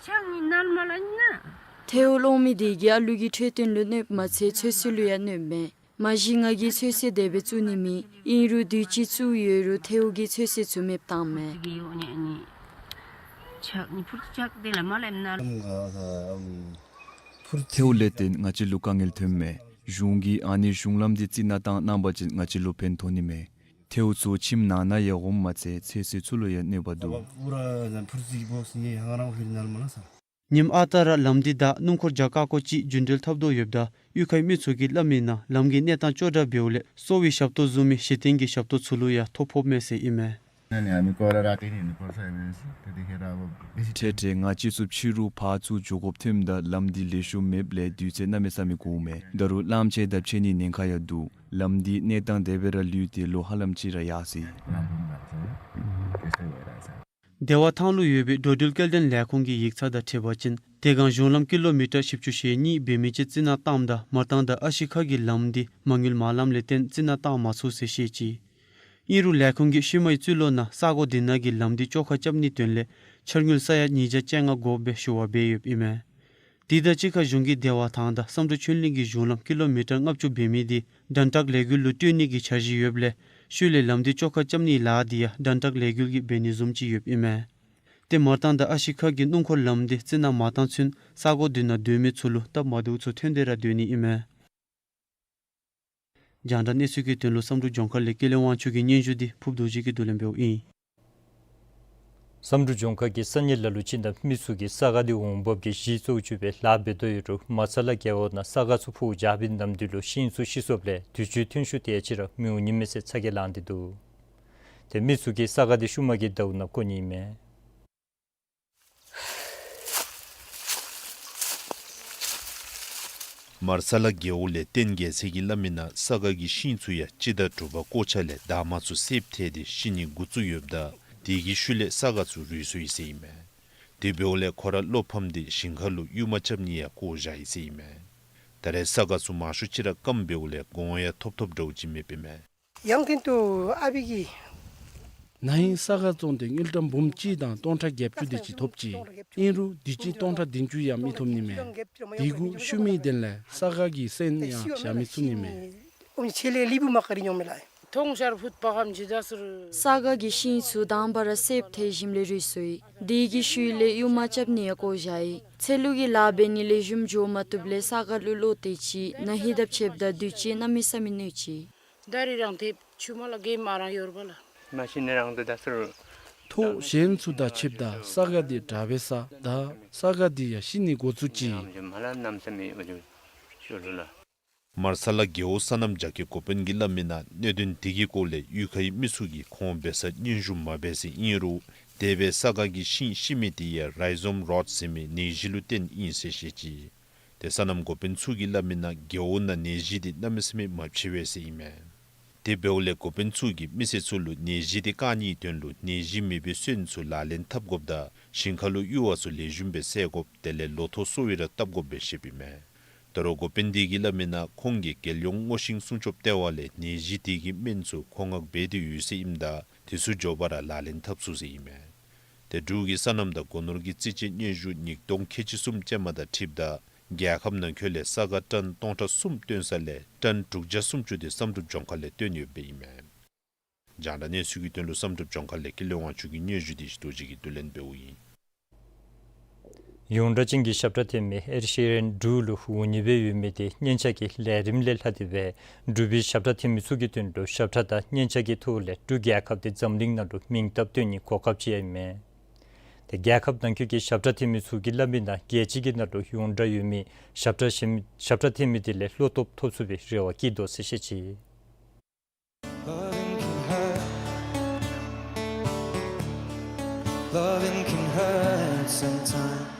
ཐལཝ་སློང་མི་དེ་གིས་ཨ་ལུ་གི་འཕྲོད་བསྟེན་ལུ་གནོདཔ་མ་ཚད་ཚོད་བསྲེ་ལུ་ཡང་གནོདཔ་མས། མ་གཞི་ང་གིས་ཚོད་བསྲེ་དེ་སྦེ་བཙུགས་ནི་མེད། ཨིན་རུང་དུས་ཅི་བཙུགས་ཡོད་རུང་ཐལཝ་གིས་ཚོད་བསྲེ་ཚུ་མེདཔ་བཏངམ་མས། ཐལཝ་ལས་བརྟེན་ང་བཅས་ལུ་དཀའ་ངལ་ཐོནམ་མས། གཞུང་གིས་ཨ་ནི་གཞུང་ལམ་འདི་རྩི་ནག་བཏང་གནང་པ་ཅིན་ང་བཅས་ལུ་ཕན་ཐོགས་ནི་མས། ཐལཝ་ཚུ་ཁྱིམ་ནང་ན་ཡང་འོངམ་མ་ཚད་ཚོད་བསྲེ་ཚུ་ལུ་ཡང་གནོདཔ་འདུག། ཉིནམ་ཨ་རྟག་ར་ལམ་འདི་བདའ་སྣུམ་འཁོར་རྒྱ་ཀ་ཀོ་ཅིག་རྒྱུན་འགྲུལ་འཐབ་དོ་ཡོདཔ་ད་གཡུས་ཁའི་མི་ཚུ་གིས་སླབ་མི་ནང་ལམ་གྱི་གནས་སྟངས་སྐྱོ་དྲགས་འབདཝ་ལས་གསོ་བའི་ཞབས་ཏོག་བཟུམ་མའི་གཞི་རྟེན་གྱི་ཞབས་ཏོག་ཚུ་ལུ་ཡང་ཐོ་ཕོགཔ་མས་ཟེར་ཨིན་མས། འཕྲལ་འཕྲལ་ང་བཅས་ཚུ་ཕྱི་རུ་ཕར་ཚུར་འགྱོ་དགོཔ་ཐོནམ་ད་ལམ་འདི་ལེགས་ཤོམ་མེདཔ་ལས་དུས་ཚོད་གནམ་མེད་ས་མེད་འགོརཝ་མས། ད་རུང་གླངམོ་ཆེ་དང་ཕྱད་ནིའི་ཉེན་ཁ་ཡང་འདུག། ལམ་འདི་གནས་སྟངས་དེ་སྦེ་ར་ལུས་ཏེ་ལོ་ཧ་ལམ་ཅིག་ར་ཡར་སོ་ཡི། བདེ་བ་ཐང་ལུ་ཡོད་པའི་འགྲོ་འགྲུལ་སྐྱེལ་འདྲེན་ལས་ཁུངས་ཀྱི་ཡིག་ཚང་དང་འཁྲིལ་བ་ཅིན་དེ་སྒང་གཞུང་ལམ་ཀི་ལོ་མི་ཊར་བཞི་བཅུ་ཞེ་གཉིས་འབད་མི་ཅིག་རྩི་ནག་བཏངམ་ད་མར་ཐང་དང་ཨ་ཤི་ཁ་གི་ལམ་འདི་མ་དངུལ་མ་ལངམ་ལས་བརྟེན་རྩི་ནག་བཏང་མ་ཚུགས་ཟེར་བཤད་ཅི། ཨིན་རུང་ལས་ཁུངས་ཀྱིས་ཤུལ་མའི་རྩིས་ལོ་ནང་ས་གོ་འདི་ནང་གི་ལམ་འདི་བཅོ་ཁ་རྐྱབ་ནིའི་དོན་ལས་འཆར་དངུལ་ས་ཡ་ཉིས་བརྒྱ་བཅོ་ལྔ་དགོཔ་སྦེ་ཞུ་བ་འབད་ཡོདཔ་ཨིན་མས། དེ་དང་གཅིག་ཁར་གཞུང་གིས་བདེ་བ་ཐང་དང་བསམ་གྲུབ་ཆོས་གླིང་གི་གཞུང་ལམ་ཀི་ལོ་མི་ཊར་ལྔ་བཅུ་འབད་མི་འདི་དྲན་ཐག་ལས་འགུལ་ལུ་སྤྲོད་ནི་གི་འཆར་གཞི་ཡོདཔ་ལས་ཤུལ་ལས་ལམ་འདི་བཅོ་ཁ་རྐྱབ་ནིའི་ལཱ་འདི་ཡང་དྲན་ཐག་ལས་འགུལ་གྱིས་འབད་ནི་བཟུམ་ཅིག་ཡོདཔ་ཨིན་མས། ཏེ་མར་ཐང་དང་ཨ་ཤི་ཁ་གི་སྣུམ་འཁོར་ལམ་འདི་རྩི་ནག་མ་བཏང་ཚུན་ས་གོ་འདི་ནང་སྡོད་མི་ཚུ་ལུ་སྟབས་མ་བདེཝ་ཚུ་ཐོན་ཏེ་ར་སྡོད་ནི་ཨིན་མས། རྒྱང་བསྒྲགས་གནས་ཚུལ་གྱི་དོན་ལུ་བསམ་གྲུབ་ལྗོངས་མཁར་ལས་ཀུན་ལེགས་དབང་ཕྱུག་གི་སྙན་ཞུ་འདི་ཕུརབ་རྡོ་རྗེ་གིས་བསྡུ་ལེན་འབདཝ་ཨིན། བསམ་གྲུབ་ལྗོངས་མཁར་གྱི་ས་གནས་ལ་ལུ་ཅིག་ནང་མི་ཚུ་གིས་ས་ག་འདི་འོང་འབབ་ཀྱི་གཞི་བཙུགས་བཅུག་པའི་ལཱ་འབད་དོ་ཡོད་རུང་མར་ཚ་ལ་རྒེད་འོག་ནང་ས་ག་ཚུ་ཕུ་བོ་རྒྱག་པའི་ནམ་དུས་ལུ་ཤིང་ཚུ་ཤི་སོཔ་ལས་དུས་ཅི་ཐོན་ཤུགས་དེ་ཅིག་ར་མི་འོང་ནི་མས་ཟེར་ཚ་གྱང་ལང་སྟེ་འདུག། ཏེ་མི་ཚུ་གིས་ས་ག་འདི་ཤུལ་མ་གི་ཟླཝ་ནང་བརྐོ་ནི་ཨིན་མས། མར་ཚ་ལ་རྒེད་འོག་ལས་བརྟེན་རྒྱལ་མཚན་གྱིས་སླབ་མི་ནང་ས་ག་གི་ཤིང་ཚུ་ཡང་སྤྱི་ཟླ་དྲུག་པ་བརྐོ་ཆ་ལས་འདབ་མ་ཚུ་སེརཔོ་ཐལ་ཏེ་ཤི་ནི་འགོ་བཙུགས་ཡོདཔ་ད་དེ་གི་ཤུལ་ལས་ས་ག་ཚུ་རུལ་སོ་ཡི་ཟེར་ཨིན་མས། དེ་འབདཝ་ལས་ཁོ་ར་བློ་ཕམ་སྟེ་ཞིང་ཁ་ལུ་གཡུས་མ་རྐྱབ་ནི་ཡང་བཀོ་བཞག་ཡི་ཟེར་ཨིན་མས། ད་རེས་ས་ག་ཚུ་མང་ཤོས་ཅིག་ར་སྐམ་འབདཝ་ལས་གོང་ཡང་ཐོབ་ཐོབ་འདྲཝ་ཅིག་མེདཔ་ཨིན་མས། ཡང་ཐེངས་དུ་ཨ་བི་གི་ན་ཧིང་ས་ག་བཙོང་སྟེ་དངུལ་ཀྲམ་འབུམ་གཅིག་དང་སྟོང་ཕྲག་བརྒྱད་ཅུ་དེ་ཅིག་ཐོབ་ཅི། ཨིན་རུང་དུས་ཅི་སྟོང་ཕྲག་བདུན་ཅུ་ཡང་མི་ཐོབ་ནི་མས། དེ་གུ་ཤུལ་མའི་དོན་ལས་ས་ག་གི་སོན་ཡང་བཞག་མི་ཚུགས་ནི་མས། ས་ག་གི་ཤིང་ཚུ་དང་པ་ར་སེརཔོ་ཐལ་ཞིནམ་ལས་རུལ་སོ་ཡི། དེ་གི་ཤུལ་ལས་གཡུས་མ་རྐྱབ་ནི་ཡང་བཀོ་བཞག་ཡི། ཚལ་ལུ་གི་ལཱ་འབད་ནི་ལེགས་ཤོམ་འགྱོ་མ་བཏུབ་ལས་ས་ག་ལུ་ལོག་སྟེ་ཅིག་ན་ཧིང་དང་ཕྱདཔ་ད་དུས་ཅི་གནམ་མེད་ས་མེད་གནོད་ཅི། ད་རིས་རང་ཏེ་ཆུ་མ་ལ་གེ་མ་རང་ཡོད་པ་ལ། མ་ཤི་ནི་རང་དུ་ད་སུ་རུ། ཐོག་གཞན་ཚུ་དང་ཕྱདཔ་ད་ས་ག་འདི་དྲག་པས་ས་ད་ས་ག་འདི་ཡང་ཤི་ནི་འགོ་བཙུགས་ཅི། མ་ལ་གནམ་མེད་ས་མེད་འོ་ཇོ་ཤོ་ལུ་ལ། མར་ཚ་ལ་རྒེད་འོག་སོ་ནམ་རྒྱ་སྐྱེད་འགོ་དཔོན་གྱིས་སླབ་མི་ནང་གནད་དོན་དེ་གི་སྐོར་ལས་གཡུས་ཁའི་མི་ཚུ་གིས་ཁོང་འབད་སར་སྙན་ཞུ་མ་འབད་ཟེར་ཨིན་རུང་དེ་སྦེ་ས་ག་གི་ཤིང་ཤི་མི་དེ་ཡང་རའི་ཟོམ་རོཌ་ཟེར་མི་ནད་གཞི་ལུ་བརྟེན་ཨིན་ཟེར་བཤད་ཅི། ཏེ་སོ་ནམ་འགོ་དཔོན་ཚུ་གིས་སླབ་མི་ནང་རྒེད་འོག་ནང་ནད་གཞི་དེ་གནམ་མེད་ས་མེད་མ་མཆེད་པས་ཟེར་ཨིན་མས། དེ་འབདཝ་ལས་འགོ་དཔོན་ཚུ་གིས་མི་སེར་ཚུ་ལུ་ནད་གཞི་དེ་བཀག་ནིའི་དོན་ལུ་ནད་གཞི་མེད་པའི་སོན་ཚུ་ལག་ལེན་འཐབ་དགོཔ་དང་ཞིང་ཁ་ལུ་གཡུར་བ་ཚུ་ལེགས་ཤོམ་སྦེ་བསལ་དགོཔ་དེ་ལས་ལོ་ཐོག་གསོ་བའི་ར་བཏབ་དགོཔ་སྦེ་བཤདཔ་ཨིན་མས། ད་རུང་འགོ་དཔོན་དེ་གིས་སླབ་མི་ནང་ཁོང་གིས་རྒྱལ་ཡོངས་སྔོ་ཤིང་སྲུང་སྐྱོབ་ལྟེ་བ་ལས་ནད་གཞི་དེ་གི་སྨན་ཚུ་མཁོ་མངགས་འབད་དེ་ཡོད་ཟེར་ཨིནམ་ད་དེ་ཚུ་མགྱོགས་པ་ར་ལག་ལེན་འཐབ་ཚུགས་ཟེར་ཨིན་མས། ཏེ་འབྲུག་གི་སོ་ནམ་དང་སྒོ་ནོར་གྱི་རྩིས་དཔྱད་སྙན་ཞུ་ཉིས་སྟོང་ཁལ་གཅིག་གསུམ་ཅན་མ་དང་འཁྲིལཝ་ད་ རྒྱལ་ཁབ་ནང་འཁོད་ལས་ས་ག་ཊཱན་སྟོང་ཕྲག་གསུམ་བཏོན་ས་ལས་ཊཱན་དྲུག་བརྒྱ་སུམ་ཅུ་དེ་བསམ་གྲུབ་ལྗོངས་མཁར་ལས་བཏོན་ཡོདཔ་ཨིན་མས། རྒྱང་བསྒྲགས་གནས་ཚུལ་གྱི་དོན་ལུ་བསམ་གྲུབ་ལྗོངས་མཁར་ལས་ཀུན་ལེགས་དབང་ཕྱུག་གི་སྙན་ཞུ་དེ་ཞུ་དོ་ཅིག་གིས་བསྡུ་ལེན་འབདཝ་ཨིན། ཡོངས་གྲགས་ཅན་གྱི་ཞབས་ཁྲ་འཐེན་མི་ཨེཌ་ཤི་རན་འབྲུག་ལུ་འོང་ནི་སྦེ་ཡོད་མི་དེ་སྙན་ཆ་གི་ལས་རིམ་ལས་ལྷག་སྟེ་སྦེ་འབྲུག་པའི་ཞབས་ཁྲ་འཐེན་མི་ཚུ་གི་དོན་ལུ་ཞབས་ཁྲ་དང་སྙན་ཆ་གི་ཐོག་ལས་འབྲུག་རྒྱལ་ཁབ་དེ་འཛམ་གླིང་ནང་ལུ་མིང་གཏམ་སྟོན་ནི་གོ་སྐབས་ཅིག་ཨིན་མས། དེ་རྒྱལ་ཁབ་ནང་འཁོད་ཀྱི་ཞབས་ཁྲ་འཐེན་མི་ཚུ་གིས་སླབ་མི་ནང་རྒྱལ་སྤྱི་གི་ནང་ལུ་ཡོངས་གྲགས་ཡོད་མི་ཞབས་ཁྲ་ཞིམ་ཞབས་ཁྲ་འཐེན་མི་དེ་ལས་བློ་སྟོབས་ཐོབ་ཚུགས་པའི་རེ་བ་བསྐྱེད་དོ་ཟེར་བཤད་ཅི། Loving can hurt. Loving can hurt sometimes.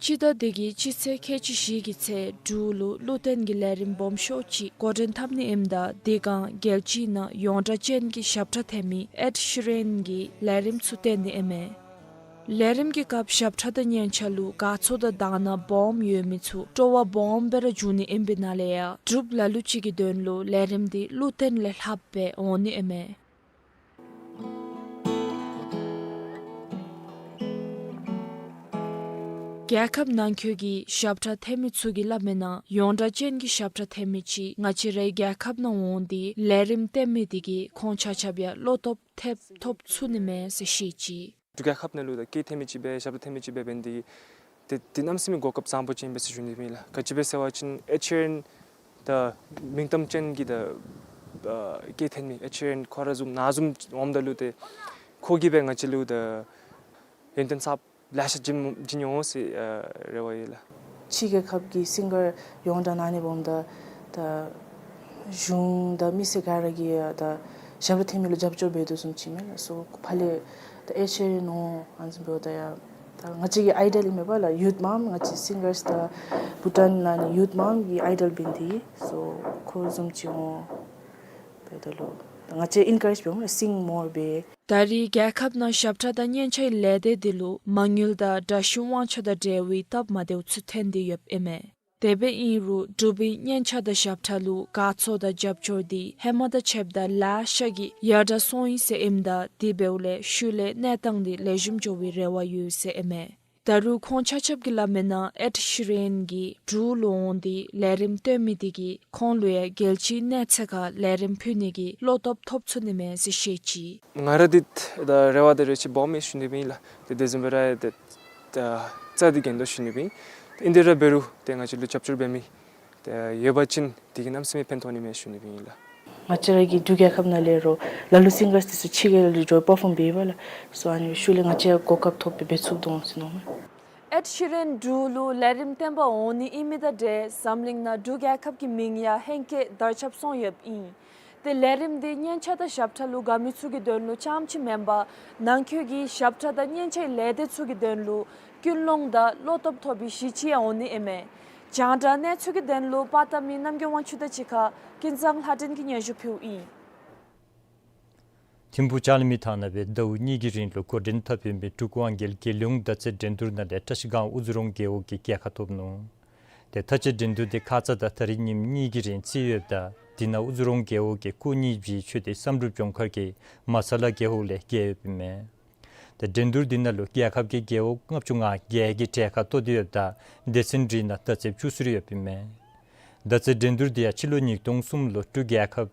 སྤྱི་ཟླ་འདི་གི་སྤྱི་ཚེས་ཁལ་གཅིག་བཞི་གི་ཚེ་འབྲུག་ལུ་གླུ་བརྟེན་གྱི་ལས་རིམ་སྦོམ་ཤོས་ཅིག་འགོ་འདྲེན་འཐབ་ནི་ཨིནམ་ད་དེ་སྒང་རྒྱལ་སྤྱིའི་ནང་ཡོངས་གྲགས་ཅན་གྱི་ཞབས་ཁྲ་འཐེན་མི་ཨེཌ་ཤི་རན་གྱི་ལས་རིམ་ཚུ་བསྟན་ནི་ཨིན་མས། ལས་རིམ་གྱི་སྐབས་ཞབས་ཁྲ་དང་སྙན་ཆ་ལུ་དགའ་ཚོར་དང་དག་སྣང་སྦོམ་ཡོད་མི་ཚུ་སྤྲོ་བ་སྦོམ་སྦེ་ར་འབྱུང་ནི་ཨིན་པའི་ནང་ལས་ཡང་འབྲུགཔ་ལ་ལུ་ཅིག་གི་དོན་ལུ་ལས་རིམ་འདི་གླུ་བརྟེན་ལས་ལྷགཔ་སྦེ་འོང་ནི་ཨིན་མས། རྒྱལ་ཁབ་ནང་འཁོད་ཀྱི་ཞབས་ཁྲ་འཐེན་མི་ཚུ་གིས་སླབ་མི་ནང་ཡོངས་གྲགས་ཅན་གྱི་ཞབས་ཁྲ་འཐེན་མི་ཅིག་ང་བཅས་རའི་རྒྱལ་ཁབ་ནང་འོང་སྟེ་ལས་རིམ་བསྟན་མི་དེ་གིས་ཁོང་ཆ་ཁྱབ་ཡང་བློ་སྟོབས་ཐེབས་ཐོབ་ཚུགས་ནི་མས་ཟེར་བཤད་ཅི། འབྲུག་རྒྱལ་ཁབ་ནང་ལུ་ད་སྐད་འཐེན་མི་ཅིག་སྦེ་ཞབས་ཁྲ་འཐེན་མི་ཅིག་སྦེ་འབད་ནི་དེ་གིས་ཏེ་དེ་གནམ་མེད་ས་མེད་གོ་སྐབས་བཟང་པོ་ཅིག་ཨིན་པས་ཟེར་ཞུ་ནི་ཨིན་ལགས། ག་ཅི་སྦེ་ཟེར་བ་ཅིན་ཨེཌ་ཤི་རན་ད་མིང་གཏམ་ཅན་གྱི་ད་ཨ་སྐད་འཐེན་མི་ཨེཌ་ཤི་རན་ཁོ་ར་བཟུམ་ནཱ་བཟུམ་འོངམ་ད་ལུ་ཏེ་ཁོ་གིས་སྦེ་ང་བཅས་ལུ་ད་ཡོན་ཏན་གསརཔ་ལེ་ཤ་བྱིན་བྱིན་འོང་ཟེར་ཨ་རེ་བ་ཡོད་ལགས། ཕྱི་རྒྱལ་ཁབ་ཀྱི་སིང་གར་ཡོངས་གྲགས་ནང་ནི་འབདཝ་ད་ད་གཞུང་དང་མི་སེར་ག་ར་གིས་ད་ཞབས་ཁྲ་འཐེན་མི་ལུ་རྒྱབ་སྐྱོར་འབད་དོ་བཟུམ་ཅིག་མས་ལགས། སོ་ཕར་ལས་ད་ཨེཌ་ཤི་རན་འོང་ཨ་ནི་བཟུམ་འབདཝ་ད་ཡང་ད་ང་བཅས་ཀྱི་ཨའི་ཌོལ་ཨིན་མས་པ་ལགས། ཡུཐ་མམ་ང་བཅས་སིང་གརསི་ད་བྷུ་ཊཱན་ནང་ནི་ཡུཐ་མམ་གྱི་ཨའི་ཌོལ་འབད་ནི་དེ་གིས་སོ་ཁོ་བཟུམ་ཅིག་འོང་འབདཝ་ད་ལུ་ད་ང་བཅས་ཨེན་ཀ་རེཇ་འབདཝ་མས་ལགས། སིང་མོར་སྦེ། ད་རེས་རྒྱལ་ཁབ་ནང་ཞབས་ཁྲ་དང་སྙན་ཆའི་ལས་སྡེ་འདི་ལུ་མ་དངུལ་དང་དྲག་ཤུལ་དབང་ཆ་དང་འབྲེལ་བའི་སྟབས་མ་བདེཝ་ཚུ་ཐོན་ཏེ་ཡོདཔ་ཨིན་མས། དེ་སྦེ་ཨིན་རུང་འབྲུག་པའི་སྙན་ཆ་དང་ཞབས་ཁྲ་ལུ་དགའ་ཚོར་དང་རྒྱབ་སྐྱོར་འདི་ཧེ་མ་དང་ཕྱདཔ་ད་ལེ་ཤ་གིས་ཡར་དྲག་སོང་ཡི་ཟེར་ཨིནམ་ད་དེ་འབདཝ་ལས་ཤུལ་ལས་གནས་སྟངས་འདི་ལེགས་ཤོམ་འགྱོ་བའི་རེ་བ་ཡོད་ཟེར་ཨིན་མས། ད་རུང་ཁོང་ཆ་ཁྱབ་ཀྱིས་སླབ་མི་ནང་ཨེཌ་ཤི་རན་གྱིས་འབྲུག་ལུ་འོང་སྟེ་ལས་རིམ་སྟོན་མི་དེ་གིས་ཁོང་ལུ་ཡང་རྒྱལ་སྤྱིའི་གནས་ཚད་ཁར་ལས་རིམ་ཕུལ་ནི་གི་བློ་སྟོབས་ཐོབ་ཚུགས་ནི་མས་ཟེར་བཤད་ཅི། ང་ར་འདི་ད་རེ་བ་དང་རེ་ཆེ་སྦོམ་ཨིན་ཞུ་ནི་ཨིན་ལགས། ཏེ་དེ་བཟུམ་སྦེ་ར་ཏེ་ད་རྩ་འདི་འགེངས་དོ་ཞུ་ནི་ཨིན། ཏེ་ཨིན་དེ་ར་འབད་རུང་ཏེ་ང་བཅས་ལུ་རྒྱབ་སྐྱོར་འབད་མི་ཏེ་ཡོད་པ་ཅིན་དེ་གིས་གནམ་མེད་ས་མེད་ཕན་ཐོགས་ནི་མས་ཞུ་ནི་ཨིན་ལགས། ང་བཅས་ར་གི་འབྲུག་རྒྱལ་ཁབ་ནང་ལས་རུང་ལ་ལུ་སིང་གརསི་འདི་ཚུ་ཕྱི་རྒྱལ་ལུ་འགྱོ་པར་ཕོརམ་འབད་བས་ལགས། སོ་ཨ་ནི་ཤུལ་ལས་ང་བཅས་གོ་སྐབས་ཐོབ་སྦེ་འབད་ཚུགས་དོ་འོང་ཟེར་མནོཝ་མས། ཨེཌ་ཤི་རན་འབྲུག་ལུ་ལས་རིམ་བསྟན་པར་འོང་ནི་ཨིན་མི་དང་འབྲེལ་འཛམ་གླིང་ནང་འབྲུག་རྒྱལ་ཁབ་ཀྱི་མིང་ཡང་ཧེང་སྐལ་དར་ཁྱབ་སོང་ཡོདཔ་ཨིན། ཏེ་ལས་རིམ་འདི་སྙན་ཆ་དང་ཞབས་ཁྲ་ལུ་དགའ་མི་ཚུ་གི་དོན་ལུ་རྐྱངམ་ཅིག་མེན་པར་ནང་འཁོད་ཀྱི་ཞབས་ཁྲ་དང་སྙན་ཆའི་ལས་སྡེ་ཚུ་གི་དོན་ལུ་ཀུན་སློང་དང་བློ་སྟོབས་ཐོབ་པའི་གཞི་ཅིག་ཡང་འོང་ནི་ཨིན་མས། རྒྱང་བསྒྲགས་གནས་ཚུལ་གྱི་དོན་ལུ་པར་བཏབ་མི་རྣམ་རྒྱལ་དབང་ཕྱུག་དང་གཅིག་ཁར་ཀུན་བཟང་ལྷ་སྒྲོན་གྱིས་སྙན་ཞུ་ཕུལཝ་ཨིན། ཐིམ་ཕུག་ལྕང་གླིང་མའི་ཐང་ནང་སྦེ་ཟླཝ་གཉིས་ཀྱི་རིང་ལུ་འགོ་འདྲེན་འཐབ་ཡོད་མི་འབྲུག་དབང་རྒྱལ་རྒྱལ་ཡོངས་མདའ་རྩེད་འགྲན་བསྡུར་ནང་ལས་བཀྲ་ཤིས་སྒང་དབུ་རྫས་རོང་རྒེད་འོག་གིས་རྒྱལ་ཁ་ཐོབ་ནུག། ཏེ་མདའ་རྩེད་འགྲན་བསྡུར་འདི་ཁ་ཙ་དང་ད་རིས་ཉིནམ་གཉིས་ཀྱི་རིང་རྩིས་ཡོདཔ་ད་དེ་ནང་དབུ་རྫས་རོང་རྒེད་འོག་གིས་སྐུགས་གཉིས་བཞེས་ཚུགས་ཏེ་བསམ་གྲུབ་ལྗོངས་མཁར་གྱིས་མ་ས་ལ་རྒེད་འོག་ལས་རྒྱལ་ཡོདཔ་ཨིན་མས། ཏེ་འགྲན་བསྡུར་འདི་ནང་ལུ་རྒྱལ་ཁབ་ཀྱི་རྒེད་འོག་ལྔ་བཅུ་ང་བརྒྱད་ཀྱིས་གྲལ་ཁར་གཏོགས་ཏེ་ཡོདཔ་ད་སྡེ་ཚན་རེ་ནང་མདའ་རྩེདཔ་བཅུ་གསུམ་རེ་ཡོདཔ་ཨིན་མས། མདའ་རྩེད་འགྲན་བསྡུར་འདི་ཡང་སྤྱི་ལོ་ཉིས་སྟོང་གསུམ་ལུ་འབྲུག་རྒྱལ་ཁབ་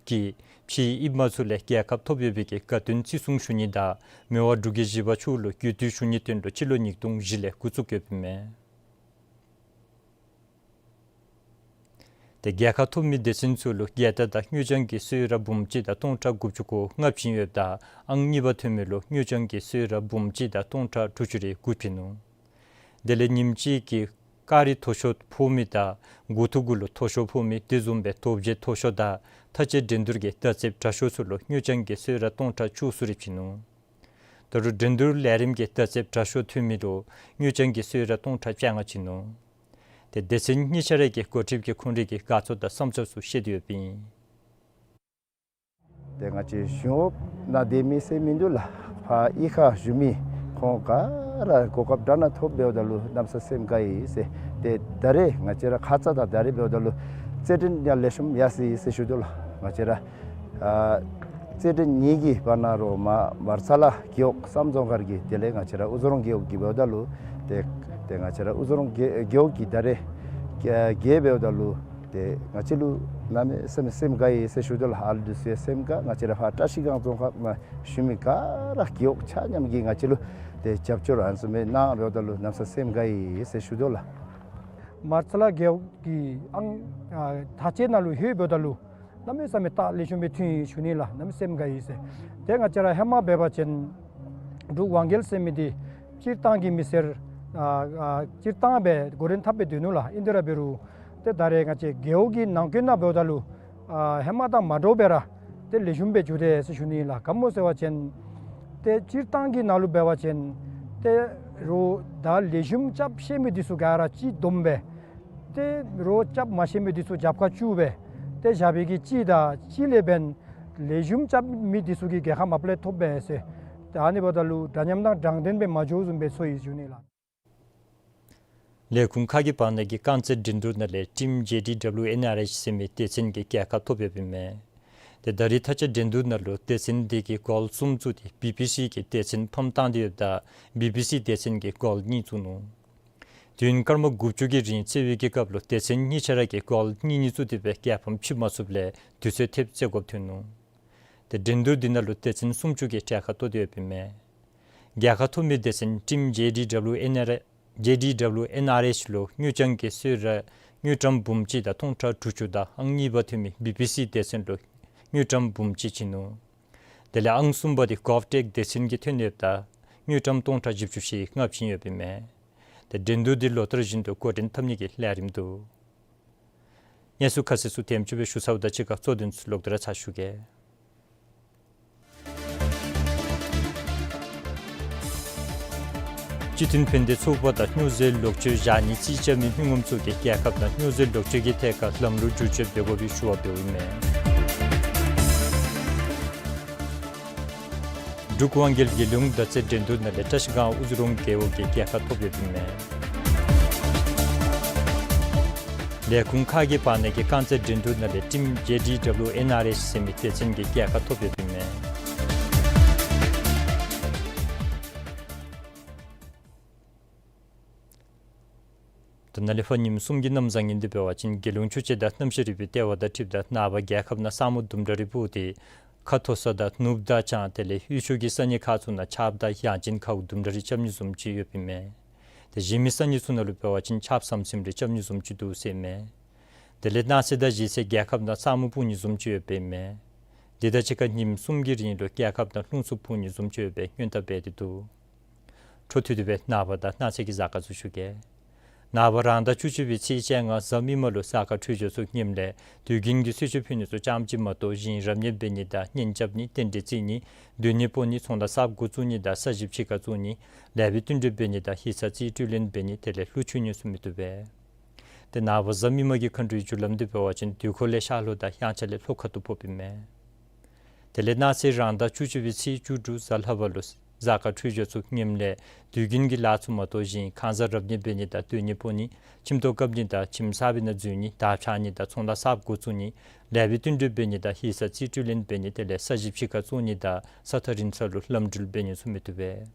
ཀྱིས་ཕྱིའི་ཨིན་མ་ཚུ་ལས་རྒྱལ་ཁ་ཐོབ་ཡོད་པའི་གི་དགའ་སྟོན་བརྩི་སྲུང་ཞུ་ནི་དང་མི་དབང་འབྲུག་རྒྱལ་བཞི་པ་མཆོག་ལུ་གུས་བཏུད་ཞུ་ནིའི་དོན་ལུ་སྤྱི་ལོ་ཉིས་སྟོང་བཞི་ལས་འགོ་བཙུགས་ཡོདཔ་ཨིན་མས། ཏེ་རྒྱལ་ཁ་ཐོབ་མི་སྡེ་ཚན་ཚུ་ལུ་རྒྱལ་རྟགས་དང་དངུལ་རྐྱང་གི་གསོལ་རས་འབུམ་གཅིག་དང་སྟོང་ཕྲག་དགུ་བཅུ་གོ་ལྔ་བྱིན་ཡོདཔ་ད་ཨང་གཉིས་པ་ཐོན་མི་ལུ་དངུལ་རྐྱང་གི་གསོལ་རས་འབུམ་གཅིག་དང་སྟོང་ཕྲག་དྲུག་ཅུ་རེ་དགུ་བྱིན་ནུག། དེ་ལས་ཉིནམ་གཅིག་གི་ཀ་རི་མཐོ་ཤོས་ཕོག་མི་དང་མགུ་ཏོ་གུ་ལུ་མཐོ་ཤོས་ཕོག་མི་དེ་བཟུམ་སྦེ་དོ་བརྒྱད་མཐོ་ཤོས་དང་མདའ་རྩེད་འགྲན་བསྡུར་གྱི་མདའ་རྩེདཔ་དྲག་ཤོས་ཚུ་ལུ་དངུལ་རྐྱང་གི་གསོལ་རས་སྟོང་ཕྲག་བཅུ་གསུམ་རེ་བྱིན་ནུག། ད་རུང་འགྲན་བསྡུར་ལས་རིམ་གྱི་མདའ་རྩེདཔ་དྲག་ཤོས་ཐོན་མི་ལུ་དངུལ་རྐྱང་གི་གསོལ་རས་སྟོང་ཕྲག་བཅོ་ལྔ་བྱིན་ནུག། ཏེ་སྡེ་ཚན་གཉིས་ཆ་ར་གི་འགོ་ཁྲིདཔ་གིས་ཁོང་རའི་གི་དགའ་ཚོར་དང་བསམ་ཚུལ་ཚུ་བཤད་དེ་ཡོདཔ་ཨིན། ཏེ་ང་བཅས་གཞུང་འོག་ནང་སྡོད་མི་ཟེར་མིན་འདུག་ལགས། ཕར་གཡུས་ཁར་བཞུགས་མི་ཁོང་ག་ར་གོ་སྐབས་དྲག་སྣ་ཐོབ་འབདཝ་ད་ལུ་གནམ་ས་སེམས་དགའ་ཡི་ཟེར། ཏེ་ད་རེས་ང་བཅས་ར་ཁ་ཙ་དང་ད་རེས་འབདཝ་ད་ལུ་རྩེད་འགྲན་ཡང་ལེགས་ཤོམ་ཡར་སོ་ཡི་ཟེར་ཞུ་དོ་ལགས། ང་བཅས་ར་ཨ་ རྩེད་འགྲན་གཉིས་ཀྱི་བར་ན་རོ་མ་མར་ཚ་ལ་རྒེད་འོག་བསམ་རྫོང་མཁར་གྱི་དེ་ལས་ང་བཅས་ར་དབུ་རྫོང་རྒེད་འོག་གི་འབདཝ་ད་ལུ་ཏེ་ཏེ་ང་བཅས་ར་དབུ་རྫོང་རྒེད་རྒེད་འོག་གི་ད་རེས་རྒེད་འབདཝ་ད་ལུ་ཏེ་ང་བཅས་ལུ་གནམ་མེད་ས་མེད་སེམས་དགའ་ཡི་ཟེར་ཞུ་དོ་ལགས། ཨ་ལུ་འདི་ཚུ་ཡང་སེམས་དགའ། ང་བཅས་ར་ཕར་བཀྲ་ཤིས་སྒང་རྫོང་ཁག་ནང་བཞུགས་མི་ག་ར་རྒེད་འོག་ཆ་མཉམ་གྱིས་ང་བཅས་ལུ་ཏེ་རྒྱབ་སྐྱོར་ཨ་ནི་བཟུམ་སྦེ་གནང་འབདཝ་ད་ལུ་གནམ་མེད་ས་མེད་སེམས་དགའ་ཡི་ཟེར་ཞུ་དོ་ལགས། མར་ཚ་ལ་རྒེད་འོག་གི་ཨང་ཨ་དྲག་ཆས་ནང་ལུ་ལྷོད་འབདཝ་ད་ལུ་གནམ་མེད་ས་མེད་སྟག་ལེགས་ཤོམ་སྦེ་ཐོན་ཡི་ཞུ་ནི་ལགས། གནམ་མེད་སེམས་དགའ་ཡི་ཟེར། ཏེ་ང་བཅས་ར་ཧེ་མ་འབད་བ་ཅིན་འབྲུག་དབང་རྒྱལ་ཟེར་མི་འདི་སྤྱིར་བཏང་གི་མི་སེར་ཨ་ཨ་སྤྱིར་བཏང་སྦེ་འགོ་འདྲེན་འཐབ་སྦེ་སྡོད་ནུག་ལགས། ཨིན་དེ་ར་འབད་རུང་ཏེ་ད་རེས་ང་བཅས་རྒེད་འོག་གི་ནང་འཁོད་ནང་འབདཝ་ད་ལུ་ཨ་ཧེ་མ་དང་མ་འདྲཝ་སྦེ་ར་ཏེ་ལེགས་ཤོམ་སྦེ་འགྱོ་དེས་ཟེར་ཞུ་ནི་ལགས། ག་མོ་ཟེར་བ་ཅིན་ཏེ་སྤྱིར་བཏང་གི་ནང་ལུ་འབད་བ་ཅིན་ཏེ་རོགས་ད་ལེགས་ཤོམ་རྐྱབ་ཤེས་མི་འདི་ཚུ་ག་ར་གཅིག་བསྡོམས་སྦེ་ཏེ་རོགས་རྐྱབ་མ་ཤེས་མི་འདི་ཚུ་རྒྱབ་ཁར་བཅུག་སྦེ་ཏེ་བཞག་པའི་གི་གཅིག་དང་གཅིག་ལས་འབདན་ལེགས་ཤོམ་རྐྱབ་མི་འདི་ཚུ་གིས་རྒྱལ་ཁ་མ་པ་ལས་ཐོབ་པས་ཟེར། ཏེ་ཨ་ནི་འབདཝ་ད་ལུ་འདྲ་མཉམ་དང་དྲང་བདེན་སྦེ་མ་འགྱོ་བཟུམ་སྦེ་ཚོར་ཡི་ཞུ་ནི་ལགས། ལས་ཁུངས་ཁག་གི་བར་ན་གི་རྐང་རྩེད་འགྲན་བསྡུར་ནང་ལས་ཊིམ་ཇེ་ཌི་ཌབ་ལིའུ་ཨེན་ཨར་ཨེཆ་ཟེར་མི་སྡེ་ཚན་གྱིས་རྒྱལ་ཁ་ཐོབ་ཡོདཔ་ཨིན་མས། ཏེ་ད་རེས་མཐའ་དཔྱད་འགྲན་བསྡུར་ནང་ལུ་སྡེ་ཚན་འདི་གིས་གོལ་གསུམ་བཙུགས་ཏེ་བི་བི་སི་གི་སྡེ་ཚན་ཕམ་བཏང་སྟེ་ཡོདཔ་ད་བི་བི་སི་སྡེ་ཚན་གྱིས་གོལ་གཉིས་བཙུགས་ནུག། དུས་ཡུན་སྐར་མ་དགུ་བཅུ་གི་རིང་རྩེད་པའི་གི་སྐབས་ལུ་སྡེ་ཚན་གཉིས་ཆ་ར་གིས་གོལ་གཉིས་གཉིས་བཙུགས་ཏེ་སྦེ་རྒྱལ་ཕམ་ཕྱེ་མ་ཚུགསཔ་ལས་དུས་ཚོད་ཐེབས་རྩེད་དགོཔ་ཐོན་ནུག། ཏེ་འགྲན་བསྡུར་འདི་ནང་ལུ་སྡེ་ཚན་སུམ་ཅུ་གིས་གྲལ་ཁར་གཏོགས་ཏེ་ཡོདཔ་ཨིན་མས། རྒྱལ་ཁ་ཐོབ་མི་སྡེ་ཚན་ཊིམ་ཇེ་ཌི་ཌབ་ལིའུ་ཨེན་ཨར་ཇེ་ཌི་ཌབ་ལིའུ་ཨེན་ཨར་ཨེཆ་ལུ་དངུལ་རྐྱང་གི་གསོལ་རས་དངུལ་ཀྲམ་འབུམ་གཅིག་དང་སྟོང་ཕྲག་དྲུག་ཅུ་དང་ཨང་གཉིས་པ་ཐོན་མི་བི་བི་སི་སྡེ་ཚན་ལུ་དངུལ་ཀྲམ་འབུམ་གཅིག་བྱིན་ནུག། དེ་ལས་ཨང་གསུམ་པ་འདི་གོལཕ་ཊེཀ་སྡེ་ཚན་གྱིས་ཐོན་ཡོདཔ་ད་དངུལ་ཀྲམ་སྟོང་ཕྲག་བཞི་བཅུ་ཞེ་ལྔ་བྱིན་ཡོདཔ་ཨིན་མས། ཏེ་འགྲན་བསྡུར་འདི་ལོ་ལྟར་བཞིན་དུ་འགོ་འདྲེན་འཐབ་ནི་གི་ལས་རིམ་འདུག། གནས་ཚུལ་ཁ་གསལ་ཚུ་དེམ་ཅིག་སྦེ་ཞུ་ཚརཝ་དང་གཅིག་ཁར་གཙོ་དོན་ཚུ་ལོག་སྟེ་ར་ཚར་ཞུ་གེ། སྤྱི་མཐུན་ཕན་བདེ་ཚོགས་པ་དང་སྨྱོ་རྫས་ལོག་སྤྱོད་བཞག་ནི་རྩིས་རྐྱབ་མི་མི་ངོམ་ཚུ་གིས་རྒྱལ་ཁབ་ནང་སྨྱོ་རྫས་ལོག་སྤྱོད་ཀྱི་ཐད་ཁར་ལམ་ལུགས་བསྒྱུར་བཅོས་འབད་དགོ་པའི་ཞུ་བ་འབདཝ་ཨིན་མས། འབྲུག་དབང་རྒྱལ་རྒྱལ་ཡོངས་མདའ་རྩེད་འགྲན་བསྡུར་ནང་ལས་བཀྲ་ཤིས་སྒང་དབུ་རུང་རྒེད་འོག་གིས་རྒྱལ་ཁ་ཐོབ་ཡོདཔ་ཨིན་མས། ལས་ཁུངས་ཁག་གི་བར་ན་གི་རྐང་རྩེད་འགྲན་བསྡུར་ནང་ལས་ཊིམ་ཇེ་ཌི་ཌབ་ལིའུ་ཨེན་ཨར་ཨེཆ་ཟེར་མི་སྡེ་ཚན་གྱིས་རྒྱལ་ཁ་ཐོབ་ཡོདཔ་ཨིན་མས། ད་ནཱ་ལས་ཕར་ཉིནམ་གསུམ་གྱི་གནམ་བཟང་ངན་འདི་འབད་བ་ཅིན་རྒྱལ་ཡོངས་ཆུ་སྤྱོད་དང་གནམ་གཤིས་རིག་པའི་ལྟེ་བ་དང་འཁྲིལཝ་ད་ནངས་པ་རྒྱལ་ཁབ་ནང་ས་སྨུག་དུམ་གྲ་རེ་སྤུབས་ཏེ་ཁ་མཐོ་ས་དང་ནུབ་དང་བྱང་དེ་ལས་དབུས་ཕྱོགས་ཀྱི་ས་གནས་ཁག་ཚུ་ནང་ཆརཔ་དང་ཡང་ཅིན་ཁཝ་དུམ་གྲ་རེ་རྐྱབ་ནི་བཟུམ་ཅིག་ཡོདཔ་ཨིན་མས། ཏེ་གཞན་མི་ས་གནས་ཚུ་ནང་ལུ་འབད་བ་ཅིན་ཆརཔ་ཟམ་ཟིམ་རེ་རྐྱབ་ནི་བཟུམ་ཅིག་འདུག་ཟེར་ཨིན་མས། དེ་ལས་གནངས་ཚེ་དང་གཞེས་ཚེ་རྒྱལ་ཁབ་ནང་ས་སྨུག་སྤུབ་ནི་བཟུམ་ཅིག་ཡོདཔ་ཨིན་མས། དེ་དང་གཅིག་ཁར་ཉིནམ་གསུམ་གྱི་རིང་ལུ་རྒྱལ་ཁབ་ནང་རླུང་འཚུབ་འཕུ་ནི་བཟུམ་ཅིག་ཡོད་པའི་སྔོན་བརྡ་འབད་དེ་འདུག། འཕྲོ་མཐུད་དེ་སྦེ་ནངས་པ་དང་གནངས་ཚེ་གི་གཟའ་སྐར་ཚུ་ཞུ་གེ། ནངས་པ་རང་ཟླ་བཅུ་གཅིག་པའི་ཚེས་བཅོ་ལྔ་གཟའ་མིག་དམར་ལུ་གཟའ་སྐར་འཕྲོད་སྦྱོར་ཚུ་ངནམ་ལས་དུས་རྒྱུན་གྱི་གསོལ་མཆོད་ཕུལ་ནི་ཚུ་ཙམ་ཅིག་མ་གཏོགས་གཞན་རབ་གནས་འབད་ནི་དང་གཉེན་རྐྱབ་ནི་རྟེན་འབྲེལ་བརྩི་ནི་སྡོད་གནས་སྤོ་ནི་ཚོང་དང་གསརཔ་འགོ་བཙུགས་ནི་དང་ས་ཞིང་ཕྱི་ཁར་བཙུགས་ནི་ལེགས་པའི་བསྟུན་གྲོས་འབད་ནི་དང་ཡིག་ཚང་རྩིས་སྤྲོད་ལེན་འབད་ནི་དེ་ལས་ཀླུ་མཆོད་ནི་ཚུ་མི་བཏུབ་པས། ཏེ་ནངས་པ་གཟའ་མིག་དམར་གྱི་མཁའ་འགྲོའི་རྒྱུ་ལམ་འདི་འབད་བ་ཅིན་དུས་འཁོར་ལས་ཤར་ལྷོ་དང་དབྱངས་འཆར་ལས་ལྷོ་ཁ་ཐུག་ཕོགཔ་ཨིན་མས། དེ་ལས་གནངས་ཚེ་རང་ཟླ་བཅུ་གཅིག་པའི་ཚེས་བཅུ་དྲུག་གཟའ་ལྷག་པ་ལུ་གཟའ་སྐར་འཕྲོད་སྦྱོར་ཚུ་ངནམ་ལས་དུས་རྒྱུན་གྱི་ལཱ་ཚུ་མ་གཏོགས་གཞན་གང་ཟག་རབ་གནས་འབད་ནི་དང་སྡོད་གནས་སྤོ་ནི་ཁྱིམ་ཐོག་བཀབ་ནི་དང་ཁྱིམ་གསར་པའི་ནང་འཛུལ་ནི་དར་འཕྱར་ནི་དང་ཚོང་དང་གསརཔ་འགོ་བཙུགས་ནི་ལེགས་པའི་བསྟུན་གྲོས་འབད་ནི་དང་ཡིག་ཚང་རྩིས་སྤྲོད་ལེན་འབད་ནི་དེ་ལས་ས་ཞིང་ཕྱི་ཁར་བཙུགས་ནི་དང་ས་ཐག་རིང་ས་ལུ་ལམ་འགྲུལ་འབད་ནི་ཚུ་མི་བཏུབ་པས།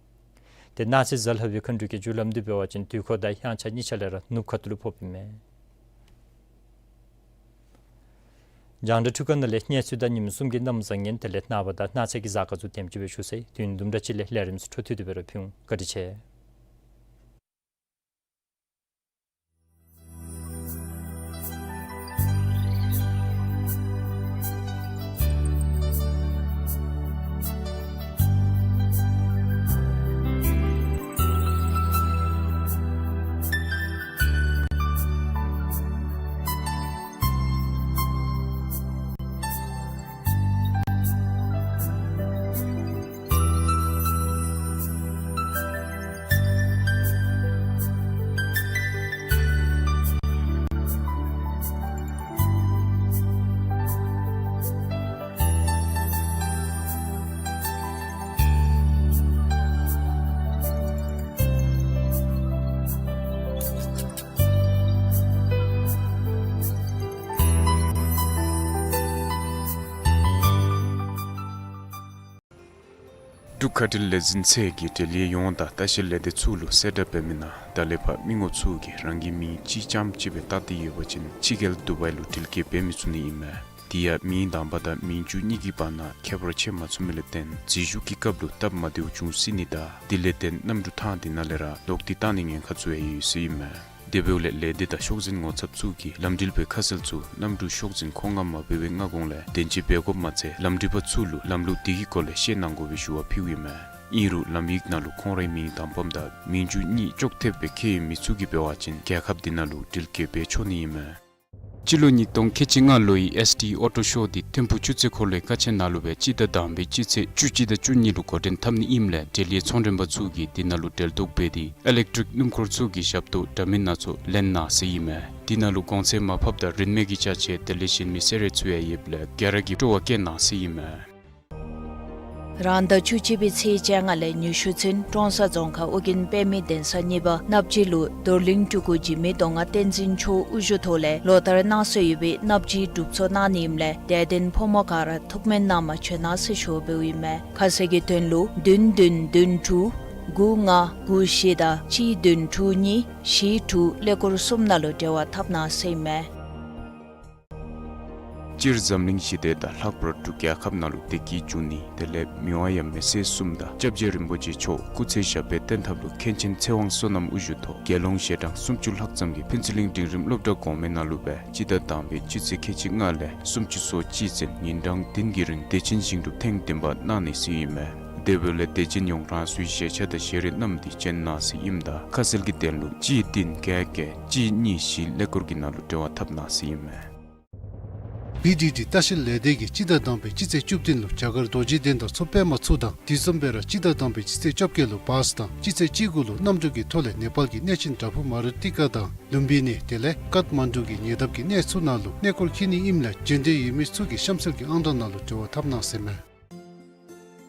ཏེ་གནངས་ཚེ་གཟའ་ལྷག་པའི་མཁའ་འགྲོ་གི་རྒྱུ་ལམ་འདི་འབད་བ་ཅིན་དུས་འཁོར་དང་དབྱངས་འཆར་གཉིས་ཆ་ལས་ར་ནུབ་ཁ་ཐུག་ལུ་ཕོགཔ་ཨིན་མས། རྒྱང་བསྒྲགས་འཕྲུལ་ཁང་ནང་ལས་གནས་ཚུལ་དང་ཉིནམ་གསུམ་གྱི་གནམ་བཟང་ངན་དེ་ལས་ནངས་པ་དང་གནངས་ཚེ་གི་གཟའ་སྐར་ཚུ་དེམ་ཅིག་སྦེ་ཞུ་ཚར་ཡི། དུས་ཡུན་དུམ་གྲ་ཅིག་ལས་ལས་རིམ་ཚུ་འཕྲོ་མཐུད་དེ་སྦེ་ར་ཕུལ་འོང་། བཀའ་དྲིན་ཆེ། འབྲུག་ཁ་བྲལ་ལས་འཛིན་ཚད་ཀྱིས་འབྲེལ་ཡོད་ཡོངས་དང་ལྟ་བཤལ་ལས་སྡེ་ཚུ་ལུ་གསལ་བསྒྲགས་འབད་མི་ནང་ད་ལས་ཕར་མི་ངོམ་ཚུ་གིས་རང་གི་མིང་གཅིག་རྐྱངམ་ཅིག་སྦེ་བཏགས་ཏེ་ཡོད་པ་ཅིན་ཕྱི་རྒྱལ་དུ་བའི་ལུ་འགྲུལ་སྐྱོད་འབད་མི་ཚུགས་ནི་ཨིན་མས། དེ་ཡང་མིང་གདམ་པ་དང་མིང་བརྗོད་གཉིས་ཀྱི་བར་ན་ཁྱད་པར་ཕྱེ་མ་ཚུགས་མི་ལས་བརྟེན་འཛུལ་ཞུགས་ཀྱི་སྐབས་ལུ་སྟབས་མ་བདེཝ་འབྱུང་སྲིད་ནི་དང་དེ་ལས་བརྟེན་གནམ་གྲུ་ཐང་དེ་ནང་ལས་ར་ལོག་སྟེ་བཏང་ནིའི་ཉེན་ཁ་ཚུ་ཡང་ཡོད་ཟེར་ཨིན་མས། དེ་འབདཝ་ལས་ལས་སྡེ་དང་ཤོག་འཛིན་ངོ་ཚབ་ཚུ་གིས་ལམ་འགྲུལ་པའི་ཁ་གསལ་ཚུ་གནམ་གྲུ་ཤོག་འཛིན་ཁོང་ང་མ་འབོ་བའི་སྔ་གོང་ལས་གདན་འཇགས་འབད་དགོཔ་མ་ཚད་ལམ་འགྲུལ་པ་ཚུ་ལུ་ལམ་ལུགས་དེ་གི་སྐོར་ལས་ཤེས་གནང་དགོ་པའི་ཞུ་བ་ཕུལཝ་ཨིན་མས། ཨིན་རུང་ལམ་ཡིག་ནང་ལུ་ཁོང་རའི་མིང་དང་པམ་དང་མིང་བརྗོད་གཉིས་ཅོག་འཐདཔ་སྦེ་ཁྱད་ཡོད་མི་ཚུ་གིས་འབད་བ་ཅིན་རྒྱལ་ཁབ་དེ་ནང་ལུ་འགྲུལ་སྐྱོད་འབད་ཆོག་ནི་ཨིན་མས། སྤྱི་ལོ་ཉིས་སྟོང་ཁལ་གཅིག་ལྔ་ལོའི་ཨེསི་ཊི་ཨོ་ཊོ་ཤོ་དེ་ཐིམ་ཕུག་སྤྱི་ཚེས་འཁོར་ལོའི་ཀ་ཆེན་ནང་ལུ་སྦེ་སྤྱི་ཟླ་དང་པའི་སྤྱི་ཚེས་བཅུ་གཅིག་དང་བཅུ་གཉིས་ལུ་འགོ་འདྲེན་འཐབ་ནི་ཨིནམ་ལས་འབྲེལ་ཡོད་ཚོང་མགྲོན་པ་ཚུ་གིས་དེ་ནང་ལུ་འབྲེལ་གཏོགས་འབད་དེ་ཨི་ལེག་ཊིག་སྣུམ་འཁོར་ཚུ་གི་ཞབས་ཏོག་འདྲ་མིན་སྣ་ཚོགས་ལེན་གནང་ཟེར་ཨིན་མས། དེ་ནང་ལུ་གོང་ཚད་མར་ཕབ་དང་རིན་མེད་ཀྱི་ཅ་ཆས་དེ་ལས་གཞན་མི་གསོལ་རས་ཚུ་ཡང་ཡོདཔ་ལས་ག་ར་གིས་སྤྲོ་བ་བསྐྱེད་གནང་ཟེར་ཨིན་མས། རང་ཟླ་བཅུ་གཅིག་པའི་ཚེས་བཅོ་ལྔ་ལས་ཉི་ཤུ་ཚུན་ཀྲོང་གསར་རྫོང་ཁག་ཨོ་རྒྱན་དཔེ་མེད་གདན་ས་གཉིས་པ་གནས་བཅུ་ལུ་རྡོར་གླིང་སྤྲུལ་སྐུ་འཇིགས་མེད་མདོ་སྔགས་བསྟན་འཛིན་མཆོག་དབུ་བཞུགས་ཐོག་ལས་ལོ་ལྟར་གནང་སྲོལ་ཡོད་པའི་གནས་བཅུའི་སྒྲུབ་ཚོགས་གནང་ནི་ཨིནམ་ལས་དད་ལྡན་ཕོ་མོ་ག་ར་ཐུགས་སྨོན་གནང་བར་བྱོན་གནང་ཟེར་ཞུ་བ་འབདཝ་ཨིན་མས། ཁ་གསལ་གྱི་དོན་ལུ་བདུན་བདུན་བདུན་དྲུག་དགུ་ལྔ་དགུ་བཞི་དང་གཅིག་བདུན་དྲུག་གཉིས་བཞི་དྲུག་ཀླད་ཀོར་གསུམ་ནང་ལུ་འབྲེལ་བ་འཐབ་གནང་ཟེར་ཨིན་མས། སྤྱིར་འཛམ་གླིང་ཞི་བདེ་དང་ལྷག་པར་འབྲུག་རྒྱལ་ཁབ་ནང་ལུ་བདེ་སྐྱིད་འབྱུང་ནི་དེ་ལས་མི་དབང་ཡང་མེས་སྲས་གསུམ་དང་སྐྱབས་རྗེ་རིན་པོ་ཆེ་མཆོག་སྐུ་ཚེ་ཞབས་པད་བརྟན་ཐབས་ལུ་མཁན་ཆེན་ཚེ་དབང་བསོད་ནམས་དབུ་བཞུགས་ཐོག་དགེ་སློང་ཞལ་གྲངས་སུམ་ཅུ་ལྷག་ཙམ་གྱིས་ཕུན་ཚོགས་གླིང་འབྲིང་རིམ་སློབ་གྲྭ་གོང་མའི་ནང་ལུ་སྦེ་སྤྱི་ཟླ་དང་པའི་སྤྱི་ཚེས་ཁལ་གཅིག་ལྔ་ལས་སུམ་ཅུ་སོ་གཅིག་ཚུན་ཉིན་གྲངས་བདུན་གྱི་རིང་བདེ་ཆེན་ཞིང་སྒྲུབ་ཐེངས་བདུན་པ་གནང་ནི་ཟེར་ཨིན་མས། དེ་འབདཝ་ལས་དད་ཅན་ཡོངས་རང་སོའི་ཞལ་ཆས་དང་ཞལ་རས་བསྣམས་ཏེ་བྱོན་གནང་ཟེར་ཨིནམ་ད་ཁ་གསལ་གྱི་དོན་ལུ་གཅིག་བདུན་བརྒྱད་བརྒྱད་གཅིག་གཉིས་བཞི་ཀླད་ཀོར་གྱི་ནང་ལུ་འབྲེལ་བ་འཐབ་གནང་ཟེར་ཨིན་མས། བི་ཌི་ཌི་ལྟ་བཤལ་ལས་སྡེ་གིས་སྤྱི་ཟླ་དང་པའི་སྤྱི་ཚེས་བཅུ་བདུན་ལུ་རྒྱ་གར་རྡོ་རྗེ་གདན་དང་མཚོ་པདྨ་ཚུ་དང་དེ་བཟུམ་སྦེ་ར་སྤྱི་ཟླ་དང་པའི་སྤྱི་ཚེས་བཅོ་བརྒྱད་ལུ་བཱས་དང་སྤྱི་ཚེས་བཅུ་དགུ་ལུ་གནམ་གྲུ་གི་ཐོག་ལས་ནེ་པཱལ་གྱི་གནས་ཆེན་བྲག་ཕུག་མ་རུ་ཏི་ཀ་དང་ལུམ་བི་ནི་དེ་ལས་ཀཏ་མན་ཌུ་གི་ཉེ་འདབས་ཀྱི་གནས་ཚུ་ནང་ལུ་གནས་སྐོར་འཁྱིད་ནི་ཨིནམ་ལས་བྱོན་འདོད་ཡོད་མི་ཚུ་གིས་གཤམ་གསལ་གྱི་ཨང་གྲངས་ནང་ལུ་འབྲེལ་བ་འཐབ་གནང་ཟེར་ཨིན་མས།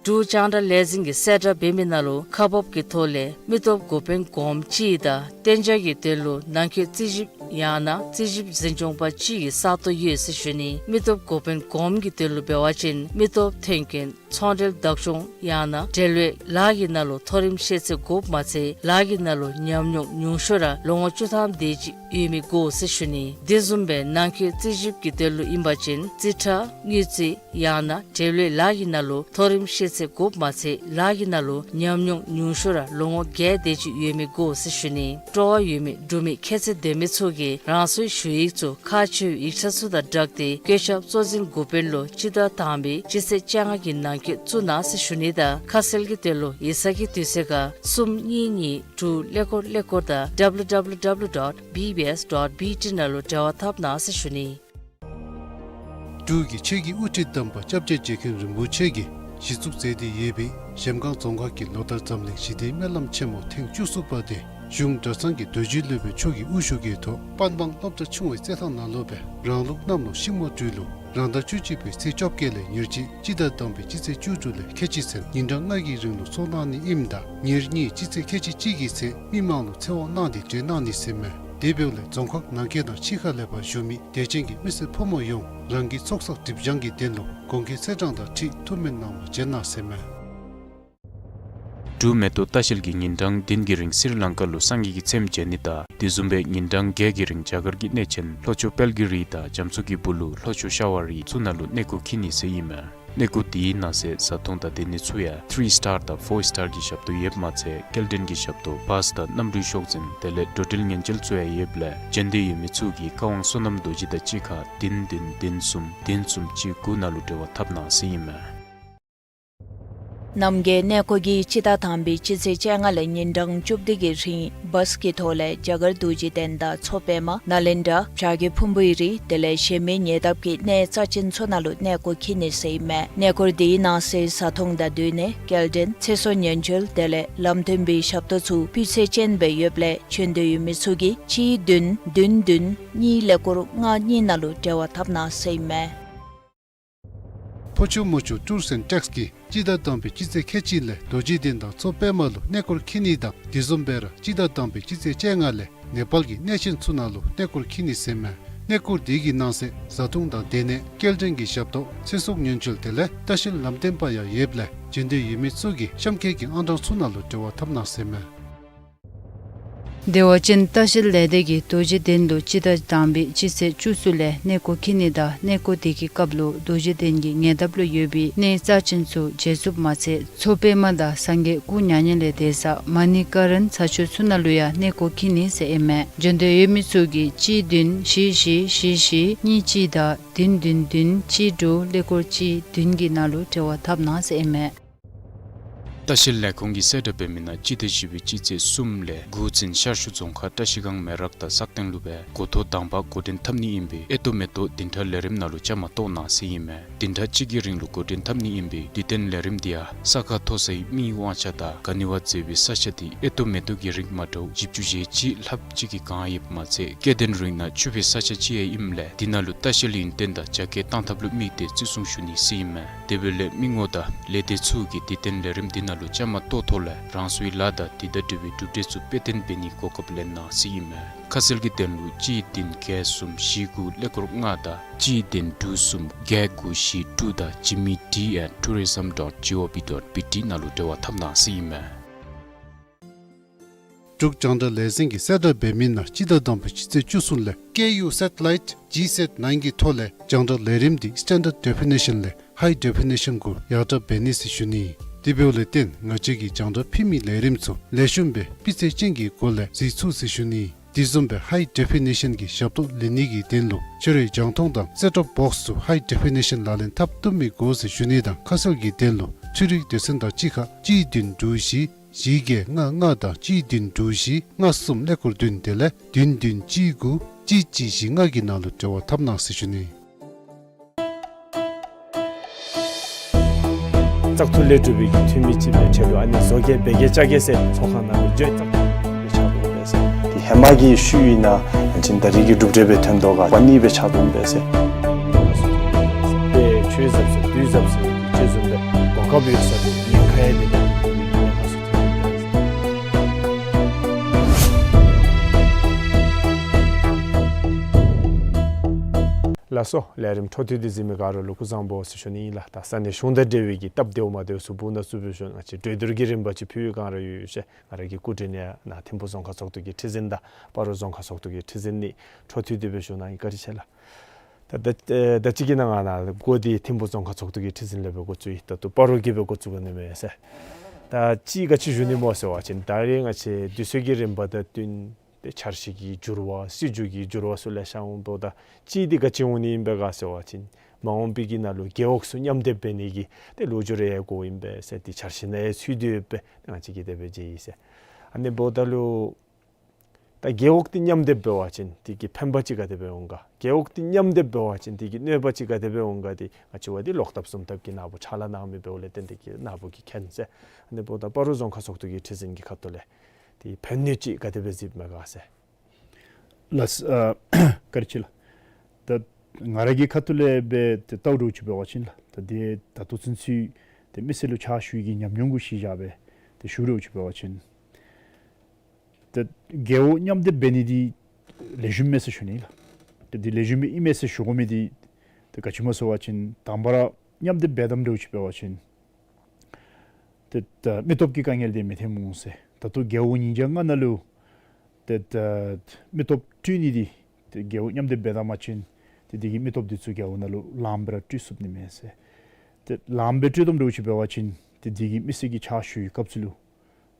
འབྲུག་རྒྱང་བསྒྲགས་ལས་འཛིན་གྱིས་གསལ་བསྒྲགས་འབད་མི་ནང་ལུ་ཁག་འབགཔ་གི་ཐོག་ལས་མི་སྟོབས་འགོ་དཔོན་གོངམ་ཅིག་དང་གཏན་འཇགས་ཀྱི་དོན་ལུ་ནང་འཁོད་རྩིས་ཞིབ་ཡང་ན་རྩིས་ཞིབ་འཛིན་སྐྱོང་པ་ཅིག་གི་ས་སྟོང་ཡོད་ཟེར་ཞུ་ནི། མི་སྟོབས་འགོ་དཔོན་གོངམ་གྱི་དོན་ལུ་འབད་བ་ཅིན་མི་སྟོབས་ཐོན་སྐྱེད་ཚོང་འབྲེལ་བདག་སྐྱོང་ཡང་ན་འབྲེལ་ཡོད་ལཱ་གི་ནང་ལུ་མཐོ་རིམ་ཤེས་ཚད་དགོཔ་མ་ཚད་ལཱ་གི་ནང་ལུ་ཉམས་མྱོང་ཉུང་ཤོས་ར་ལོ་ངོ་བཅུ་ཐམ་དེ་ཅིག་ཡོད་མི་དགོ་ཟེར་ཞུ་ནི། དེ་བཟུམ་སྦེ་ནང་འཁོད་རྩིས་ཞིབ་ཀྱི་དོན་ལུ་ཨིན་པ་ཅིན་རྩིས་ཁྲ་དངུལ་རྩིས་ཡང་ན་འབྲེལ་ཡོད་ལཱ་གི་ནང་ལུ་མཐོ་རིམ་ཤེས་ཚད་དགོཔ་མ་ཚད་ལཱ་གི་ནང་ལུ་ཉམས་མྱོང་ཉུང་ཤོས་ར་ལོ་ངོ་བརྒྱད་དེ་ཅིག་ཡོད་མི་དགོ་ཟེར་ཞུ་ནི། སྤྲོ་བ་ཡོད་མི་འབྲུག་མི་ཁྱད་ཚད་ལྡན་མི་ཚུ་གིས་རང་སོའི་ཞུ་ཡིག་ཚུ་ཁག་ཆེ་བའི་ཡིག་ཆ་ཚུ་དང་སྦྲགས་ཏེ་བཀོད་ཁྱབ་གཙོ་འཛིན་འགོ་དཔོན་ལུ་སྤྱི་ཟླ་དང་པའི་སྤྱི་ཚེས་བཅོ་ལྔ་གི་ནང་འཁོད་བཙུགས་གནང་ཟེར་ཞུ་ནི་དང་ཁ་གསལ་གྱི་དོན་ལུ་ཡིག་ཚང་གི་དུས་ཚོད་ཁར་གསུམ་གཉིས་གཉིས་དྲུག་ཀླད་ཀོར་ཀླད་ཀོར་དང་W W W dot B B S dot B T ནང་ལུ་འབྲེལ་བ་འཐབ་གནང་ཟེར་ཞུ་ནི། འབྲུག་གི་ཆོས་ཀྱི་དབུ་ཁྲིད་དམ་པ་སྐྱབས་རྗེ་རྗེ་མཁན་རིན་པོ་ཆེ་གིས་གཞི་བཙུགས་མཛད་དེ་ཡོད་པའི་གཞལམ་སྒང་རྫོང་ཁག་གིས་ལོ་ལྟར་འཛམ་གླིང་ཞི་བདེའི་སྨོན་ལམ་ཆེན་མོ་ཐེངས་བཅུ་གསུམ་པ་དེ་གཞུང་གྲྭ་ཚང་གི་རྡོ་རྗེ་སློབ་དཔོན་མཆོག་གི་དབུ་བཞུགས་ཀྱི་ཐོག་པན་བང་སློབ་གྲྭ་ཆུང་བའི་རྩེད་ཐང་ནང་ལུ་སྦེ་རང་ལུགས་གནམ་ལོ་ཤིང་མོ་སྦྲུལ་ལོ་རང་ཟླ་བཅུ་གཅིག་པའི་ཚེས་བཅོ་བརྒྱད་ལས་ཉེར་གཅིག་སྤྱི་ཟླ་དང་པའི་སྤྱི་ཚེས་བཅུ་དྲུག་ལས་ཁལ་གཅིག་ཚུན་ཉིན་གྲངས་ལྔ་གི་རིང་ལུ་ཚོགས་གནང་ནི་ཨིནམ་ད་ཉེར་གཉིས་སྤྱི་ཚེས་ཁལ་གཅིག་གཅིག་གི་ཚེ་མི་མང་ལུ་ཚེ་དབང་གནང་སྟེ་མཇལ་གནང་ནི་ཟེར་ཨིན་མས། དེ་འབདཝ་ལས་རྫོང་ཁག་ནང་འཁོད་དང་ཕྱི་ཁ་ལས་ཕར་བཞུགས་མི་དད་ཅན་གྱི་མི་སེར་ཕོ་མོ་ཡོངས་རང་གི་ཚོགས་བསགས་སྒྲིབ་སྦྱང་གི་དོན་ལུ་གོང་འཁོད་ཚེས་གྲངས་དང་འཁྲིལ་ཐུགས་སྨོན་གནང་བར་བྱོན་གནང་ཟེར་ཨིན་མས། འབྲུག་མེ་ཏོག་ལྟ་བཤལ་གྱིས་ཉིན་གྲངས་བདུན་གྱི་རིང་སི་རི་ལང་ཀ་ལུ་སངས་རྒྱས་ཀྱི་ཚེམས་མཇལ་ནི་དང་དེ་བཟུམ་སྦེ་ཉིན་གྲངས་བརྒྱད་ཀྱི་རིང་རྒྱ་གར་གྱི་གནས་ཆེན་ལྷོ་ཕྱོགས་དཔལ་གྱི་རི་དང་རྒྱ་མཚོ་གི་སྦུག་ལུ་ལྷོ་ཕྱོགས་ཤ་བ་རི་ཚུ་ནང་ལུ་གནས་སྐོར་འཁྱིད་ནི་ཟེར་ཨིན་མས། གནས་སྐོར་དེའི་ནང་གསེས་བཟའ་འཐུང་དང་སྡོད་ནི་ཚུ་ཡང་ཐི་རི་སི་ཊར་དང་ཕོར་སི་ཊར་གྱི་ཞབས་ཏོག་ཡོདཔ་མ་ཚད་སྐྱེལ་འདྲེན་གྱི་ཞབས་ཏོག་བཱས་དང་གནམ་གྲུའི་ཤོག་འཛིན་དེ་ལས་འགྲོ་འགྲུལ་ཉེན་བཅོལ་ཚུ་ཡང་ཡོདཔ་ལས་བྱོན་འདོད་ཡོད་མི་ཚུ་གིས་བཀའ་དབང་བསོད་ནམས་རྡོ་རྗེ་དང་གཅིག་ཁར་བདུན་བདུན་བདུན་གསུམ་བདུན་གསུམ་གཅིག་དགུ་ནང་ལུ་འབྲེལ་བ་འཐབ་གནང་ཟེར་ཨིན་མས། རྣམ་རྒྱལ་གནས་སྐོར་གྱིས་སྤྱི་ཟླ་དང་པའི་སྤྱི་ཚེས་བཅོ་ལྔ་ལས་ཉིན་གྲངས་བཅུ་བདུན་གྱི་རིང་བཱས་ཀྱི་ཐོག་ལས་རྒྱ་གར་རྡོ་རྗེ་གདན་དང་མཚོ་པདྨ་ནཱ་ལེནྡྲ་བྱ་རྒོད་ཕུང་པོའི་རི་དེ་ལས་གཞན་མི་ཉེ་འདབས་ཀྱི་གནས་རྩ་ཅན་ཚུ་ནང་ལུ་གནས་སྐོར་འཁྱིད་ནི་ཟེར་ཨིན་མས། གནས་སྐོར་དེའི་ནང་གསེས་བཟའ་འཐུང་དང་སྡོད་གནས་སྐྱེལ་འདྲེན་ཚེ་སྲོག་ཉེན་བཅོལ་དེ་ལས་ལམ་སྟོན་པའི་ཞབས་ཏོག་ཚུ་སྤུས་ཚད་ཅན་སྦེ་ཡོདཔ་ལས་བྱོན་འདོད་ཡོད་མི་ཚུ་གིས་གཅིག་བདུན་བདུན་བདུན་གཉིས་ཀླད་ཀོར་ལྔ་གཉིས་ནང་ལུ་འབྲེལ་བ་འཐབ་གནང་ཟེར་ཨིན་མས། ཕོ་ཆུ་མོ་ཆུ་ཊུརསི་ཨེནཌ་ཊེགསི་གིས་སྤྱི་ཟླ་དང་པའི་སྤྱི་ཚེས་ཁལ་གཅིག་ལས་རྡོ་རྗེ་གདན་དང་མཚོ་པདྨ་ལུ་གནས་སྐོར་འཁྱིད་ནི་དང་དེ་བཟུམ་སྦེ་ར་སྤྱི་ཟླ་དང་པའི་སྤྱི་ཚེས་བཅོ་ལྔ་ལས་ནེ་པཱལ་གྱི་གནས་ཆེན་ཚུ་ནང་ལུ་གནས་སྐོར་འཁྱིད་ནི་ཟེར་ཨིན་མས། གནས་སྐོར་དེ་གི་ནང་གསེས་བཟའ་འཐུང་དང་སྡོད་གནས་སྐྱེལ་འདྲེན་གྱི་ཞབས་ཏོག་ཚེ་སྲོག་ཉེན་བཅོལ་དེ་ལས་ལྟ་བཤལ་ལམ་སྟོན་པ་ཡང་ཡོདཔ་ལས་འབྱོན་འདོད་ཡོད་མི་ཚུ་གིས་གཤམ་འཁོད་ཀྱི་ཨང་གྲངས་ཚུ་ནང་ལུ་འབྲེལ་བ་འཐབ་གནང་ཟེར་མས། བདེ་བ་ཅན་ལྟ་བཤལ་ལས་སྡེ་གིས་རྡོ་རྗེ་གདན་ལུ་སྤྱི་ཟླ་དང་པའི་སྤྱི་ཚེས་བཅུ་གསུམ་ལས་གནས་སྐོར་འཁྱིད་ནི་དང་གནས་སྐོར་དེ་གི་སྐབས་ལུ་རྡོ་རྗེ་གདན་གྱི་ཉེ་འདབས་ལུ་ཡོད་པའི་གནས་རྩ་ཅན་ཚུ་མཇལ་ཚུགསཔ་མ་ཚད་མཚོ་པདྨ་དང་སངས་རྒྱས་སྐུ་མྱ་ངན་ལས་འདས་ས་མ་ཎི་ཀ་རན་ས་ཆ་ཚུ་ནང་ལུ་ཡང་གནས་སྐོར་འཁྱིད་ནི་ཟེར་ཨིན་མས། འབྱོན་འདོད་ཡོད་མི་ཚུ་གིས་གཅིག་བདུན་བཞི་བཞི་བཞི་བཞི་གཉིས་གཅིག་དང་བདུན་བདུན་བདུན་གཅིག་དྲུག་ཀླད་ཀོར་གཅིག་བདུན་གྱི་ནང་ལུ་འབྲེལ་བ་འཐབ་གནང་ཟེར་ཨིན་མས། ལྟ་བཤལ་ལས་ཁུངས་ཀྱིས་གསལ་བསྒྲགས་འབད་མི་ནང་སྤྱི་ཟླ་བཞི་པའི་སྤྱི་ཚེས་གསུམ་ལས་དགུ་ཚུན་ཤར་ཕྱོགས་རྫོང་ཁག་བཀྲ་ཤིས་སྒང་མེ་རག་དང་སག་སྟེང་ལུ་སྦེ་འགོ་ཐོག་དང་པ་འགོ་འདྲེན་འཐབ་ནི་ཨིན་པས། ཨེ་ཏོ་མེ་ཏོག་བདུན་ཕྲག་ལས་རིམ་ནང་ལུ་བཅའ་མར་གཏོགས་གནང་ཟེར་ཨིན་མས། བདུན་ཕྲག་གཅིག་གི་རིང་ལུ་འགོ་འདྲེན་འཐབ་ནི་ཨིན་པས། དུས་སྟོན་ལས་རིམ་འདི་ཡང་ས་ཁ་མཐོ་སའི་མིའི་དབང་ཆ་དང་ག་ནི་བ་མཛེས་པའི་ས་ཆ་འདི་ཨེ་ཏོ་མེ་ཏོག་གི་རིགས་མ་འདྲཝ་བཞི་བཅུ་ཞེ་གཅིག་ལྷགཔ་ཅིག་གིས་གང་ཡོདཔ་མ་ཚད་སྐྱེ་ལྡན་རིགས་ནང་ཕྱུག་པའི་ས་ཆ་ཅིག་ཡང་ཨིནམ་ལས་འདི་ནང་ལུ་ལྟ་བཤལ་ཡུན་བརྟན་དང་རྒྱ་སྐྱེད་གཏང་ཐབས་ལུ་དམིགས་ཏེ་བརྩི་སྲུང་ཞུ་ནི་ཟེར་ཨིན་མས། དེ་འབདཝ་ལས་མི་ངོམ་དང་ལས་སྡེ་ཚུ་གིས་དུས་སྟོན་ལས་རིམ་འདི་ནང་ལུ་བཅའ་མར་གཏོགས་ཐོག་ལས་རང་སོའི་ལཱ་དང་འདི་དང་འབྲེལ་བའི་གྲུབ་འབྲས་ཚུ་དཔེ་སྟོན་འབད་ནིའི་གོ་སྐབས་ལེན་གནང་ཟེར་ཨིན་མས། ཁ་གསལ་གྱི་དོན་ལུ་གཅིག་བདུན་བརྒྱད་གསུམ་བཞི་དགུ་ཀླད་ཀོར་ལྔ་དང་གཅིག་བདུན་དྲུག་གསུམ་བརྒྱད་དགུ་བཞི་དྲུག་དང་ཇི་མེལ་ཌི་ཨེཊ་ཊུ་རི་ཛམ་ཌོཊ་ཇི་ཨོ་ཝི་ཌོཊ་བི་ཊི་ནང་ལུ་འབྲེལ་བ་འཐབ་གནང་ཟེར་ཨིན་མས། འབྲུག་རྒྱང་བསྒྲགས་ལས་འཛིན་གྱིས་གསལ་བསྒྲགས་འབད་མི་ནང་སྤྱི་ཟླ་དང་པའི་སྤྱི་ཚེས་བཅུ་གསུམ་ལས་ཀེ་ཡུ་སེ་ཊི་ལའིཊ་ཇི་སེཊ་ནའིན་གྱི་ཐོག་ལས་རྒྱང་བསྒྲགས་ལས་རིམ་འདི་སི་ཊེན་ཌརཌ་ཌེ་ཕི་ནི་ཤཱན་ལས་ཧའི་ཌེ་ཕི་ནི་ཤཱན་གུ་ཡར་དྲག་འབད་ནི་ཟེར་ཞུ་ནི། དེ་འབདཝ་ལས་བརྟེན་ང་བཅས་ཀྱིས་རྒྱང་བསྒྲགས་ཕུལ་མི་ལས་རིམ་ཚུ་ལེགས་ཤོམ་སྦེ་སྤུས་ཚད་ཅན་གྱི་སྒོ་ལས་གཟིགས་ཚུགས་ཟེར་ཞུ་ནི། དེ་བཟུམ་སྦེ་ཧའི་ཌེ་ཕི་ནི་ཤཱན་གྱི་ཞབས་ཏོག་ལེན་ནི་གི་དོན་ལུ་ཁྱོད་རའི་རྒྱང་མཐོང་དང་སེཊ་ཊོབ་བོགསི་ཚུ་ཧའི་ཌེ་ཕི་ནི་ཤཱན་ལག་ལེན་འཐབ་བཏུབ་མི་དགོ་ཟེར་ཞུ་ནི་དང་ཁ་གསལ་གྱི་དོན་ལུ་འཕྲུལ་རིག་དུས་ཚོད་དང་གཅིག་ཁར་གཅིག་བདུན་དྲུག་བཞི་བཞི་བརྒྱད་ལྔ་ལྔ་དང་གཅིག་བདུན་དྲུག་བཞི་ལྔ་གསུམ་ཀླད་ཀོར་བདུན་དེ་ལས་བདུན་བདུན་གཅིག་དགུ་གཅིག་གཅིག་བཞི་ལྔ་གི་ནང་ལུ་འབྲེལ་བ་འཐབ་གནང་ཟེར་ཞུ་ནི། བཙག་འཐུ་ལས་གྲུབ་པའི་འཐུས་མི་ཅིག་སྦེ་ཆ་ལུ་ཨ་ནི་བཟོ་བཀོད་འབད་གེ་བཅའ་གེ་ཟེར་ཚོགས་ཁང་ནང་ལུ་འགྱོ་བཙག་འཐུ་འབད་ཆགས་འདུག་པས་ཟེར། དེ་ཧེ་མ་གི་ཤུལ་ཨིན་ན་ཡང་ཅིན་ད་རིས་ཀྱི་གྲུབ་འབྲས་སྦེ་ཐོན་དོ་ག་པ་ནི་འབད་ཆགས་འདུག་པས་ཟེར། ཏེ་ཆོས་ཟབ་ཟེར་དུས་ཟབ་ཟེར་གྱི་ཆོས་བཟུམ་སྦེ་གོ་སྐབས་ཡོད་ས་འདི་ཉེན་ཁ་ཡང་འདི་ནང་འདི་ཉེན་ཁ་ཚུ་ཐོན་ལགས་སོ། ལས་རིམ་འཕྲོ་མཐུད་དེ་གཟིགས་མི་ག་ར་ལུ་སྐུ་གཟུགས་བཟང་པོ་ཟེར་ཞུ་ནི་ཨིན་ལགས། ད་ས་གནས་གཞུང་དང་འབྲེལ་བའི་གི་སྟབས་བདེཝ་མ་བདེཝ་ཚུ་བུ་ན་ཚུ་འབད་ཞུ་ང་བཅས་གྲོས་བསྡུར་གྱི་རིམ་པ་ཅིག་ཕུལ་བའི་སྒང་ར་ཡོད་ཡོད་ཤེས། ང་ར་གི་སྐུ་མགྲོན་ཡང་ནཱ་ཐིམ་ཕུ་རྫོང་ཁག་ཚོགས་འདུ་གི་ཁྲི་འཛིན་དང་སྤ་རོ་རྫོང་ཁག་ཚོགས་འདུ་གི་ཁྲི་འཛིན་ཨིན། འཕྲོ་མཐུད་དེ་འབད་ཞུ་ནི་ཨིན། བཀའ་དྲིན་ཆེ་ལགས། ད་ད་ད་ཅི་གི་ནང་ང་ནཱ་འགོ་འདི་ཐིམ་ཕུ་རྫོང་ཁག་ཚོགས་འདུ་གི་ཁྲི་འཛིན་ལས་འབད་འགོ་བཙུགས་ཡི། ད་ལྟོ་སྤ་རོ་གི་སྦེ་འགོ་བཙུགས་དགོ་ནི་མས་ཟེར། ད་ཅི་ག་ཅི་ཞུ་ནི་སྨོ་ཟེར་བ་ཅིན་ད་རིས་ང་བཅས་དུས་ཚོད་ཀྱི་རིམ་པ་དང་བསྟུན་ཏེ་འཆར་གཞི་གི་འགྱུར་བ་སྲིད་བྱུས་ཀྱི་འགྱུར་བ་ཚུ་ལེ་ཤ་འོང་དོ། ད་ཅི་འདི་ག་ཅི་འོང་ནི་ཨིན་པས་ག་ཟེར་བ་ཅིན་མ་འོངས་པའི་གི་ནང་ལུ་རྒེད་འོག་ཚུ་མཉམ་སྡེབ་འབད་ནི་གི་ཏེ་ལོ་རྒྱུས་རེ་ཡང་གོཝ་ཨིན་པས་ཟེར། ཏེ་འཆར་གཞི་ནང་ཡང་ཚུད་དེ་ཡོདཔ་སྦེ་ང་བཅས་ཀྱིས་དེ་སྦེ་མཇལ་ཡི་ཟེར། ཨ་ནི་འབདཝ་ད་ལུ་ད་རྒེད་འོག་འདི་མཉམ་སྡེབ་འབད་བ་ཅིན་དེ་གི་ཕན་པ་ཅིག་ག་དེ་སྦེ་འོང་ག། རྒེད་འོག་འདི་མཉམ་སྡེབ་འབད་བ་ཅིན་དེ་གི་གནོད་པ་ཅིག་ག་དེ་སྦེ་འོང་ག། ཏེ་ང་བཅས་འབདཝ་ད་ལོག་ལྟབ་གསུམ་ལྟབ་ཀྱི་ནང་འབུ་ཕྱག་ལཱ་གནང་མི་འབདཝ་ལས་བརྟེན་དེ་གི་ནང་འབུ་གིས་མཁྱེན་ཟེར། ཨ་ནི་འབདཝ་ད་སྤ་རོ་རྫོང་ཁག་ཚོགས་འདུ་གི་ཁྲི་འཛིན་གྱི་ཁ་ཐུག་ལས་ཏེ་ཕན་གནོད་ཅིག་ག་དེ་སྦེ་གཟིགསཔ་མས་ག་ཟེར། ལགས་སོ། ཨ་བཀའ་དྲིན་ཆེ་ལགས། ད་ང་ར་གི་ཁ་ཐུག་ལས་སྦེ་ཏེ་བལྟཝ་འདྲཝ་ཅིག་འབད་བ་ཅིན་ལགས། ད་ཏེ་ད་ལྟོ་ཚུན་ཚོད་ཏེ་མི་སེར་ལུ་ཕྱག་ཞུ་ནི་གི་ཉམས་མྱོང་གུ་གཞི་བཞག་སྦེ་ཏེ་ཞུ་འདྲཝ་ཅིག་འབད་བ་ཅིན་ཏེ་རྒེད་འོག་མཉམ་སྡེབ་འབད་ནི་འདི་ལེགས་ཤོམ་མས་ཟེར་ཞུ་ནི་ལགས། ཏེ་འདི་ལེགས་ཤོམ་ཨིན་མས་ཟེར་ཞུ་དགོ་མི་འདི་ཏེ་ག་ཅི་སྨོ་ཟེར་བ་ཅིན་དང་པ་ར་མཉམ་སྡེབ་འབད་དཝ་འདྲཝ་ཅིག་འབད་བ་ཅིན་ཏེ་ད་མི་སྟོབས་ཀྱི་དཀའ་ངལ་འདི་མི་ཐོན་འོང་ཟེར། ད་ལྟོ་རྒེད་འོག་ཉིས་བརྒྱ་ལྔ་ནང་ལུ་ཏེ་ད་མི་སྟོབས་བསྐྲུན་ནི་འདི་ཏེ་རྒེད་འོག་མཉམ་སྡེབ་འབད་ད་པ་ཅིན་ཏེ་དེ་གི་མི་སྟོབས་འདི་ཚུ་རྒེད་འོག་ནང་ལུ་ལངམ་སྦེ་ར་སྤྲོད་ཚུགས་ནི་མས་ཟེར། ཏེ་ལངམ་སྦེ་སྤྲོད་དཝ་འདྲཝ་ཅིག་འབད་བ་ཅིན་ཏེ་དེ་གིས་མི་སེར་གྱི་ཕྱག་ཞུ་བའི་སྐབས་སུ་ལུ་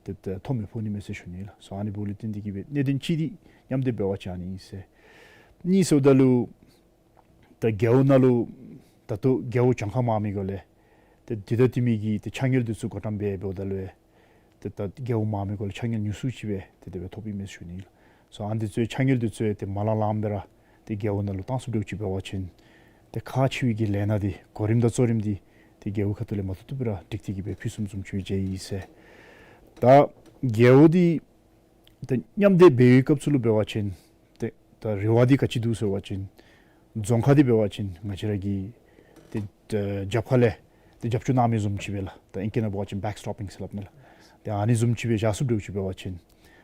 ཏེ་ཏེ་ཐོ་མི་ཕོག་ནི་མས་ཟེར་ཞུ་ནི་ལགས། སོ་ཨ་ནི་འབདཝ་ལས་བརྟེན་དེ་གིས་སྦེ་གནད་དོན་གཅིག་འདི་མཉམ་སྡེབ་འབད་བ་ཅིན་ཨ་ནི་ཨིན་ཟེར། གཉིས་ཟེརཝ་ད་ལུ་ད་རྒེད་འོག་ནང་ལུ་ད་ལྟོ་རྒེད་འོག་གྱངས་ཁ་མང་མི་གུ་ལས་ཏེ་འདི་ད་དེ་མི་གི་ཏེ་ཕྱག་དངུལ་འདི་ཚུ་བགོ་བཀྲམ་འབད་འབདཝ་ད་ལུ་ཏེ་ད་རྒེད་འོག་མང་མི་གུ་ལས་ཕྱག་དངུལ་ཉུང་སུ་ཅིག་སྦེ་ཏེ་དེ་སྦེ་ཐོབ་ཨིན་མས་ཟེར་ཞུ་ནི་ལགས། སོ་ཨ་ནི་འདི་ཚུ་ཕྱག་དངུལ་འདི་ཚུ་ཏེ་མ་ལང་ལངམ་སྦེ་ར་ཏེ་རྒེད་འོག་ནང་ལུ་བཏང་ཚུགསཔ་འདྲཝ་ཅིག་འབད་བ་ཅིན་ཏེ་ཁག་ཆེ་བའི་གི་ལས་སྣ་འདི་གོ་རིམ་དང་གཙོ་རིམ་འདི་ཏེ་རྒེད་འོག་ཁ་ཐུག་ལས་མ་བཏུབ་བཏུབ་སྦེ་ར་སྒྲིག་སྟེ་གིས་སྦེ་ཕུལ་ཚུགསཔ་བཟུམ་ཅིག་སྦེ་མཇལ་ཡི་ཟེར། ད་རྒེད་འོག་འདི་ཏེ་མཉམ་སྡེབ་འབད་བའི་སྐབས་སུ་ལུ་འབད་བ་ཅིན་ཏེ་ད་རེ་བ་འདི་ག་ཅི་འདུག་ཟེར་བ་ཅིན་རྫོང་ཁག་འདི་འབད་བ་ཅིན་ང་བཅས་ར་གི་ཏེ་ཨེ་རྒྱབ་ཁ་ལས་ཏེ་རྒྱབ་སྐྱོར་གནང་མི་བཟུམ་ཅིག་སྦེ་ལགས། ད་ཨིང་སྐད་ནང་འབད་བ་ཅིན་བེཀ་སི་ཊོབ་པིང་ཟེར་སླབ་ནི་ལགས། ཏེ་ཨ་ནི་བཟུམ་ཅིག་སྦེ་བཞག་ཚུགསཔ་འདྲཝ་ཅིག་འབད་བ་ཅིན་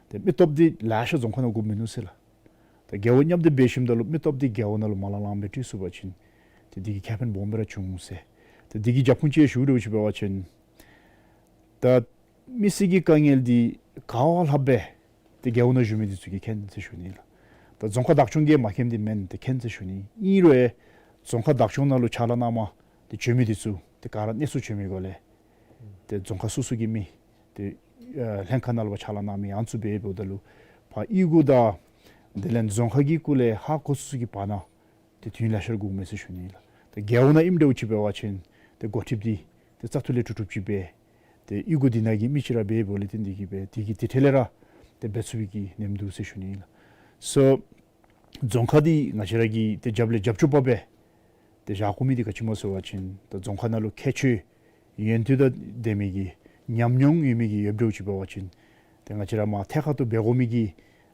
ཏེ་མི་སྟོབས་འདི་ལེ་ཤ་རྫོང་ཁག་ནང་དགོཔ་མིན་ནུག་ཟེར་ལགས། ད་རྒྱལ་བོ་མཉམ་སྡེབ་འབད་ཞིནམ་ད་ལུ་མི་སྟོབས་འདི་རྒྱལ་བོ་ནང་ལུ་མ་ལང་ལངམ་སྦེ་སྤྲོད་ཚུགས་པ་ཅིན་ཏེ་འདི་གིས་ཁེ་ཕན་སྦོམ་སྦེ་ར་འབྱུང་ཟེར། ཏེ་འདི་གི་རྒྱབ་ཁུངས་ཅིག་ཞུ་དོ་ཅིག་འབད་བ་ཅིན་ད་མི་སེར་གྱི་དཀའ་ངལ་འདི་ག་བ་ལྷགཔ་སྦེ་ཏེ་རྒྱལ་བོ་ནང་བཞུགས་མི་འདི་ཚུ་གིས་མཁྱེན་ཟེར་ཞུ་ནི་ལགས། ད་རྫོང་ཁག་བདག་སྐྱོང་གིས་མ་མཁྱེནམ་འདི་མེན། ཏེ་མཁྱེན་ཟེར་ཞུ་ནི། ཨིན་རུང་རྫོང་ཁག་བདག་སྐྱོང་ནང་ལུ་ཕྱག་ལཱ་གནངམ་ཏེ་བྱོན་མི་འདི་ཚུ་ཏེ་ག་ར་གནས་ཚུལ་བྱོན་མི་སྒོ་ལས་ཏེ་རྫོང་ཁག་སོ་སོ་གི་མི་ཏེ་ཨ་ལྷན་ཁག་ནང་ལུ་ཕྱག་ལཱ་གནང་མི་ཨ་ནི་ཚུ་འབད་འབདཝ་ད་ལུ་ཕར་གཡུས་སྒོ་དང་དེ་ལས་རྫོང་ཁག་གི་སྐོར་ལས་ཧ་གོ་ཚུགས་ཚུགས་ཀྱི་བར་ན་ཏེ་དུས་ཡུན་ལེ་ཤ་ར་འགོརཝ་མས་ཟེར་ཞུ་ནི་ལགས། ཏེ་རྒྱལ་བོ་ནང་ཨིནམ་འདྲཝ་ཅིག་འབད་བ་ཅིན་ཏེ་འགོ་ཁྲིདཔ་འདི་ཏེ་བཙག་འཐུ་ལས་གྲུབ་གྲུབ་ཅིག་སྦེ་ཏེ་གཡུས་སྒོ་འདི་ནང་གི་མི་ཅིག་ར་འབད་འབདཝ་ལས་བརྟེན་ཏེ་གིས་སྦེ་དེ་གི་དེ་འཕྲལ་ལས་ར་ཏེ་འབད་ཚུགས་པའི་གི་ནེམ་འདུག་ཟེར་ཞུ་ནི་ལགས། སོ་རྫོང་ཁག་འདི་ང་བཅས་ར་གིས་ཏེ་རྒྱབ་ལས་རྒྱབ་སྐྱོར་པ་སྦེ་ཏེ་བཞག་དགོ་མི་འདི་ག་ཅི་སྨོ་ཟེར་བ་ཅིན་ད་རྫོང་ཁག་ནང་ལུ་ཁྱད་ཆོས་ཡོན་ཏན་དང་ལྡན་མི་གི་ཉམས་མྱོང་ཡོད་མི་གི་ཡོདཔ་འདྲཝ་ཅིག་འབད་བ་ཅིན་ཏེ་ང་བཅས་ར་མར་ཐད་ཀར་དུ་འབད་དགོ་མི་གི་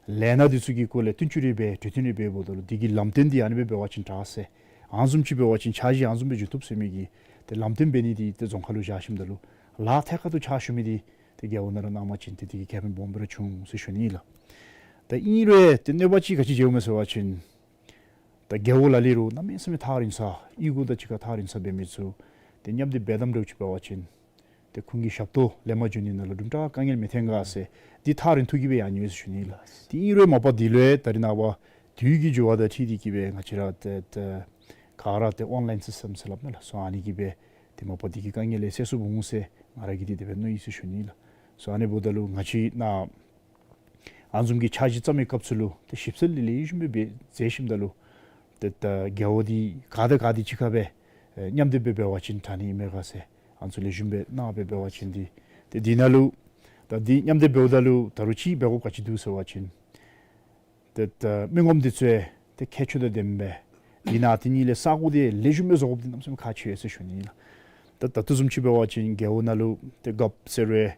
ལས་སྣ་འདི་ཚུ་གི་སྐོར་ལས་བསྟུན་ཞིབ་རེ་འབད་གྲོས་བསྟུན་རེ་འབད་འབདཝ་ད་ལུ་འདི་གི་ལམ་སྟོན་འདི་ཨ་ནི་སྦེ་འབད་བ་ཅིན་དྲག་ཟེར་ཨ་ནི་བཟུམ་ཅིག་འབད་བ་ཅིན་འཆར་གཞི་ཨ་ནི་བཟུམ་སྦེ་འབྱུང་བཏུབ་ཟེར་མི་གི་ཏེ་ལམ་སྟོན་འབད་ནི་འདི་ཏེ་རྫོང་ཁག་ལུ་བཞག་ཞིནམ་ད་ལུ་ལཱ་ཐད་ཀར་དུ་ཕྱག་ཞུ་མི་འདི་ཏེ་རྒྱལ་བོ་ནང་ར་གནང་པ་ཅིན་ཏེ་དེ་གིས་ཁེ་ཕན་སྦོམ་སྦེ་ར་འབྱུང་ཟེར་ཞུ་ནི་ལགས། ད་ཨིན་རུང་ཏེ་གནོད་པ་ཅིག་ག་ཅི་འབྱུངམ་མས་ཟེར་བ་ཅིན་ད་རྒྱལ་བོ་ལ་ལུ་རུང་གནམ་མེད་ས་མེད་ཐག་རིང་ས་གཡུས་སྒོ་དང་གཅིག་ཁར་ཐག་རིང་ས་འབད་མི་ཚུ་ཏེ་མཉམ་སྡེབ་འབད་དཝ་འདྲཝ་ཅིག་འབད་བ་ཅིན་ཏེ་ཁོང་གི་ཞབས་ཏོག་ལེན་པར་འགྱོ་ནི་ནང་ལུ་དུམ་གྲ་དཀའ་ངལ་མི་འཐོན་ག་ཟེར་འདི་ཐག་རིང་ཐུང་གིས་སྦེ་ཡང་ཉོ་ཟེར་ཞུ་ནི་ལགས། ཏེ་ཨིན་རུང་མ་པ་འདི་ལུ་ད་རེས་ནངས་པ་དུས་ཀྱི་འགྱུར་བ་དང་འཁྲིལ་ཏེ་གིས་སྦེ་ང་བཅས་ར་ཏེ་ཏེ་ག་ར་ཏེ་ཨོན་ལཱའིན་སིསི་ཊམ་ཟེར་སླབ་ནི་ལགས། སོ་ཨ་ནི་གིས་སྦེ་ཏེ་མ་པ་འདི་གི་དཀའ་ངལ་ལས་སེལ་ཚུགསཔ་འོང་ཟེར་ང་ར་གིས་འདི་དེ་སྦེ་མནོ་ཡི་ཟེར་ཞུ་ནི་ལགས། སོ་ཨ་ནི་འབདཝ་ད་ལུ་ང་བཅས་ནཱ་ཨ་ནི་བཟུམ་གྱི་འཆར་གཞི་བརྩམ་མི་སྐབས་སུ་ལུ་ཏེ་ཞིབ་འཚོལ་ལེ་ལེགས་ཤོམ་སྦེ་མཛད་ཞིནམ་ད་ལུ་ཏེ་ད་རྒྱལ་བོ་འདི་ག་དང་ག་འདི་གཅིག་ཁར་སྦེ་ཨེ་མཉམ་སྡེབ་སྦེ་འབད་བ་ཅིན་དྲག་ནི་ཨིན་མས་ག་ཟེར་ཨ་ནི་ཚུ་ལེགས་ཤོམ་སྦེ་གནང་སྦེ་འབད་བ་ཅིན་འདི་ཏེ་འདི་ནང་ལུ་ད་འདི་མཉམ་སྡེབ་འབདཝ་ད་ལུ་ད་རུང་ཅིག་འབད་དགོཔ་ག་ཅི་འདུག་ཟེར་བ་ཅིན་ཏེ་ད་མི་ངོམ་འདི་ཚུ་ཡང་ཏེ་ཁྱད་ཆོས་དང་ལྡནམ་སྦེ་འདི་ནང་དེ་གཉིས་ལས་ས་གོ་འདི་ལེགས་ཤོམ་སྦེ་བཟོ་དགོཔ་འདི་གནམ་མེད་ས་མེད་ཁག་ཆེ་ཟེར་ཞུ་ནི་ལགས། ད་ད་ལྟོ་བཟུམ་ཅིག་འབད་བ་ཅིན་རྒེད་འོག་ནང་ལུ་ཏེ་རྒཔོ་ཟེར་རུང་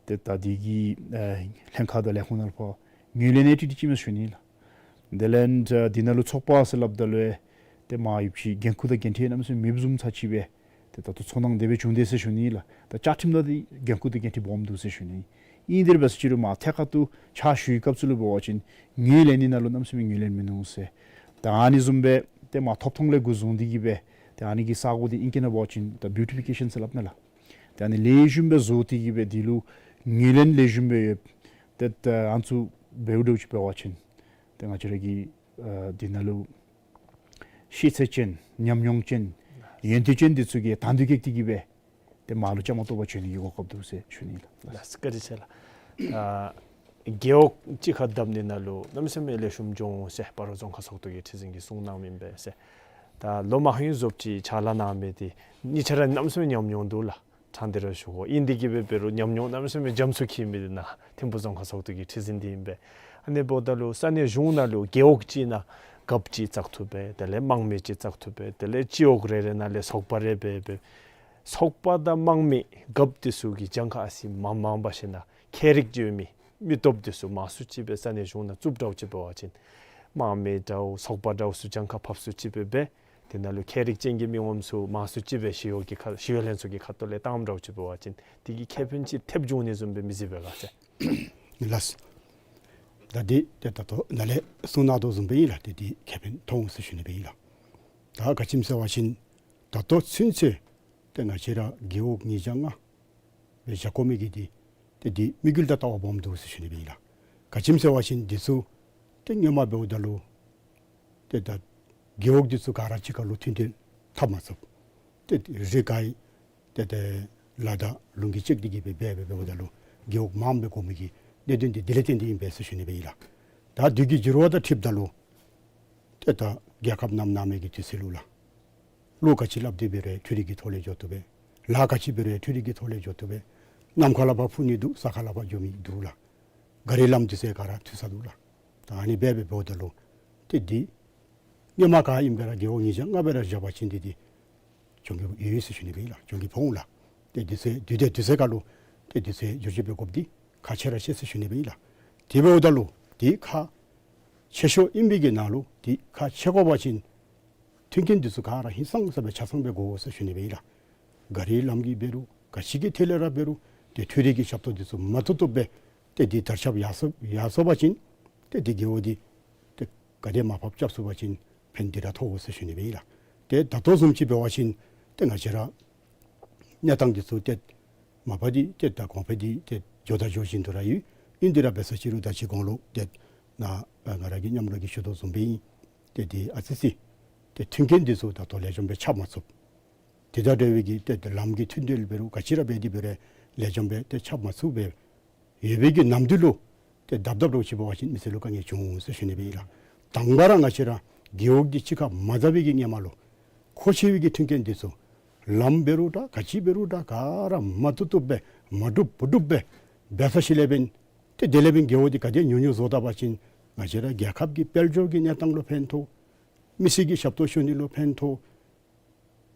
ཏེ་ད་འདི་གི་ཨེ་ལྷན་ཁག་དང་ལས་ཁུངས་ནང་ལུ་ཕར་ངོས་ལེན་ཡང་ཏིག་ཏིག་ཅིག་མས་ཟེར་ཞུ་ནི་ལགས། དེ་ལས་ད་འདི་ནང་ལུ་ཚོགས་པ་ཟེར་སླབ་ད་ལུ་ཡང་ཏེ་མར་ཡོད་པའི་འགན་ཁུར་དང་འགན་འཁྲི་གནམ་མེད་ས་མེད་མེདཔ་བཟུམ་ཚར་ཅིག་སྦེ་ཏེ་ད་ལྟོ་ཚོར་སྣང་དེ་སྦེ་བྱུང་དེས་ཟེར་ཞུ་ནི་ལགས། ད་བཅའ་ཁྲིམས་ནང་འདི་འགན་ཁུར་དང་འགན་འཁྲི་སྦོམ་འདུག་ཟེར་ཞུ་ནི། ཨིན་དེ་འབད་ས་ཅིག་རུང་མར་ཐད་ཀར་དུ་ཕྱག་ཞུ་བའི་སྐབས་སུ་ལུ་འབད་བ་ཅིན་ངོས་ལེན་ནི་ནང་ལུ་གནམ་མེད་ས་མེད་ངོས་ལེན་མིན་འདུག་ཟེར། ད་ཨ་ནི་བཟུམ་སྦེ་ཏེ་མར་ཐོབ་ཐང་ལས་འགོ་བཟུང་སྟེ་གིས་སྦེ་ཏེ་ཨ་ནི་གི་ས་གོ་འདི་ཨིང་སྐད་ནང་འབད་བ་ཅིན་ད་བིའུ་ཊི་ཕི་ཀེ་ཤཱན་ཟེར་སླབ་ནི་ལགས། ཏེ་ཨ་ནི་ལེགས་ཤོམ་སྦེ་བཟོ་སྟེ་གིས་སྦེ་འདི་ལུ་ངོས་ལེན་ལེགས་ཤོམ་སྦེ་ཡོད། ཏེ་ད་ཨ་ནི་ཚུ་འབདཝ་འདྲཝ་ཅིག་འབད་བ་ཅིན་ཏེ་ང་བཅས་ར་གི་ཨ་འདི་ནང་ལུ་ཤེས་ཚད་ཅན་ཉམས་མྱོང་ཅན་ཡོན་ཏན་ཅན་འདི་ཚུ་གིས་དང་འདོད་སྐྱེས་ཏེ་གིས་སྦེ་ཏེ་མར་ལུ་བཅའ་མར་གཏོགས་པར་བྱོན་ནི་གི་གོ་སྐབས་འདུག་ཟེར་ཞུ་ནི་ལགས། ལགས་བཀའ་དྲིན་ཆེ་ལགས། ཨ་རྒེད་འོག་གཅིག་ཁར་བསྡབ་ནི་ནང་ལུ་གནམ་མེད་ས་མེད་ལེགས་ཤོམ་འགྱོ་འོང་ཟེར་སྤ་རོ་རྫོང་ཁག་ཚོགས་འདུ་གི་ཁྲི་འཛིན་གྱིས་གསུངས་གནངམ་ཨིན་པས་ཟེར། ད་ལོ་མང་ཤོས་ཡོངས་རྫོགས་ཅིག་ཕྱག་ལཱ་གནང་མི་འདི་གཉིས་ཆ་ར་གནམ་མེད་ས་མེད་ཉམས་མྱོང་འདུག་ལགས། ཕྲང་སྟེ་ར་ཞུ་དགོ། ཨིན་དེ་གིས་སྦེ་འབད་རུང་ཉམས་མྱོང་གནམ་མེད་ས་མེད་འཇམ་སུ་འཁྱིད་མི་འདི་ནཱ་ཐིམ་ཕུག་རྫོང་ཁག་ཚོགས་འདུ་གི་ཁྲི་འཛིན་འདི་ཨིན་པས། ཨ་ནི་འབདཝ་ད་ལུ་ས་གནས་གཞུང་ནང་ལུ་རྒེད་འོག་གཅིག་ནང་རྒཔོ་གཅིག་བཙག་འཐུ་འབད། དེ་ལས་དམངས་མི་གཅིག་བཙག་འཐུ་འབད། དེ་ལས་སྤྱི་འོག་རེ་རེ་ནང་ལས་ཚོགས་པ་རེ་འབད་འབད། ཚོགས་པ་དང་དམངས་མི་རྒཔོ་འདི་ཚུ་གི་གྱངས་ཁ་ཨ་ཙི་མངམ་མངམ་འབད་ཞིན་ན་ཁྱད་རིག་ཡོད་མི་མི་སྟོབས་འདི་ཚུ་མང་སུ་ཅིག་སྦེ་ས་གནས་གཞུང་ནང་བཙུགསཔ་འདྲཝ་ཅིག་འབད་བ་ཅིན་དམངས་མི་འདྲཝ་ཚོགས་པ་འདྲཝ་ཚུ་གྱངས་ཁ་ཕབ་སུ་ཅིག་སྦེ་འབད། དེ་ནང་ལུ་ཁྱད་རིག་ཅན་གྱི་མི་ངོམ་ཚུ་མང་སུ་ཅིག་སྦེ་ཞི་གཡོག་གི་ཁ་ཞི་གཡོག་ལྷན་ཚོགས་ཀྱི་ཁ་ཐུག་ལས་བཏངམ་འདྲཝ་ཅིག་འབད་བ་ཅིན་དེ་གིས་ཁེ་ཕན་ཅིག་ཐེབས་འབྱུང་ནི་བཟུམ་སྦེ་མི་གཟིགས་པས་ག་ཟེར། ལགས། ད་འདི་ཏེ་ད་ལྟོ་ནཱ་ལས་གསུངས་གནང་དོ་བཟུམ་སྦེ་ཨིན་ལགས། ཏེ་འདི་ཁེ་ཕན་ཐོགས་འོང་ཟེར་ཞུ་ནི་སྦེ་ཨིན་ལགས། ད་ག་ཅི་སྨོ་ཟེར་བ་ཅིན་ད་ལྟོ་ཚུན་ཚོད་ཏེ་ང་བཅས་ར་རྒེད་འོག་ཉིས་བརྒྱ་ལྔ་སྦེ་བཞག་དགོ་མི་གི་འདི་ཏེ་འདི་དམིགས་ཡུལ་དང་ལྟ་བ་སྦོམ་འདུག་ཟེར་ཞུ་ནི་སྦེ་ཨིན་ལགས། ག་ཅི་སྨོ་ཟེར་བ་ཅིན་འདི་ཚུ་ཏེ་སྔོན་མ་འབདཝ་ད་ལུ་ཏེ་ད་རྒེད་འོག་འདི་ཚུ་ག་ར་གཅིག་ཁར་ལུ་མཐུན་འབྲེལ་འཐབ་མ་ཚུགས། ཏེ་རི་ཁའི་ཏེ་ཏེ་ལ་དང་ལུང་གིས་བཅད་དེ་གིས་སྦེ་འབད་འབད་འབདཝ་ད་ལུ་རྒེད་འོག་མངམ་སྦེ་དགོ་མི་གི་གནད་དོན་འདི་དེ་ལས་བརྟེན་ཏེ་ཨིན་པས་ཟེར་ཞུ་ནི་སྦེ་ཨིན་ལགས། ད་དུས་ཀྱི་འགྱུར་བ་དང་འཁྲིལཝ་ད་ལུ་ཏེ་ད་རྒྱལ་ཁབ་རྣམ་གནང་མི་གི་དུས་ཚོད་ལུ་ལགས། བློ་ག་ཅི་སླབ་སྟེ་འབད་རུང་འཕྲུལ་རིག་གི་ཐོག་ལས་འགྱོ་བཏུབ་པས། ལཱ་ག་ཅི་འབད་རུང་འཕྲུལ་རིག་གི་ཐོག་ལས་འགྱོ་བཏུབ་པས། ནམ་མཁའ་ལས་ཕར་འཕུར་ནི་འདུག། ས་ཁ་ལས་ཕར་འགྱོ་མི་འདུག་ལགས། ག་རི་ལམ་འདི་ཚུ་ག་ར་འཐུས་ས་འདུག་ལགས། ད་ཨ་ནི་སྦེ་འབད་འབདཝ་ད་ལུ་ཏེ་འདི་སྔོན་མ་ག་ཨིནམ་སྦེ་ར་རྒེད་འོག་ཉིས་བརྒྱ་ལྔ་སྦེ་ར་བཞག་པ་ཅིན་འདི་འདི་གྱོང་གུད་ཡོད་ཟེར་ཞུ་ནི་སྦེ་ཨིན་ལགས། གྱོང་གུད་ཕོག་འོང་ལགས། ཏེ་འདི་ཚུ་དུས་དེ་དུས་ཚོད་ཁར་ལུ་ཏེ་འདི་ཚུ་བསྒྱུར་བཅོས་འབད་དགོཔ་འདི་ཁག་ཆེ་ར་ཆེ་ཟེར་ཞུ་ནི་སྦེ་ཨིན་ལགས། དེ་འབདཝ་ད་ལུ་འདི་ཁག་ཆེ་ཤོས་ཨིན་པའི་གི་ནང་ལུ་འདི་ཁག་ཆེ་དགོ་པ་ཅིན་མཐུན་རྐྱེན་འདི་ཚུ་ག་ར་ཧིང་སངས་ས་སྦེ་ཆ་ཚང་སྦེ་དགོ་ཟེར་ཞུ་ནི་སྦེ་ཨིན་ལགས། ག་རི་ལམ་གྱི་འབད་རུང་ག་ཅི་གི་ཐད་ལས་ར་འབད་རུང་ཏེ་འཕྲུལ་རིག་གི་ཞབས་ཏོག་འདི་ཚུ་མ་ཐུབ་ཐུབ་སྦེ་ཏེ་འདི་དར་ཁྱབ་ཡར་སོ་ཡར་སོ་བ་ཅིན་ཏེ་འདི་རྒེད་འོག་འདི་ཏེ་ ག་དེ་མར་ཕབ་རྐྱབ་ཚུགས་པ་ཅིན་ཕན་འདི་ར་ཐོགས་འོང་ཟེར་ཞུ་ནི་སྦེ་ཨིན་ལགས། ཏེ་ད་ལྟོ་བཟུམ་ཅིག་འབད་བ་ཅིན་ཏེ་ང་བཅས་ར་གནས་སྟངས་འདི་ཚུ་ཏེ་མ་པ་འདི་ཏེ་ད་གོང་འཕེལ་འདི་ཏེ་འགྱོ་དང་འགྱོ་བཞིན་དུ་ར་ཡོད། ཨིན་དེ་ར་འབད་ས་ཅིག་རུང་ད་ཅི་གོང་ལུ་ཏེ་ནཱ་ང་ར་གི་མཉམ་རོགས་ཀྱིས་ཞུ་དོ་བཟུམ་སྦེ་ཨིན། ཏེ་འདི་ཨ་ཙི་ཅིག་ཏེ་མཐུན་རྐྱེན་འདི་ཚུ་ད་ལྟོ་ལེགས་ཤོམ་སྦེ་ཁྱབ་མ་ཚུགས། དེ་དང་འབྲེལ་བའི་གི་ཏེ་ལམ་གྱི་མཐུན་འབྲེལ་འབད་རུང་ག་ཅི་ར་འབད་དེ་འབད་རུང་ལེགས་ཤོམ་སྦེ་ཏེ་ཁྱབ་མ་ཚུགས་པས། ཡོད་པའི་གི་ནམ་དུས་ལུ་ཏེ་དབ་དབ་རོགས་ཅིག་འབད་བ་ཅིན་མི་སེར་ལུ་དཀའ་ངལ་འབྱུང་འོང་ཟེར་ཞུ་ནི་སྦེ་ཨིན་ལགས། དང་པ་ར་ང་བཅས་ར་རྒེད་འོག་འདི་གཅིག་ཁར་མ་འཛོམས་པའི་གི་ཧེ་མ་ལུ་མཁོ་ཆེ་བའི་གི་མཐུན་རྐྱེན་འདི་ཚུ་ལམ་འབད་རུང་འདྲ་ག་ཅི་འབད་རུང་འདྲ་ག་ར་མ་བཏུབ་བཏུབ་སྦེ་མ་འགྲུབ་མ་འགྲུབ་སྦེ་འབད་ས་ཅིག་ལས་འབདན་ཏེ་དེ་ལས་འབདན་རྒེད་འོག་འདི་ག་དེ་ཉུང་ཉུང་བཟོ་ད་པ་ཅིན་ང་བཅས་ར་རྒྱལ་ཁབ་ཀྱི་དཔལ་འབྱོར་གྱི་གནས་སྟངས་ལུ་ཕན་ཐོགས། མི་སེར་གྱི་ཞབས་ཏོག་ཞུ་ནི་ལུ་ཕན་ཐོགས།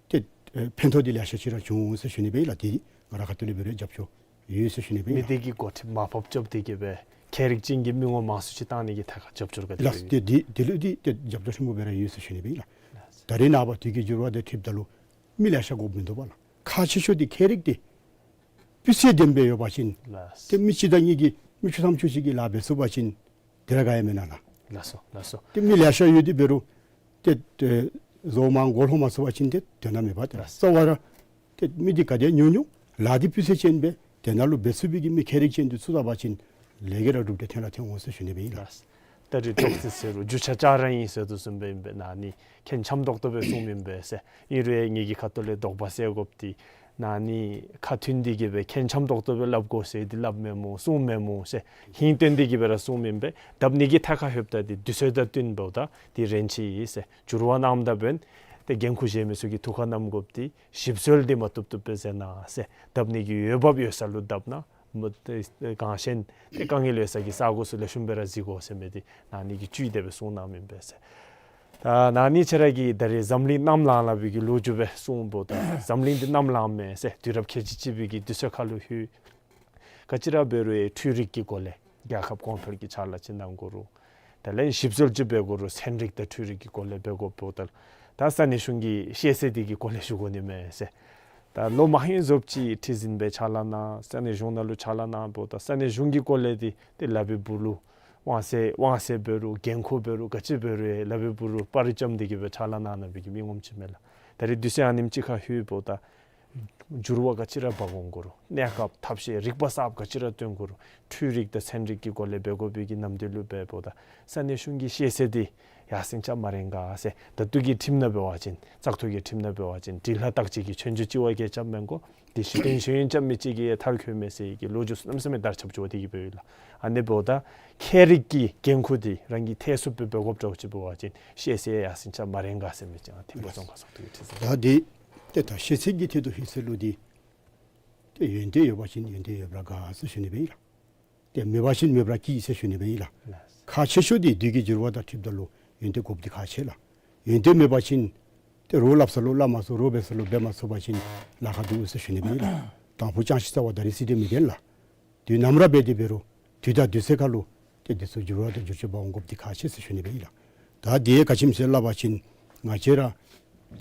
ཏེ་ཨེ་ཕན་ཐོགས་འདི་ལེ་ཤ་ཅིག་ར་འབྱུང་འོང་ཟེར་ཞུ་ནི་སྦེ་ཨིན་ལགས། ཏེ་ང་ར་ཁ་ཐུག་ལས་འབད་རུང་རྒྱབ་སྐྱོར་ཡོད་ཟེར་ཞུ་ནི་སྦེ་ཨིན་མི་ལགས། སྡེ་གི་འགོ་ཁྲིདཔ་མར་ཕབ་རྐྱབ་སྟེ་གི་སྦེ་ཁྱད་རིག་ཅན་གྱི་མི་ངོམ་མང་སུ་ཅིག་བཏང་ནི་གི་ཐད་ཁར་རྒྱབ་སྐྱོར་ག་དེ་ལགས་སོ། ཏེ་འདི་འདི་ལུ་འདི་ཏེ་རྒྱབ་སྐྱོར་ཆེན་པོ་སྦེ་ར་ཡོད་ཟེར་ཞུ་ནི་སྦེ་ཨིན་ལགས། ད་རེས་ནངས་པ་དུས་ཀྱི་འགྱུར་བ་དང་འཁྲིལཝ་ད་ལུ་མི་ལེ་ཤ་དགོཔ་མིན་འདུག་པ་ལགས། ཁག་ཆེ་ཤོས་འདི་ཁྱད་རིག་འདི་སྤུས་ཚད་ལྡནམ་སྦེ་ཡོད་པ་ཅིན་ལགས། ཏེ་མི་གཅིག་དང་གཉིས་ཀྱིས་མི་བཅུ་ཐམ་བཅུ་གཅིག་གིས་ལཱ་འབད་ཚུགས་པ་ཅིན་དེ་ར་དགའ་ཡང་མེན་ན་ལགས། ལགས་སོ་ལགས་སོ། ཏེ་མི་ལེ་ཤ་ཡོད་དེ་འབད་རུང་ཏེ་ཏེ་བཟོ་མ་མགུ་ལོག་མ་ཚུགས་པ་ཅིན་ཏེ་དོན་དག་མེད་པས། ཏེ་ལགས། རྩ་བ་ར་ཏེ་མི་འདི་ག་དེ་ཉུང་ཉུང་ལཱ་འདི་སྤུས་ཚད་ཅན་སྦེ་དེ་ནང་ལུ་འབད་ཚུགས་པའི་གི་མི་ཁྱད་རིག་ཅན་འདི་ཚུད་ད་པ་ཅིན་ལས་ཀ་ར་གྲུབ་འབྲས་ཐོན་ར་ཐོན་འོང་ཟེར་ཞུ་ནི་སྦེ་ཨིན་ལགས། ལགས། ད་རེས་ཏོག་ཙེ་ཟེར་རུང་རྒྱུ་ཆ་ཅིག་ར་ཨིན་ཟེར་དོ་བཟུམ་སྦེ་ཨིན་པས། ན་ནི་ཁྱད་འཆམ་ཏོག་ཏོ་སྦེ་གསུངམ་ཨིན་པས་ཟེར། ཨིན་རུང་ངེ་གི་ཁ་ཐུག་ལས་དོགས་པ་སེལ་དགོཔ་འདི་ན་ནི་ཁ་མཐུན་ཏེ་གི་སྦེ་ཁྱད་འཆམ་ཏོག་ཏོ་སྦེ་སླབ་དགོ་ཟེར་འདི་སླབ་མེན་སྨོ་གསུངམ་མེན་སྨོ་ཟེར་ཧིང་སྟོན་ཏེ་གི་སྦེ་ར་གསུངམ་ཨིན་པས། ད་ནི་གི་ཐད་ཁར་ལྷོདཔ་ད་འདི་དུས་ཚོད་དང་བསྟུན་འབདཝ་ད་འདི་རན་ཆི་ཡི་ཟེར་འགྱུར་བ་གནངམ་ད་འབདན་ཏེ་འགན་ཁུར་བཞེས་མི་ཚུ་གིས་ཐུགས་ཁར་བསྣམ་དགོཔ་འདི་ཞིབ་འཚོལ་འདི་མ་བཏུབ་བཏུབ་སྦེ་མཛད་གནང་ཟེར། ད་ནི་གི་འོས་འབབ་ཡོད་ས་ལུ་ད་ན་མ་ཏེ་གང་ཤེས་ཏེ་དཀའ་ངལ་ཡོད་ས་གི་ས་གོ་ཚུ་ལེགས་ཤོམ་སྦེ་ར་གཟིགས་དགོ་ཟེར་མི་འདི་ན་ནི་གི་བཅུད་དེ་སྦེ་གསུངས་གནངམ་ཨིན་པས་ཟེར། ད་ན་ནི་ཁྱེད་ར་གིས་ད་རེས་འཛམ་གླིང་གནམ་ལངས་ལངས་པའི་གི་ལོ་རྒྱུས་སྦེ་གསུངས་འབདཝ་ད་འཛམ་གླིང་འདི་གནམ་ལངས་མས་ཟེར་དུས་རབས་ཁལ་གཅིག་གཅིག་པའི་གི་དུས་ཚོད་ཁར་ལུ་ལྷོད། ག་ཅི་ར་འབད་རུང་འཕྲུལ་རིག་གི་སྒོ་ལས་རྒྱལ་ཁབ་གོང་འཕེལ་གྱི་ཕྱག་ལཱ་ཅིག་གནང་དགོ་རུང་ད་ལན་ཞིབ་འཚོལ་ཅིག་འབད་དགོ་རུང་ཚན་རིག་དང་འཕྲུལ་རིག་གི་སྒོ་ལས་འབད་དགོཔ་འབདཝ་ད་ད་ས་གནས་གཞུང་གི་ཤེས་ཚད་འདི་གི་སྒོ་ལས་ཞུ་དགོ་ནི་མས་ཟེར། ད་ལོ་མང་རབས་ཅིག་ཁྲི་འཛིན་སྦེ་ཕྱག་ལཱ་གནང་ས་གནས་གཞུང་ནང་ལུ་ཕྱག་ལཱ་གནང་འབདཝ་ད་ས་གནས་གཞུང་གི་སྒོ་ལས་འདི་ཏེ་ལག་པའི་སྦུག་ལུ་དབང་ཚད་དབང་ཚད་འབད་རུང་འགན་ཁུར་འབད་རུང་ག་ཅི་འབད་རུང་ལག་པའི་སྦུག་ལུ་པར་རྐྱབ་སྟེ་གི་སྦེ་ཕྱག་ལཱ་གནང་གནང་བའི་གི་མི་ངོམ་ཅིག་མས་ལགས། ད་རེས་དུས་ཚོད་ཨ་ནེམ་ཅིག་ཁར་ལྷོད་འབདཝ་ད་འགྱུར་བ་ག་ཅི་ར་འབག་འོང་དགོ་རུང་གནས་སྐབས་ཐབས་ཤེས་རིག་པ་གསརཔ་ག་ཅི་ར་བཏོན་དགོ་རུང་འཕྲུལ་རིག་དང་ཚན་རིག་གི་སྒོ་ལས་འབད་དགོ་པའི་གི་ནམ་དུས་ལུ་འབདཝ་ད་ས་གནས་གཞུང་གི་ཤེས་ཚད་འདི་ཡར་སེང་རྐྱབ་མ་རན་ག་ཟེར། ད་ལྟོ་གི་ཁྲིམས་ནང་འབད་བ་ཅིན་བཙག་འཐུ་གི་ཁྲིམས་ནང་འབད་བ་ཅིན་འབྲི་ལྷག་བརྟག་དཔྱད་ཀྱི་ཆོས་རྒྱུགས་ཅིག་བ་གིས་རྐྱབ་མི་དགོ། འདི་གཞི་རྟེན་ཤེས་ཡོན་རྐྱབ་མི་ཅིག་གིས་མཐར་འཁྱོལ་མས་ཟེར་གྱི་ལོ་རྒྱུས་གནམ་མེད་ས་མེད་དར་ཁྱབ་འགྱོ་སྟེ་གི་འབདཝ་ཨིན་ལགས། ཨ་ནི་འབདཝ་ད་ཁྱད་རིག་གི་འགན་ཁུར་འདི་རང་གིས་ཐེག་ཚུགསཔ་སྦེ་འབད་དགོཔ་འདྲཝ་ཅིག་འབད་བ་ཅིན་ཤེས་ཚད་ཡར་སེང་རྐྱབ་མ་རན་ག་ཟེར་མི་ཅིག་ཐིམ་ཕུག་རྫོང་ཁག་ཚོགས་འདུ་གི་ཁྲི་འཛིན། ད་འདི་ཏེ་ད་ཤེས་ཚད་ཀྱི་ཐད་དུ་ལྷོད་ཚར་ལུ་འདི་ཏེ་ཡོན་ཏན་ཡོད་པ་ཅིན་ཡོན་ཏན་ཡོདཔ་ར་དགའ་ཟེར་ཞུ་ནི་སྦེ་ཨིན་ལགས། ཏེ་མེད་པ་ཅིན་མེདཔ་ར་སྐྱིད་ཟེར་ཞུ་ནི་སྦེ་ཨིན་ལགས། ལགས། ཁག་ཆེ་ཤོས་འདི་དུས་ཀྱི་འགྱུར་བ་དང་འཁྲིལཝ་ད་ལུ་ཡོན་ཏན་དགོཔ་འདི་ཁག་ཆེ་ལགས། ཡོན་ཏན་མེད་པ་ཅིན་ཏེ་རོགས་སླབ་ས་ལུ་སླབ་མ་ཚུགས། རོགས་འབད་ས་ལུ་འབད་མ་ཚུགས་པ་ཅིན་ལཱ་ཁག་འདུག་ཟེར་ཞུ་ནི་སྦེ་ཨིན་ལགས། དང་ཕུ་ཅང་ཤེས་རྩ་བ་ད་རིས་ཅིག་འདི་མི་བདེན་ལགས། དུས་ནམ་ར་འབད་དེ་འབད་རུང་དུས་དང་དུས་ཚོད་ཁར་ལུ་ཏེ་འདི་ཚུ་འགྱུར་བ་དང་འགྱུར་བཅོས་འབག་འོང་དགོཔ་འདི་ཁག་ཆེ་ཟེར་ཞུ་ནི་སྦེ་ཨིན་ལགས། ད་འདི་ག་ཅི་སྨོ་ཟེར་སླབ་པ་ཅིན་ང་བཅས་ར་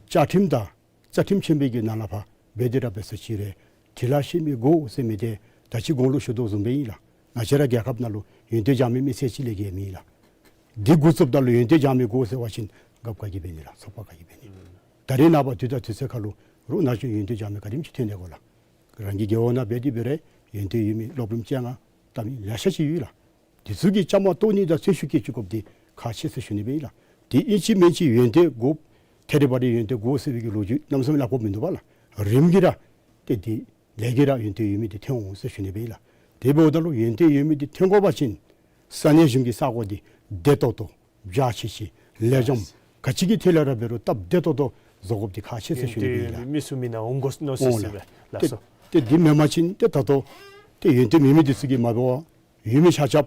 བཅའ་ཁྲིམས་དང་རྩ་ཁྲིམས་ཆེན་པོའི་གི་ནང་ལས་ཕར་འབད་དེ་ར་འབད་ས་ཅིག་རུང་འབྲི་ལྷག་ཤེས་མི་དགོ་ཟེར་མི་འདི་ད་ཅི་གོང་ལུ་ཞུ་དོ་བཟུམ་སྦེ་ཨིན་ལགས། ང་བཅས་ར་རྒྱལ་ཁབ་ནང་ལུ་ཡོན་ཏན་སྦྱང་མི་མི་སེར་གཅིག་ལས་བརྒལ་མེད་ལགས། འདི་འགོ་བཙུགསཔ་ད་ལུ་ཡོན་ཏན་སྦྱང་མི་དགོ་ཟེར་བ་ཅིན་རྒཔོ་ག་གིས་འབད་ནི་ལགས། ཚོགས་པ་ག་གིས་འབད་ནི། ད་རེས་ནངས་པ་དུས་དང་དུས་ཚོད་ཁར་ལུ་རོགས་ནཱ་ཅིག་ཡོན་ཏན་སྦྱང་མི་ག་དེམ་ཅིག་ཐོན་ནི་གོ་ལགས། རང་གི་རྒེད་འོག་ནང་འབད་དེ་འབད་རུང་ཡོན་ཏན་ཡོད་མི་སློབ་རིམ་བཅོ་ལྔ་བལྟ་མི་ལེ་ཤ་ཅིག་ཡོད་ལགས། འདི་ཚུ་གི་བཅའ་མར་གཏོགས་ནི་དང་ཚོན་ཤུགས་བསྐྱེད་བཅུག་དགོཔ་འདི་ཁག་ཆེ་ཟེར་ཞུ་ནི་སྦེ་ཨིན་ལགས། དེ་ཨིན་ཅི་མིན་ཅི་ཡོན་ཏན་དགོ། ཐད་རི་བ་རི་ཡོན་ཏན་དགོ་ཟེར་བའི་གི་ལོ་རྒྱུས་གནམ་མེད་ས་མེད་སླབ་དགོཔ་མིན་འདུག་པ་ལགས། རིམ་གྱིས་ར་ཏེ་འདི་ལས་ཀྱིས་ར་ཡོན་ཏན་ཡོད་མི་འདི་ཐོན་འོང་ཟེར་ཞུ་ནི་སྦེ་ཨིན་ལགས། དེ་འབདཝ་ད་ལུ་ཡོན་ཏན་ཡོད་མི་འདི་ཐོན་དགོ་པ་ཅིན་ས་གནས་གཞུང་གི་ས་གོ་འདི་བདེ་ཏོག་ཏོ་འཇའ་ཆི་ཆི་ལེགས་ཤོམ་ག་ཅི་གི་ཐད་ལས་ར་འབད་རུང་སྟབས་བདེ་ཏོག་ཏོ་བཟོ་དགོཔ་འདི་ཁག་ཆེ་ཟེར་ཞུ་ནི་སྦེ་ཨིན་ལགས། མི་ཚུ་མི་ནང་འོང་དགོ་མནོ་ཟེར་ཨིན་ལགས། ལགས་སོ། ཏེ་ཏེ་འདི་མེན་པ་ཅིན་ཏེ་ད་ལྟོ་ཏེ་ཡོན་ཏན་མེད་མི་འདི་ཚུ་གིས་མ་འབད་བར་ཡོད་མི་ཆ་ཁྱབ་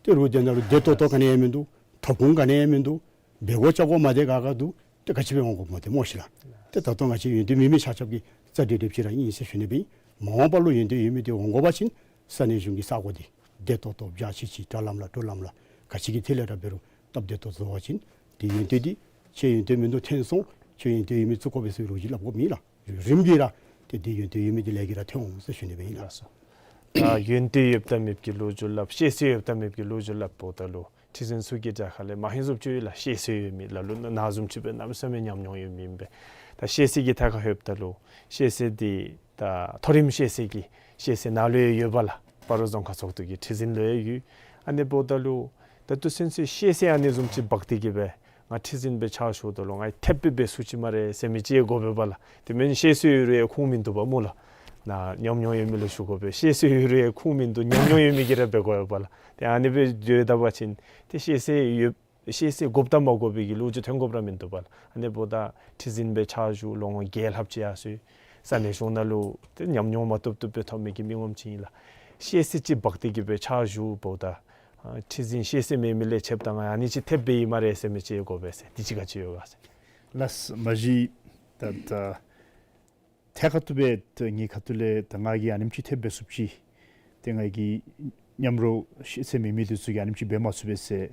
ཏེ་རོགས་འདི་ནང་ལུ་བདེ་ཏོག་ཏོ་ག་ནི་ཡང་མིན་འདུག། ཐོབ་ཁུངས་ག་ནི་ཡང་མིན་འདུག། འབད་དགོ་བྱ་དགོ་མ་བདེ་ག་ག་འདུག། ཏེ་ག་ཅི་སྦེ་འོང་དགོཔ་སྨོ་ཏེ་སྨོ་ཤེས་ལགས། ཏེ་ད་ལྟོ་ང་བཅས་ཡོན་ཏན་མེད་མི་ཆ་ཁྱབ་ཀྱི་རྩ་འགྲིག་འགྲིགཔ་ཅིག་ར་ཨིན་ཟེར་ཞུ་ནི་སྦེ་ཨིན། མ་འོངས་པ་ལུ་ཡོན་ཏན་ཡོད་མི་འདི་འོང་དགོ་པ་ཅིན་ས་གནས་གཞུང་གི་ས་གོ་འདི་བདེ་ཏོག་ཏོ་འཇའ་ཆི་ཆི་དྲ་ལམ་ལམ་འགྲོ་ལམ་ལམ་ག་ཅི་གི་ཐད་ལས་ར་འབད་རུང་སྟབས་བདེ་ཏོག་བཟོ་བ་ཅིན་འདི་ཡོན་ཏན་འདི་ཁྱོད་ཡོན་ཏན་མིན་འདུག་ཐོན་སོང་། ཁྱོད་ཡོན་ཏན་ཡོད་མི་བཙུགས་དགོ་པས་ཟེར་བའི་ལོ་རྒྱུས་སླབ་དགོཔ་མེད་ལགས། རིམ་གྱིས་ར་ཏེ་འདི་ཡོན་ཏན་ཡོད་མི་འདི་ལས་ཀྱིས་ར་ཐོན་འོང་ཟེར་ཞུ་ནི་སྦེ་ཨིན་ལགས། ལགས་སོ། ད་ཡོན་ཏན་ཡོདཔ་དང་མེདཔ་ཀྱི་ལོ་རྒྱུས་སླབ། ཤེས་ཚད་ཡོདཔ་དང་མེདཔ་ཀྱི་ལོ་རྒྱུས་སླབ་འབདཝ་ད་ལུ་ ཁྲི་འཛིན་ཚུ་གི་དྲག་ཁ་ལས་མ་ཧེ་བཟུམ་ཅིག་ཡོད་ལགས། ཤེས་ཚད་ཡོད་མི་ལ་ལུ་ན་བཟུམ་ཅིག་སྦེ་གནམ་མེད་ས་མེད་ཉམས་མྱོང་ཡོད་མི་ཨིན་པས། ད་ཤེས་ཚད་ཀྱི་ཐད་ཁར་ལྷོདཔ་ད་ལུ་ཤེས་ཚད་འདི་ད་མཐོ་རིམ་ཤེས་ཚད་ཀྱི་ཤེས་ཚད་ནཱ་ལུ་ཡང་ཡོད་པས་ལགས། སྤ་རོ་རྫོང་ཁག་ཚོགས་འདུ་གི་ཁྲི་འཛིན་ལུ་ཡང་ཡོད། ཨ་ནི་འབདཝ་ད་ལུ་ད་ལྟོ་ཚུན་ཚོད་ཤེས་ཚད་ཨ་ནི་བཟུམ་ཅིག་འབག་སྟེ་གི་སྦེ་ང་ཁྲི་འཛིན་སྦེ་ཕྱག་ཞུཝ་ད་ལུ་ང་ཐེབས་སྦེ་འབད་ཚུགས་ཅི་སྨ་རེ་ཟེར་མི་ཅིག་ཡང་དགོ་པས་པ་ལགས། དེ་མེན་ཤེས་ཚད་ཡོད་རུང་ཡང་ཁུངས་མིན་འདུག་པ་སྨོ་ལགས། ནཱ་ཉམས་མྱོང་ཡོད་མི་ལུ་ཞུ་དགོ་པས། ཤེས་ཚད་ཡོད་རུང་ཡང་ཁུངས་མིན་འདུག། ཉམས་མྱོང་ཡོད་མི་གིས་ར་འབད་དགོ་པས་པ་ལགས། ཏེ་ཨ་ནི་སྦེ་འགྱོ་ད་པ་ཅིན་ཏེ་ཤེས་ཚད་ཡོད་ཤེས་ཚད་དགོཔ་དང་མ་དགོ་པའི་གི་ལོ་རྒྱུས་ཐོན་དགོཔ་ར་མིན་འདུག་པ་ལགས། ཨ་ནི་འབདཝ་ད་ཁྲི་འཛིན་སྦེ་ཕྱག་ཞུ་ལོ་ངོ་བརྒྱད་ལྷགཔ་ཅིག་ཡར་སོ་ཡི། ས་གནས་གཞུང་ནང་ལུ་ཏེ་ཉམས་མྱོང་མ་ཐོབ་ཐོབ་སྦེ་ཐོབ་མི་གི་མི་ངོམ་ཅིག་ཨིན་ལགས། ཤེས་ཚད་ཅིག་འབག་སྟེ་གི་སྦེ་ཕྱག་ཞུཝ་ད་ཨ་ཁྲི་འཛིན་ཤེས་ཚད་མེད་མི་ལས་ཕྱདཔ་ད་ང་ཨ་ནི་ཅིག་ཐེབས་སྦེ་ཨིན་སྨ་རེ་ཟེར་མི་ཅིག་ཡང་དགོ་པས་ཟེར། དེ་ཅིག་ག་ཅི་ཡོད་ག་ཟེར། ལགས། མ་གཞི་ད་ད་ཐད་ཀར་དུ་སྦེ་ད་ངེའི་ཁ་ཐུག་ལས་ད་ང་གིས་ཨ་ནེམ་ཅིག་ཐེབས་འབད་ཚུགསཔ་ཅིག་ཏེ་ང་གི་མཉམ་རོགས་ཤེས་ཚད་མེད་མི་འདི་ཚུ་གིས་ཨ་ནེམ་ཅིག་འབད་མ་ཚུགས་པས་ཟེར་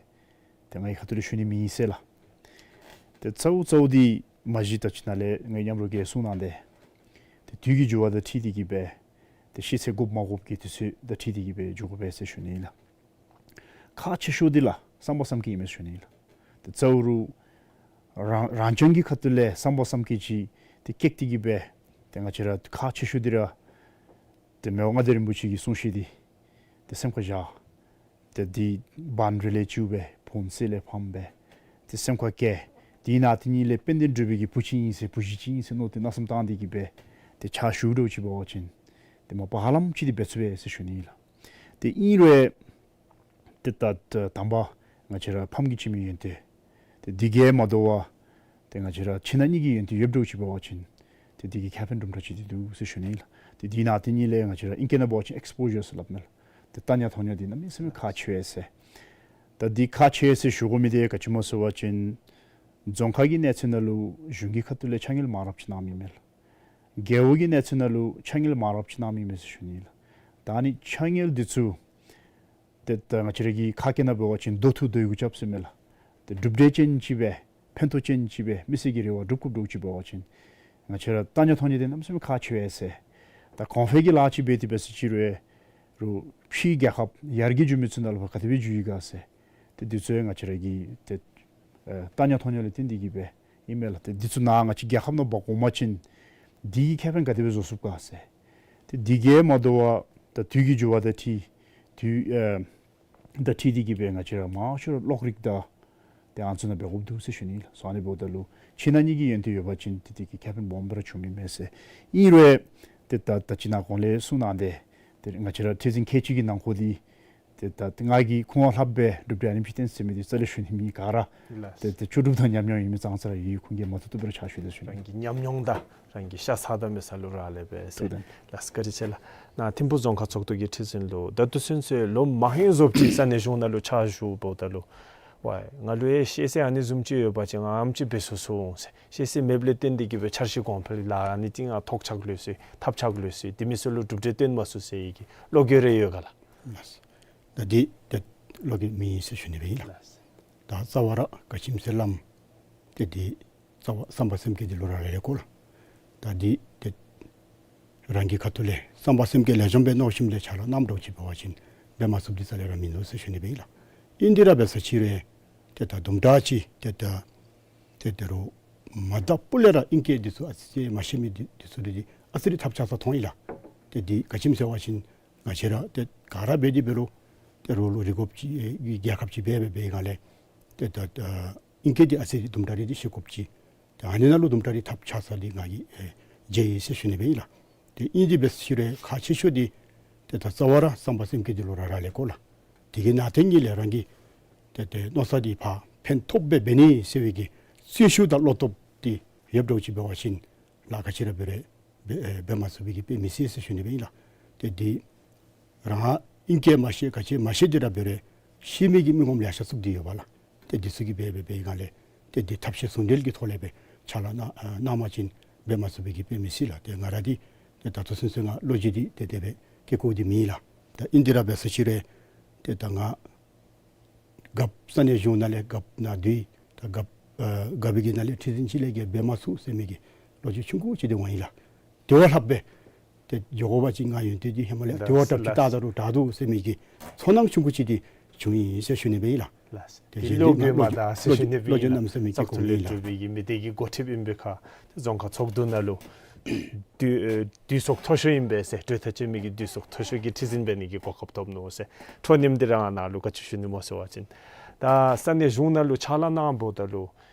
ཏེ་ངེའི་ཁ་ཐུག་ལས་ཞུ་ནི་མེད་ཟེར་ལགས། ཏེ་གཙོ་བོ་གཙོ་བོ་འདི་མ་གཞི་ད་ཅི་ནཱ་ལས་ངེའི་མཉམ་རོགས་ཀྱིས་གསུངས་གནང་སྟེ་ཏེ་དུས་ཀྱི་འགྱུར་བ་དང་འཁྲིལ་ཏེ་གི་སྦེ་ཏེ་ཤེས་ཚད་དགོཔ་མ་དགོཔ་ཀྱི་དུས་ཚོད་དང་འཁྲིལ་ཏེ་གི་སྦེ་འགྱོ་དགོ་པས་ཟེར་ཞུ་ནི་ཨིན་ལགས། ཁག་ཆེ་ཤོས་འདི་ལགས་བསམ་པ་བསམ་སྐྱེད་ཨིན་མས་ཟེར་ཞུ་ནི་ཨིན་ལགས། ཏེ་གཙོ་བོ་རང་རང་རྐྱང་གི་ཁ་ཐུག་ལས་བསམ་པ་བསམ་སྐྱེད་ཅིག་ཏེ་སྐྱེས་ཏེ་གི་སྦེ་ཏེ་ང་བཅས་ར་ཁག་ཆེ་ཤོས་འདི་ར་ཏེ་མི་དབང་མངའ་བདག་རིན་པོ་ཆེ་གི་གསུང་བཤད་འདི་ཏེ་སེམས་ཁར་བཞག། ཏེ་འདི་བཱན་རི་ལས་བཙུགས་སྦེ་བོན་གསེར་ལས་ཕམ་སྦེ་ཏེ་སེམས་ཁར་བཀལ། དེ་ནང་དེ་ཉིད་ལས་དཔལ་ལྡན་འབྲུག་པའི་གི་བུ་ཅིག་ཨིན་ཟེར་བུ་གཞི་ཅིག་ཨིན་ཟེར་མནོ་སྟེ་མནོ་བསམ་བཏང་སྟེ་གི་སྦེ་ཏེ་ཕྱག་ཞུ་འགྱོ་ཅི་འབད་བ་ཅིན་ཏེ་མ་པ་ཧ་ལམ་ཅིག་འདི་འབད་ཚུགས་པས་ཟེར་ཞུ་ནི་ཨིན་ལགས། ཏེ་ཨིན་རུང་ཏེ་ད་ད་དང་པ་ང་བཅས་ར་ཕམ་གྱིས་བྱིན་མི་ཡོན་ཏན་ཏེ་འདི་གིས་མ་དོ་བར་ཏེ་ང་བཅས་ར་ཕྱི་ནང་གཉིས་ཀྱི་ཡོན་ཏན་ཡོདཔ་འགྱོ་ཅི་འབད་བ་ཅིན་ཏེ་འདི་གིས་ཁེ་ཕན་དུམ་གྲ་ཅིག་འདི་འདུག་ཟེར་ཞུ་ནི་ཨིན་ལགས། ཏེ་དེ་ནང་དེ་ཉིད་ལས་ང་བཅས་ར་ཨིང་སྐད་ནང་འབད་བ་ཅིན་ཨེགསི་པོ་ཞར་ཟེར་སླབ་མས་ལགས། ཏེ་ལྟ་རྙོག་མཐོང་རྙོག་འདི་གནམ་མེད་ས་མེད་ཁག་ཆེ་བས་ཟེར། ད་འདི་ཁག་ཆེ་ཟེར་ཞུ་དགོ་མི་འདི་ག་ཅི་སྨོ་ཟེར་བ་ཅིན་རྫོང་ཁག་གི་གནས་ཚད་ནང་ལུ་གཞུང་གི་ཁ་ཐུག་ལས་ཕྱག་དངུལ་མང་རབས་ཅིག་གནང་མི་མས་ལགས། རྒེད་འོག་གི་གནས་ཚད་ནང་ལུ་ཕྱག་དངུལ་མང་རབས་ཅིག་གནང་མི་མས་ཟེར་ཞུ་ནི་ཨིན་ལགས། ད་ཨ་ནི་ཕྱག་དངུལ་འདི་ཚུ་ཏེ་ད་ང་བཅས་ར་གི་ཁ་སྐད་ནང་འབད་བ་ཅིན་མདོ་མཐུད་མདོ་ཡི་མགུ་རྐྱབ་ཟེར་མས་ལགས། ཏེ་གྲུབ་འབྲས་ཅན་ཅིག་སྦེ་ཕན་ཐོགས་ཅན་ཅིག་སྦེ་མི་སེར་གྱི་རེ་བ་སྒྲུབ་དགོཔ་འགྱོ་ཅི་འབད་བ་ཅིན་ང་བཅས་ར་ལྟ་རྙོག་མཐོང་རྙོག་འདི་གནམ་མེད་ས་མེད་ཁག་ཆེ་བས་ཟེར། ད་གོང་འཕེལ་གྱི་ལཱ་ཅིག་འབད་དེ་འབད་ཟེར་ཅི་རུང་རུང་ཕྱིའི་རྒྱལ་ཁབ་ཡར་རྒྱས་འགྱོ་མི་ཚུ་ནང་ལུ་ག་དེ་སྦེ་འགྱོ་ཡི་ག་ཟེར། ཏེ་འདི་ཚུ་ཡང་ང་བཅས་ར་གི་ཏེ་ཨེ་ལྟ་རྙོག་མཐོང་རྙོག་ལས་བརྟེན་ཏེ་གི་སྦེ་ཨིན་མས་ལགས། ཏེ་འདི་ཚུ་ནང་ང་བཅས་རྒྱལ་ཁབ་ནང་འབག་འོང་པ་ཅིན་འདི་གིས་ཁེ་ཕན་ག་དེ་སྦེ་བཟོ་ཚུགས་ག་ཟེར། ཏེ་འདི་གིས་མ་དོ་བར་ད་དུས་ཀྱི་འགྱུར་བ་དང་འཁྲིལ་དུས་ཨེ་དང་འཁྲིལ་ཏེ་གི་སྦེ་ང་བཅས་ར་མང་ཤོས་ར་གློག་རིག་དང་ཏེ་ཨ་ནི་ཚུ་ནང་འབད་དགོཔ་འདུག་ཟེར་ཞུ་ནི་ལགས། སོ་ཨ་ནི་འབདཝ་ད་ལུ་ཕྱི་ནང་གཉིས་ཀྱི་ཡོན་ཏན་ཡོད་པ་ཅིན་ཏེ་དེ་གིས་ཁེ་ཕན་སྦོམ་སྦེ་ར་བྱུང་མི་མས་ཟེར། ཨིན་རུང་ཏེ་ད་ད་ཅི་ནཱ་གོང་ལས་གསུངས་གནང་སྟེ་ཏེ་ང་བཅས་ར་ཁྲི་འཛིན་ཁལ་གཅིག་གི་ནང་འཁོད་འདི་ཏེ་ད་ང་གིས་ཁོང་ལྷགཔ་སྦེ་གྲུབ་འབྲས་ཨ་ནེམ་ཅིག་བསྟན་ཟེར་མི་འདི་རྩ་ལས་ཞུ་ནི་མེད། ག་ར་ལགས། ཏེ་ཏེ་ལྕོགས་གྲུབ་དང་ཉམས་མྱོང་ཡོད་མི་ཙང་ཙ་ར་ཡོད། ཁོང་གིས་མ་བཏུབ་བཏུབ་སྦེ་ར་ཕྱག་ཞུ་དེ་ཞུ་ནི། རང་གི་ཉམས་མྱོང་དང་རང་གི་ཤ་ཚ་དང་མི་ཚ་ལུ་རག་ལས་པས་ཟེར། ཐུགས་དམ། ལགས་སོ། བཀའ་དྲིན་ཆེ་ལགས། ནཱ་ཐིམ་ཕུ་རྫོང་ཁག་ཚོགས་འདུ་གི་ཁྲི་འཛིན་ལུ་ད་ལྟོ་ཚུན་ཚོད་ལོ་མང་ཧེང་བཟུམ་ཅིག་ས་གནས་གཞུང་ནང་ལུ་ཕྱག་ཞུཝ་ད་ལུ་ཝའི་ང་ལུ་ཡང་ཤེས་ཚད་ཨ་ནི་བཟུམ་ཅིག་ཡོད་པ་ཅིན་ང་ཨ་ནེམ་ཅིག་འབད་ཚུགས་ཚུགས་འོང་ཟེར། ཤེས་ཚད་མེདཔ་ལས་བརྟེན་ཏེ་གི་སྦེ་འཆར་གཞི་གོང་འཕེལ་ལཱ་ཨ་ནི་ཅིག་ང་ཐོགས་ཆགས་ལུས་སོ་ཡི། ཐབས་ཆགས་ལུས་སོ་ཡི། དེ་མི་ཚུ་ལུ་གྲུབ་འབྲས་སྟོན་མ་ཚུགས་ཟེར་བའི་གི་བློ་འགྱོད་རེ་ཡོད་ག་ལགས། ལགས། ད་འདི་ཏེ་བློ་འགྱོད་མེད་ཟེར་ཞུ་ནི་སྦེ་ཨིན་ལགས། ད་རྩ་བ་ར་ག་ཅི་སྨོ་ཟེར་སླབ་ཏེ་འདི་རྩ་བ་བསམ་པ་སེམས་བསྐྱེད་འདི་ལུ་རག་ལས་ལས་གོ་ལགས། ད་འདི་ཏེ་རང་གི་ཁ་ཐུག་ལས་བསམ་པ་སེམས་བསྐྱེད་ལེགས་ཤོམ་སྦེ་མནོ་བསམ་ལས་ཕྱག་ལཱ་གནངམ་འདྲཝ་ཅིག་འབད་བ་ཅིན་འབད་མ་ཚུགསཔ་འདི་རྩ་ལས་ར་མིན་འདུག་ཟེར་ཞུ་ནི་སྦེ་ཨིན་ལགས། ཨིན་དེ་ར་འབད་ཟེར་ཅི་རུང་ཏེ་ད་དུམ་གྲ་ཅིག་ཏེ་ད་ཏེ་ད་རུང་མ་དག་པོ་ལས་ར་ཨིང་སྐད་འདི་ཚུ་ཨ་ཙི་ཅིག་མ་ཤེས་མི་འདི་འདི་ཚུ་འདི་ཨ་ཙི་རེ་ཐབས་ཆག་ས་མཐོང་ཡི་ལགས། ཏེ་འདི་ག་ཅི་སྨོ་ཟེར་བ་ཅིན་ང་བཅས་ར་ཏེ་ག་ར་འབད་དེ་འབད་རུང་ཏེ་རོགས་ལུ་རིག་དགོཔ་ཅིག་ཨེ་རྒྱལ་ཁབ་ཅིག་འབད་འབད་འབད་སྒང་ལས་ཏེ་ད་ཨ་ཨིང་སྐད་འདི་ཨ་ཙི་རེ་དུམ་གྲ་རེ་འདི་ཤེས་དགོཔ་ཅིག། ཏེ་ཨ་ནི་ནང་ལུ་དུམ་གྲ་རེ་ཐབས་ཆག་ས་འདི་ང་གིས་ཨེ་མཇལ་ཡི་ཟེར་ཞུ་ནི་སྦེ་ཨིན་ལགས། ཏེ་ཨིན་དེ་འབད་ཟེར་ཅི་རུང་ཁག་ཆེ་ཤོས་འདི་ཏེ་ད་རྩ་བ་ར་བསམ་པ་སེམས་བསྐྱེད་འདི་ལུ་རག་རག་ལས་གོ་ལགས། དེ་གི་ནང་དེ་ཉིད་ལས་རང་གི་ཏེ་ཏེ་མནོ་བསམ་འདི་ཕར་ཕན་ཐོགས་སྦེ་འབད་ནི་ཟེར་བའི་གི་བརྩོན་ཤུགས་དང་བློ་སྟོབས་འདི་ཡོདཔ་འདྲཝ་ཅིག་འབད་བ་ཅིན་ལཱ་ག་ཅི་ར་འབད་རུང་འབད་ཨེ་འབད་མ་ཚུགས་པའི་གི་དཔེ་མི་སྲིད་ཟེར་ཞུ་ནི་སྦེ་ཨིན་ལགས། ཏེ་འདི་རང་ཨིང་སྐད་མ་ཤེས་ག་ཅི་མ་ཤེས་དེ་ར་འབད་རུང་ཤེས་མི་གི་མི་ངོམ་ལེ་ཤ་ཚུད་དེ་ཡོད་པས་ལགས། ཏེ་འདི་ཚུ་གིས་འབད་འབད་འབད་སྒང་ལས་ཏེ་འདི་ཐབས་ཤེས་ཟུང་འབྲེལ་གྱི་ཐོག་ལས་སྦེ་ཕྱག་ལཱ་གནང་ཨ་གནང་པ་ཅིན་འབད་མ་ཚུགས་པའི་གི་དཔེ་མི་སྲིད་ལགས། ཏེ་ང་ར་འདི་ཏེ་ད་ལྟོ་ཚུན་ཚོད་ང་བློ་འགྱོད་འདི་ཏེ་དེ་སྦེ་སྐྱེ་སྐྱེཝ་འདི་མེད་ལགས། ད་ཨིན་དེ་ར་འབད་ཟེར་ཅི་རུང་ཏེ་ད་ང་རྒཔོ་ས་གནས་གཞུང་ནང་ལས་རྒཔོ་ནང་འདི་ད་རྒཔོ་ཨ་རྒཔོ་གི་ནང་ལས་ཁྲི་འཛིན་ཅིག་ལས་བརྒལ་འབད་མ་ཚུགས་ཟེར་མི་གི་བློ་འགྱོད་ཆུང་ཀུ་ཅིག་འདི་འོང་ཡི་ལགས། དེ་བ་ལྷགཔ་སྦེ་ཏེ་འགྱོ་དགོ་པ་ཅིན་ང་ཡོན་ཏན་འདི་ཧེ་མ་ལས་དེ་བ་དྲགཔ་ཅིག་ལགས། བལྟ་ད་རུང་དྲག་འདུག་ཟེར་མི་གི་ཚོར་སྣང་ཆུང་ཀུ་ཅིག་འདི་བྱུང་ཡི་ཟེར་ཞུ་ནི་སྦེ་ཨིན་ལགས། ལགས། དེ་དེ་བཞིན་བློ་འདི་ང་འགྱོད་མ་དང་ཟེར་ཞུ་ནི་སྦེ་ཨིན་ལགས། བཙག་འཐུ་ལས་གྲུབ་པའི་གི་མི་སྡེ་གི་འགོ་ཁྲིདཔ་ཨིན་པའི་ཁར་རྫོང་ཁག་ཚོགས་འདུ་ནང་ལུ་དུས་ཨེ་དུས་ཚོད་མཐོ་ཤོས་ཨིན་པས་ཟེར། གྲོས་ཐག་བཅད་མི་གི་དུས་ཚོད་མཐོ་ཤོས་ཀྱི་ཁྲི་འཛིན་འབད་ནི་གི་གོ་སྐབས་ཐོབ་ནུག་ཟེར། འཕྲོ་མཐུད་དེ་ར་ང་ནཱ་ལུ་ག་ཅི་ཞུ་ནི་སྨོ་ཟེར་བ་ཅིན་ད་ས་གནས་གཞུང་ནང་ལུ་ཕྱག་ལཱ་གནངམ་ད་ལུ་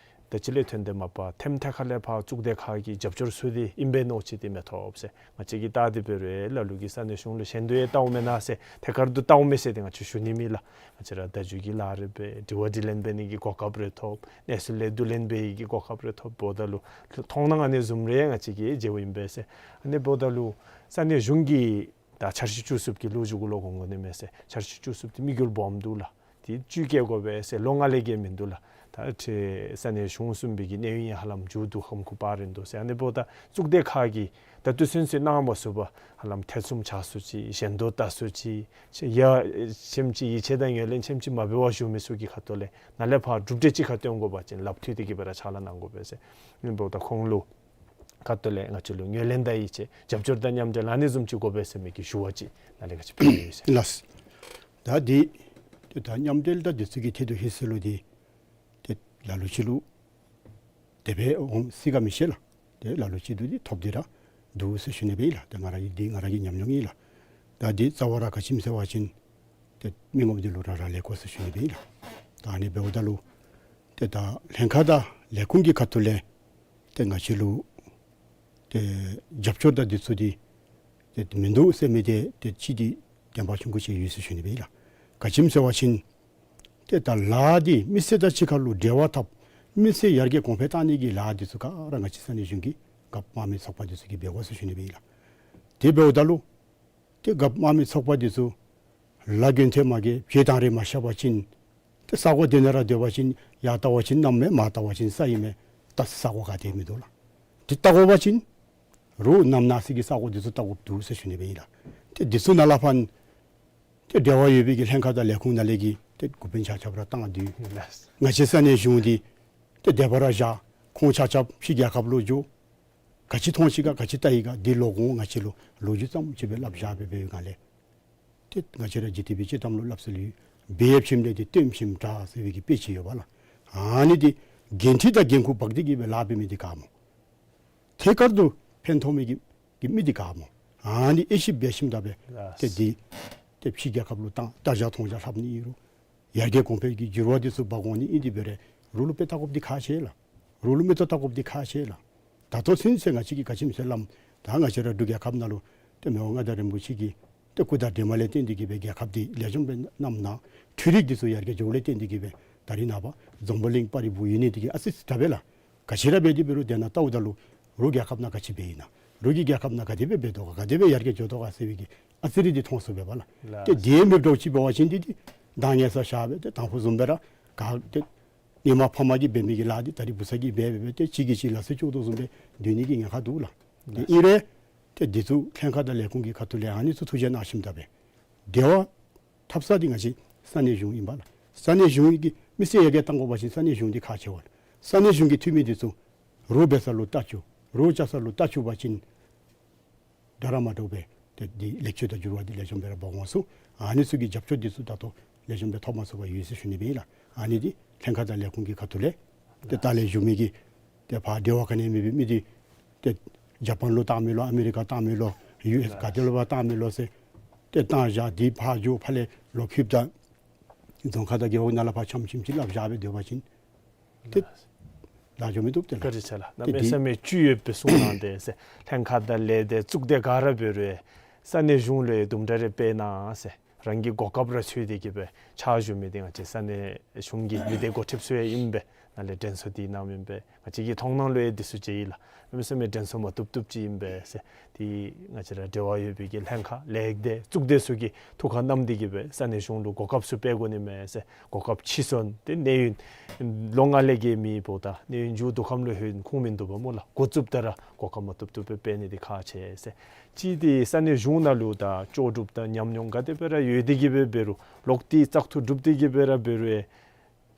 ད་ཅི་ལས་ཐོན་ཏེ་མ་པ་ཐེམ་ཐེ་ཁ་ལས་ཕར་གཙུག་སྡེ་ཁག་གི་རྒྱབ་སྐྱོར་ཚུ་འདི་ཨིན་པས་མནོ་ཅི་འདི་མི་ཐོབ་ཟེར། ང་བཅས་ཀྱིས་བལྟ་སྟེ་འབད་རུང་ལ་ལུ་གིས་ས་གནས་གཞུང་ལུ་ཞེན་དོ་ཡང་བལྟཝ་མེན་ན་ཟེར། ཐད་ཀར་དུ་བལྟཝ་མས་ཟེར་ཏེ་ང་བཅས་ཞུ་ནི་མེད་ལགས། ང་བཅས་ར་བརྡ་བརྒྱུད་ཀྱི་ལཱ་རེ་འབད། དྲི་བ་དྲིས་ལན་འབད་ནི་གི་གོ་སྐབས་རེ་ཐོབ། གནས་ཚུལ་ལས་བསྡུ་ལེན་འབད་ནི་གི་གོ་སྐབས་རེ་ཐོབ། འབདཝ་ད་ལུ་མཐོང་སྣང་ཨ་ནི་བཟུམ་རེ་ང་བཅས་ཀྱིས་མཇལཝ་ཨིན་པས་ཟེར། ཨ་ནི་འབདཝ་ད་ལུ་ས་གནས་གཞུང་གིས་ད་འཆར་གཞི་བཅུ་གསུམ་གྱི་ལོ་མཇུག་ལུ་འོང་དགོ་ནི་མས་ཟེར། འཆར་གཞི་བཅུ་གསུམ་འདི་དམིགས་ཡུལ་སྦོམ་འདུག་ལགས། ཏེ་བཅུད་བསྐྱེད་དགོ་པས་ཟེར་ལོ་ལྔ་ལས་བརྒལ་མིན་འདུག་ལགས། ད་ཏེ་ས་གནས་གཞུང་གསུམ་པའི་གི་གནས་ཡུན་ཡང་ཧ་ལམ་མཇུག་བསྡུ་ཁམས་ཁུ་པ་རན་འདུག་ཟེར། ཨ་ནི་འབདཝ་ད་གཙུག་སྡེ་ཁག་གིས་ད་ལྟོ་ཚུན་ཚོད་གནང་མ་ཚུགས་པར་ཧ་ལམ་ཐེ་ཚོམ་ཆགས་སུ་ཅིག་ཞེན་དོ་ལྟ་སུ་ཅིག་ཡ་ཆེམ་ཅིག་ཡིད་ཆེས་དང་ངོས་ལེན་ཆེམ་ཅིག་མ་འབད་བར་བཞུགས་མི་ཚུ་གི་ཁ་ཐུག་ལས་ནཱ་ལས་ཕར་གྲུབ་འབྲས་ཅིག་ཁར་བཏོན་དགོ་པ་ཅིན་ལགཔ་མཐུད་དེ་གི་སྦེ་ར་ཕྱག་ལཱ་གནང་དགོ་པས་ཟེར། ཨ་ནི་འབདཝ་ད་ཁོང་ལུ་ཁ་ཐུག་ལས་ང་བཅས་ལུ་ངོས་ལེན་དང་ཡིད་ཆེས་རྒྱབ་སྐྱོར་དང་མཉམ་འབྲེལ་ཨ་ནི་བཟུམ་ཅིག་དགོ་པས་ཟེར་མི་གི་ཞུ་བ་ཅིག་ནཱ་ལས་ག་ཅི་འབད་ཡི་ཟེར། ལགས། ད་འདི་ད་མཉམ་འབྲེལ་དང་འདི་ཚུ་གི་ཐད་དུ་ཧེ་སི་ལུ་འདི་ཏེ་ལ་ལུ་ཅིག་ལུ་དེ་སྦེ་འོང་སྲིད་ག་མི་ཤེས་ལགས། ཏེ་ལ་ལུ་ཅིག་འདི་ཐོབ་སྟེ་ར་འདུག་ཟེར་ཞུ་ནི་སྦེ་ཨིན་ལགས། ཏེ་ང་ར་གི་འདི་ང་ར་གི་ཉམས་མྱོང་ཨིན་ལགས། ད་འདི་རྩ་བ་ར་ག་ཅི་སྨོ་ཟེར་བ་ཅིན་ཏེ་མི་ངོམ་འདི་ལུ་ར་རག་ལས་དགོ་ཟེར་ཞུ་ནི་སྦེ་ཨིན་ལགས། ད་ཨ་ནི་འབདཝ་ད་ལུ་ཏེ་ད་ལྷན་ཁག་དང་ལས་ཁུངས་ཀྱི་ཁ་ཐུག་ལས་ཏེ་ང་བཅས་ལུ་ཏེ་རྒྱབ་སྐྱོར་དང་འདི་ཚུ་འདི་ཏེ་མིན་འདུག་ཟེར་མི་འདི་ཏེ་ཅིག་འདི་བདེན་པ་ཆུང་ཀུ་ཅིག་ཡོད་ཟེར་ཞུ་ནི་སྦེ་ཨིན་ལགས། ག་ཅི་སྨོ་ཟེར་བ་ཅིན་ཏེ་ད་ལཱ་འདི་མི་སེར་དང་གཅིག་ཁར་ལུ་འབྲེལ་བ་འཐབ་མི་སེར་ཡར་རྒྱས་གོང་འཕེལ་བཏང་ནི་གི་ལཱ་འདི་ཚུ་ག་ར་ང་བཅས་ས་གནས་གཞུང་གི་རྒཔོ་དམངས་མི་ཚོགས་པ་འདི་ཚུ་གིས་འབད་དགོ་ཟེར་ཞུ་ནི་སྦེ་ཨིན་ལགས། དེ་འབདཝ་ད་ལུ་ཏེ་རྒཔོ་དམངས་མི་ཚོགས་པ་འདི་ཚུ་ལཱ་འགན་ཐེ་མ་གི་བྱེད་ཐངས་རེ་མ་ཤེས་པ་ཅིན་ཏེ་ས་གོ་དེ་ནང་ར་སྡོད་པ་ཅིན་ཡར་བལྟ་བ་ཅིན་གནམ་མས། མར་བལྟ་བ་ཅིན་ས་ཨིན་མས། ད་ས་གོ་ག་ཏེ་མིན་འདུག་ལགས། འདི་བལྟ་དགོ་པ་ཅིན་རོགས་གནམ་ནང་ཟེར་གྱི་ས་གོ་འདི་ཚུ་བལྟ་དགོཔ་འདུག་ཟེར་ཞུ་ནི་སྦེ་ཨིན་ལགས། ཏེ་འདི་ཚུ་ནང་ལས་ཕར་ཏེ་འབྲེལ་བ་ཡོད་པའི་གི་ལྷན་ཁག་དང་ལས་ཁུངས་ནང་ལས་ཀྱི་ཏེ་འགོ་དཔོན་ཆ་ཁྱབ་ར་བཏང་སྟེ་ལགས། ང་བཅས་ས་གནས་གཞུང་འདི་ཏེ་དེ་སྦེ་ར་བཞག་ཁོང་ཆ་ཁྱབ་ཕྱི་རྒྱལ་ཁབ་ལུ་འགྱོ། ག་ཅི་མཐོང་ཅི་ག་ག་ཅི་བལྟ་ཡི་ག་འདི་ལོག་འོང་ང་བཅས་ལུ་ལོ་རྒྱུས་ཙམ་ཅིག་སྦེ་སླབ་བཞག་སྦེ་འབད་བའི་སྒང་ལས་ཏེ་ང་བཅས་ར་ཇི་ལྟ་བའི་ཅིག་གཏམ་ལུ་སླབ་སྲོལ་ཡོད། འབད་བ་ཅིན་ལས་འདི་སྟོན་བཞིན་དྲག་ཟེར་བའི་གི་དཔེ་ཅིག་ཡོད་པ་ལགས། ཨ་ནི་འདི་འགན་འཁྲི་དང་འགན་ཁུར་འབག་སྟེ་གི་སྦེ་ལཱ་འབད་མི་འདི་ག་སྨོ། ཐད་ཀར་དུ་ཕན་ཐོགས་མི་གི་གི་མི་འདི་ག་སྨོ། ཨ་ནི་དབྱེ་ཞིབ་འབད་ཞིནམ་ད་སྦེ་ལགས། ཏེ་འདི་ཏེ་ཕྱི་རྒྱལ་ཁབ་ལུ་བཏང་ལྟ་བཞག་མཐོང་བཞག་ལྷབ་ནི་ཨིན་རུང་ཡར་རྒྱས་གོང་འཕེལ་གྱི་འགྱུར་བ་འདི་ཚུ་འབག་འོང་ནི་ཨིན། དེ་འབད་རུང་རོགས་ལུ་དཔེ་བལྟ་དགོཔ་འདི་ཁག་ཆེ་ལགས། རོགས་ལུ་མིག་ཏོ་བལྟ་དགོཔ་འདི་ཁག་ཆེ་ལགས། ད་ལྟོ་ཚུན་ཚོད་ང་བཅས་ཀྱིས་ག་ཅི་སྨོ་ཟེར་སླབ་ད་ང་བཅས་ར་འབྲུག་རྒྱལ་ཁབ་ནང་ལུ་ཏེ་མི་དབང་མངའ་བདག་རིན་པོ་ཆེ་གི་ཏེ་སྐུ་དྲིན་དྲན་མ་ལས་བརྟེན་ཏེ་གི་སྦེ་རྒྱལ་ཁབ་འདི་ལེགས་ཤོམ་སྦེ་གནངམ་ན་འཕྲུལ་རིག་འདི་ཚུ་ཡར་རྒྱས་འགྱོཝ་ལས་བརྟེན་ཏེ་གི་སྦེ་ད་རིས་ནངས་པ་འཛམ་བུ་གླིང་པར་རིས་བུ་ཡོད་ནི་འདི་གིས་ཨ་ཙི་ཙི་དྲག་པས་ལགས། ག་ཅི་ར་འབད་དེ་འབད་རུང་དེ་ནང་བལྟཝ་ད་ལུ་རོགས་རྒྱལ་ཁབ་ནང་ག་ཅི་འབད་ཡི་ན། རོགས་ཀྱི་རྒྱལ་ཁབ་ནང་ག་དེ་སྦེ་འབད་དོ་ག་ག་དེ་སྦེ་ཡར་རྒྱས་འགྱོ་དོ་ག་ཟེར་བའི་གི་ཨ་ཙི་རེ་འདི་མཐོང་ཚུགས་པས་པ་ལགས། ཏེ་དེ་མིག་འདྲཝ་ཅིག་འབད་བ་ཅིན་འདི་འདི་གདངས་ངན་ས་ཤར་སྦེ་ཏེ་དང་ཕུ་བཟུམ་སྦེ་ར་ག་ཏེ་ཨེ་མ་ཕ་མ་གིས་འབད་མི་གི་ལཱ་འདི་ད་རིས་བུ་ཚ་གིས་འབད་འབད་འབད་ཏེ་གཅིག་གིས་གཅིག་ལ་སེ་བཅུག་དོ་བཟུམ་སྦེ་སྡོད་ནི་གི་ཉེན་ཁ་འདུག་ལགས། ཏེ་ཨིན་རུང་ཏེ་འདི་ཚུ་ལྷན་ཁག་དང་ལས་ཁུངས་ཀྱི་ཁ་ཐུག་ལས་ཨ་ནི་ཚུ་ཐུགས་རྗེ་གནང་ཞིནམ་ད་སྦེ་འབྲེལ་བ་འཐབ་ས་འདི་ང་བཅས་ས་གནས་གཞུང་ཨིན་པ་ལགས། ས་གནས་གཞུང་གིས་མི་སེར་ཡར་རྒྱས་གཏང་དགོ་པ་ཅིན་ས་གནས་གཞུང་འདི་ཁག་ཆེ་བས། ས་གནས་གཞུང་གི་འཐུས་མི་འདི་ཚུ་རོགས་འབད་ས་ལུ་ལྟ་བཅུག་རོགས་བཅའ་ས་ལུ་ལྟ་བཅུག་པ་ཅིན་འདྲ་ར་མ་འདྲཝ་སྦེ་ཏེ་འདི་ལེགས་བཅོས་དང་འགྱུར་བ་འདི་ལེགས་ཤོམ་སྦེ་ར་འབག་འོང་ཚུགས། ཨ་ནི་ཚུ་གི་རྒྱབ་སྐྱོར་འདི་ཚུ་ད་ལྟོ་ལེགས་ཤོམ་སྦེ་ཐོབ་མ་ཚུགས་པར་ཡོད་ཟེར་ཞུ་ནི་སྦེ་ཨིན་ལགས། ཨ་ནི་འདི་ལྷན་ཁག་དང་ལས་ཁུངས་ཀྱི་ཁ་ཐུག་ལས་ཏེ་ལྟག་ལས་བཞུགས་མི་གི་ཏེ་ཕར་འབྲེལ་བ་ག་ནི་མེད་པའི་མི་འདི་ཏེ་ཇ་པཱན་ལུ་བཏང་མི་ལོ་ཨ་མི་རི་ཀ་བཏང་མི་ལོ་ཡུ་ཨེསི་ག་ཏེ་ལུ་ཕར་བཏང་མི་ལོ་ཟེར་ཏེ་བཏང་བཞག་འདི་ཕར་འགྱོ་ཕར་ལས་ལོག་ཁྱིདཔ་ད་རྫོང་ཁག་དང་རྒེད་འོག་ནང་ལས་ཕར་འཆམ་འཆམ་ཅིག་སླབ་བཞག་སྦེ་སྡོད་པ་ཅིན་ཏེ་ལཱ་འགྱོ་མི་བཏུབ་ཏེ་ལགས། བཀའ་དྲིན་ཆེ་ལགས། ཏེ་གནམ་མེད་འདི་ས་མེད་བཅུད་ཡོད་པའི་གསུང་གནང་སྟེ་ཟེར་ལྷན་ཁག་དང་ལས་སྡེ་གཙུག་སྡེ་ག་ར་འབད་རུང་ས་གནས་གཞུང་ལུ་དུམ་གྲ་རེ་སྤེལ་གནང་ཟེར་རང་གི་གོ་སྐབས་ར་འཚོལ་ཏེ་གི་སྦེ་ཕྱག་ཞུ་མི་འདི་ང་བཅས་ས་གནས་གཞུང་གི་མི་སྡེ་འགོ་ཁྲིདཔ་ཚུ་ཡང་ཨིན་པས། ནཱ་ལས་དྲན་གསོ་འདི་གནངམ་ཨིན་པས། ང་བཅས་ཀྱི་མཐོང་སྣང་ལུ་ཡང་འདི་ཚུ་མཇལ་ཡི་ལགས། གནམ་མེད་ས་མེད་དྲན་གསོ་མ་བཏུབ་བཏུབ་ཅིག་ཨིན་པས་ཟེར། འདི་ང་བཅས་ར་འབྲེལ་བ་ཡོད་པའི་གི་ལྷན་ཁག་ལས་སྡེ་གཙུག་སྡེ་ཚུ་གིས་ཐུགས་ཁར་བསྣམས་ཏེ་གི་སྦེ་ས་གནས་གཞུང་ལུ་གོ་སྐབས་ཚུ་སྤེལ་དགོ་ནི་མས་ཟེར། གོ་སྐབས་ཕྱིས་སོང་སྟེ་གནས་ཡུན་ལོ་ལྔ་ལས་བརྒལ་མི་འབདཝ་ད་གནས་ཡུན་མཇུག་བསྡུ་ཁམས་ལུ་ལྷོད་ཁུངས་མིན་འདུག་པ་སྨོ་ལགས། འགོ་བཙུགསཔ་ད་ར་གོ་སྐབས་མ་བཏུབ་བཏུབ་སྦེ་སྤེལ་ནི་འདི་ཁག་ཆེ་ཟེར། གཅིག་འདི་ས་གནས་གཞུང་ནང་ལུ་ད་ལྕོགས་གྲུབ་དང་ཉམས་མྱོང་ག་དེ་སྦེ་ར་ཡོད་དེ་གི་སྦེ་འབད་རུང་ལོག་སྟེ་བཙག་འཐུ་གྲུབ་སྟེ་གི་སྦེ་ར་འབད་རུང་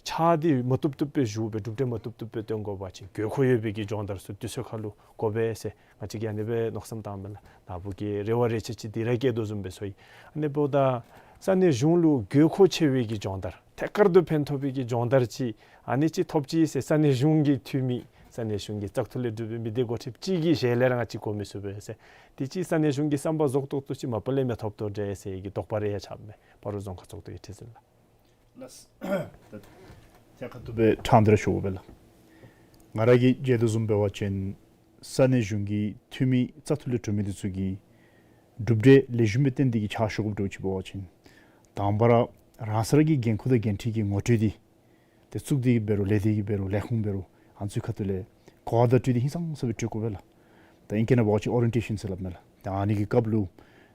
ཕྱག་འདི་མ་བཏུབ་བཏུབ་སྦེ་ཞུ་སྦེ་གྲུབ་འབྲས་མ་བཏུབ་བཏུབ་སྦེ་སྟོན་དགོ་པ་ཅིན་དགོས་མཁོ་ཡོད་པའི་གི་སྦྱོང་བརྡར་ཚུ་དུས་ཚོད་ཁར་ལུ་དགོ་པས་ཟེར་ང་བཅས་ཀྱིས་ཨ་ནི་སྦེ་མནོ་བསམ་བཏངམ་མས་ལགས། ནཱ་བུ་གིས་རེ་བ་རེ་ཆེ་ཅིག་འདི་ར་བསྐྱེད་དོ་བཟུམ་སྦེ་ཚོར་ཡི། ཨ་ནི་འབདཝ་ད་ ས་གནས་གཞུང་ལུ་དགོས་མཁོ་ཆེ་བའི་གི་སྦྱོང་བརྡར་ཐད་ཀར་དུ་ཕན་ཐོགས་པའི་གི་སྦྱོང་བརྡར་ཅིག་ཨ་ནི་ཅིག་ཐོབ་ཅི་ཟེར་ས་གནས་གཞུང་གི་འཐུས་མི་ས་གནས་གཞུང་གི་བཙག་འཐུ་ལས་གྲུབ་པའི་མི་སྡེ་འགོ་ཁྲིདཔ་ཅིག་གི་ཞལ་ལས་ར་ང་ཅིག་གོ་མི་ཚུགས་པས་ཟེར། དེ་ཅིག་ས་གནས་གཞུང་གི་བསམ་པ་རྫོགས་ཏོག་ཏོ་ཅིག་མ་པ་ལས་མི་ཐོབ་དོ་འདྲས་ཟེར་གྱི་དོགས་པ་རེ་ཡང་ཆགསཔ་མས། སྤ་རོ་རྫོང་ཁག་ཚོགས་འདུ་གི་ཁྲི་འཛིན་ལགས། ལགས། ད་ཐད་ཁར་ཐུག་སྦེ་ཕྲང་སྟེ་ར་ཞུ་དགོ་པས་ལགས། ང་ར་གིས་མཇལ་དོ་བཟུམ་འབད་བ་ཅིན་ས་གནས་གཞུང་གི་འཐུས་མི་བཙག་འཐུ་ལས་གྲུབ་མི་འདི་ཚུ་གིས་གྲུབ་འབྲས་ལེགས་ཤོམ་སྦེ་བཏོན་ཏེ་གི་ཕྱག་ཞུ་དགོཔ་འདྲཝ་ཅིག་འབད་བ་ཅིན་དང་པ་ར་རང་སོ་ར་གི་འགན་ཁུར་དང་འགན་འཁྲི་གི་ངོ་སྤྲོད་འདི་ཏེ་གཙུག་སྡེ་གི་འབད་རུང་ལས་སྡེ་གི་འབད་རུང་ལས་ཁུངས་འབད་རུང་ཨ་ནི་ཚུ་ཁ་ཐུག་ལས་གོ་བ་བརྡ་སྤྲོད་འདི་ཧིང་སངས་ས་སྦེ་སྤྲོད་དགོ་པས་ལགས། ད་ཨིང་སྐད་ནང་འབད་བ་ཅིན་ཨོ་རི་ཡེན་ཊེ་ཤཱན་ཟེར་སླབ་མས་ལགས། ད་ཨ་ནི་གི་སྐབས་ལུ་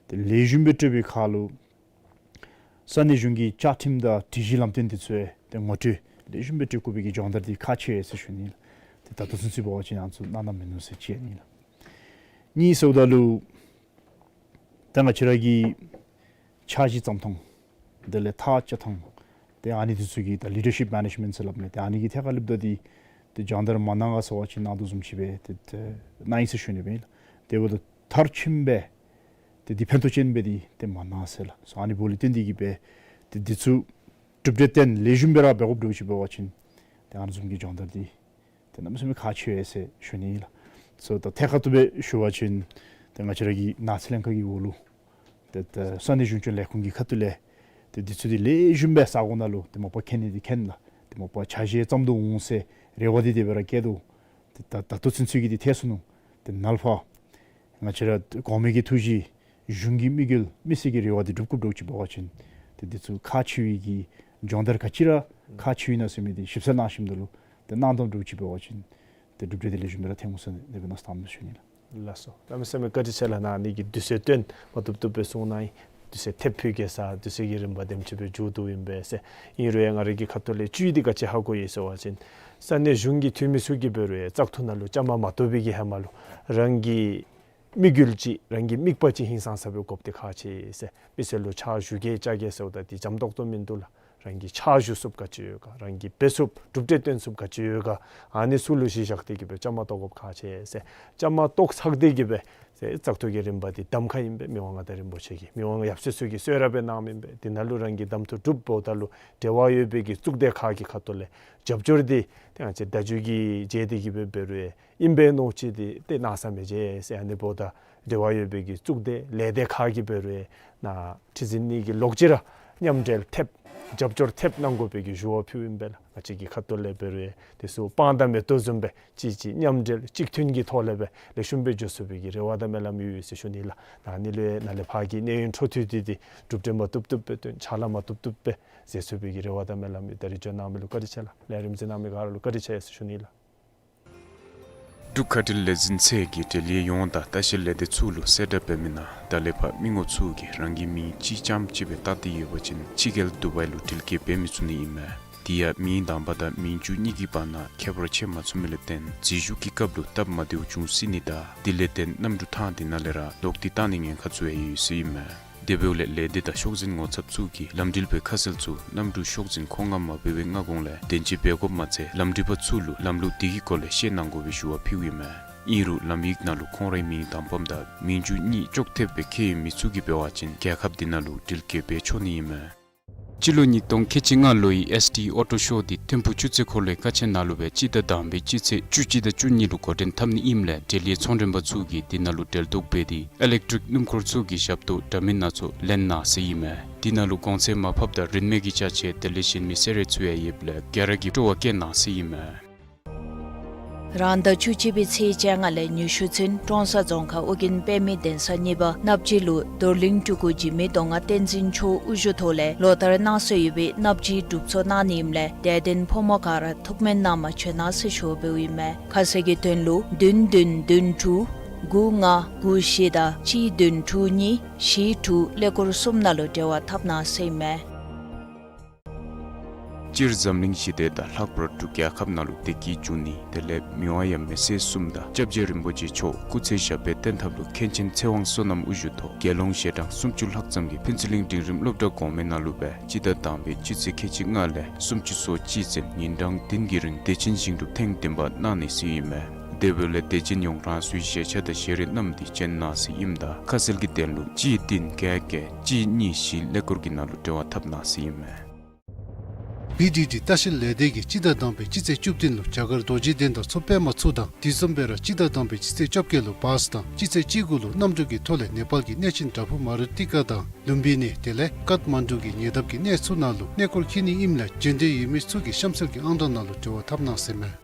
ཏེ་ལེགས་ཤོམ་སྦེ་སྤྲོད་པའི་ཁར་ལུ་ས་གནས་གཞུང་གི་བཅའ་ཁྲིམས་དང་སྒྲིག་གཞི་ལམ་སྟོན་འདི་ཚུ་ཏེ་ངོ་སྤྲོད་ལེགས་ཤོམ་སྦེ་སྤྲོད་དགོ་པའི་གི་སྦྱོང་བརྡར་འདི་ཁག་ཆེ་ཟེར་ཞུ་ནི་ལགས། ཏེ་ད་ལྟོ་ཚུན་ཚོད་འབད་བ་ཅིན་ཨ་ནི་ཚུ་གནང་གནངམ་མིན་ནུག་ཟེར་ཅིག་ཨ་ནི་ལགས། གཉིས་ཟེརཝ་ད་ལུ་ད་ང་བཅས་ར་གི་འཆར་གཞི་བརྩམ་ཐངས་དེ་ལས་ཐག་བཅད་ཐངས་ཏེ་ཨ་ནི་འདི་ཚུ་གི་ད་ལི་ཌར་ཤིཔ་མེ་ནེཇ་མེནཊ་ཟེར་སླབ་མས། ཏེ་ཨ་ནི་གི་ཐད་ཁར་ལུ་ད་འདི་ཏེ་སྦྱོང་བརྡར་མ་གནང་ག་ཟེར་བ་ཅིན་གནང་དོ་བཟུམ་ཅིག་སྦེ་ཏེ་ཏེ་གནང་ཡི་ཟེར་ཞུ་ནི་སྦེ་ལགས། དེ་འབདཝ་ད་མཐར་ཕྱིནམ་སྦེ་ཏེ་འདི་ཕན་ཐོགས་ཅན་སྦེ་འདི་ཏེ་མ་གནང་ཟེར་ལགས། སོ་ཨ་ནི་འབདཝ་ལས་བརྟེན་ཏེ་གི་སྦེ་ཏེ་འདི་ཚུ་གྲུབ་འབྲས་བཏོན་ལེགས་ཤོམ་སྦེ་ར་འབད་དགོཔ་འདྲཝ་ཅིག་འབད་བ་ཅིན་ཏེ་ཨ་ནི་བཟུམ་གྱི་སྦྱོང་བརྡར་འདི་ཏེ་གནམ་མེད་ས་མེད་ཁག་ཆེ་བས་ཟེར་ཞུ་ནི་ཨིན་ལགས། སོ་ད་ཐད་ཀར་དུ་སྦེ་ཞུ་བ་ཅིན་ཏེ་ང་བཅས་ར་གི་ནགས་ཚལ་ལྷན་ཁག་གི་འོག་ལུ་ཏེ་ད་ས་གནས་གཞུང་སྐྱོང་ལས་ཁུངས་ཀྱི་ཁ་ཐུག་ལས་ཏེ་འདི་ཚུ་འདི་ལེགས་ཤོམ་སྦེ་ས་གོ་ནང་ལུ་ཏེ་མ་པ་མཁྱེན་ནི་འདི་མཁྱེན་ལགས། ཏེ་མ་པ་འཆར་གཞི་བརྩམ་དོ་འོང་ཟེར་རེ་བ་འདི་དེ་སྦེ་ར་བསྐྱེད་དོ། ཏེ་ད་ད་ལྟོ་ཚུན་ཚོད་ཀྱི་འདི་ཐལ་སོ་ནུག། ཏེ་ནཱ་ལས་ཕར་ང་བཅས་ར་གོང་མའི་གི་ཐུགས་བཞེད་གཞུང་གི་དམིགས་ཡུལ་མི་སེར་གྱི་རེ་བ་འདི་འགྲུབ་དགོཔ་འདྲཝ་ཅིག་འབད་བ་ཅིན་ཏེ་འདི་ཚུ་ཁག་ཆེ་བའི་གི་སྦྱོང་བརྡར་ག་ཅི་ར་ཁག་ཆེ་བས་ན་ཟེར་མི་འདི་ཞིབ་འཚོལ་གནང་ཞིནམ་ད་ལུ་ཏེ་གནང་དོ་འདྲཝ་ཅིག་འབད་བ་ཅིན་ཏེ་གྲུབ་འབྲས་འདི་ལེགས་ཤོམ་སྦེ་ར་ཐོན་འོང་ཟེར་དེ་སྦེ་མནོ་བསམ་བཏང་ནུག་ཞུ་ནི་ལགས། ལགས་སོ། གནམ་མེད་ས་མེད་བཀའ་དྲིན་ཆེ་ལགས། ནཱ་ནི་གི་དུས་ཚོད་བཏོན་མ་བཏུབ་བཏུབ་སྦེ་གསུང་གནང་ཡི། དུས་ཚོད་ཐེབས་ཕུལ་གེ་ཟེར་དུས་ཚོད་ཀྱི་རིམ་པ་དེམ་ཅིག་སྦེ་མཇུག་བསྡུཝ་ཨིན་པས་ཟེར། ཨིན་རུང་ཡང་ང་རའི་གི་ཁ་ཐུག་ལས་བཅུད་འདི་ག་ཅི་ཧ་གོ་ཡི་ཟེར་བ་ཅིན་ས་གནས་གཞུང་གི་འཐུས་མི་ཚུ་གིས་འབད་རུང་ཡང་བཙག་འཐུ་ནང་ལུ་བཅའ་མར་མ་གཏོགས་པའི་གི་ཧེ་མ་ལུ་རང་གི་དམིགས་ཡུལ་ཅིག་རང་གི་དམིགས་པ་ཅིག་ཧིང་སངས་ས་སྦེ་དགོཔ་འདི་ཁག་ཆེ་ཟེར། མི་སེར་ལུ་ཕྱག་ཞུ་གེ་བཅར་གེ་ཟེརཝ་ད་འདི་འཇམ་ཏོག་ཏོ་མིན་འདུག་ལགས། རང་གིས་ཕྱག་ཞུ་ཚུགསཔ་ག་ཅི་ཡོད་ག། རང་གིས་འབད་ཚུགསཔ་གྲུབ་འབྲས་བཏོན་ཚུགསཔ་ག་ཅི་ཡོད་ག། ཨ་ནི་ཚུ་ལུ་གཞི་བཞག་སྟེ་གི་སྦེ་བཅའ་མར་གཏོགས་དགོཔ་ཁག་ཆེ་ཟེར། བཅའ་མར་གཏོགས་ཚར་ཏེ་གི་སྦེ་ཟེར་བཙག་འཐུ་གི་རིམ་པ་འདི་གདམ་ཁ་ཨིན་པས། མི་དབང་མངའ་བདག་རིན་པོ་ཆེ་གིས་མི་དབང་ཡབ་སྲས་ཚུ་གིས་གསོལ་རས་སྦེ་གནངམ་ཨིན་པས། འདི་ནང་ལུ་རང་གི་གདམ་འཐུ་གྲུབ་འབདཝ་ད་ལུ་འབྲེལ་བ་ཡོད་པའི་གི་གཙུག་སྡེ་ཁག་གི་ཁ་ཐུག་ལས་རྒྱབ་སྐྱོར་འདི་ཏེ་ང་བཅས་བརྡ་བརྒྱུད་ཀྱི་རྗེས་འདི་གི་སྦེ་འབད་རུང་ཨིན་པས་མནོ་ཅི་འདི་ཏེ་གནང་ས་མི་མཇལ་ཟེར། ཨ་ནི་འབདཝ་ད་འབྲེལ་བ་ཡོད་པའི་གི་གཙུག་སྡེ་ལས་སྡེ་ཁག་གིས་འབད་རུང་ནཱ་ཁྲི་འཛིན་གཉིས་ཀྱིས་ལོག་ཅི་ར་མཉམ་འབྲེལ་ཐེབས་རྒྱབ་སྐྱོར་ཐེབས་གནང་དགོ་པའི་གི་ཞུ་བ་ཕུལཝ་ཨིན་པས་ལགས། ང་བཅས་ཀྱི་ཁ་ཐུག་ལས་འབད་རུང་དེ་ཚུ་སྤང་དང་མེ་ཏོག་བཟུམ་སྦེ་གཅིག་གཅིག་མཉམ་འབྲེལ་གཅིག་མཐུན་གྱི་ཐོག་ལས་སྦེ་ལེགས་ཤོམ་སྦེ་འགྱོ་ཚུགས་པའི་གི་རེ་བ་དང་སྨོན་ལམ་ཡོད་ཡོད་ཟེར་ཞུ་ནི་ལགས། ནཱ་ནི་ལུ་ནཱ་ལས་ཕར་གྱི་གནས་ཡུན་འཕྲོ་མཐུད་དེ་འདི་གྲུབ་འབྲས་མ་བཏུབ་བཏུབ་སྦེ་བཏོན་ཕྱག་ལཱ་མ་བཏུབ་བཏུབ་སྦེ་མཛད་ཚུགས་པའི་གི་རེ་བ་དང་སྨོན་ལམ་ཡོད། ད་རིས་འབྱོན་གནང་མི་ལུ་བཀའ་དྲིན་ཆེ་ལགས། ལས་རིམ་གཟིགས་གནང་མི་ག་ར་ལུ་བཀའ་དྲིན་ཆེ་ཟེར་ཞུ་ནི་ལགས། འབྲུག་ཁ་བྲལ་ལས་འཛིན་ཚད་ཀྱི་འབྲེལ་ཡོད་ཡོངས་དང་ལྟ་བཤལ་ལས་སྡེ་ཚུ་ལུ་གསལ་བསྒྲགས་འབད་མི་ནང་ད་ལས་ཕར་མི་ངོམ་ཚུ་གིས་རང་གི་མིང་གཅིག་རྐྱངམ་ཅིག་སྦེ་བཏགས་ཏེ་ཡོད་པ་ཅིན་ཕྱི་རྒྱལ་དུ་བའི་ལུ་འགྲུལ་སྐྱེལ་འབད་མི་ཚུགས་ནི་ཨིན་མས། དེ་ཡང་མིང་དང་པ་དང་མིང་མཇུག་གཉིས་ཀྱི་བར་ན་ཁྱད་པར་ཕྱེ་མ་ཚུགས་མི་ལས་བརྟེན་འཛུལ་ཞུགས་ཀྱི་སྐབས་ལུ་སྟབས་མ་བདེཝ་འབྱུང་སྲིད་ནི་དང་དེ་ལས་བརྟེན་གནམ་གྲུ་ཐང་འདི་ནང་ལས་ར་ལོག་སྟེ་བཏང་ནིའི་ཉེན་ཁ་ཚུ་ཡང་ཡོད་ཟེར་ཨིན་མས། དེ་འབདཝ་ལས་ལས་སྡེ་དང་ཤོག་འཛིན་ངོ་ཚབ་ཚུ་གིས་ལམ་འགྲུལ་པའི་ཁ་གསལ་ཚུ་གནམ་གྲུ་ཤོག་འཛིན་ཁོངས་མངམ་མ་འབད་བའི་སྔ་གོང་ལས་བདེན་དཔྱད་འབད་དགོཔ་མ་ཚད་ལམ་འགྲུལ་པ་ཚུ་ལུ་ལམ་ལུགས་དེ་གི་སྐོར་ལས་ཤེས་གནང་དགོ་པའི་ཞུ་བ་ཕུལཝ་ཨིན་མས། ཨིན་རུང་ལམ་ཡིག་ནང་ལུ་ཁོང་རའི་མིང་དང་པམ་དང་མིང་མཇུག་གཉིས་ཅོག་འཐདཔ་སྦེ་ཁྱད་ཡོད་མི་ཚུ་གིས་འབད་བ་ཅིན་རྒྱལ་ཁབ་འདི་ནང་ལུ་འགྲུལ་སྐྱེལ་འབད་ཆོག་ནི་ཨིན་མས། སྤྱི་ལོ་ཉིས་སྟོང་ཁལ་གཅིག་ལྔ་ལོའི་ཨེསི་ཌི་ཨོ་ཊོ་ཤོ་འདི་ཐིམ་ཕུག་ཆུ་ཚོད་འཁོར་ལོའི་ཀ་ཆེན་ནང་ལུ་སྦེ་སྤྱི་ཟླ་དང་པའི་སྤྱི་ཚེས་བཅུ་གཅིག་དང་བཅུ་གཉིས་ལུ་འགོ་འདྲེན་འཐབ་ནི་ཨིནམ་ལས་འབྲེལ་ཡོད་ཚོང་མགྲོན་པ་ཚུ་གིས་འདི་ནང་ལུ་འབྲེལ་གཏོགས་འབད་དེ་ཨི་ལེག་ཊིག་སྣུམ་འཁོར་ཚུ་གི་ཞབས་ཏོག་འདྲ་མིན་སྣ་ཚོགས་ལེན་གནང་ཟེར་ཨིན་མས། འདི་ནང་ལུ་གོང་ཚད་མར་ཕབ་དང་རིན་མེད་ཀྱི་ཅ་ཆས་དེ་ལས་གཞན་མི་ཟད་རེ་ཚུ་ཡང་ཡོདཔ་ལས་ག་ར་གིས་སྤྲོ་བ་བསྐྱེད་གནང་ཟེར་ཨིན་མས། རང་ཟླ་བཅུ་གཅིག་པའི་ཚེས་བཅོ་ལྔ་ལས་ཉི་ཤུ་ཚུན་ཀྲོང་གསར་རྫོང་ཁག་ཨོ་རྒྱན་དཔེ་མེད་གདན་ས་གཉིས་པ་སྣབས་སྦྱིས་ལུ་རྡོར་གླིང་སྤྲུལ་སྐུ་འཇིགས་མེད་མདོ་སྔགས་བསྟན་འཛིན་མཆོག་དབུ་བཞུགས་ཐོག་ལས་ལོ་ལྟར་གནང་སྲོལ་ཡོད་པའི་སྣབས་སྦྱིས་སྒྲུབ་འཚོགས་གནང་ནི་ཨིནམ་ལས་དད་ལྡན་ཕོ་མོ་ག་ར་ཐུགས་སྨོན་གནང་མ་བྱོན་གནང་ཟེར་ཞུ་བ་འབདཝ་ཨིན་མས། ཁ་གསལ་གྱི་དོན་ལུ་བདུན་བདུན་བདུན་དྲུག་དགུ་ལྔ་དགུ་བཞི་དང་གཅིག་བདུན་དྲུག་གཉིས་བཞི་དྲུག་ཀླད་ཀོར་གསུམ་ནང་ལུ་འབྲེལ་བ་འཐབ་གནང་ཟེར་ཨིན་མས། སྤྱིར་འཛམ་གླིང་ཞི་བདེ་དང་ལྷག་པར་འབྲུག་རྒྱལ་ཁབ་ནང་ལུ་བདེ་སྐྱིད་འབྱུང་ནི་དེ་ལས་མི་དབང་ཡབ་མེས་སྲས་གསུམ་དང་སྐྱབས་རྗེ་རིན་པོ་ཆེ་མཆོག་སྐུ་ཚེ་ཞབས་པད་བརྟན་ཐབས་ལུ་མཁན་ཆེན་ཚེ་དབང་བསོད་ནམས་དབུ་བཞུགས་ཐོག་དགེ་སློང་ཞལ་གྲངས་སུམ་ཅུ་ལྷག་ཙམ་གྱིས་ཕུན་ཚོགས་གླིང་འབྲིང་རིམ་སློབ་གྲྭ་གོང་མའི་ནང་ལུ་སྦེ་སྤྱི་ཟླ་དང་པའི་སྤྱི་ཚེས་ཁལ་གཅིག་ལྔ་ལས་སུམ་ཅུ་སོ་གཅིག་ཚུན་ཉིན་གྲངས་བདུན་གྱི་རིང་བདེ་ཆེན་ཞིང་སྒྲུབ་ཐེངས་བདུན་པ་གནང་ནི་ཟེར་ཨིན་མས། དེ་འབདཝ་ལས་དེ་ཅིག་ཡང་རང་སོའི་གཞས་ཆ་དང་གཞས་རིགས་རྣམས་འདི་སྤྱན་གནང་ཟེར་ཨིནམ་ད་ཁ་གསལ་གྱི་དོན་ལུ་གཅིག་བདུན་བརྒྱད་བརྒྱད་གཅིག་གཉིས་བཞི་ཀླད་ཀོར་གྱི་ནང་ལུ་འབྲེལ་བ་འཐབ་གནང་ཟེར་ཨིན་མས། བི་ཌི་ཌི་ལྟ་བཤལ་ལས་སྡེ་གིས་སྤྱི་ཟླ་དང་པའི་སྤྱི་ཚེས་བཅུ་བདུན་ལུ་རྒྱ་གར་རྡོ་རྗེ་གདན་དང་མཚོ་པདྨ་མཚོ་དང་དེ་བཟུམ་སྦེ་ར་སྤྱི་ཟླ་དང་པའི་སྤྱི་ཚེས་བཅོ་བརྒྱད་ལུ་བཱས་དང་སྤྱི་ཚེས་བཅུ་དགུ་ལུ་གནམ་གྲུ་གི་ཐོག་ལས་ནེ་པཱལ་གྱི་གནས་ཆེན་བྲག་ཕུག་མ་རུ་ཏི་ཀ་དང་ལུམ་བི་ནི་དེ་ལས་ཀཏ་མན་ཌུ་གི་ཉེ་འདབས་ཀྱི་གནས་ཚུ་ནང་ལུ་གནས་སྐོར་འཁྱིད་ནི་ཨིནམ་ལས་འབྱོན་འདོད་ཡོད་མི་ཚུ་གིས་གཤམ་གསལ་གྱི་ཨང་གྲངས་ནང་ལུ་འབྲེལ་བ་འཐབ་གནང་ཟེར་མས།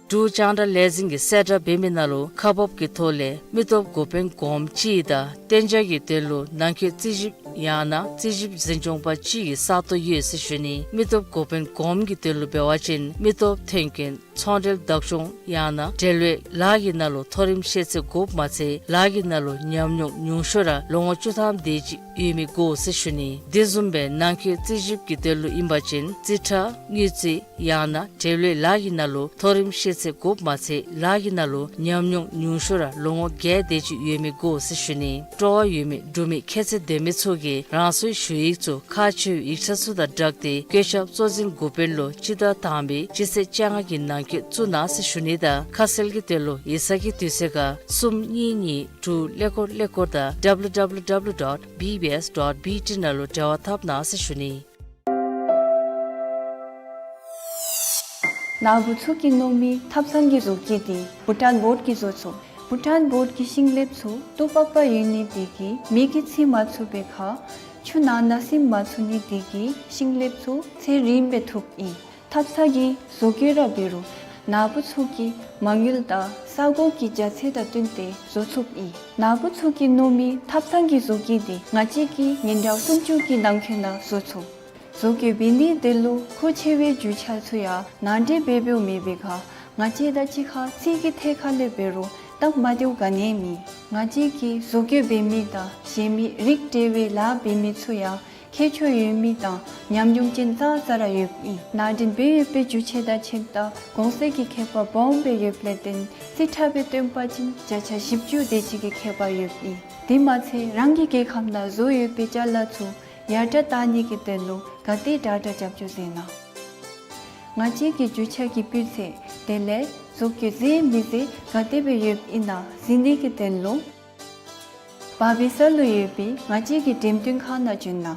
འབྲུག་རྒྱང་བསྒྲགས་ལས་འཛིན་གྱིས་གསལ་བསྒྲགས་འབད་མི་ནང་ལུ་ཁག་འབགཔ་གི་ཐོག་ལས་མི་སྟོབས་འགོ་དཔོན་གོངམ་གཅིག་དང་གཏན་འཇགས་ཀྱི་དོན་ལུ་ནང་འཁོད་རྩིས་ཞིབ་ཡང་ན་རྩིས་ཞིབ་འཛིན་སྐྱོང་པ་གཅིག་གི་ས་སྟོང་ཡོད་ཟེར་ཞུ་ནི། མི་སྟོབས་འགོ་དཔོན་གོངམ་གྱི་དོན་ལུ་འབད་བ་ཅིན་མི་སྟོབས་ཐོན་སྐྱེད་ཚོང་འབྲེལ་བདག་སྐྱོང་ཡང་ན་འབྲེལ་ཡོད་ལཱ་གི་ནང་ལུ་མཐོ་རིམ་ཤེས་ཚད་དགོཔ་མ་ཚད་ལཱ་གི་ནང་ལུ་ཉམས་མྱོང་ཉུང་ཤོས་ར་ལོ་ངོ་བཅུ་ཐམ་དེ་ཅིག་ཡོད་མི་དགོ་ཟེར་ཞུ་ནི། དེ་བཟུམ་སྦེ་ནང་འཁོད་རྩིས་ཞིབ་ཀྱི་དོན་ལུ་ཨིན་པ་ཅིན་རྩིས་ཁྲ་དངུལ་རྩིས་ཡང་ན་འབྲེལ་ཡོད་ལཱ་གི་ནང་ལུ་མཐོ་རིམ་ཤེས་ཚད་དགོཔ་མ་ཚད་ལཱ་གི་ནང་ལུ་ཉམས་མྱོང་ཉུང་ཤོས་ར་ལོ་ངོ་བརྒྱད་དེ་ཅིག་ཡོད་མི་དགོ་ཟེར་ཞུ་ནི། སྤྲོ་བ་ཡོད་མི་འབྲུག་མི་ཁྱད་ཚད་ལྡན་མི་ཚུ་གིས་རང་སོའི་ཞུ་ཡིག་ཚུ་ཁག་ཆེ་བའི་ཡིག་ཆ་ཚུ་དང་སྦྲགས་ཏེ་བཀོད་ཁྱབ་གཙོ་འཛིན་འགོ་དཔོན་ལུ་སྤྱི་ཟླ་དང་པའི་སྤྱི་ཚེས་བཅོ་ལྔ་གི་ནང་འཁོད་བཙུགས་གནང་ཟེར་ཞུ་ནི་དང་ཁ་གསལ་གྱི་དོན་ལུ་ཡིག་ཚང་གི་དུས་ཚོད་ཁར་གསུམ་གཉིས་གཉིས་དྲུག་ཀླད་ཀོར་ཀླད་ཀོར་དང་W W W dot B B S dot B T ནང་ལུ་འབྲེལ་བ་འཐབ་གནང་ཟེར་ཞུ་ནི། ནཱ་བུ་ཚུ་གིས་མནོ་མི་ཐབ་ཚང་གི་བཟོ་བཀོད་འདི་བྷུ་ཊཱན་བོཌ་ཀྱིས་བཟོ་ཚུགས། བྷུ་ཊཱན་བོཌ་ཀྱི་ཤིང་ལེབ་ཚུ་སྟུག་པག་པ་ཡོད་ནི་དེ་གིས་མེ་གིས་འཚིག་མ་ཚུགས་པའི་ཁར་ཆུ་ནང་ན་ཟིམ་མ་ཚུགས་ནི་དེ་གིས་ཤིང་ལེབ་ཚུ་ཚད་རིངམ་སྦེ་ཐུགཔ་ཨིན། ཐབ་ཚང་གི་བཟོ་བཀོད་ར་འབད་རུང་ནཱ་བུ་ཚུ་གི་མ་དངུལ་དང་ས་གོ་གི་རྒྱ་ཚད་དང་བསྟུན་ཏེ་བཟོ་ཚུགསཔ་ཨིན། ནཱ་བུ་ཚུ་གིས་མནོ་མི་ཐབ་ཚང་གི་བཟོ་བཀོད་འདི་ང་བཅས་ཀྱིས་ཉིན་གྲངས་སུམ་ཅུ་གི་ནང་འཁོད་ནང་བཟོ་ཚུགས། བཟོ་བཀོད་འབད་ནིའི་དོན་ལུ་མཁོ་ཆེ་བའི་རྒྱུ་ཆ་ཚུ་ཡང་ནང་འདྲེན་འབད་འབདཝ་མེད་པའི་ཁར་ང་བཅས་དང་གཅིག་ཁར་ཚིག་གི་ཐད་ཁར་ལས་འབད་རུང་སྟབས་མ་བདེཝ་ག་ནི་ཡང་མེད། ང་བཅས་ཀྱིས་བཟོ་བཀོད་འབད་མི་དང་གཞན་མི་རིགས་འདྲ་བའི་ལཱ་འབད་མི་ཚུ་ཡང་མཁས་མཆོག་ཡོད་མི་དང་ཉམས་མྱོང་ཅན་ཙང་ཙ་ར་ཡོདཔ་ཨིན། ནང་འདྲེན་འབད་ཡོད་པའི་རྒྱུ་ཆ་དང་ཁྱད་པར་གོང་ཚད་ཀྱི་ཁྱད་པར་སྦོམ་སྦེ་ཡོདཔ་ལས་བརྟེན་རྩིས་ཁྲ་སྦེ་སྟོན་པ་ཅིན་བརྒྱ་ཆ་བཞི་བཅུ་དེ་ཅིག་གི་ཁྱད་པར་ཡོདཔ་ཨིན། དེ་མ་ཚད་རང་གི་རྒྱལ་ཁབ་ནང་བཟོ་ཡོད་པའི་ཅ་ལ་ཚུ་ཡར་དྲག་བཏང་ནི་གི་དོན་ལུ་ག་དེ་དྲག་དྲག་རྒྱབ་སྐྱོར་མཛད་གནང་། ང་བཅས་ཀྱི་རྒྱུ་ཆ་གི་སྤུས་ཚད་དེ་ལས་བཟོ་བཀོད་མཛེས་མི་མཛེས་ག་དེ་སྦེ་ཡོདཔ་ཨིན་ན་གཟིགས་ནི་གི་དོན་ལུ་བར་བི་ས་ལུ་ཡོད་པའི་ང་བཅས་ཀྱི་འགྲེམས་སྟོན་ཁང་ནང་བྱོན་གནང་།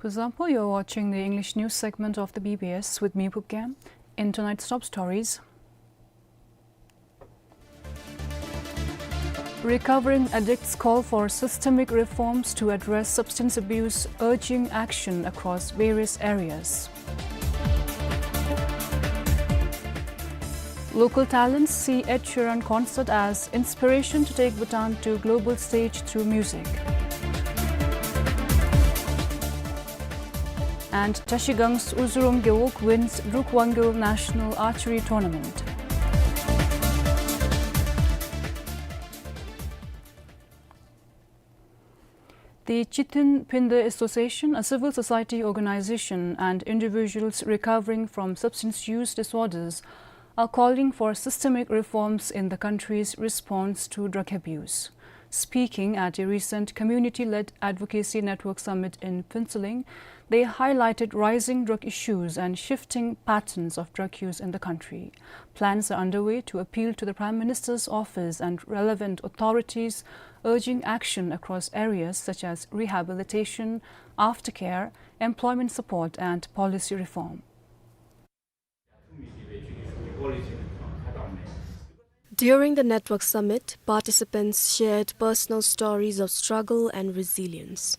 Kuzuzangpo, you're watching the English news segment of the B B S with me, Phub Gyam. In tonight's top stories, recovering addicts call for systemic reforms to address substance abuse, urging action across various areas. Local talents see Ed Sheeran concert as inspiration to take Bhutan to global stage through music. And Trashigang's Uzurum Gewog wins Druk Wangyo National Archery Tournament. The Chithin Phinde Association, a civil society organization, and individuals recovering from substance use disorders are calling for systemic reforms in the country's response to drug abuse. Speaking at a recent community-led advocacy network summit in Phuentsholing, they highlighted rising drug issues and shifting patterns of drug use in the country. Plans are underway to appeal to the Prime Minister's office and relevant authorities, urging action across areas such as rehabilitation, aftercare, employment support, and policy reform. During the network summit, participants shared personal stories of struggle and resilience.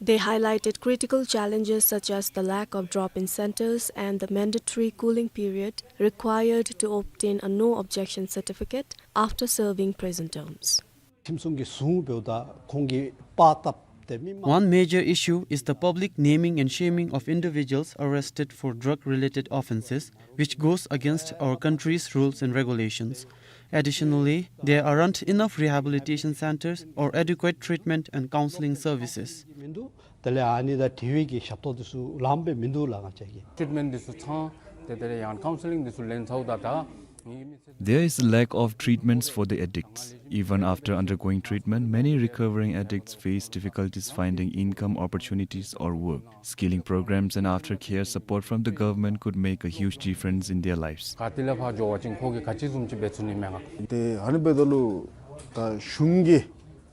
They highlighted critical challenges such as the lack of drop-in centers and the mandatory cooling period required to obtain a no-objection certificate after serving prison terms. ཁྲིམས་སྲུང་གི་བཟུང་འབདཝ་ད་ཁོང་གིས་པར་བཏབ་སྟེ་མི་མང་། One major issue is the public naming and shaming of individuals arrested for drug-related offenses, which goes against our country's rules and regulations. Additionally, there aren't enough rehabilitation centers or adequate treatment and counseling services. དེ་ལས་ཨ་ནི་དང་འབྲེལ་བའི་གི་ཞབས་ཏོག་དེ་ཚུ་ལངམ་སྦེ་མིན་འདུག་ལགས་ང་བཅས་ཀྱི། Treatment འདི་ཚུ་ཚང་དེ་དེ་ལས་ཡང་counselling འདི་ཚུ་ལེན་ཚརཝ་ད་ད་ངེ་གི་མི་ཚེ། There is a lack of treatments for the addicts. Even after undergoing treatment, many recovering addicts face difficulties finding income opportunities or work. Skilling programs and aftercare support from the government could make a huge difference in their lives. ག་ཏེ་ལས་ཕར་འགྱོ་བ་ཅིན་ཁོ་གིས་ག་ཅི་བཟུམ་ཅིག་འབད་ཚུགས་ནི་མས་ང་། ཏེ་ཨ་ནི་འབདཝ་ད་ལུ་ད་གཞུང་གིས།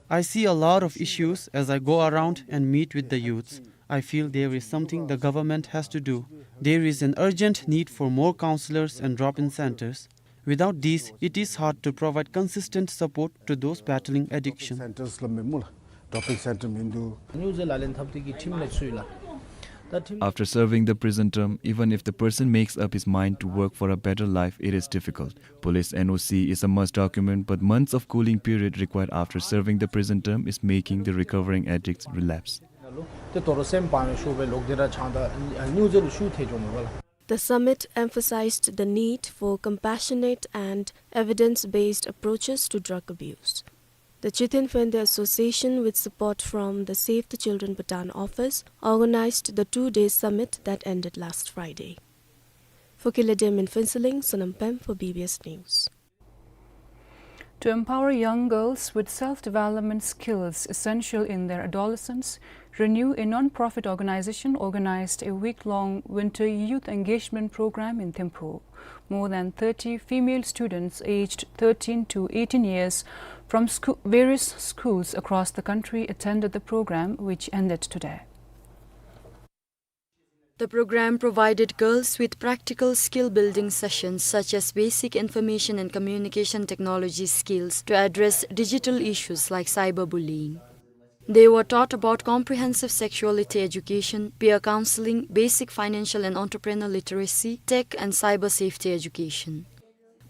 I see a lot of issues as I go around and meet with the youths. I feel there is something the government has to do. There is an urgent need for more counselors and drop-in centers. Without these, it is hard to provide consistent support to those battling addiction. Centers ལ་མེན་སྨོ་ལགས། Drop-in center མིན་འདུག། སྨྱོ་རྫས་ལག་ལེན་འཐབ་སྟེ་གི་ཁྲིམས་ལས་ཚུད་ལགས། ད་ཁྲིམས། After serving the prison term, even if the person makes up his mind to work for a better life, it is difficult. Police N O C is a must document, but months of cooling period required after serving the prison term is making the recovering addicts relapse. ཏེ་དོ་རུང་སེམས་ཕམ་ཤོར་བའི་ལོག་སྟེ་ར་ཆང་དང་སྨྱོ་རྫས་ལུ་ཤུགས་ཐལ་འགྱོཝ་མས་ལགས། The summit emphasized the need for compassionate and evidence-based approaches to drug abuse. The Chithin Fende Association, with support from the Save the Children Bhutan office, organized the two-day summit that ended last Friday. For Kiledem in Phuentsholing, Sonam Pem for B B S News. To empower young girls with self-development skills essential in their adolescence, Renew, a non-profit organization, organized a week-long winter youth engagement program in Thimphu. More than thirty female students aged thirteen to eighteen years from schoo-, various schools across the country attended the program, which ended today. The program provided girls with practical skill-building sessions such as basic information and communication technology skills to address digital issues like cyberbullying. They were taught about comprehensive sexuality education, peer counseling, basic financial and entrepreneur literacy, tech and cyber safety education.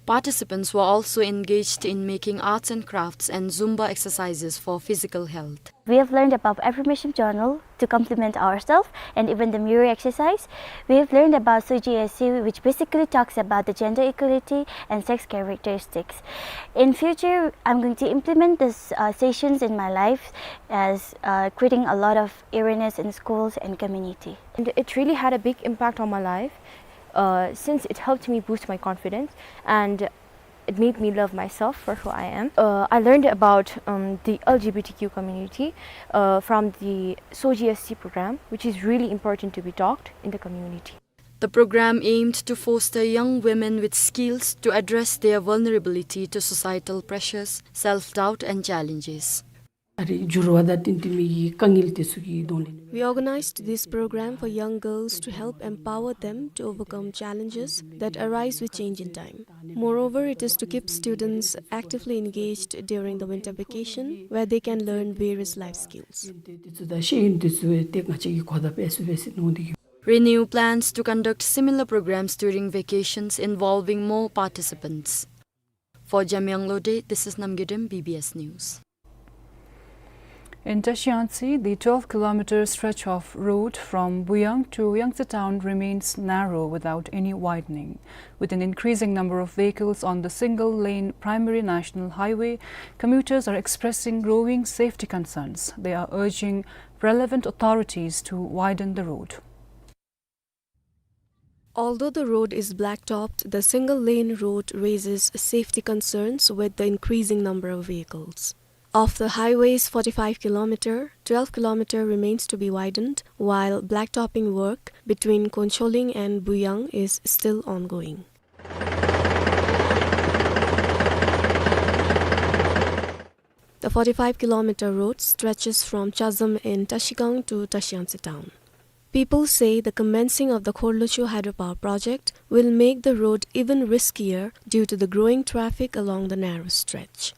Participants were also engaged in making arts and crafts and Zumba exercises for physical health. We have learned about affirmation journal to compliment ourselves and even the mirror exercise. We have learned about Soji S C, which basically talks about the gender equality and sex characteristics. In future, I'm going to implement these, uh, sessions in my life as, uh, creating a lot of awareness in schools and community. And it really had a big impact on my life, uh, since it helped me boost my confidence and it made me love myself for who I am. Uh, I learned about, um, the L G B T Q community, uh, from the Soji S C program, which is really important to be talked in the community. The program aimed to foster young women with skills to address their vulnerability to societal pressures, self-doubt and challenges. ཨ་རིག་འགྱུར་བ་དང་བསྟུན་ཏེ་མི་གི་དཀའ་ངལ་དེ་ཚུ་གི་གདོང་ལེན། We organized this program for young girls to help empower them to overcome challenges that arise with change in time. Moreover, it is to keep students actively engaged during the winter vacation, where they can learn various life skills. དེ་ཚུ་དང་ཤེས་ཡོན་དེ་ཚུ་ཏེ་ང་བཅས་ཀྱིས་གོ་བརྡ་སྤེལ་ཚུགས་པས་ཟེར་མནོ་སྟེ་གི། Renew plans to conduct similar programs during vacations involving more participants. For Jamyang Lode, this is Namgay Dem, B B S News. In Tashi Yangtse, the twelve kilometer stretch of road from Buyang to Yangtse town remains narrow without any widening. With an increasing number of vehicles on the single-lane primary national highway, commuters are expressing growing safety concerns. They are urging relevant authorities to widen the road. Although the road is blacktopped, the single-lane road raises safety concerns with the increasing number of vehicles. Of the highway's forty-five kilometer, twelve kilometer remains to be widened, while blacktopping work between Koncholing and Buyang is still ongoing. The forty-five kilometer road stretches from Chazam in Tashigang to Tashi Yangtse town. People say the commencing of the Khorlocho hydropower project will make the road even riskier due to the growing traffic along the narrow stretch.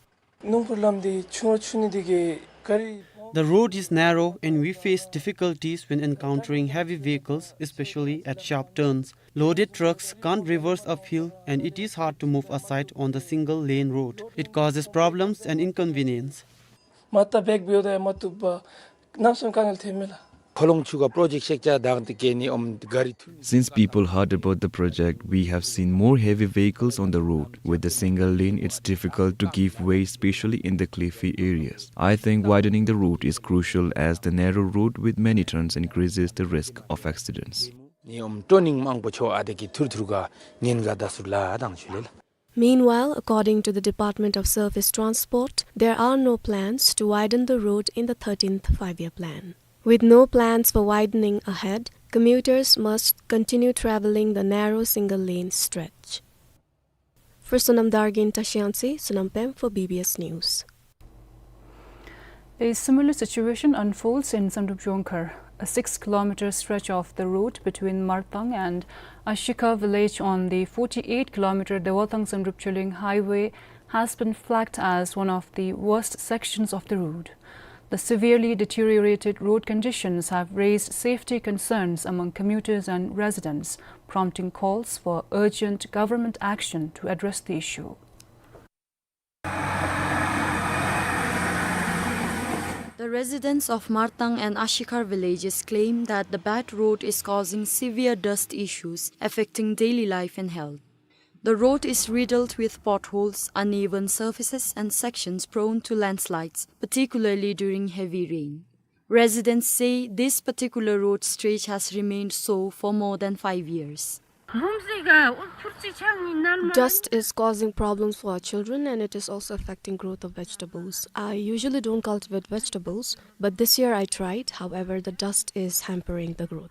ནུབ་ཁུལ་ལམ་འདི་ཆུང་ཆུང་ནི་འདི་གིས་ག་རི། The road is narrow and we face difficulties when encountering heavy vehicles, especially at sharp turns. Loaded trucks can't reverse uphill and it is hard to move aside on the single lane road. It causes problems and inconvenience. མ་ད་བེག་འབདཝ་ད་ཡང་མ་བཏུབ་པར་གནམ་མེད་ས་མེད་དཀའ་ངལ་ཐོན་མས་ལགས། ཁོ་ལོང་ཆུ་ག་པྲོ་ཇེཀཊ་ཤེག་ཅ་དང་ཏེ་གེ་ནི་ཨོམ་ག་རི་ཐུ། Since people heard about the project, we have seen more heavy vehicles on the road. With the single lane, it's difficult to give way, especially in the cliffy areas. I think widening the road is crucial as the narrow road with many turns increases the risk of accidents. ནི་ཨོམ་ཊར་ནིང་མང་པོ་ཆོ་ཨ་དེ་གི་ཐུར་ཐུར་ག་ཉེན་ཁ་དྲག་སུ་ལ་དང་ཆུ་ལེ་ལ། Meanwhile, according to the Department of Surface Transport, there are no plans to widen the road in the thirteenth Five-Year Plan. With no plans for widening ahead, commuters must continue traveling the narrow single-lane stretch. For Sonam Dargin Tashiansi, Sonam Pem for B B S News. A similar situation unfolds in Samdrup Jongkhar. A six kilometer stretch of the road between Martang and Ashikhar village on the forty-eight kilometer Dewathang Samdrup Chuling highway has been flagged as one of the worst sections of the road. The severely deteriorated road conditions have raised safety concerns among commuters and residents, prompting calls for urgent government action to address the issue. The residents of Martang and Ashikhar villages claim that the bad road is causing severe dust issues affecting daily life and health. The road is riddled with potholes, uneven surfaces, and sections prone to landslides, particularly during heavy rain. Residents say this particular road stretch has remained so for more than five years. Dust is causing problems for our children and it is also affecting growth of vegetables. I usually don't cultivate vegetables, but this year I tried. However, the dust is hampering the growth.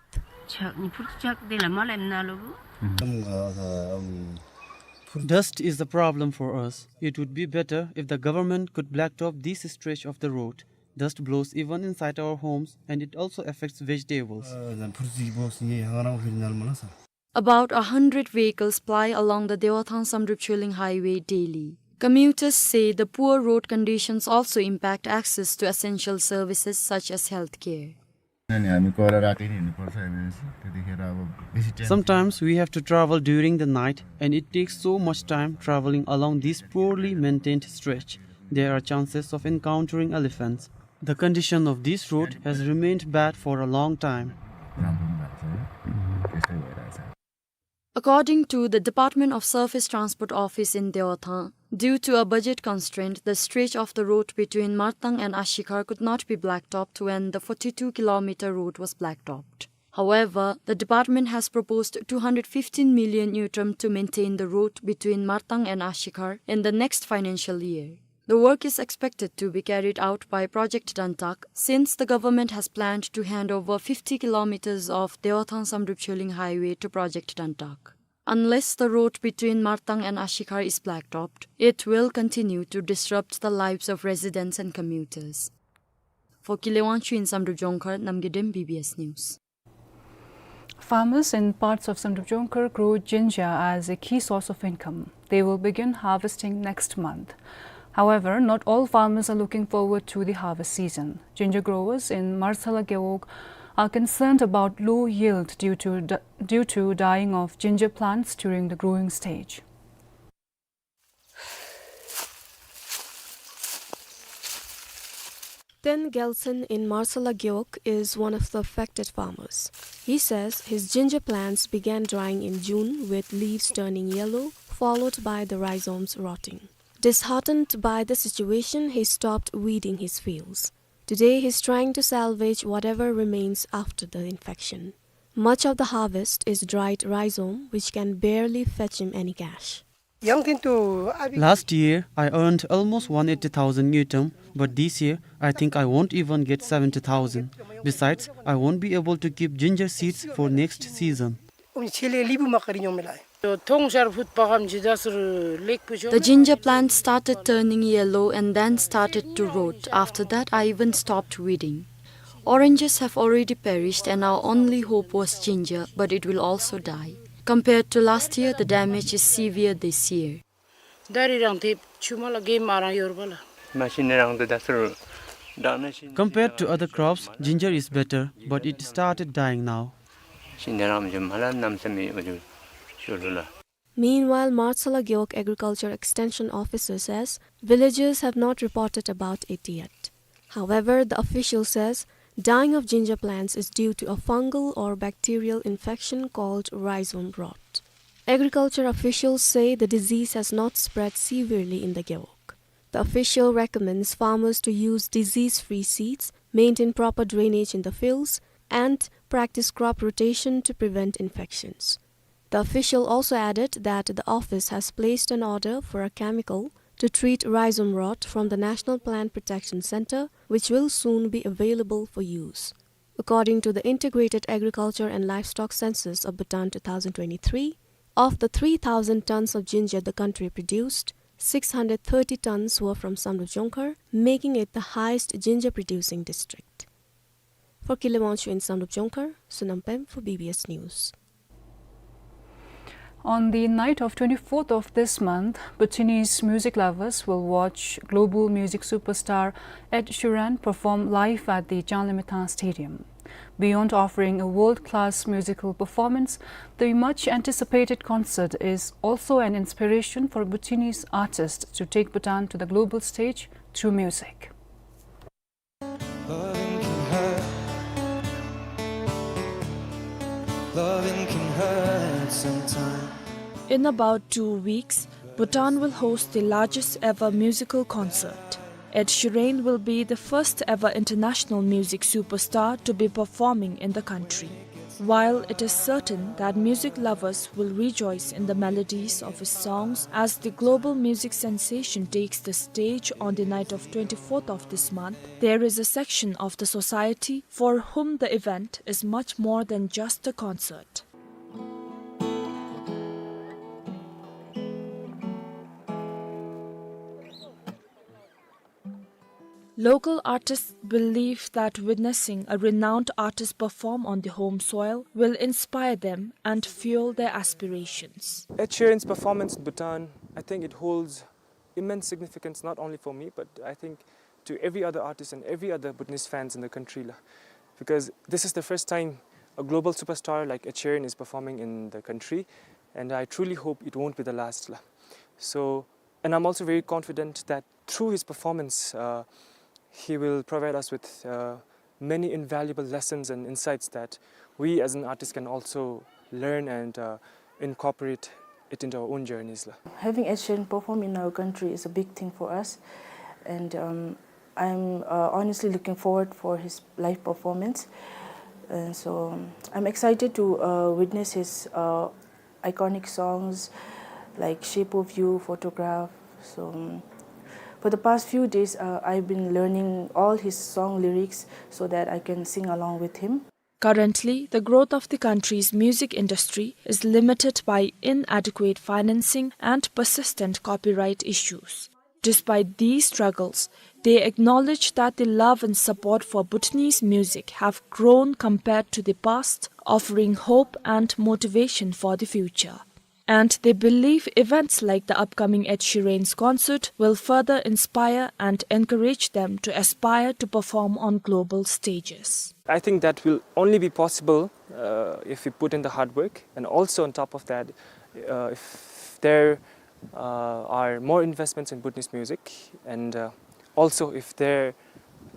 Dust is the problem for us. It would be better if the government could blacktop this stretch of the road. Dust blows even inside our homes and it also affects vegetables. About a hundred vehicles ply along the Dewathang Samdrup Chuling highway daily. Commuters say the poor road conditions also impact access to essential services such as healthcare. Sometimes we have to travel during the night, and it takes so much time traveling along this poorly maintained stretch. There are chances of encountering elephants. The condition of this road has remained bad for a long time. According to the Department of Surface Transport Office in Dewathang, due to a budget constraint, the stretch of the road between Martang and Ashikhar could not be blacktopped when the forty-two kilometer road was blacktopped. However, the department has proposed two hundred fifteen million ngultrum to maintain the road between Martang and Ashikhar in the next financial year. The work is expected to be carried out by Project Dantak, since the government has planned to hand over fifty kilometers of Dewathang Samdrup Chuling highway to Project Dantak. Unless the road between Martang and Ashikhar is blacktopped, it will continue to disrupt the lives of residents and commuters. For Kile Wangchuk in Samdrup Jongkhar, Namgay Dem, B B S News. Farmers in parts of Samdrup Jongkhar grow ginger as a key source of income. They will begin harvesting next month. However, not all farmers are looking forward to the harvest season. Ginger growers in Marsala Gewog are concerned about low yield due to d-, due to dying of ginger plants during the growing stage. Ten Gelson in Marsala Gewog is one of the affected farmers. He says his ginger plants began drying in June with leaves turning yellow, followed by the rhizomes rotting. Disheartened by the situation, he stopped weeding his fields. Today, he's trying to salvage whatever remains after the infection. Much of the harvest is dried rhizome, which can barely fetch him any cash. Last year, I earned almost one eighty thousand ngultrum, but this year, I think I won't even get seventy thousand. Besides, I won't be able to keep ginger seeds for next season. The ginger plant started turning yellow and then started to rot. After that, I even stopped weeding. Oranges have already perished and our only hope was ginger, but it will also die. Compared to last year, the damage is severe this year. Compared to other crops, ginger is better, but it started dying now. Meanwhile, Marsala Gewog Agriculture Extension Officer says villagers have not reported about it yet. However, the official says Dying of ginger plants is due to a fungal or bacterial infection called rhizome rot. Agriculture officials say the disease has not spread severely in the Gewog. The official recommends farmers to use disease-free seeds, maintain proper drainage in the fields, and practice crop rotation to prevent infections. The official also added that the office has placed an order for a chemical to treat rhizome rot from the National Plant Protection Center, which will soon be available for use. According to the Integrated Agriculture and Livestock Census of Bhutan two thousand twenty-three, of the three thousand tons of ginger the country produced, six hundred thirty tons were from Samdrup Jongkhar, making it the highest ginger producing district. For Kile Wangchuk in Samdrup Jongkhar, Sonam Pem for B B S News. On the night of twenty-fourth of this month, Bhutanese music lovers will watch global music superstar Ed Sheeran perform live at the Janlamethang Stadium. Beyond offering a world-class musical performance, the much anticipated concert is also an inspiration for Bhutanese artists to take Bhutan to the global stage through music. Loving can hurt. Loving can hurt sometimes. In about two weeks, Bhutan will host the largest ever musical concert. Ed Sheeran will be the first ever international music superstar to be performing in the country. While it is certain that music lovers will rejoice in the melodies of his songs as the global music sensation takes the stage on the night of twenty-fourth of this month, there is a section of the society for whom the event is much more than just a concert. Local artists believe that witnessing a renowned artist perform on the home soil will inspire them and fuel their aspirations. Ed Sheeran's performance in Bhutan, I think it holds immense significance not only for me, but I think to every other artist and every other Bhutanese fans in the country, la. Because this is the first time a global superstar like Ed Sheeran is performing in the country, and I truly hope it won't be the last, la. So, and I'm also very confident that through his performance, uh, he will provide us with, uh, many invaluable lessons and insights that we as an artist can also learn and, uh, incorporate it into our own journeys, la. Having Ed Sheeran perform in our country is a big thing for us, and, um, I'm, uh, honestly looking forward for his live performance. And so, um, I'm excited to, uh, witness his, uh, iconic songs like Shape of You, Photograph. So, um, for the past few days, uh, I've been learning all his song lyrics so that I can sing along with him. Currently, the growth of the country's music industry is limited by inadequate financing and persistent copyright issues. Despite these struggles, they acknowledge that the love and support for Bhutanese music have grown compared to the past, offering hope and motivation for the future. And they believe events like the upcoming Ed Sheeran's concert will further inspire and encourage them to aspire to perform on global stages. I think that will only be possible, uh, if we put in the hard work, and also on top of that, uh, if there, uh, are more investments in Bhutanese music, and, uh, also if there,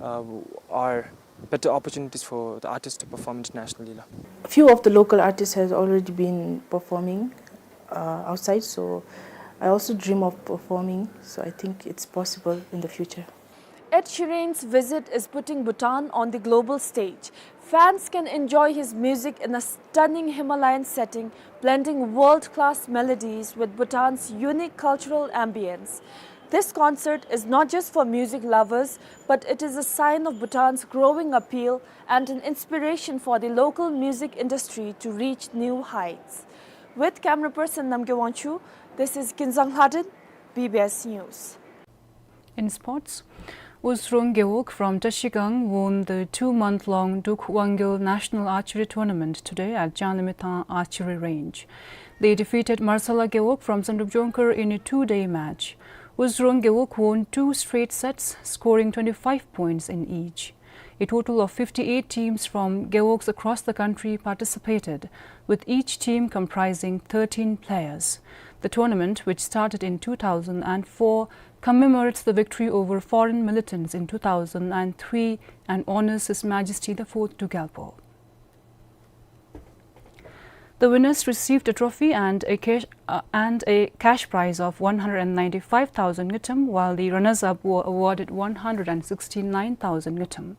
uh, are better opportunities for the artists to perform internationally, la. A few of the local artists has already been performing, uh, outside, so I also dream of performing, so I think it's possible in the future. Ed Sheeran's visit is putting Bhutan on the global stage. Fans can enjoy his music in a stunning Himalayan setting, blending world-class melodies with Bhutan's unique cultural ambience. This concert is not just for music lovers, but it is a sign of Bhutan's growing appeal and an inspiration for the local music industry to reach new heights. With camera person Namgay Wangchuk, this is Kinzang Lhaden, B B S News. In sports, Uzrong Gewog from Trashigang won the two-month-long Dukh Wangel National Archery Tournament today at Janlamethang Archery Range. They defeated Marsala Gewog from Samdrup Jongkhar in a two-day match. Uzrong Gewog won two straight sets, scoring twenty-five points in each. A total of fifty-eight teams from Gewogs across the country participated, with each team comprising thirteen players. The tournament, which started in two thousand and four, commemorates the victory over foreign militants in two thousand and three and honors His Majesty the Fourth Druk Gyalpo. The winners received a trophy and a cash, uh, and a cash prize of one hundred ninety-five thousand ngultrum, while the runners-up were awarded one hundred and sixty-nine thousand ngultrum.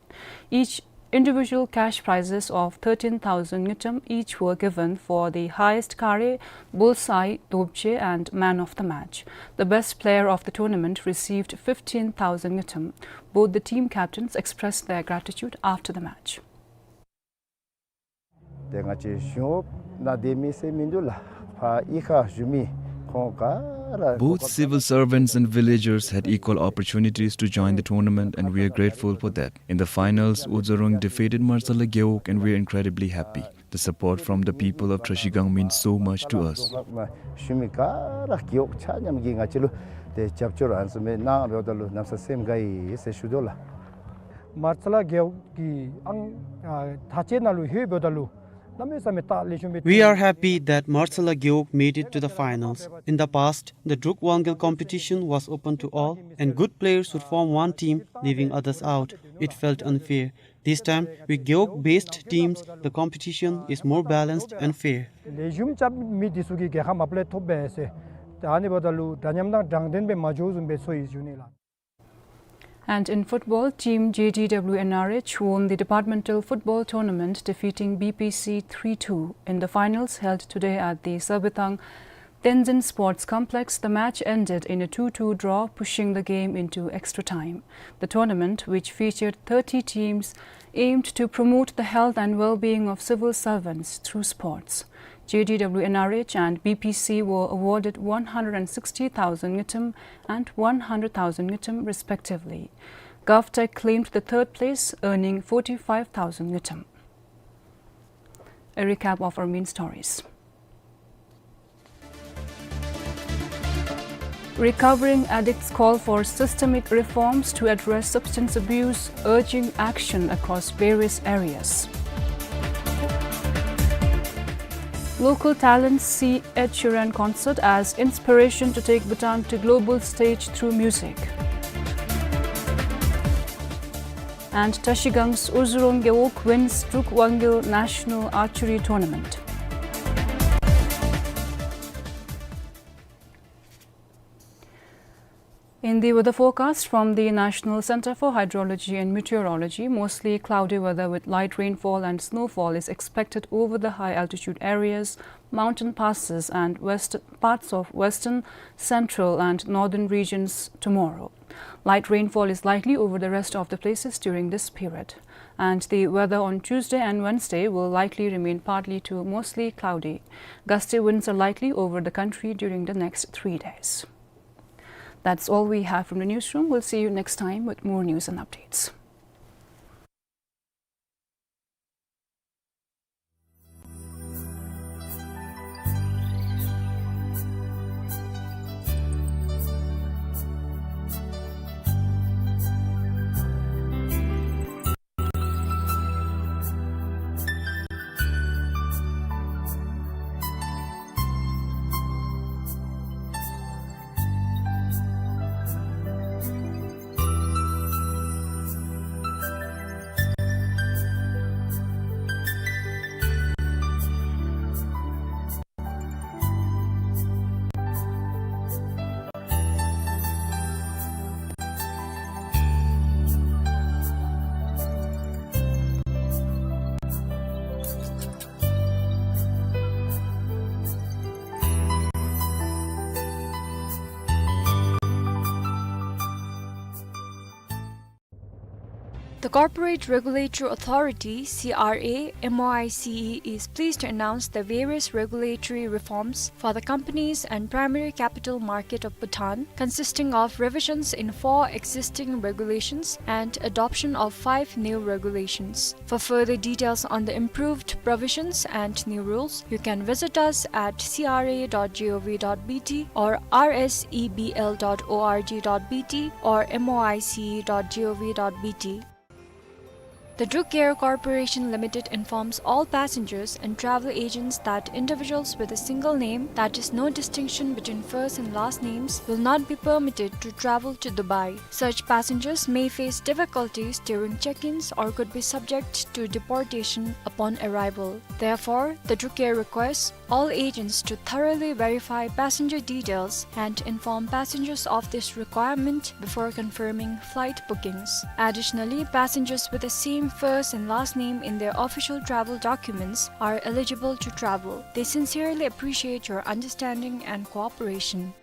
Each individual cash prizes of thirteen thousand ngultrum each were given for the highest kare, bullseye, dopje, and man of the match. The best player of the tournament received fifteen thousand ngultrum. Both the team captains expressed their gratitude after the match. ཏེ་ང་བཅས་གཞུང་གཡོགཔ་ནང་སྡོད་མི་ཟེར་མིན་འདུག་ལགས། ཕར་གཡུས་ཁར་བཞུགས་མི་ཁོང་ག་ར། Both civil servants and villagers had equal opportunities to join the tournament, and we are grateful for that. In the finals, Udzorong defeated Martsala Gewog, and we are incredibly happy. The support from the people of Trashigang means so much to us. བཞུགས་མི་ག་ར་རྒེད་འོག་ཆ་མཉམ་གྱིས་ང་བཅས་ལུ་ཏེ་རྒྱབ་སྐྱོར་ཨ་ནི་བཟུམ་སྦེ་གནང་འབདཝ་ད་ལུ་གནམ་ས་སེམས་དགའ་ཡི་ཟེར་ཞུ་དོ་ལགས། མར་ཚ་ལ་རྒེད་འོག་གི་ཨང་ཨ་མཐའ་དཔྱད་ནང་ལུ་ལྷོད་འབདཝ་ད་ལུ་གནམ་མེད་ས་མེད་སྟག་ལེགས་ཤོམ་སྦེ། We are happy that Martsala Gewog made it to the finals. In the past, the Druk Wangel competition was open to all, and good players would form one team, leaving others out. It felt unfair. This time, with Gewog-based teams, the competition is more balanced and fair. ལེགས་ཤོམ་རྐྱབ་མི་འདི་ཚུ་གིས་རྒྱལ་ཁ་མ་པ་ལས་ཐོབ་པས་ཟེར། ཏེ་ཨ་ནི་འབདཝ་ད་ལུ་འདྲ་མཉམ་དང་དྲང་བདེན་སྦེ་མ་འགྱོཝ་བཟུམ་སྦེ་ཚོར་ཡི་ཞུ་ནི་ལགས། And in football, team J D W N R H won the departmental football tournament, defeating B P C three two. In the finals held today at the Sabetang Tenzin Sports Complex, the match ended in a two two draw, pushing the game into extra time. The tournament, which featured thirty teams, aimed to promote the health and well-being of civil servants through sports. J D W N R H and B P C were awarded one hundred and sixty thousand ngultrum and one hundred thousand ngultrum respectively. Govtech claimed the third place, earning forty-five thousand ngultrum. A recap of our main stories. Recovering addicts call for systemic reforms to address substance abuse, urging action across various areas. Local talents see Ed Sheeran concert as inspiration to take Bhutan to global stage through music. And Trashigang's Udzorong Gewog wins Druk Wangel National Archery Tournament. In the weather forecast from the National Center for Hydrology and Meteorology, mostly cloudy weather with light rainfall and snowfall is expected over the high altitude areas, mountain passes and west, parts of western, central and northern regions tomorrow. Light rainfall is likely over the rest of the places during this period. And the weather on Tuesday and Wednesday will likely remain partly to mostly cloudy. Gusty winds are likely over the country during the next three days. That's all we have from the newsroom. We'll see you next time with more news and updates. The Corporate Regulatory Authority, C R A, M O I C E, is pleased to announce the various regulatory reforms for the companies and primary capital market of Bhutan, consisting of revisions in four existing regulations and adoption of five new regulations. For further details on the improved provisions and new rules, you can visit us at C R A dot G O V dot B T or R S E B L dot O R G dot B T or M O I C E dot G O V dot B T. The Druk Air Corporation Limited informs all passengers and travel agents that individuals with a single name, that is, no distinction between first and last names, will not be permitted to travel to Dubai. Such passengers may face difficulties during check-ins or could be subject to deportation upon arrival. Therefore, the Druk Air requests all agents to thoroughly verify passenger details and inform passengers of this requirement before confirming flight bookings. Additionally, passengers with the same first and last name in their official travel documents are eligible to travel. They sincerely appreciate your understanding and cooperation.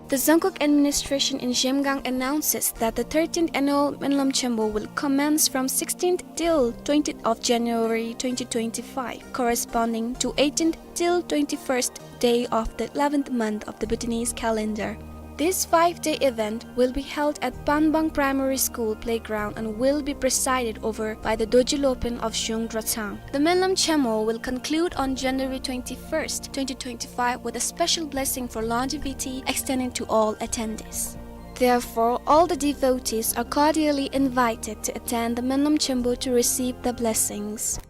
The Dzongkhag administration in Zhemgang announces that the thirteenth annual Menlam Chombo will commence from sixteenth till twentieth of January twenty twenty-five, corresponding to eighteenth till twenty-first day of the eleventh month of the Bhutanese calendar. This five-day event will be held at Panbang Primary School playground and will be presided over by the Dorji Lopen of Zhung Drotsang. The Menlam Chombo will conclude on January twenty-first, twenty twenty-five, with a special blessing for longevity extended to all attendees. Therefore, all the devotees are cordially invited to attend the Menlam Chombo to receive the blessings.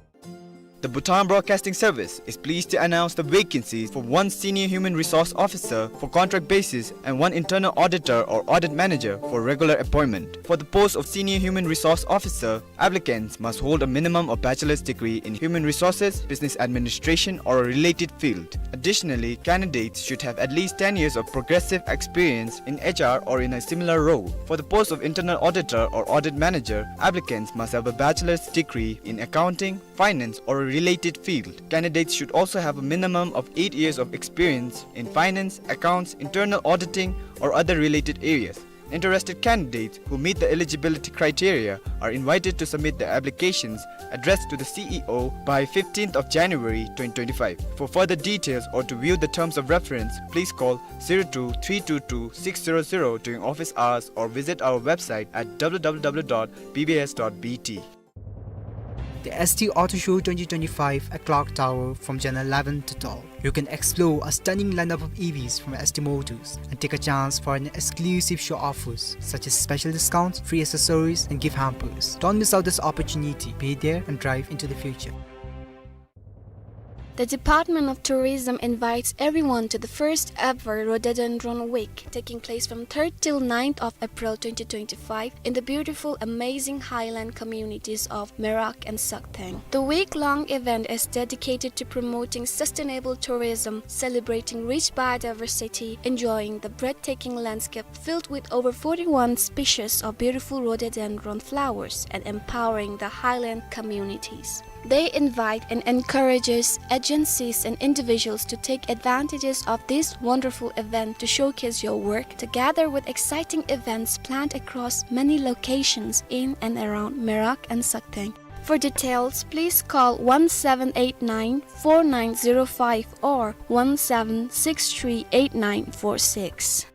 The Bhutan Broadcasting Service is pleased to announce the vacancies for one Senior Human Resource Officer for contract basis and one Internal Auditor or Audit Manager for regular appointment. For the post of Senior Human Resource Officer, applicants must hold a minimum of bachelor's degree in human resources, business administration, or a related field. Additionally, candidates should have at least ten years of progressive experience in H R or in a similar role. For the post of Internal Auditor or Audit Manager, applicants must have a bachelor's degree in accounting, finance, or a related field. Candidates should also have a minimum of eight years of experience in finance, accounts, internal auditing, or other related areas. Interested candidates who meet the eligibility criteria are invited to submit their applications addressed to the C E O by fifteenth of January twenty twenty-five. For further details or to view the terms of reference, please call zero two three two two six zero zero during office hours or visit our website at W W W dot B B S dot B T. The S T Auto Show twenty twenty-five at Clock Tower from January eleven to twelve. You can explore a stunning lineup of E Vs from S T Motors and take a chance for an exclusive show offers such as special discounts, free accessories, and gift hampers. Don't miss out this opportunity. Be there and drive into the future. The Department of Tourism invites everyone to the first ever Rhododendron Week, taking place from third till ninth of April twenty twenty-five in the beautiful, amazing highland communities of Merak and Saktheng. The week-long event is dedicated to promoting sustainable tourism, celebrating rich biodiversity, enjoying the breathtaking landscape filled with over forty-one species of beautiful rhododendron flowers, and empowering the highland communities. They invite and encourages agencies and individuals to take advantages of this wonderful event to showcase your work, together with exciting events planned across many locations in and around Merak and Saktheng. For details, please call one seven eight nine four nine zero five or one seven six three eight nine four six.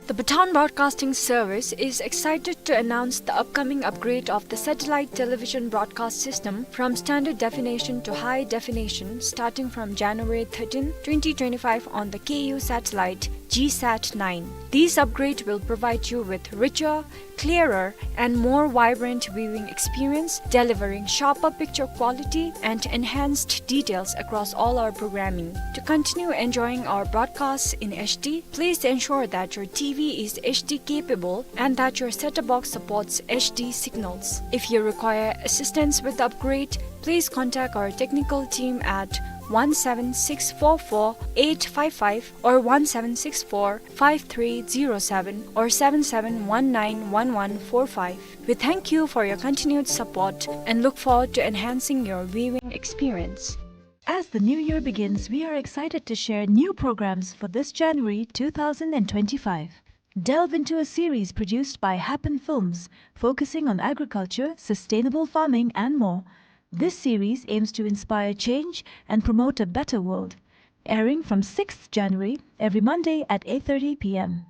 The Bhutan Broadcasting Service is excited to announce the upcoming upgrade of the satellite television broadcast system from standard definition to high definition starting from January thirteenth, twenty twenty-five on the K U satellite G sat nine. This upgrade will provide you with richer, clearer, and more vibrant viewing experience, delivering sharper picture quality and enhanced details across all our programming. To continue enjoying our broadcasts in H D, please ensure that your T V is H D capable and that your set-top box supports H D signals. If you require assistance with the upgrade, please contact our technical team at one seven six four four eight five five or one seven six four five three zero seven or seven seven one nine one one four five. We thank you for your continued support and look forward to enhancing your viewing experience. As the new year begins, we are excited to share new programs for this January two thousand and twenty-five. Delve into a series produced by Happen Films, focusing on agriculture, sustainable farming, and more. This series aims to inspire change and promote a better world. Airing from sixth January, every Monday at eight thirty P M.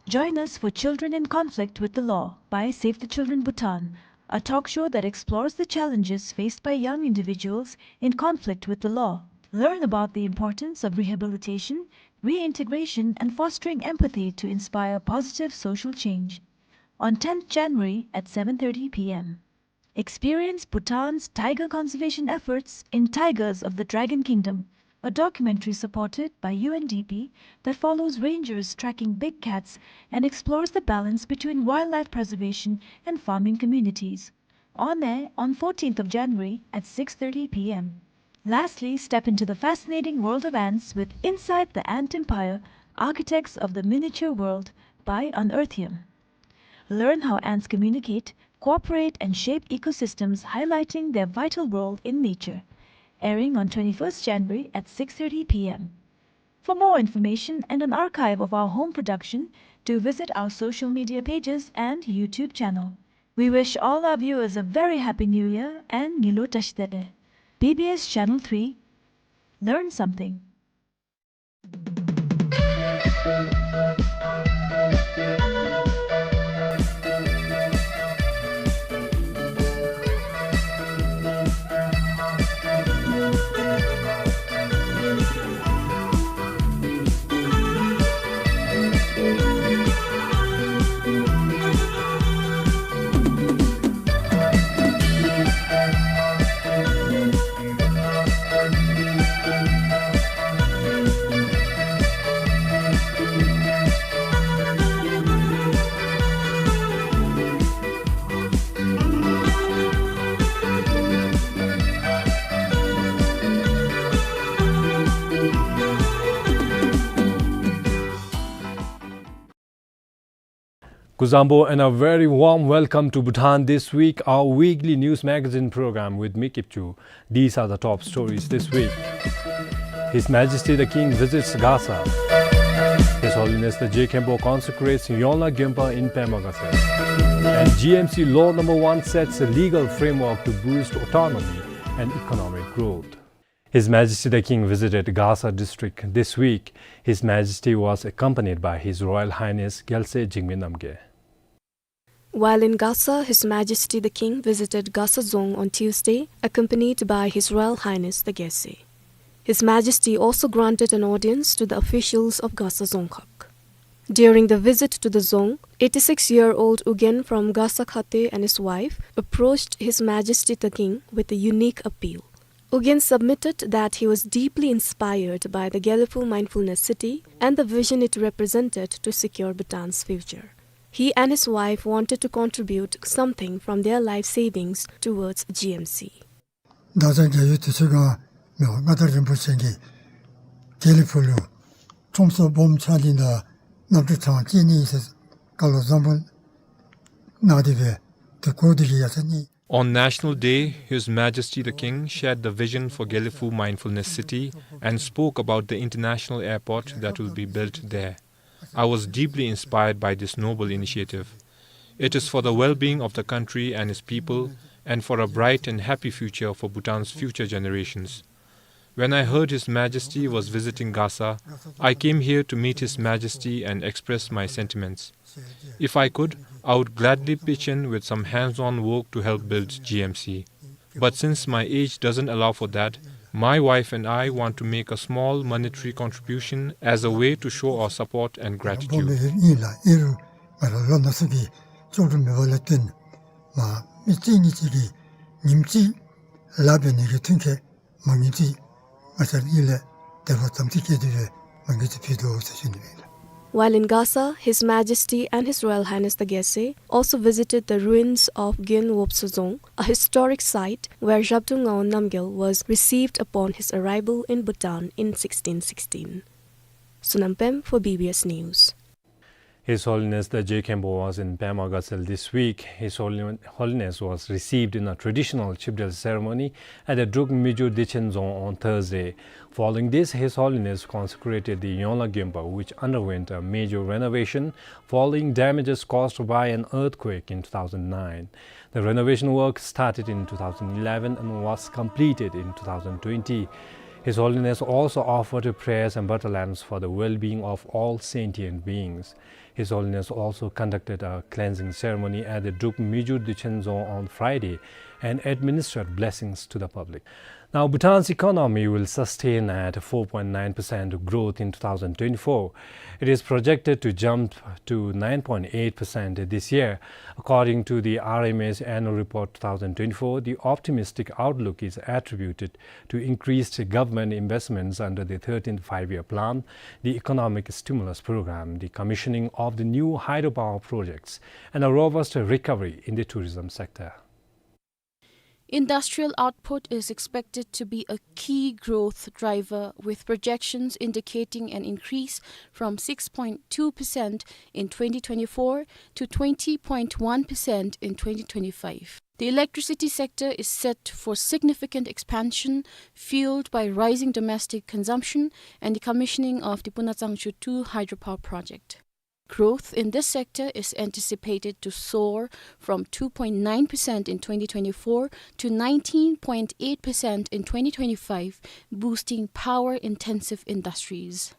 Join us for Children in Conflict with the Law by Save the Children Bhutan, a talk show that explores the challenges faced by young individuals in conflict with the law. Learn about the importance of rehabilitation, reintegration, and fostering empathy to inspire positive social change. On tenth January at seven thirty P M, experience Bhutan's tiger conservation efforts in Tigers of the Dragon Kingdom, a documentary supported by U N D P that follows rangers tracking big cats and explores the balance between wildlife preservation and farming communities. On air on fourteenth of January at six thirty P M. Lastly, step into the fascinating world of ants with Inside the Ant Empire, Architects of the Miniature World by Unearthium. Learn how ants communicate, cooperate, and shape ecosystems, highlighting their vital role in nature. Airing on twenty-first January at six thirty P M. For more information and an archive of our home production, do visit our social media pages and YouTube channel. We wish all our viewers a very happy New Year and Ngilu Tashitele. B B S Channel three. Learn something. Kuzuzangpo and a very warm welcome to Bhutan This Week, our weekly news magazine program with me, Kipchu. These are the top stories this week. His Majesty the King visits Gasa. His Holiness the Je Khenpo consecrates Yongla Gyonpa in Pema Gatshel. And G M C Law number one sets a legal framework to boost autonomy and economic growth. His Majesty the King visited Gasa district this week. His Majesty was accompanied by His Royal Highness Gyalse Jigme Namgyal. While in Gasa, His Majesty the King visited Gasa Dzong on Tuesday, accompanied by His Royal Highness the Gyalse. His Majesty also granted an audience to the officials of Gasa Dzongkhag. During the visit to the Dzong, eighty-six-year-old Ugyen from Gasa Khate and his wife approached His Majesty the King with a unique appeal. Ugyen submitted that he was deeply inspired by the Gelephu Mindfulness City and the vision it represented to secure Bhutan's future. He and his wife wanted to contribute something from their life savings towards G M C. བདག་ཅག་རྒྱལ་ཡུལ་དུས་ཚོད་གང་མེད་པར་མངའ་བདག་རིན་པོ་ཆེ་གིས་དགེ་ལེགས་ཕུག་ལུ་ཁྲོམ་སོགས་སྦོམ་ཕྱག་ལེན་དང་གནམ་གྲུ་གྲངས་བཅུ་གཉིས་ཟེར་བཀའ་སློབ་བཟང་པོ་གནང་སྟེ་སྦེ་དེ་གོ་སྟེ་གི་ཡ་ཚ་ནི། On National Day, His Majesty the King shared the vision for Gelephu Mindfulness City and spoke about the international airport that will be built there. I was deeply inspired by this noble initiative. It is for the well-being of the country and its people, and for a bright and happy future for Bhutan's future generations. When I heard His Majesty was visiting Gasa, I came here to meet His Majesty and express my sentiments. If I could, I would gladly pitch in with some hands-on work to help build G M C. But since my age doesn't allow for that, my wife and I want to make a small monetary contribution as a way to show our support and gratitude. སྦོམ་སྦེ་ཨིན་ལགས། ཨིན་རུང་ང་ར་ལོ་ན་ཚོད་ཀྱིས་ལྕོགས་གྲུབ་མེད་པ་ལས་བརྟེན་མ་མི་གཅིག་གཉིས་ཅིག་གིས་ཉིནམ་གཅིག་ལཱ་འབད་ནི་གི་ཐོན་སྐྱེད་མ་ངེས་ཅིག་ང་བཅས་ཨིན་ལས་དེ་ཕར་དམ་ཚིག་བསྐྱེད་དེ་སྦེ་མ་ངེས་ཅིག་ཕུལ་དོ་ཟེར་ཞུ་ནི་ཨིན་ལགས། While in Gasa, His Majesty and His Royal Highness the Gyalse also visited the ruins of Gyen Wobso Dzong, a historic site where Zhabdrung Ngawang Namgyal was received upon his arrival in Bhutan in sixteen sixteen. Sonam Pem for B B S News. His Holiness the Je Khenpo was in Pema Gatshel this week. His Holi-, Holiness was received in a traditional Chipdel ceremony at the Druk Myitsur Dechen Dzong on Thursday. Following this, His Holiness consecrated the Yongla Gyonpa, which underwent a major renovation following damages caused by an earthquake in two thousand nine. The renovation work started in two thousand eleven and was completed in two thousand twenty. His Holiness also offered prayers and butter lambs for the well-being of all sentient beings. His Holiness also conducted a cleansing ceremony at the Druk Myitsur Dechen Dzong on Friday and administered blessings to the public. Now, Bhutan's economy will sustain at four point nine percent growth in two thousand twenty-four. It is projected to jump to nine point eight percent this year, according to the R M S Annual Report two thousand twenty-four. The optimistic outlook is attributed to increased government investments under the thirteenth Five-Year Plan, the Economic Stimulus Program, the commissioning of the new hydropower projects, and a robust recovery in the tourism sector. Industrial output is expected to be a key growth driver, with projections indicating an increase from six point two percent in twenty twenty-four to twenty point one percent in twenty twenty-five. The electricity sector is set for significant expansion, fueled by rising domestic consumption and the commissioning of the Punazangchu two hydropower project. Growth in this sector is anticipated to soar from two point nine percent in twenty twenty-four to nineteen point eight percent in twenty twenty-five, boosting power-intensive industries.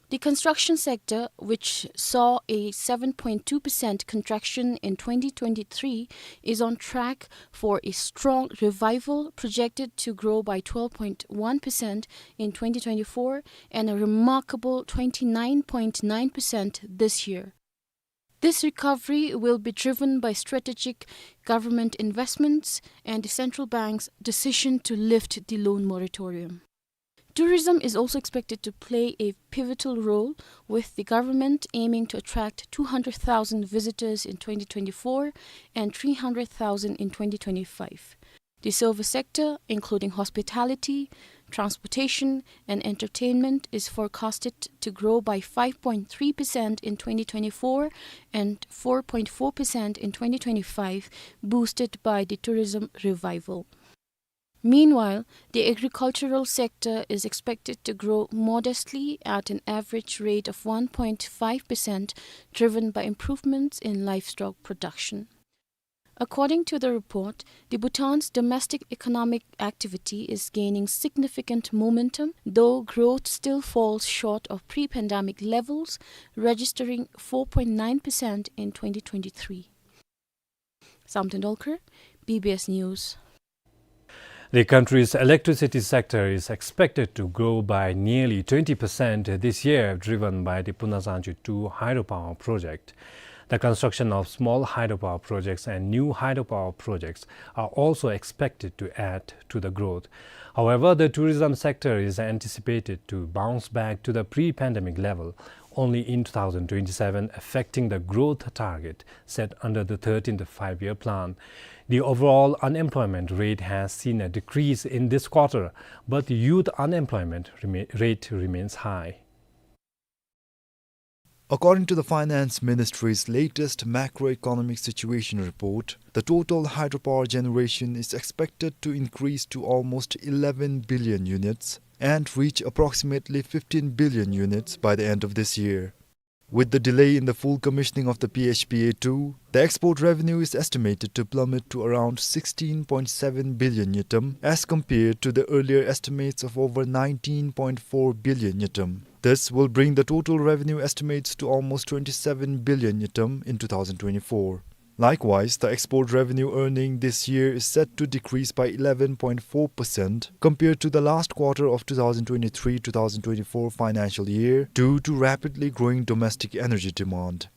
The construction sector, which saw a seven point two percent contraction in twenty twenty-three, is on track for a strong revival, projected to grow by twelve point one percent in twenty twenty-four and a remarkable twenty-nine point nine percent this year. This recovery will be driven by strategic government investments and the central bank's decision to lift the loan moratorium. Tourism is also expected to play a pivotal role, with the government aiming to attract two hundred thousand visitors in twenty twenty-four and three hundred thousand in twenty twenty-five. The service sector, including hospitality, transportation, and entertainment, is forecasted to grow by five point three percent in twenty twenty-four and four point four percent in twenty twenty-five, boosted by the tourism revival. Meanwhile, the agricultural sector is expected to grow modestly at an average rate of one point five percent, driven by improvements in livestock production. According to the report, the Bhutan's domestic economic activity is gaining significant momentum, though growth still falls short of pre-pandemic levels, registering four point nine percent in twenty twenty-three. Samten Dolkar, B B S News. The country's electricity sector is expected to grow by nearly twenty percent this year, driven by the Punazangchu two hydropower project. The construction of small hydropower projects and new hydropower projects are also expected to add to the growth. However, the tourism sector is anticipated to bounce back to the pre-pandemic level only in two thousand twenty-seven, affecting the growth target set under the thirteenth Five-Year Plan. The overall unemployment rate has seen a decrease in this quarter, but youth unemployment rema-, rate remains high. According to the Finance Ministry's latest macroeconomic situation report, the total hydropower generation is expected to increase to almost eleven billion units and reach approximately fifteen billion units by the end of this year. With the delay in the full commissioning of the P H P A two, the export revenue is estimated to plummet to around sixteen point seven billion ngultrum, as compared to the earlier estimates of over nineteen point four billion ngultrum. This will bring the total revenue estimates to almost twenty-seven billion ngultrum in two thousand twenty-four. Likewise, the export revenue earning this year is set to decrease by eleven point four percent compared to the last quarter of two thousand twenty-three two thousand twenty-four financial year due to rapidly growing domestic energy demand.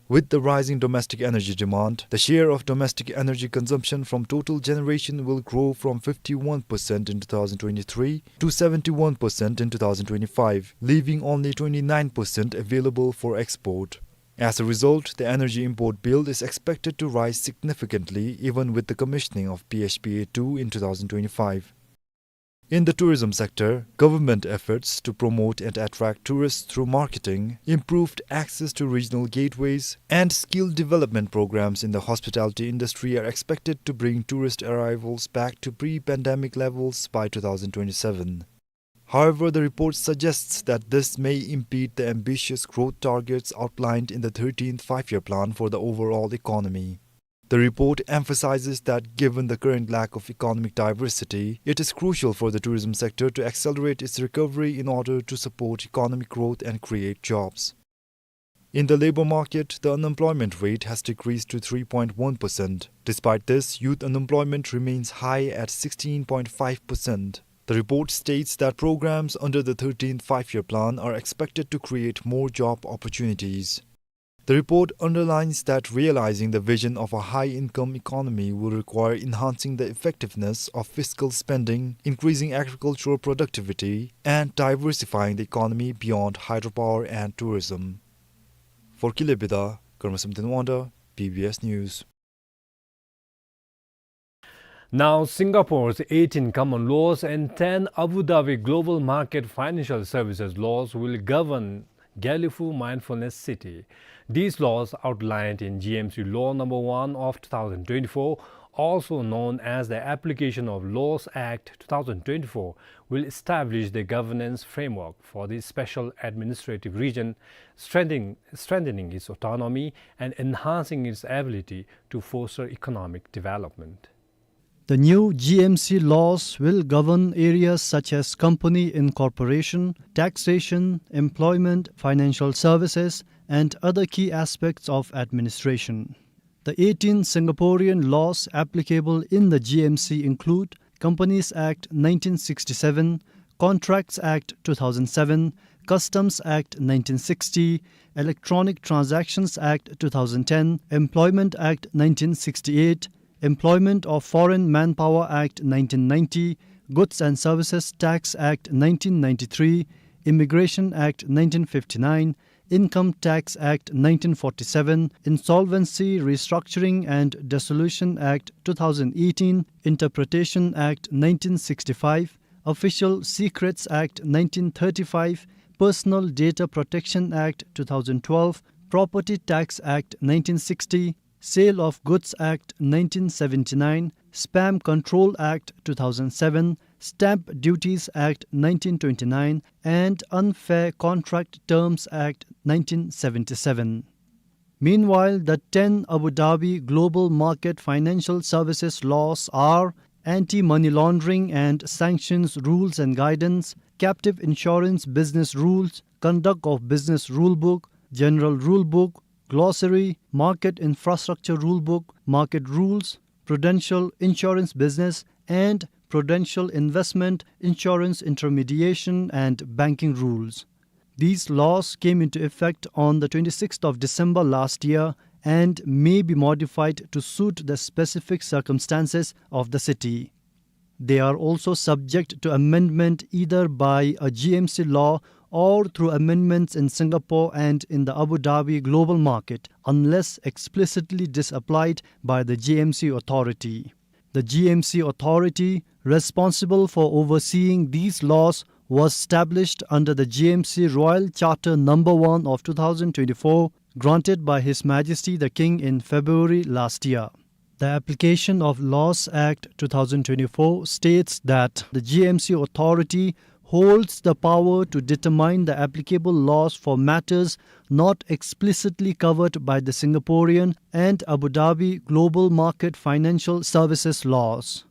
With the rising domestic energy demand, the share of domestic energy consumption from total generation will grow from fifty-one percent in two thousand twenty-three to seventy-one percent in two thousand twenty-five, leaving only twenty-nine percent available for export. As a result, the energy import bill is expected to rise significantly even with the commissioning of P H P A two in two thousand twenty-five. In the tourism sector, government efforts to promote and attract tourists through marketing, improved access to regional gateways, and skill development programs in the hospitality industry are expected to bring tourist arrivals back to pre-pandemic levels by two thousand twenty-seven. However, the report suggests that this may impede the ambitious growth targets outlined in the thirteenth Five-Year Plan for the overall economy. The report emphasizes that given the current lack of economic diversity, it is crucial for the tourism sector to accelerate its recovery in order to support economic growth and create jobs. In the labor market, the unemployment rate has decreased to three point one percent. Despite this, youth unemployment remains high at sixteen point five percent. The report states that programs under the thirteenth Five-Year Plan are expected to create more job opportunities. The report underlines that realizing the vision of a high-income economy will require enhancing the effectiveness of fiscal spending, increasing agricultural productivity, and diversifying the economy beyond hydropower and tourism. For Kile Bida, Karma Samten Wonder, B B S News. Now, Singapore's eighteen common laws and ten Abu Dhabi global market financial services laws will govern Gelephu Mindfulness City. These laws, outlined in G M C Law Number One of two thousand twenty-four, also known as the Application of Laws Act two thousand twenty-four, will establish the governance framework for this special administrative region, strengthening, strengthening its autonomy and enhancing its ability to foster economic development. The new G M C laws will govern areas such as company incorporation, taxation, employment, financial services, and other key aspects of administration. The eighteen Singaporean laws applicable in the G M C include Companies Act nineteen sixty-seven, Contracts Act two thousand seven, Customs Act nineteen sixty, Electronic Transactions Act two thousand ten, Employment Act nineteen sixty-eight, Employment of Foreign Manpower Act nineteen ninety, Goods and Services Tax Act nineteen ninety-three, Immigration Act nineteen fifty-nine, Income Tax Act nineteen forty-seven, Insolvency, Restructuring and Dissolution Act two thousand eighteen, Interpretation Act nineteen sixty-five, Official Secrets Act nineteen thirty-five, Personal Data Protection Act two thousand twelve, Property Tax Act nineteen sixty, Sale of Goods Act nineteen seventy-nine, Spam Control Act two thousand seven, Stamp Duties Act nineteen twenty-nine, and Unfair Contract Terms Act nineteen seventy-seven. Meanwhile, the ten Abu Dhabi Global Market Financial Services Laws are Anti-Money Laundering and Sanctions Rules and Guidance, Captive Insurance Business Rules, Conduct of Business Rulebook, General Rulebook, Glossary, Market Infrastructure Rulebook, Market Rules, Prudential Insurance Business, and Prudential Investment Insurance Intermediation and Banking Rules. These laws came into effect on the twenty-sixth of December last year and may be modified to suit the specific circumstances of the city. They are also subject to amendment either by a G M C law or through amendments in Singapore and in the Abu Dhabi global market, unless explicitly disapplied by the G M C authority. The G M C authority responsible for overseeing these laws was established under the G M C Royal Charter Number One of two thousand twenty-four, granted by His Majesty the King in February last year. The Application of Laws Act two thousand twenty-four states that the G M C authority holds the power to determine the applicable laws for matters not explicitly covered by the Singaporean and Abu Dhabi global market financial services laws.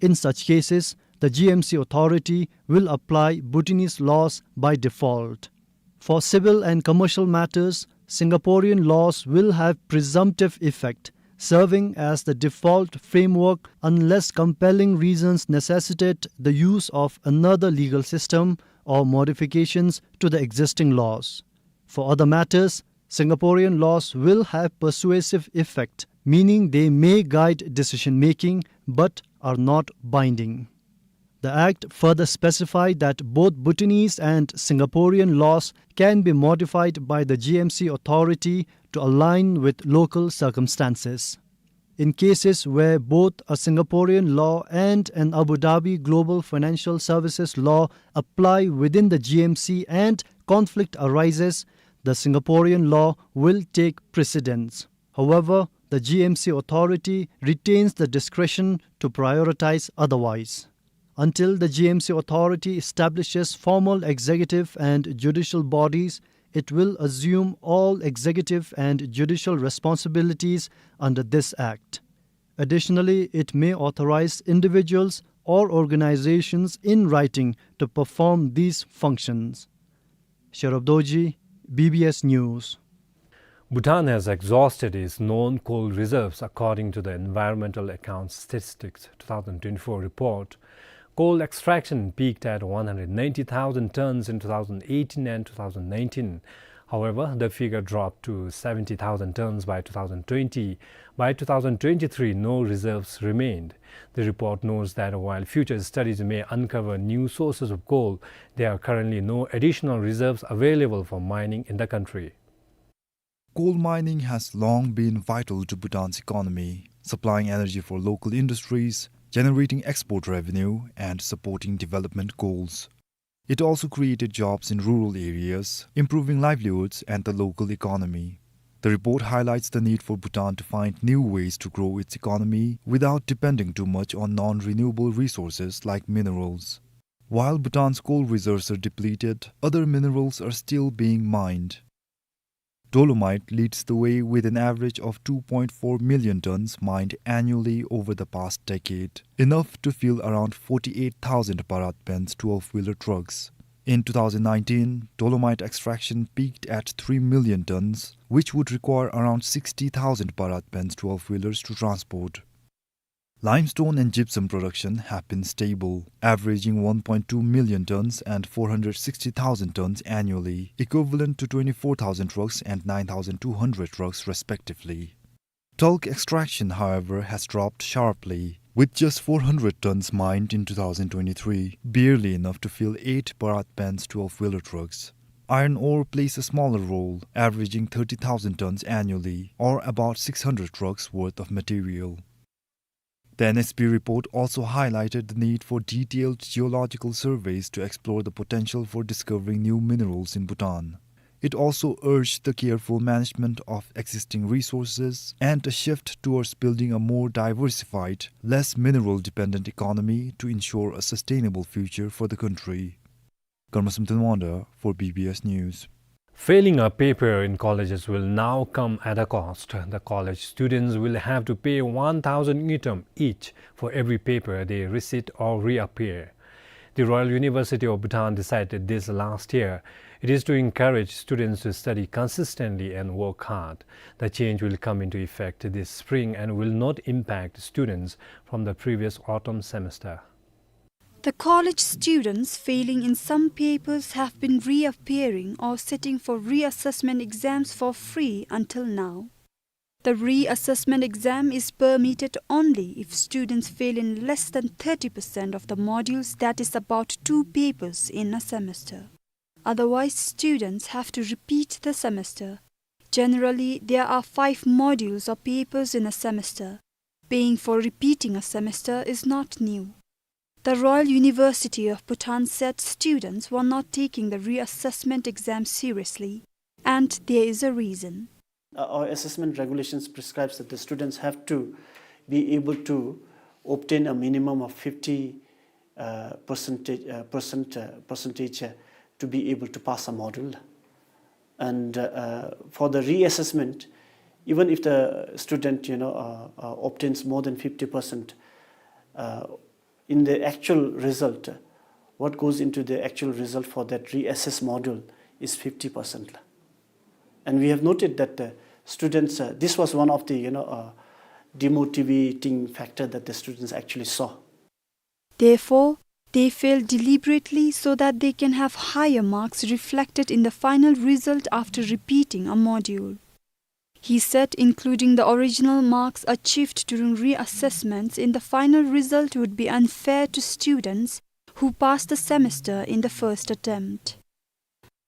In such cases, the G M C authority will apply Bhutanese laws by default. For civil and commercial matters, Singaporean laws will have presumptive effect, serving as the default framework unless compelling reasons necessitate the use of another legal system or modifications to the existing laws. For other matters, Singaporean laws will have persuasive effect, meaning they may guide decision-making but are not binding. The Act further specified that both Bhutanese and Singaporean laws can be modified by the G M C authority to align with local circumstances. In cases where both a Singaporean law and an Abu Dhabi global financial services law apply within the G M C and conflict arises, the Singaporean law will take precedence. However, the G M C authority retains the discretion to prioritize otherwise. Until the G M C authority establishes formal executive and judicial bodies, it will assume all executive and judicial responsibilities under this Act. Additionally, it may authorize individuals or organizations in writing to perform these functions. Sherub Dorji, B B S News. Bhutan has exhausted its known coal reserves, according to the Environmental Account Statistics two thousand twenty-four report. Coal extraction peaked at one hundred ninety thousand tons in two thousand eighteen and two thousand nineteen. However, the figure dropped to seventy thousand tons by two thousand twenty. By two thousand twenty-three, no reserves remained. The report notes that while future studies may uncover new sources of coal, there are currently no additional reserves available for mining in the country. Coal mining has long been vital to Bhutan's economy, supplying energy for local industries, generating export revenue, and supporting development goals. It also created jobs in rural areas, improving livelihoods and the local economy. The report highlights the need for Bhutan to find new ways to grow its economy without depending too much on non-renewable resources like minerals. While Bhutan's coal reserves are depleted, other minerals are still being mined. Dolomite leads the way with an average of two point four million tons mined annually over the past decade, enough to fill around forty-eight thousand Bharat Benz twelve-wheeler trucks. In two thousand nineteen, dolomite extraction peaked at three million tons, which would require around sixty thousand Bharat Benz twelve-wheelers to transport. Limestone and gypsum production have been stable, averaging one point two million tons and four hundred sixty thousand tons annually, equivalent to twenty-four thousand trucks and nine thousand two hundred trucks respectively. Talc extraction, however, has dropped sharply, with just four hundred tons mined in two thousand twenty-three, barely enough to fill eight Bharat Benz twelve-wheeler trucks. Iron ore plays a smaller role, averaging thirty thousand tons annually, or about six hundred trucks worth of material. The N S P report also highlighted the need for detailed geological surveys to explore the potential for discovering new minerals in Bhutan. It also urged the careful management of existing resources and a shift towards building a more diversified, less mineral-dependent economy to ensure a sustainable future for the country. Karma Samten Wonder for B B S News. Failing a paper in colleges will now come at a cost. The college students will have to pay one thousand ngultrum each for every paper they resit or reappear. The Royal University of Bhutan decided this last year. It is to encourage students to study consistently and work hard. The change will come into effect this spring and will not impact students from the previous autumn semester. The college students failing in some papers have been reappearing or sitting for reassessment exams for free until now. The reassessment exam is permitted only if students fail in less than thirty percent of the modules, that is about two papers in a semester. Otherwise, students have to repeat the semester. Generally, there are five modules or papers in a semester. Paying for repeating a semester is not new. The Royal University of Bhutan said students were not taking the reassessment exam seriously, and there is a reason. Uh, our assessment regulations prescribes that the students have to be able to obtain a minimum of fifty, uh, percentage, uh, percent, uh, percentage, uh, to be able to pass a module. And, uh, uh, for the reassessment, even if the student, you know, uh, uh, obtains more than fifty percent, uh, in the actual result, what goes into the actual result for that reassess module is fifty percent. And we have noted that the students, uh, this was one of the, you know, uh, demotivating factor that the students actually saw. Therefore, they fail deliberately so that they can have higher marks reflected in the final result after repeating a module. He said including the original marks achieved during reassessments in the final result would be unfair to students who passed the semester in the first attempt.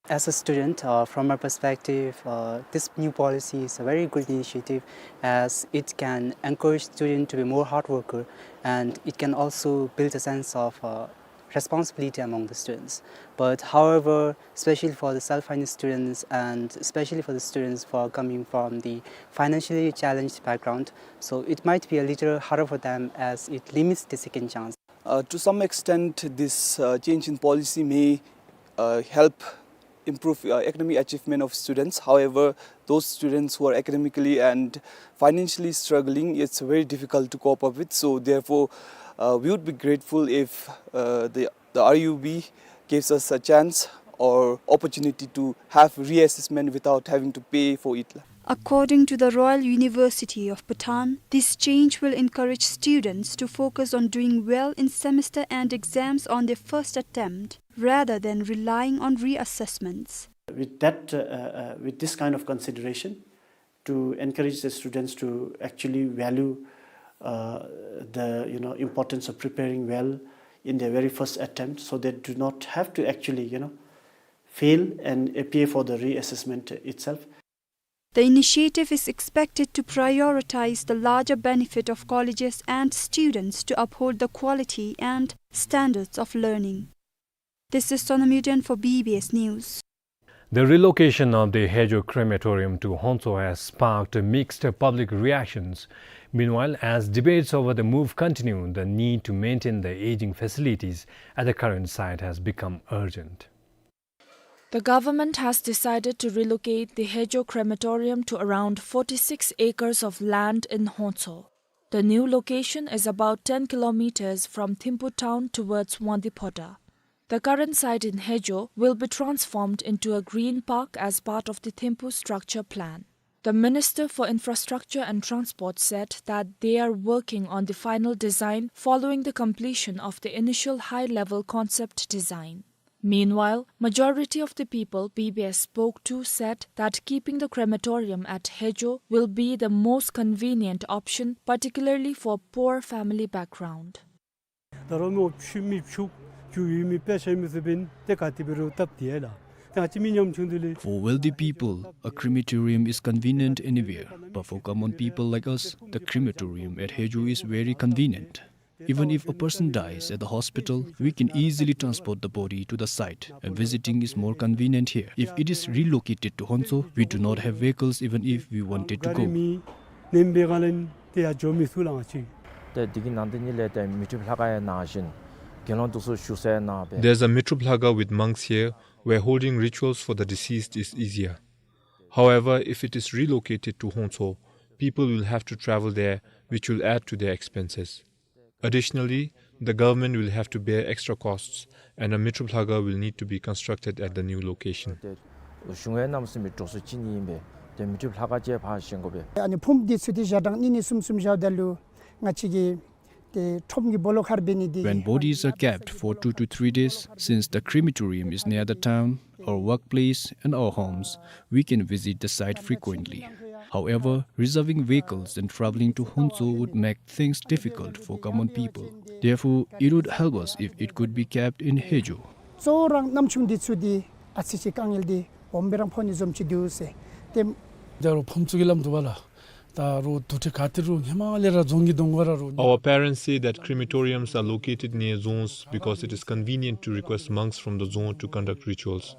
As a student, uh, from my perspective, uh, this new policy is a very good initiative, as it can encourage students to be more hard worker, and it can also build a sense of, uh, responsibility among the students. But however, especially for the self-finance students and especially for the students who are coming from the financially challenged background, so it might be a little harder for them as it limits the second chance. Uh, to some extent, this, uh, change in policy may, uh, help improve, uh, academic achievement of students. However, those students who are academically and financially struggling, it's very difficult to cope up with. So therefore, uh, we would be grateful if, uh, the, the R U B gives us a chance or opportunity to have reassessment without having to pay for it. According to the Royal University of Bhutan, this change will encourage students to focus on doing well in semester and exams on their first attempt, rather than relying on reassessments. With that, uh, uh, uh, with this kind of consideration, to encourage the students to actually value, uh, the, you know, importance of preparing well in their very first attempt, so they do not have to actually, you know, fail and appear for the reassessment itself. The initiative is expected to prioritize the larger benefit of colleges and students to uphold the quality and standards of learning. This is Sonam Yuden for B B S News. The relocation of the Haejo crematorium to Hongtso has sparked mixed public reactions. Meanwhile, as debates over the move continue, the need to maintain the aging facilities at the current site has become urgent. The government has decided to relocate the Haejo crematorium to around forty-six acres of land in Hongtso. The new location is about ten kilometers from Thimphu town towards Wangdue Phodrang. The current site in Haejo will be transformed into a green park as part of the Thimphu structure plan. The Minister for Infrastructure and Transport said that they are working on the final design following the completion of the initial high-level concept design. Meanwhile, majority of the people B B S spoke to said that keeping the crematorium at Haejo will be the most convenient option, particularly for poor family background. ད་རུང་མི་ཕྱུགཔོ་མི་ཕྱུགཔོ་རྒྱུ་ཡོད་མི་དཔེ་ཆ་མི་ཚུ་འབདན་ཏེ་ག་ཏེ་འབད་རུང་སྟབས་བདེ་ཡོད་ལགས། ད་ང་བཅས་མི་ཉམ་ཆུང་འདི་ལས། For wealthy people, a crematorium is convenient anywhere, but for common people like us, the crematorium at Haejo is very convenient. Even if a person dies at the hospital, we can easily transport the body to the site, and visiting is more convenient here. If it is relocated to Hongtso, we do not have vehicles even if we wanted to go. ག་རི་མེད་ནེམ་སྦེ་ག་ལས་ཏེ་ཡར་འགྱོ་མི་ཚུགས་ལགས་ང་བཅས། ཏེ་འདི་གི་ནང་དེ་ཉིད་ལས་ཏེ་མི་ཐུབ་ལྷ་ཁང་ཡང་ནང་བཞིན་དགེ་སློང་དེ་ཚུ་བཞུགས་སའི་ནང་སྦེ། There's a Mitrub Lhakhar with monks here, where holding rituals for the deceased is easier. However, if it is relocated to Hongtso, people will have to travel there, which will add to their expenses. Additionally, the government will have to bear extra costs, and a Mitrub Lhakhar will need to be constructed at the new location. ཏེ་གཞུང་གིས་གནམ་མེད་ས་མེད་འགྲོ་སོང་བྱིན་ནི་ཨིན་པས། ཏེ་མི་ཐུབ་ལྷ་ཁང་ཅིག་ཕར་བཞེངས་དགོ་པས། ཨ་ནི་ཕུངམ་འདི་ཚུ་ཏེ་ཞག་གྲངས་གཉིས་གཉིས་གསུམ་གསུམ་བཞགཔ་ད་ལུ་ང་བཅས་ཀྱི་ཏེ་ཁྲོམ་གྱི་སྦོ་ལོགས་ཁར་འབད་ནི་འདི། When bodies are kept for two to three days, since the crematorium is near the town, our workplace and our homes, we can visit the site frequently. However, reserving vehicles and traveling to Hongtso would make things difficult for common people. Therefore, it would help us if it could be kept in Haejo. གཙོ་བོ་ར་ཉམ་ཆུང་འདི་ཚུ་འདི་ཨ་ཙི་ཅིག་དཀའ་ངལ་འདི་སྦོམ་སྦེ་ར་ཕོག་ནི་བཟུམ་ཅིག་འདུག་ཟེར། ཏེ་ད་རུང་ཕུངམ་ཚུ་གི་ལམ་འདུག་པ་ལགས། ད་རུང་དུར་ཁྲོད་ག་ཏེ་རུང་ཧེ་མ་ལས་ར་རྫོང་གི་གདོང་ཁར་ར་རུང་། Our parents say that crematoriums are located near zones because it is convenient to request monks from the zone to conduct rituals.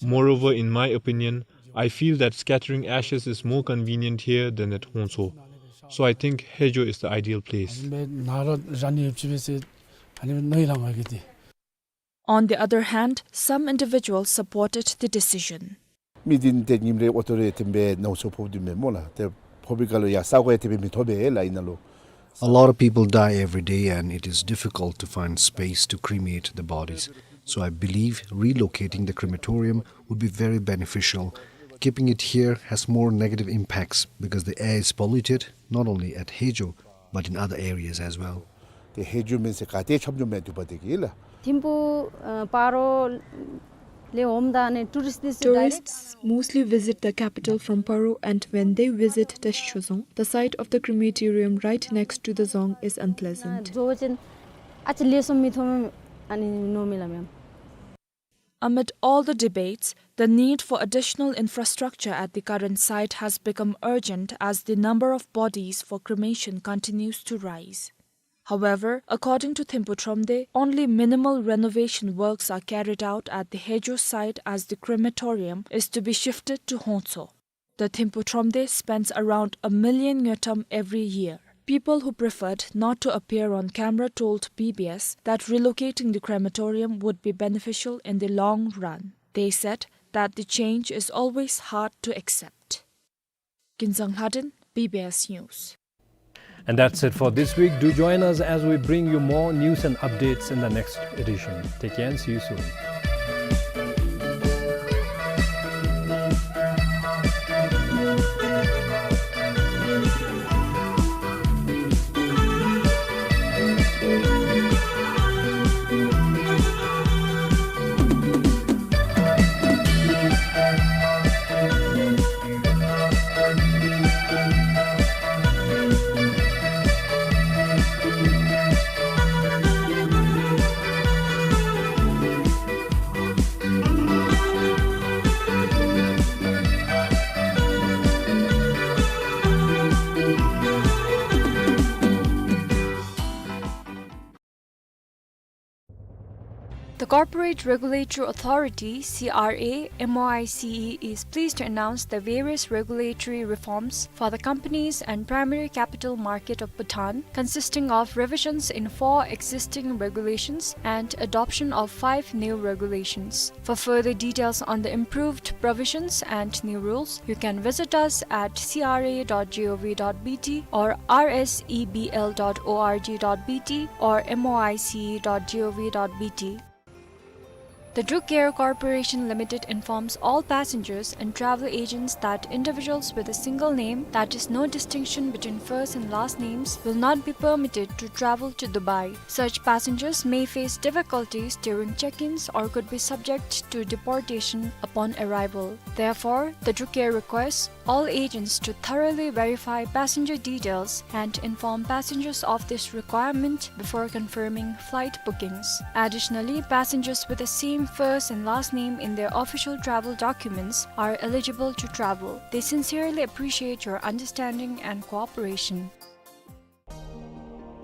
Moreover, in my opinion, I feel that scattering ashes is more convenient here than at Hongtso. So I think Haejo is the ideal place. ནཱ་ར་ར་ནི་ཡོད་ཅི་བས་ཟེར་ཨ་ནི་ནོ་ཡི་ལང་བ་གི་ཏེ། On the other hand, some individuals supported the decision. མི་འདི་ཏེ་ཉིནམ་རེ་ཨོ་ཊོ་རེ་ཐོན་སྦེ་ནང་འཚོ་ཕོགཔ་འདི་མེན་སྨོ་ལགས། ཏེ་ཕོག་པའི་སྐབས་ལུ་ཡང་ས་གོ་ཡང་དེ་སྦེ་མི་ཐོབ་པས་ལགས་ཨིན་ན་ལུ། A lot of people die every day and it is difficult to find space to cremate the bodies. So I believe relocating the crematorium would be very beneficial. Keeping it here has more negative impacts because the air is polluted, not only at Haejo, but in other areas as well. ཏེ་ཧེ་ཇུ་མེན་ཟེར་ག་ཏེ་ཁྱབ་འགྱོཝ་མས་འདུག་པ་དེ་གིས་ལགས། ཐིམ་ཕུ་ཨ་སྤ་རོ་ལས་འོངམ་ད་ནི་tourists འདི་ཚུ་direct Tourists mostly visit the capital from Paro, and when they visit Teshcho Dzong, the sight of the crematorium right next to the dzong is unpleasant. འགྱོ་བ་ཅིན་ཨ་ཙི་ལེགས་སོ་མི་མཐོང་ཨ་ནི་མནོཝ་མས་ལགས་མེན། Amid all the debates, the need for additional infrastructure at the current site has become urgent as the number of bodies for cremation continues to rise. However, according to Thimphu Thromde, only minimal renovation works are carried out at the Hejo site as the crematorium is to be shifted to Hongtso. The Thimphu Thromde spends around a million ngultrum every year. People who preferred not to appear on camera told B B S that relocating the crematorium would be beneficial in the long run. They said that the change is always hard to accept. Kinzang Lhaden, B B S News. And that's it for this week. Do join us as we bring you more news and updates in the next edition. Take care and see you soon. Corporate Regulatory Authority, C R A, M O I C E, is pleased to announce the various regulatory reforms for the companies and primary capital market of Bhutan, consisting of revisions in four existing regulations and adoption of five new regulations. For further details on the improved provisions and new rules, you can visit us at C R A dot G O V dot B T or R S E B L dot O R G dot B T or M O I C E dot G O V dot B T. The Druk Air Corporation Limited informs all passengers and travel agents that individuals with a single name, that is, no distinction between first and last names, will not be permitted to travel to Dubai. Such passengers may face difficulties during check-ins or could be subject to deportation upon arrival. Therefore, the Druk Air requests all agents to thoroughly verify passenger details and inform passengers of this requirement before confirming flight bookings. Additionally, passengers with the same first and last name in their official travel documents are eligible to travel. They sincerely appreciate your understanding and cooperation.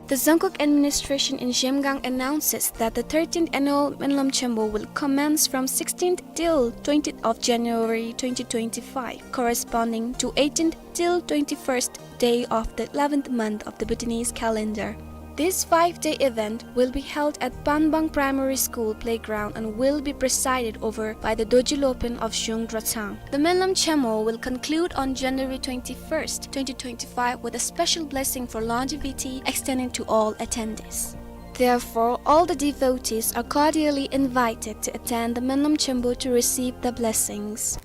The Dzongkhag administration in Zhemgang announces that the thirteenth annual Menlam Chompo will commence from sixteenth till twentieth of January twenty twenty-five, corresponding to eighteenth till twenty-first day of the eleventh month of the Bhutanese calendar. This five-day event will be held at Panbang Primary School playground and will be presided over by the Dorji Lopen of Zhung Drotsang. The Menlam Chompo will conclude on January twenty-first, twenty twenty-five, with a special blessing for longevity extending to all attendees. Therefore, all the devotees are cordially invited to attend the Menlam Chompo to receive the blessings.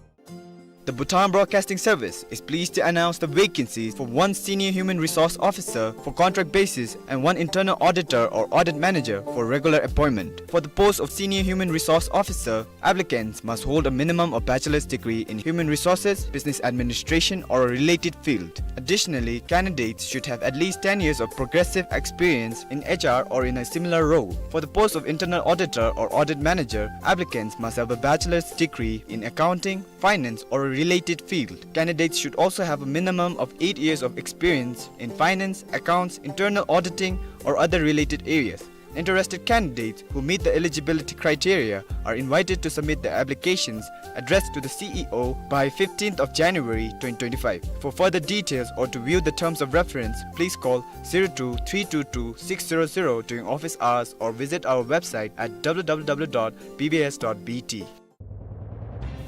The Bhutan Broadcasting Service is pleased to announce the vacancies for one Senior Human Resource Officer for contract basis and one Internal Auditor or Audit Manager for regular appointment. For the post of Senior Human Resource Officer, applicants must hold a minimum of bachelor's degree in human resources, business administration, or a related field. Additionally, candidates should have at least ten years of progressive experience in H R or in a similar role. For the post of Internal Auditor or Audit Manager, applicants must have a bachelor's degree in accounting, finance, or a related field. Candidates should also have a minimum of eight years of experience in finance, accounts, internal auditing, or other related areas. Interested candidates who meet the eligibility criteria are invited to submit their applications addressed to the C E O by fifteenth of January twenty twenty-five. For further details or to view the terms of reference, please call zero two three two two six zero zero during office hours or visit our website at W W W dot B B S dot B T.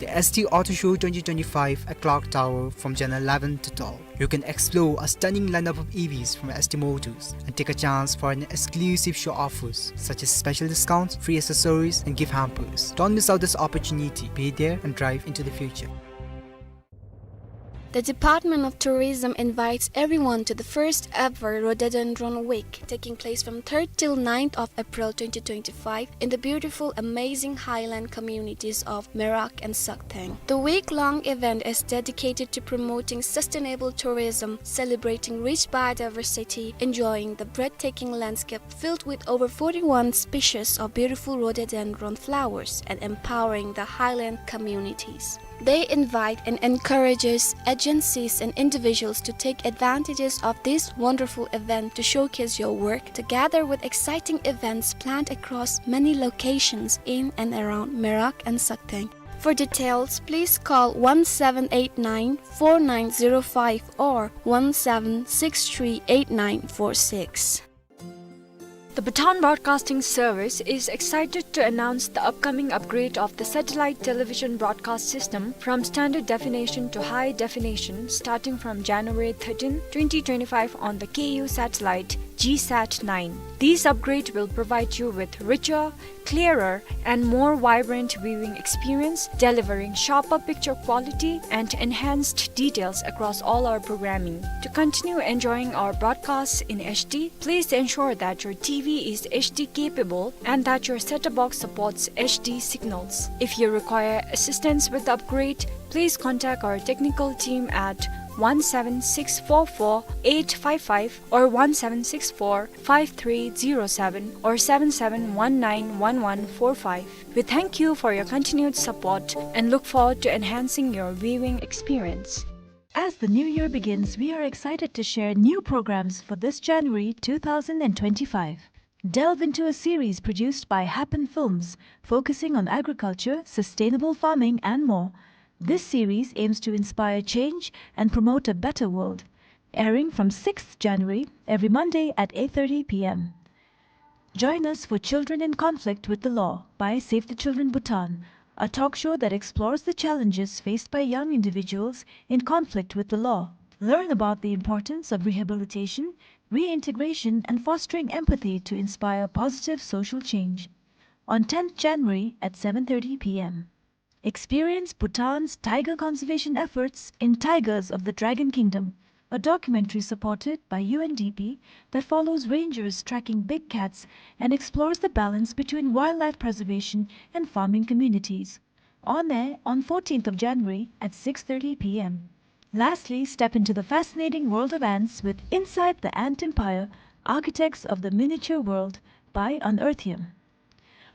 The S T Auto Show twenty twenty-five at Clock Tower from January eleven to twelve. You can explore a stunning lineup of E Vs from S T Motors and take a chance for an exclusive show offers such as special discounts, free accessories, and gift hampers. Don't miss out this opportunity. Be there and drive into the future. The Department of Tourism invites everyone to the first ever Rhododendron Week, taking place from third till ninth of April twenty twenty-five in the beautiful, amazing highland communities of Merak and Saktheng. The week-long event is dedicated to promoting sustainable tourism, celebrating rich biodiversity, enjoying the breathtaking landscape filled with over forty-one species of beautiful rhododendron flowers, and empowering the highland communities. They invite and encourages agencies and individuals to take advantages of this wonderful event to showcase your work, together with exciting events planned across many locations in and around Merak and Saktheng. For details, please call one seven eight nine four nine zero five or one seven six three eight nine four six. The Bhutan Broadcasting Service is excited to announce the upcoming upgrade of the satellite television broadcast system from standard definition to high definition starting from January thirteenth, twenty twenty-five on the K U satellite G sat nine. This upgrade will provide you with richer, clearer, and more vibrant viewing experience, delivering sharper picture quality and enhanced details across all our programming. To continue enjoying our broadcasts in H D, please ensure that your T V is H D capable and that your set-top box supports H D signals. If you require assistance with the upgrade, please contact our technical team at one seven six four four eight five five or one seven six four five three zero seven or seven seven one nine one one four five. We thank you for your continued support and look forward to enhancing your viewing experience. As the new year begins, we are excited to share new programs for this January two thousand and twenty-five. Delve into a series produced by Happen Films, focusing on agriculture, sustainable farming, and more. This series aims to inspire change and promote a better world. Airing from sixth January, every Monday at eight thirty p m. Join us for Children in Conflict with the Law by Save the Children Bhutan, a talk show that explores the challenges faced by young individuals in conflict with the law. Learn about the importance of rehabilitation, reintegration, and fostering empathy to inspire positive social change. On tenth January at seven thirty p m. Experience Bhutan's tiger conservation efforts in Tigers of the Dragon Kingdom, a documentary supported by U N D P that follows rangers tracking big cats and explores the balance between wildlife preservation and farming communities. On air on fourteenth of January at six thirty p m. Lastly, step into the fascinating world of ants with Inside the Ant Empire, Architects of the Miniature World by Unearthium.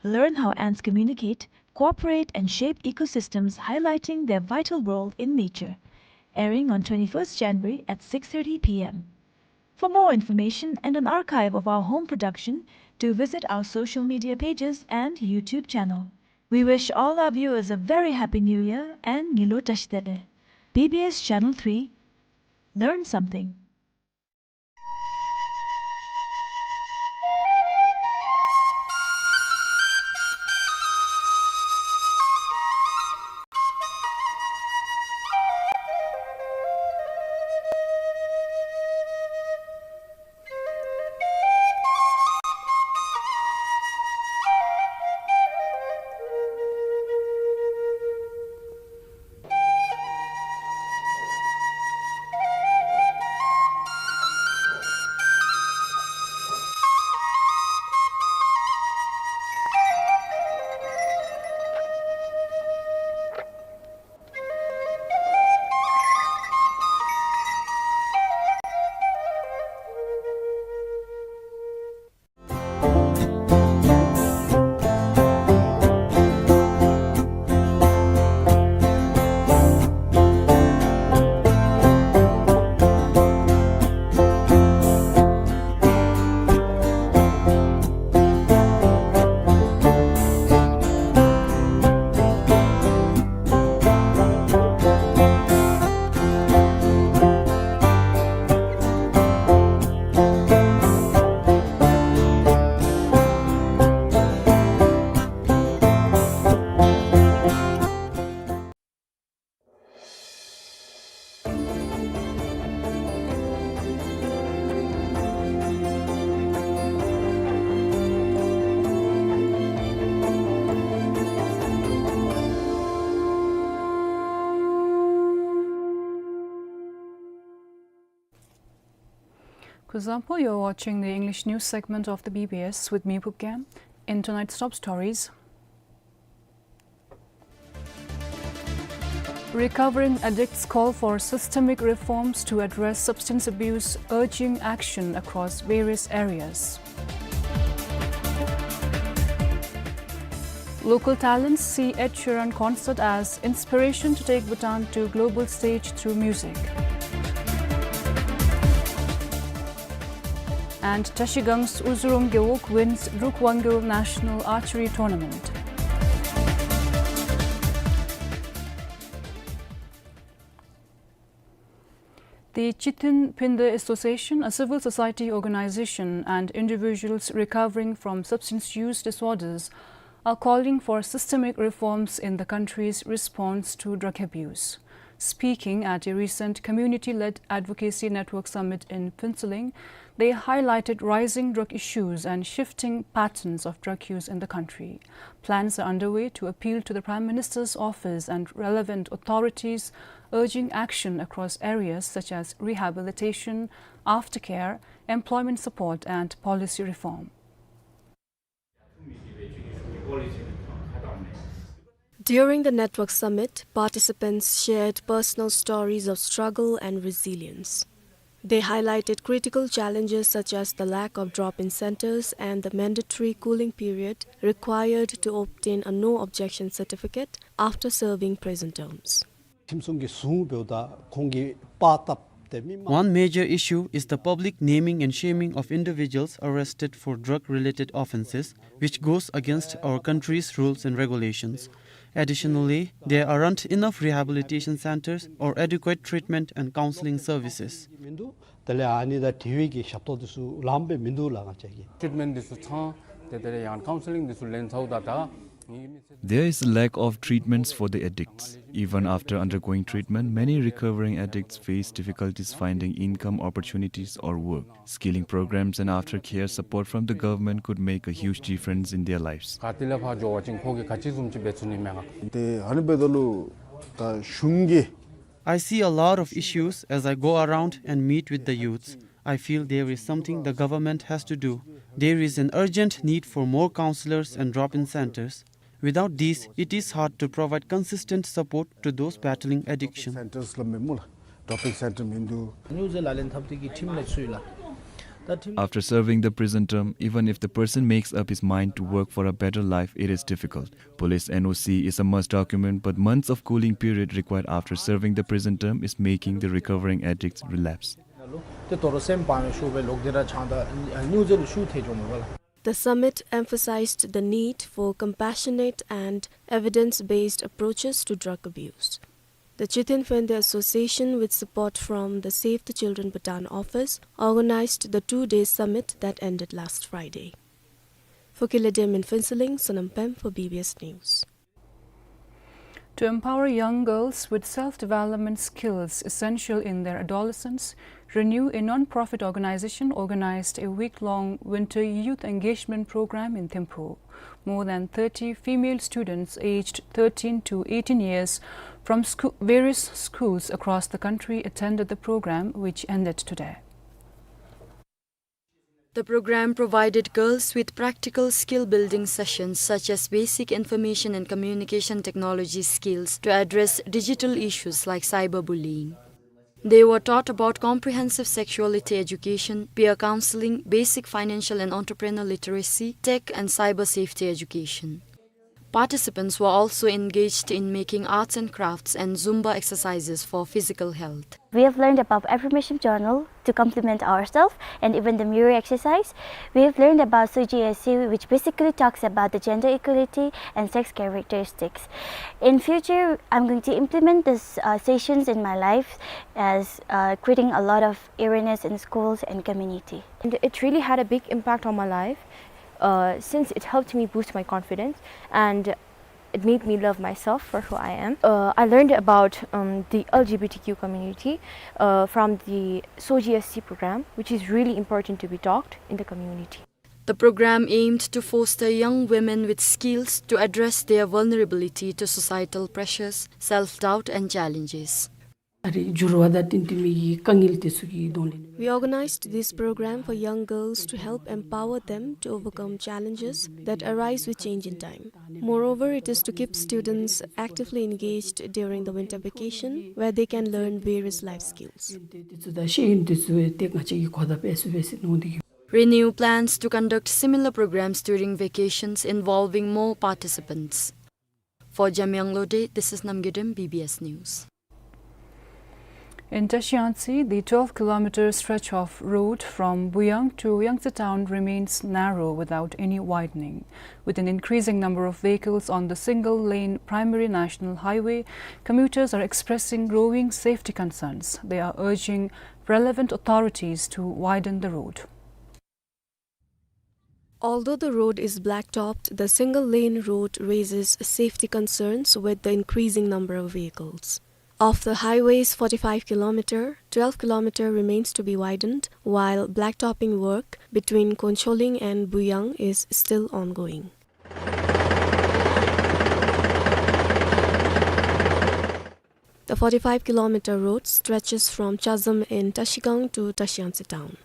Learn how ants communicate, cooperate, and shape ecosystems, highlighting their vital role in nature. Airing on twenty-first January at six thirty p m. For more information and an archive of our home production, do visit our social media pages and YouTube channel. We wish all our viewers a very happy New Year and Ngilu Tashdele. B B S Channel three. Learn something. Kuzuzangpo, you're watching the English news segment of the B B S with me, Phub Gyem. In tonight's top stories: Recovering addicts call for systemic reforms to address substance abuse, urging action across various areas. Local talents see Ed Sheeran concert as inspiration to take Bhutan to global stage through music. And Trashigang's Uzurung Gewog wins Druk Wangyo National Archery Tournament. The Chithin Phinde Association, a civil society organization, and individuals recovering from substance use disorders are calling for systemic reforms in the country's response to drug abuse. Speaking at a recent community-led advocacy network summit in Phuentsholing, they highlighted rising drug issues and shifting patterns of drug use in the country. Plans are underway to appeal to the Prime Minister's office and relevant authorities, urging action across areas such as rehabilitation, aftercare, employment support, and policy reform. During the network summit, participants shared personal stories of struggle and resilience. They highlighted critical challenges such as the lack of drop-in centers and the mandatory cooling period required to obtain a no-objection certificate after serving prison terms. ཁྲིམས་སྲུང་གི་ཟུར་འབདཝ་ད་ཁོང་གིས་པར་བཏབ་ One major issue is the public naming and shaming of individuals arrested for drug-related offenses, which goes against our country's rules and regulations. Additionally, there aren't enough rehabilitation centers or adequate treatment and counseling services. དེ་ལས་ཨ་ནི་དང་འབྲེལ་བའི་གི་ཞབས་ཏོག་དེ་ཚུ་ལངམ་སྦེ་མིན་འདུག་ལགས། ང་བཅས་ཀྱི་ཊིཊ་མེནཊ་འདི་ཚུ་ཚང་དེ་དེ་ལས་ཡང་ཀའུན་སི་ལིང་འདི་ཚུ་ལེན་ཚརཝ་ད་ད་ངེའི་མི་ཚེ། There is a lack of treatments for the addicts. Even after undergoing treatment, many recovering addicts face difficulties finding income opportunities or work. Skilling programs and aftercare support from the government could make a huge difference in their lives. ག་ཏེ་ལས་ཕར་འགྱོ་བ་ཅིན་ཁོ་གིས་ག་ཅི་བཟུམ་ཅིག་འབད་ཚུགས་ནི་མས་ག། ཏེ་ཨ་ནི་འབདཝ་ད་ལུ་ད་གཞུང་གིས I see a lot of issues as I go around and meet with the youths. I feel there is something the government has to do. There is an urgent need for more counselors and drop-in centers. Without these, it is hard to provide consistent support to those battling addiction. སེན་ཊརསི་ལུ་མེན་སྨོ་ལགས། ཌོབ་ཨིན་སེན་ཊར་མིན་འདུག། སྨྱོ་རྫས་ལག་ལེན་འཐབ་སྟེ་གི་ཁྲིམས་ལས་ཚུད་ལགས། ད་ཁྲིམས། After serving the prison term, even if the person makes up his mind to work for a better life, it is difficult. Police N O C is a must document, but months of cooling period required after serving the prison term is making the recovering addicts relapse. ད་ལུ་ཏེ་དོ་རུང་སེམས་ཕམ་ཤོར་བའི་ལོག་སྟེ་ར་ཆང་དང་སྨྱོ་རྫས་ལུ་ཤུགས་ཐེབས་འགྱོཝ་མས་པ་ལགས། The summit emphasized the need for compassionate and evidence-based approaches to drug abuse. The Chithin Fende Association, with support from the Save the Children Bhutan office, organized the two-day summit that ended last Friday. For Kiledem in Phuentsholing, Sonam Pem for B B S News. To empower young girls with self-development skills essential in their adolescence, Renew, a non-profit organization, organized a week-long winter youth engagement program in Thimphu. More than thirty female students aged thirteen to eighteen years from schoo-, various schools across the country attended the program, which ended today. The program provided girls with practical skill-building sessions such as basic information and communication technology skills to address digital issues like cyberbullying. They were taught about comprehensive sexuality education, peer counseling, basic financial and entrepreneur literacy, tech and cyber safety education. Participants were also engaged in making arts and crafts and Zumba exercises for physical health. We have learned about affirmation journal to compliment ourselves and even the mirror exercise. We have learned about Soji S C, which basically talks about the gender equality and sex characteristics. In future, I'm going to implement these, uh, sessions in my life as, uh, creating a lot of awareness in schools and community. And it really had a big impact on my life, uh, since it helped me boost my confidence and it made me love myself for who I am. Uh, I learned about, um, the L G B T Q community, uh, from the Soji S C program, which is really important to be talked in the community. The program aimed to foster young women with skills to address their vulnerability to societal pressures, self-doubt and challenges. ཨ་རིག་འགྱུར་བ་དང་བསྟུན་ཏེ་མི་གི་དཀའ་ངལ་དེ་ཚུ་གི་གདོང་ལེན། We organized this program for young girls to help empower them to overcome challenges that arise with change in time. Moreover, it is to keep students actively engaged during the winter vacation, where they can learn various life skills. དེ་ཚུ་དང་ཤེས་ཡོན་དེ་ཚུ་ཏེ་ང་བཅས་ཀྱིས་གོ་བརྡ་སྤེལ་ཚུགས་པས་ཟེར་མནོ་སྟེ་གི། Renew plans to conduct similar programs during vacations involving more participants. For Jamyang Lode, this is Namgay Dem, B B S News. In Tashi Yangtse, the twelve kilometer stretch of road from Buyang to Yangtse town remains narrow without any widening. With an increasing number of vehicles on the single-lane primary national highway, commuters are expressing growing safety concerns. They are urging relevant authorities to widen the road. Although the road is blacktopped, the single-lane road raises safety concerns with the increasing number of vehicles. Of the highway's forty-five kilometer, twelve kilometer remains to be widened, while blacktopping work between Koncholing and Buyang is still ongoing. The forty-five kilometer road stretches from Chazam in Tashigang to Tashi Yangtse town.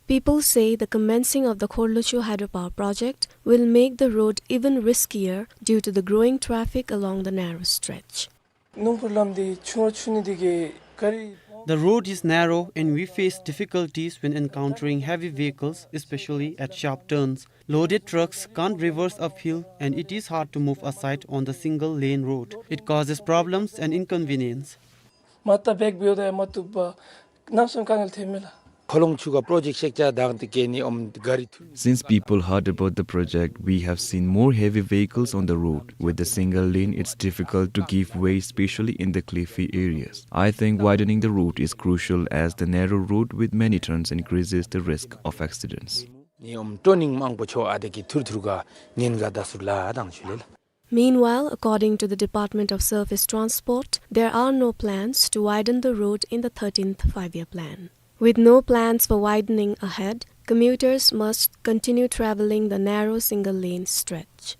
People say the commencing of the Khorlochu hydropower project will make the road even riskier due to the growing traffic along the narrow stretch. རླུང་འཁོར་ལམ་འདི་ཆུང་ར་ཆུང་ནི་འདི་གིས་ག་རི། The road is narrow and we face difficulties when encountering heavy vehicles, especially at sharp turns. Loaded trucks can't reverse uphill and it is hard to move aside on the single lane road. It causes problems and inconvenience. མར་ད་བེག་འབདཝ་ད་ཡང་མ་བཏུབ་པར་ གནམ་མེད་ས་མེད་དཀའ་ངལ་ཐེབས་མས་ལགས། ཁོ་ལོང་ཆུ་ཁ་པྲོ་ཇེཀཊ་ཤེག་ཅ་དང་ཏེ་གེ་ནི་ཨོམ་ག་རི་ཐུ། Since people heard about the project, we have seen more heavy vehicles on the road. With a single lane, it's difficult to give way, especially in the cliffy areas. I think widening the road is crucial, as the narrow road with many turns increases the risk of accidents. ནི་ཨོམ་ཀྲོ་ནིང་མང་པོ་ཆོ་ཨ་དེ་གི་ཐུར་ཐུར་ག་ཉེན་ཁ་དང་ཟུར་ལ་དང་ཞུ་ལེ་ལགས། Meanwhile, according to the Department of Surface Transport, there are no plans to widen the road in the thirteenth Five-Year Plan. With no plans for widening ahead, commuters must continue traveling the narrow single-lane stretch.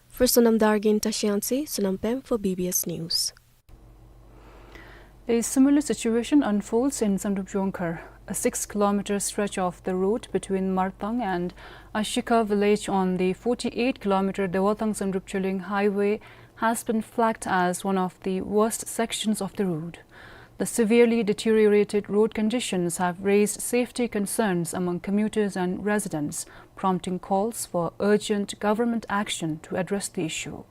For Sonam Dargin, Tashiansi, Sonam Pem for B B S News. A similar situation unfolds in Samdrup Jongkhar. A six kilometer stretch of the road between Martang and Ashikar village on the forty-eight kilometer Dewathang Samdrup Chuling highway has been flagged as one of the worst sections of the road. The severely deteriorated road conditions have raised safety concerns among commuters and residents, prompting calls for urgent government action to address the issue.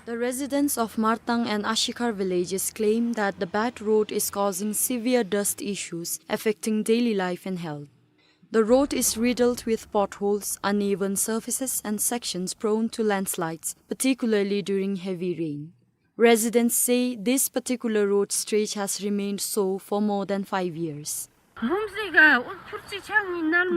The residents of Martang and Ashikar villages claim that the bad road is causing severe dust issues affecting daily life and health. The road is riddled with potholes, uneven surfaces, and sections prone to landslides, particularly during heavy rain. Residents say this particular road stretch has remained so for more than five years.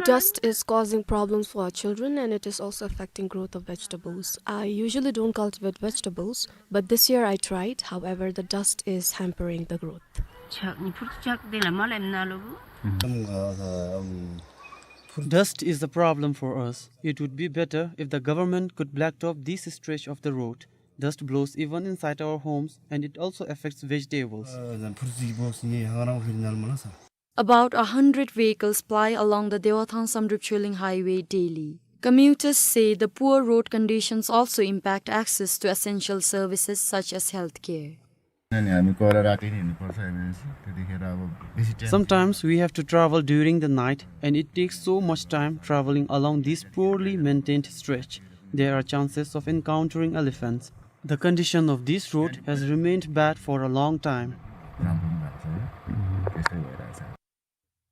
Dust is causing problems for our children and it is also affecting growth of vegetables. I usually don't cultivate vegetables, but this year I tried. However, the dust is hampering the growth. Dust is the problem for us. It would be better if the government could blacktop this stretch of the road. Dust blows even inside our homes and it also affects vegetables. About a hundred vehicles ply along the Dewathang Samdrup Chuling highway daily. Commuters say the poor road conditions also impact access to essential services such as healthcare. Sometimes we have to travel during the night, and it takes so much time traveling along this poorly maintained stretch. There are chances of encountering elephants. The condition of this road has remained bad for a long time.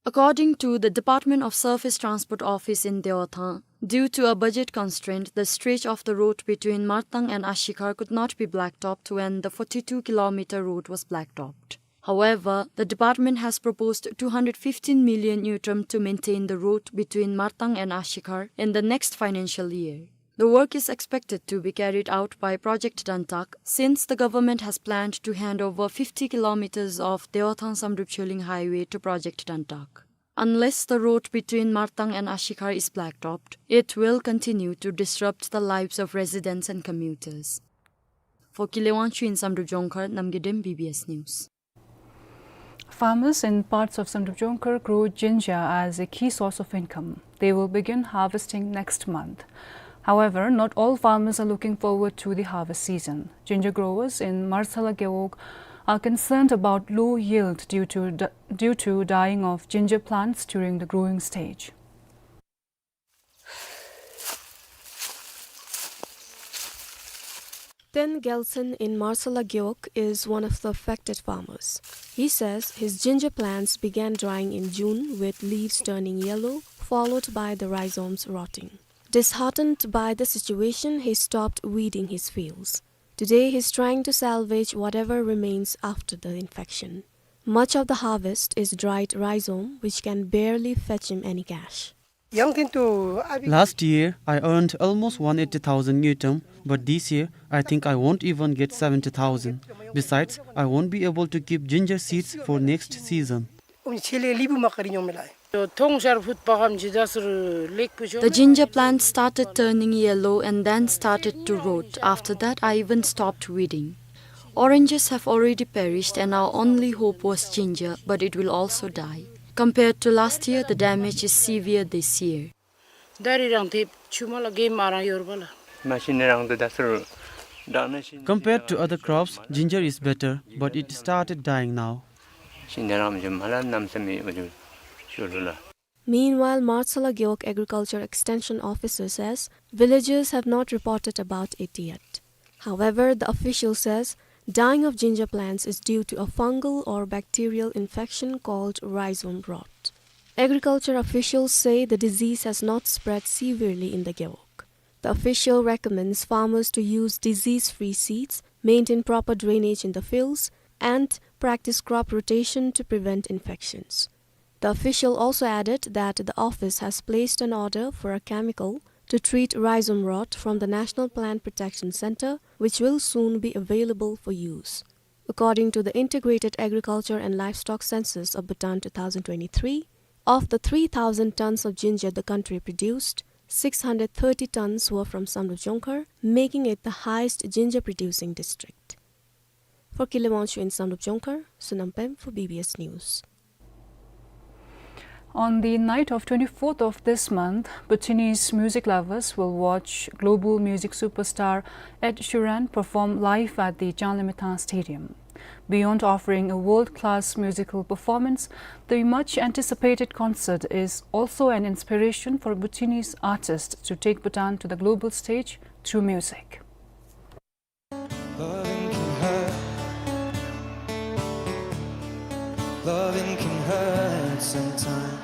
According to the Department of Surface Transport Office in Dewathang, due to a budget constraint, the stretch of the road between Martang and Ashikar could not be blacktopped when the forty-two kilometer road was blacktopped. However, the department has proposed two hundred fifteen million ngultrum to maintain the road between Martang and Ashikar in the next financial year. The work is expected to be carried out by Project Dantak, since the government has planned to hand over fifty kilometers of Dewathang Samdrup Chuling highway to Project Dantak. Unless the road between Martang and Ashikar is blacktopped, it will continue to disrupt the lives of residents and commuters. For Kile Wangchuk in Samdrup Jongkhar, Namgay Dem, B B S News. Farmers in parts of Samdrup Jongkhar grow ginger as a key source of income. They will begin harvesting next month. However, not all farmers are looking forward to the harvest season. Ginger growers in Marsala Gewog are concerned about low yield due to d-, due to dying of ginger plants during the growing stage. Ten Gelson in Marsala Gewog is one of the affected farmers. He says his ginger plants began drying in June, with leaves turning yellow, followed by the rhizomes rotting. Disheartened by the situation, he stopped weeding his fields. Today, he's trying to salvage whatever remains after the infection. Much of the harvest is dried rhizome, which can barely fetch him any cash. Last year, I earned almost one eighty thousand ngultrum, but this year, I think I won't even get seventy thousand. Besides, I won't be able to keep ginger seeds for next season. The ginger plant started turning yellow and then started to rot. After that, I even stopped weeding. Oranges have already perished and our only hope was ginger, but it will also die. Compared to last year, the damage is severe this year. Compared to other crops, ginger is better, but it started dying now. Meanwhile, Marsala Gewog Agriculture Extension Officer says villagers have not reported about it yet. However, the official says Dying of ginger plants is due to a fungal or bacterial infection called rhizome rot. Agriculture officials say the disease has not spread severely in the Gewog. The official recommends farmers to use disease-free seeds, maintain proper drainage in the fields, and practice crop rotation to prevent infections. The official also added that the office has placed an order for a chemical to treat rhizome rot from the National Plant Protection Centre, which will soon be available for use. According to the Integrated Agriculture and Livestock Census of Bhutan two thousand twenty-three, of the three thousand tons of ginger the country produced, six hundred thirty tons were from Samdrup Jongkhar, making it the highest ginger producing district. For Kile Wangchuk in Samdrup Jongkhar, Sonam Pem for B B S News. On the night of twenty-fourth of this month, Bhutanese music lovers will watch global music superstar Ed Sheeran perform live at the Janlamitan Stadium. Beyond offering a world-class musical performance, the much anticipated concert is also an inspiration for Bhutanese artists to take Bhutan to the global stage through music. Loving can hurt. Loving can hurt sometimes.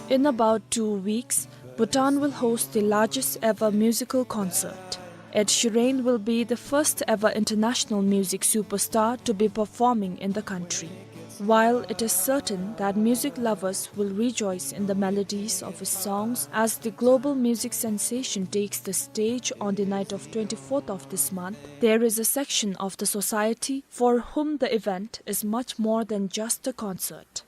In about two weeks, Bhutan will host the largest ever musical concert. Ed Sheeran will be the first ever international music superstar to be performing in the country. While it is certain that music lovers will rejoice in the melodies of his songs as the global music sensation takes the stage on the night of twenty-fourth of this month, there is a section of the society for whom the event is much more than just a concert.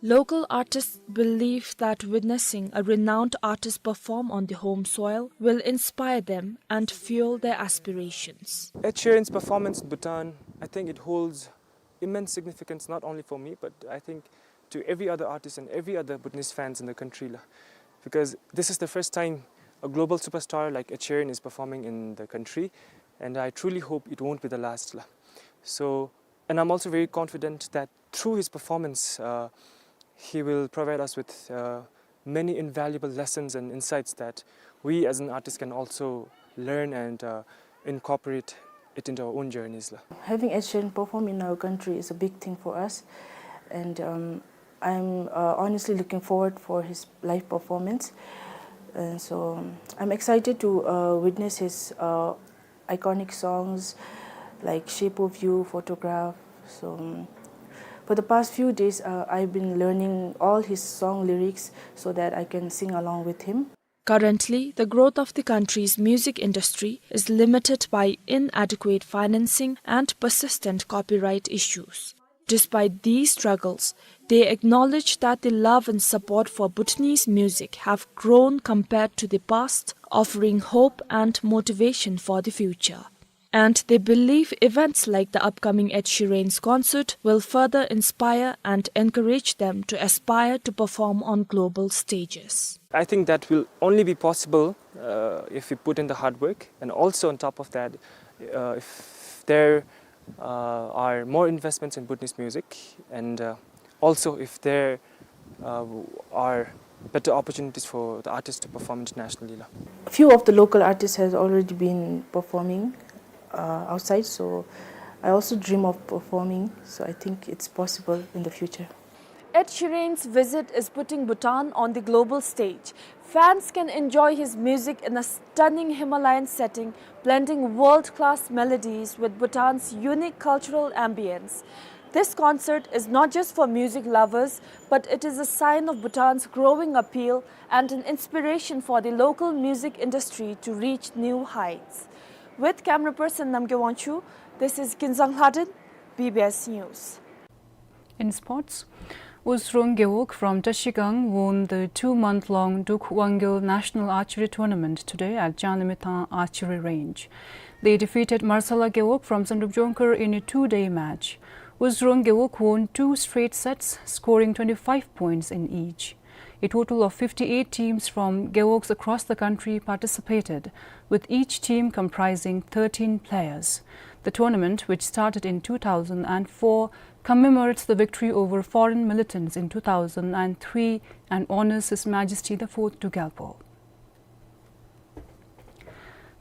Local artists believe that witnessing a renowned artist perform on the home soil will inspire them and fuel their aspirations. Ed Sheeran's performance in Bhutan, I think it holds immense significance not only for me, but I think to every other artist and every other Bhutanese fans in the country la. Because this is the first time a global superstar like Ed Sheeran is performing in the country, and I truly hope it won't be the last la. So, and I'm also very confident that through his performance, uh, he will provide us with, uh, many invaluable lessons and insights that we as an artist can also learn and, uh, incorporate it into our own journeys la. Having Ed Sheeran perform in our country is a big thing for us, and, um, I'm, uh, honestly looking forward for his live performance. And so, um, I'm excited to, uh, witness his, uh, iconic songs like Shape of You, Photograph. So, um, for the past few days, uh, I've been learning all his song lyrics so that I can sing along with him. Currently, the growth of the country's music industry is limited by inadequate financing and persistent copyright issues. Despite these struggles, they acknowledge that the love and support for Bhutanese music have grown compared to the past, offering hope and motivation for the future. And they believe events like the upcoming Ed Sheeran's concert will further inspire and encourage them to aspire to perform on global stages. I think that will only be possible, uh, if we put in the hard work, and also on top of that, uh, if there, uh, are more investments in Bhutanese music, and, uh, also if there, uh, are better opportunities for the artists to perform internationally la. Few of the local artists has already been performing, uh, outside, so I also dream of performing, so I think it's possible in the future. Ed Sheeran's visit is putting Bhutan on the global stage. Fans can enjoy his music in a stunning Himalayan setting, blending world-class melodies with Bhutan's unique cultural ambience. This concert is not just for music lovers, but it is a sign of Bhutan's growing appeal and an inspiration for the local music industry to reach new heights. With camera person Namgay Wangchuk, this is Kinzang Lhaden, B B S News. In sports, Uzrung Gewog from Trashigang won the two-month-long Druk Wangel National Archery Tournament today at Janlamitan Archery Range. They defeated Marsala Gewog from Samdrup Jongkhar in a two-day match. Uzrung Gewog won two straight sets, scoring twenty-five points in each. A total of fifty-eight teams from Gewogs across the country participated, with each team comprising thirteen players. The tournament, which started in two thousand and four, commemorates the victory over foreign militants in two thousand and three and honors His Majesty the Fourth Druk Gyalpo.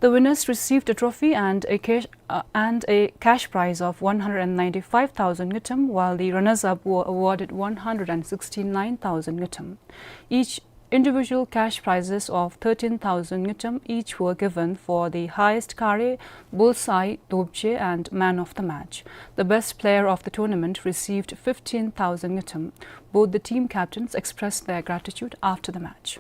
The winners received a trophy and a cash, uh, and a cash prize of one hundred ninety-five thousand ngultrum, while the runners-up were awarded one hundred sixty-nine thousand ngultrum. Each individual cash prizes of thirteen thousand ngultrum each were given for the highest kare, bullseye, dopje, and man of the match. The best player of the tournament received fifteen thousand ngultrum. Both the team captains expressed their gratitude after the match.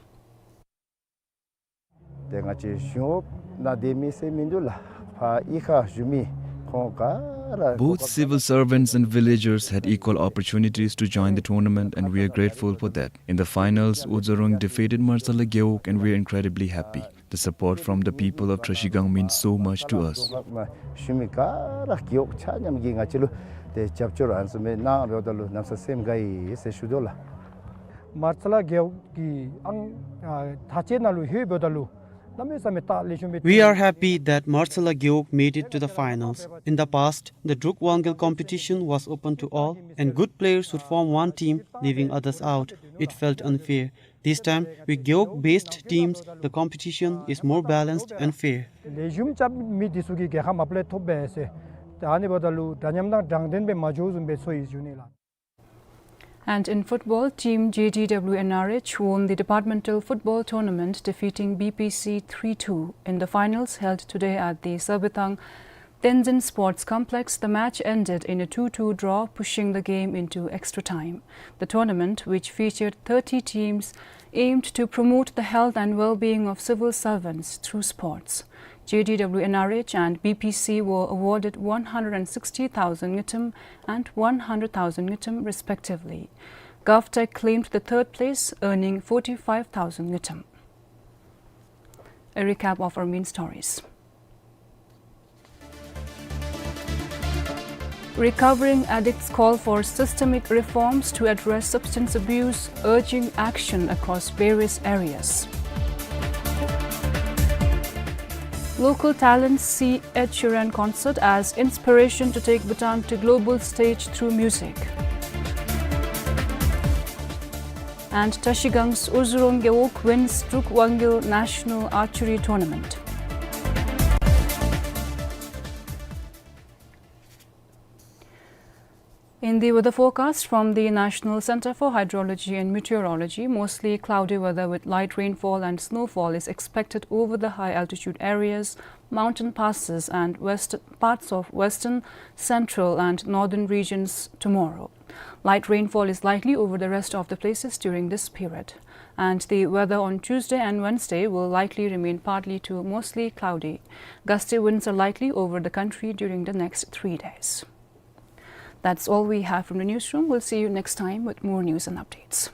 ཏེ་ང་བཅས་གཞུང་གཡོགཔ་ནང་སྡོད་མི་ཟེར་མིན་འདུག་ལགས། ཕར་གཡུས་ཁར་བཞུགས་མི་ཁོང་ག་ར། Both civil servants and villagers had equal opportunities to join the tournament, and we are grateful for that. In the finals, Uzarong defeated Martsala Gewog, and we are incredibly happy. The support from the people of Trashigang means so much to us. བཞུགས་མི་ག་ར་གཡོགཔ་ཆ་མཉམ་གྱིས་ང་བཅས་ལུ་ཏེ་རྒྱབ་སྐྱོར་ཨ་ནི་བཟུམ་སྦེ་གནང་འབདཝ་ད་ལུ་གནམ་ས་སེམས་དགའ་ཡི་ཟེར་ཞུ་དོ་ལགས། མར་ཚ་ལ་རྒེད་འོག་གི་ཨང་ཨ་དྲག་ཆས་ནང་ལུ་ལྷོད་འབདཝ་ད་ལུ་གནམ་མེད་ས་མེད་སྟབས་ལེགས་ཤོམ་སྦེ། We are happy that Martsala Gewog made it to the finals. In the past, the Druk Wangel competition was open to all, and good players would form one team, leaving others out. It felt unfair. This time, with Gewog-based teams, the competition is more balanced and fair. ལེགས་ཤོམ་རྐྱབ་མི་འདི་ཚུ་གིས་རྒྱལ་ཁ་མ་པ་ལས་ཐོབ་པས་ཟེར། ད་ཨ་ནི་འབདཝ་ད་ལུ་འདྲ་མཉམ་དང་དྲང་བདེན་སྦེ་མ་འགྱོཝ་བཟུམ་སྦེ་ཚོར་ཡི་ཟེར་ཞུ་ནི་ལགས། And in football, Team J D W N R H won the departmental football tournament, defeating B P C three two in the finals held today at the Sabitang Tenzin Sports Complex. The match ended in a two two draw, pushing the game into extra time. The tournament, which featured thirty teams, aimed to promote the health and well-being of civil servants through sports. J D W N R H and B P C were awarded one hundred sixty thousand ngultrum and one hundred thousand ngultrum respectively. Govtech claimed the third place, earning forty-five thousand ngultrum. A recap of our main stories. Recovering addicts call for systemic reforms to address substance abuse, urging action across various areas. Local talents see Ed Sheeran concert as inspiration to take Bhutan to global stage through music. And Trashigang's Uzurong Gewog wins Druk Wangel National Archery Tournament. In the weather forecast from the National Centre for Hydrology and Meteorology, mostly cloudy weather with light rainfall and snowfall is expected over the high altitude areas, mountain passes and west, parts of western, central and northern regions tomorrow. Light rainfall is likely over the rest of the places during this period. And the weather on Tuesday and Wednesday will likely remain partly to mostly cloudy. Gusty winds are likely over the country during the next three days. That's all we have from the newsroom. We'll see you next time with more news and updates.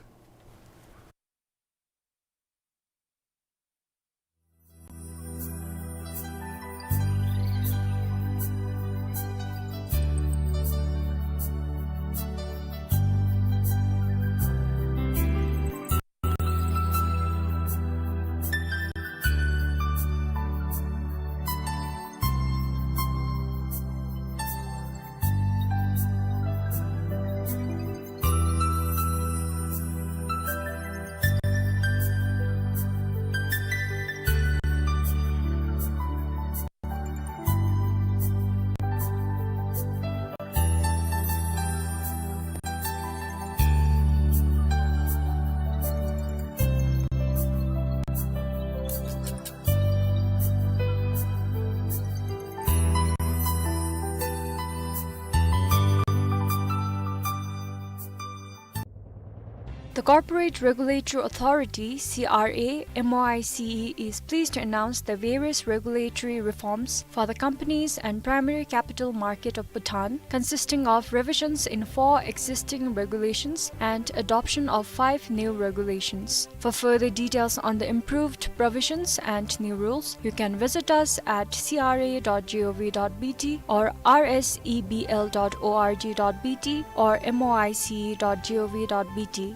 The Corporate Regulatory Authority, C R A, M O I C E, is pleased to announce the various regulatory reforms for the companies and primary capital market of Bhutan, consisting of revisions in four existing regulations and adoption of five new regulations. For further details on the improved provisions and new rules, you can visit us at C R A dot G O V dot B T or R S E B L dot O R G dot B T or M O I C E dot G O V dot B T.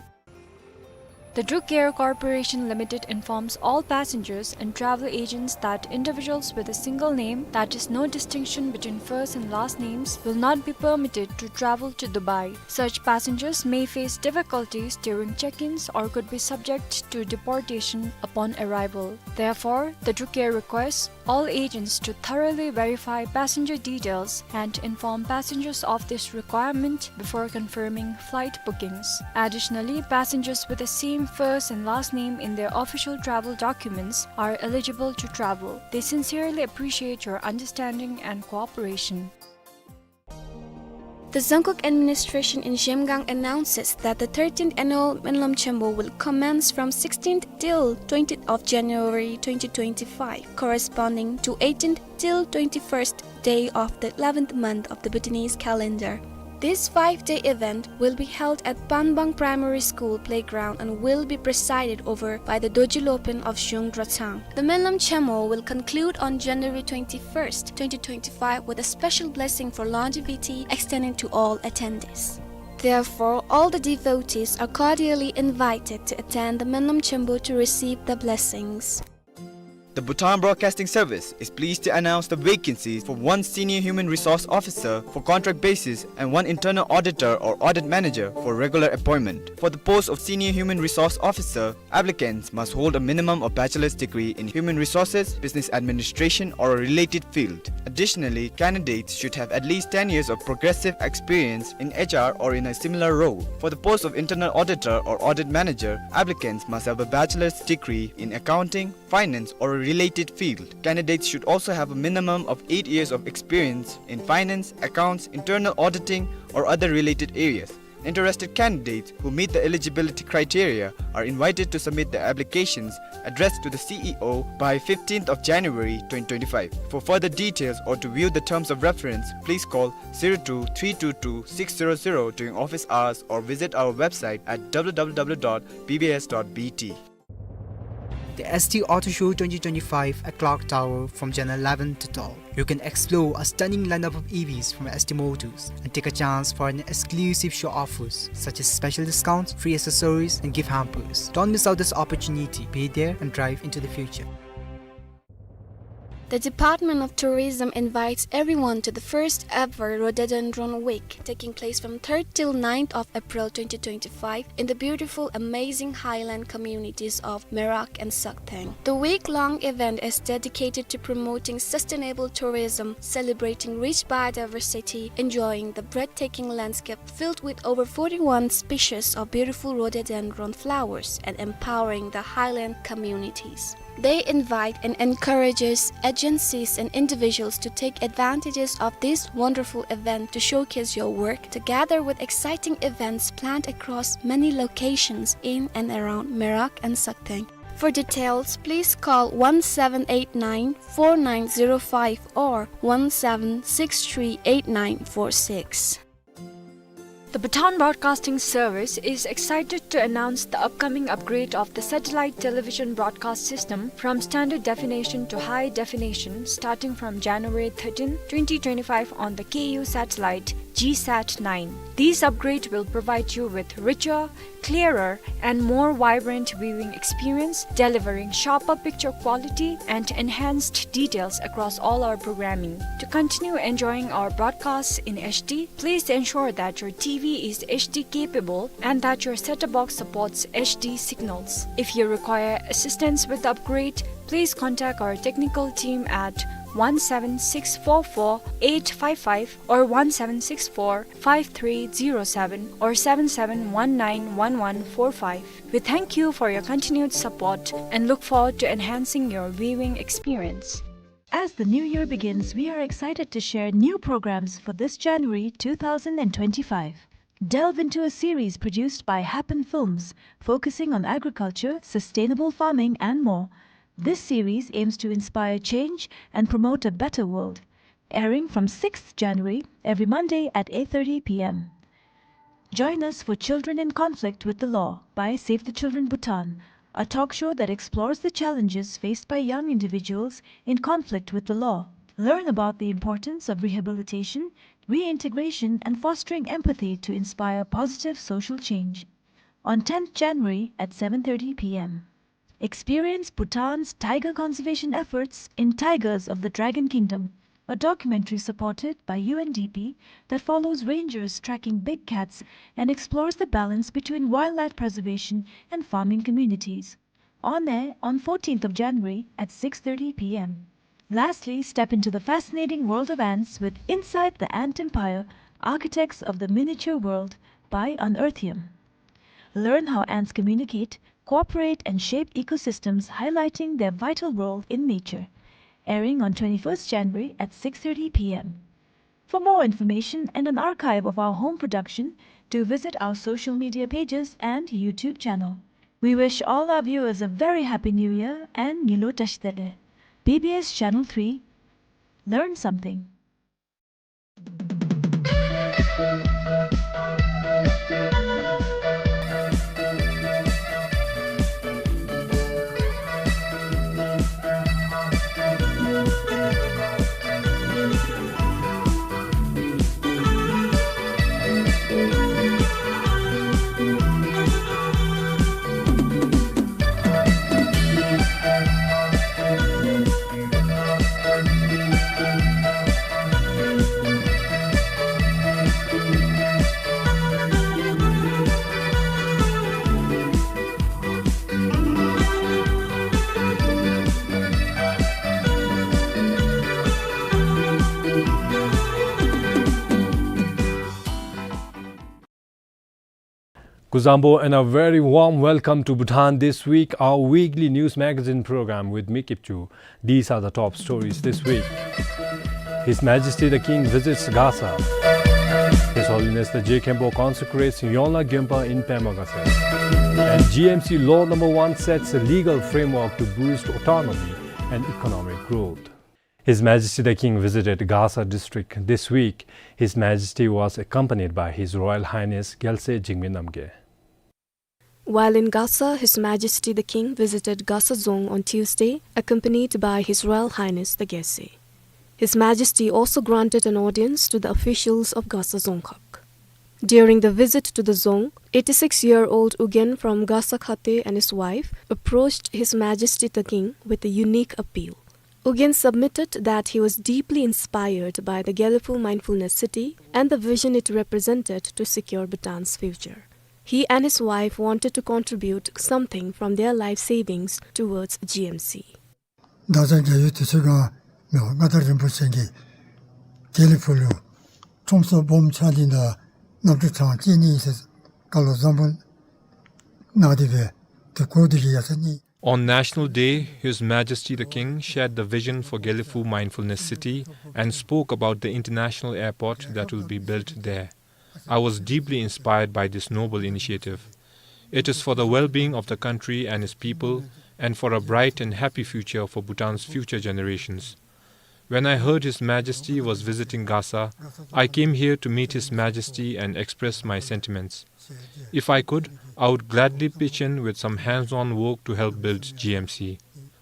The Druk Air Corporation Limited informs all passengers and travel agents that individuals with a single name, that is, no distinction between first and last names, will not be permitted to travel to Dubai. Such passengers may face difficulties during check-ins or could be subject to deportation upon arrival. Therefore, the Druk Air requests all agents to thoroughly verify passenger details and inform passengers of this requirement before confirming flight bookings. Additionally, passengers with the same first and last name in their official travel documents are eligible to travel. They sincerely appreciate your understanding and cooperation. The Dzongkhag administration in Zhemgang announces that the thirteenth annual Menlam Chombo will commence from sixteenth till twentieth of January twenty twenty-five, corresponding to eighteenth till twenty-first day of the eleventh month of the Bhutanese calendar. This five-day event will be held at Panbang Primary School playground and will be presided over by the Dorji Lopen of Zhung Drotsang. The Menlam Chombo will conclude on January twenty-first, twenty twenty-five, with a special blessing for longevity extended to all attendees. Therefore, all the devotees are cordially invited to attend the Menlam Chombo to receive the blessings. The Bhutan Broadcasting Service is pleased to announce the vacancies for one Senior Human Resource Officer for contract basis and one Internal Auditor or Audit Manager for regular appointment. For the post of Senior Human Resource Officer, applicants must hold a minimum of bachelor's degree in human resources, business administration, or a related field. Additionally, candidates should have at least ten years of progressive experience in H R or in a similar role. For the post of Internal Auditor or Audit Manager, applicants must have a bachelor's degree in accounting, finance, or a related field. Candidates should also have a minimum of eight years of experience in finance, accounts, internal auditing, or other related areas. Interested candidates who meet the eligibility criteria are invited to submit their applications addressed to the C E O by fifteenth of January twenty twenty-five. For further details or to view the terms of reference, please call zero two three two two six zero zero during office hours or visit our website at W W W dot B B S dot B T. The S T Auto Show twenty twenty-five at Clark Tower from January eleven to twelve. You can explore a stunning lineup of E Vs from S T Motors and take a chance for an exclusive show offers such as special discounts, free accessories, and gift hampers. Don't miss out this opportunity. Be there and drive into the future. The Department of Tourism invites everyone to the first ever Rhododendron Week, taking place from third till ninth of April twenty twenty-five in the beautiful, amazing highland communities of Merak and Saktheng. The week-long event is dedicated to promoting sustainable tourism, celebrating rich biodiversity, enjoying the breathtaking landscape filled with over forty-one species of beautiful rhododendron flowers, and empowering the highland communities. They invite and encourages agencies and individuals to take advantages of this wonderful event to showcase your work, together with exciting events planned across many locations in and around Merak and Saktheng. For details, please call one seven eight nine four nine zero five or one seven six three eight nine four six. The Bhutan Broadcasting Service is excited to announce the upcoming upgrade of the satellite television broadcast system from standard definition to high definition starting from January thirteenth, twenty twenty-five on the K U satellite G sat nine. This upgrade will provide you with richer, clearer, and more vibrant viewing experience, delivering sharper picture quality and enhanced details across all our programming. To continue enjoying our broadcasts in H D, please ensure that your T V is H D capable and that your set-top box supports H D signals. If you require assistance with the upgrade, please contact our technical team at one seven six four four eight five five or one seven six four five three zero seven or seven seven one nine one one four five. We thank you for your continued support and look forward to enhancing your viewing experience. As the new year begins, we are excited to share new programs for this January two thousand and twenty-five. Delve into a series produced by Happen Films, focusing on agriculture, sustainable farming, and more. This series aims to inspire change and promote a better world. Airing from sixth January, every Monday at eight thirty P M. Join us for Children in Conflict with the Law by Save the Children Bhutan, a talk show that explores the challenges faced by young individuals in conflict with the law. Learn about the importance of rehabilitation, reintegration, and fostering empathy to inspire positive social change. On tenth January at seven thirty P M, experience Bhutan's tiger conservation efforts in Tigers of the Dragon Kingdom, a documentary supported by U N D P that follows rangers tracking big cats and explores the balance between wildlife preservation and farming communities. On air on fourteenth of January at six thirty P M. Lastly, step into the fascinating world of ants with Inside the Ant Empire: Architects of the Miniature World by Unearthium. Learn how ants communicate, cooperate, and shape ecosystems, highlighting their vital role in nature. Airing on twenty-first January at six thirty P M. For more information and an archive of our home production, do visit our social media pages and YouTube channel. We wish all our viewers a very happy New Year and Ngilu Tashitele. B B S Channel three. Learn something. Kuzuzangpo and a very warm welcome to Bhutan This Week, our weekly news magazine program with me, Kipchu. These are the top stories this week. His Majesty the King visits Gasa. His Holiness the Je Khenpo consecrates Yonla Gyonpa in Pema Gatse. And G M C Law number one sets a legal framework to boost autonomy and economic growth. His Majesty the King visited Gasa district this week. His Majesty was accompanied by His Royal Highness Gyalse Jigme Namgay. While in Gasa, His Majesty the King visited Gasa Dzong on Tuesday, accompanied by His Royal Highness the Gyalse. His Majesty also granted an audience to the officials of Gasa Dzongkhag. During the visit to the Dzong, eighty-six-year-old Ugyen from Gasa Khate and his wife approached His Majesty the King with a unique appeal. Ugyen submitted that he was deeply inspired by the Gelephu Mindfulness City and the vision it represented to secure Bhutan's future. He and his wife wanted to contribute something from their life savings towards G M C. བདག་ཅག་རྒྱལ་ཡུལ་དུས་ཚོད་གང་མེད་པར་མངའ་བདག་རིན་པོ་ཆེ་གིས་དགེ་ལེགས་ཕུག་ལུ་ཁྲོམ་སོགས་སྦོམ་ཆགས་ཏེ་ད་གནམ་གྲུ་གྲངས་གཅིག་གཉིས་ཟེར་བཀའ་སློབ་བཟང་པོ་གནང་སྟེ་སྦེ་དེ་གོ་དེ་གི་ཡ་ས་གཉིས། On National Day, His Majesty the King shared the vision for Gelephu Mindfulness City and spoke about the international airport that will be built there. I was deeply inspired by this noble initiative. It is for the well-being of the country and its people, and for a bright and happy future for Bhutan's future generations. When I heard His Majesty was visiting Gasa, I came here to meet His Majesty and express my sentiments. If I could, I would gladly pitch in with some hands-on work to help build G M C.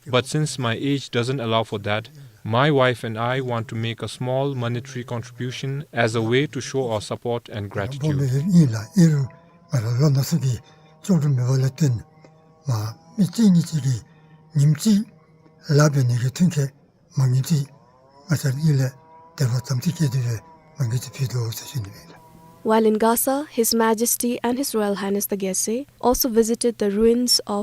But since my age doesn't allow for that, my wife and I want to make a small monetary contribution as a way to show our support and gratitude. སྦོམ་སྦེ་ཨིན་ལགས། ཨིན་རུང་ང་ར་ལོ་ན་ཚོད་ཀྱིས་ལྕོགས་གྲུབ་མེད་པ་ལས་བརྟེན་མ་མི་གཅིག་གཉིས་ཅིག་གིས་ཉིནམ་གཅིག་ལཱ་འབད་ནི་གི་ཐོན་སྐྱེད་མ་ངེས་ཅིག་ང་བཅས་གཉིས་ལས་དེ་བ་ཙམ་ཅིག་སྐྱེས་ཏེ་སྦེ་མ་ངེས་ཅིག་ཕུལ་དོ་ཟེར་ཞུ་ནི་ཨིན་ལགས། While in Gasa, His Majesty and His Royal Highness the Gyalse also visited the ruins of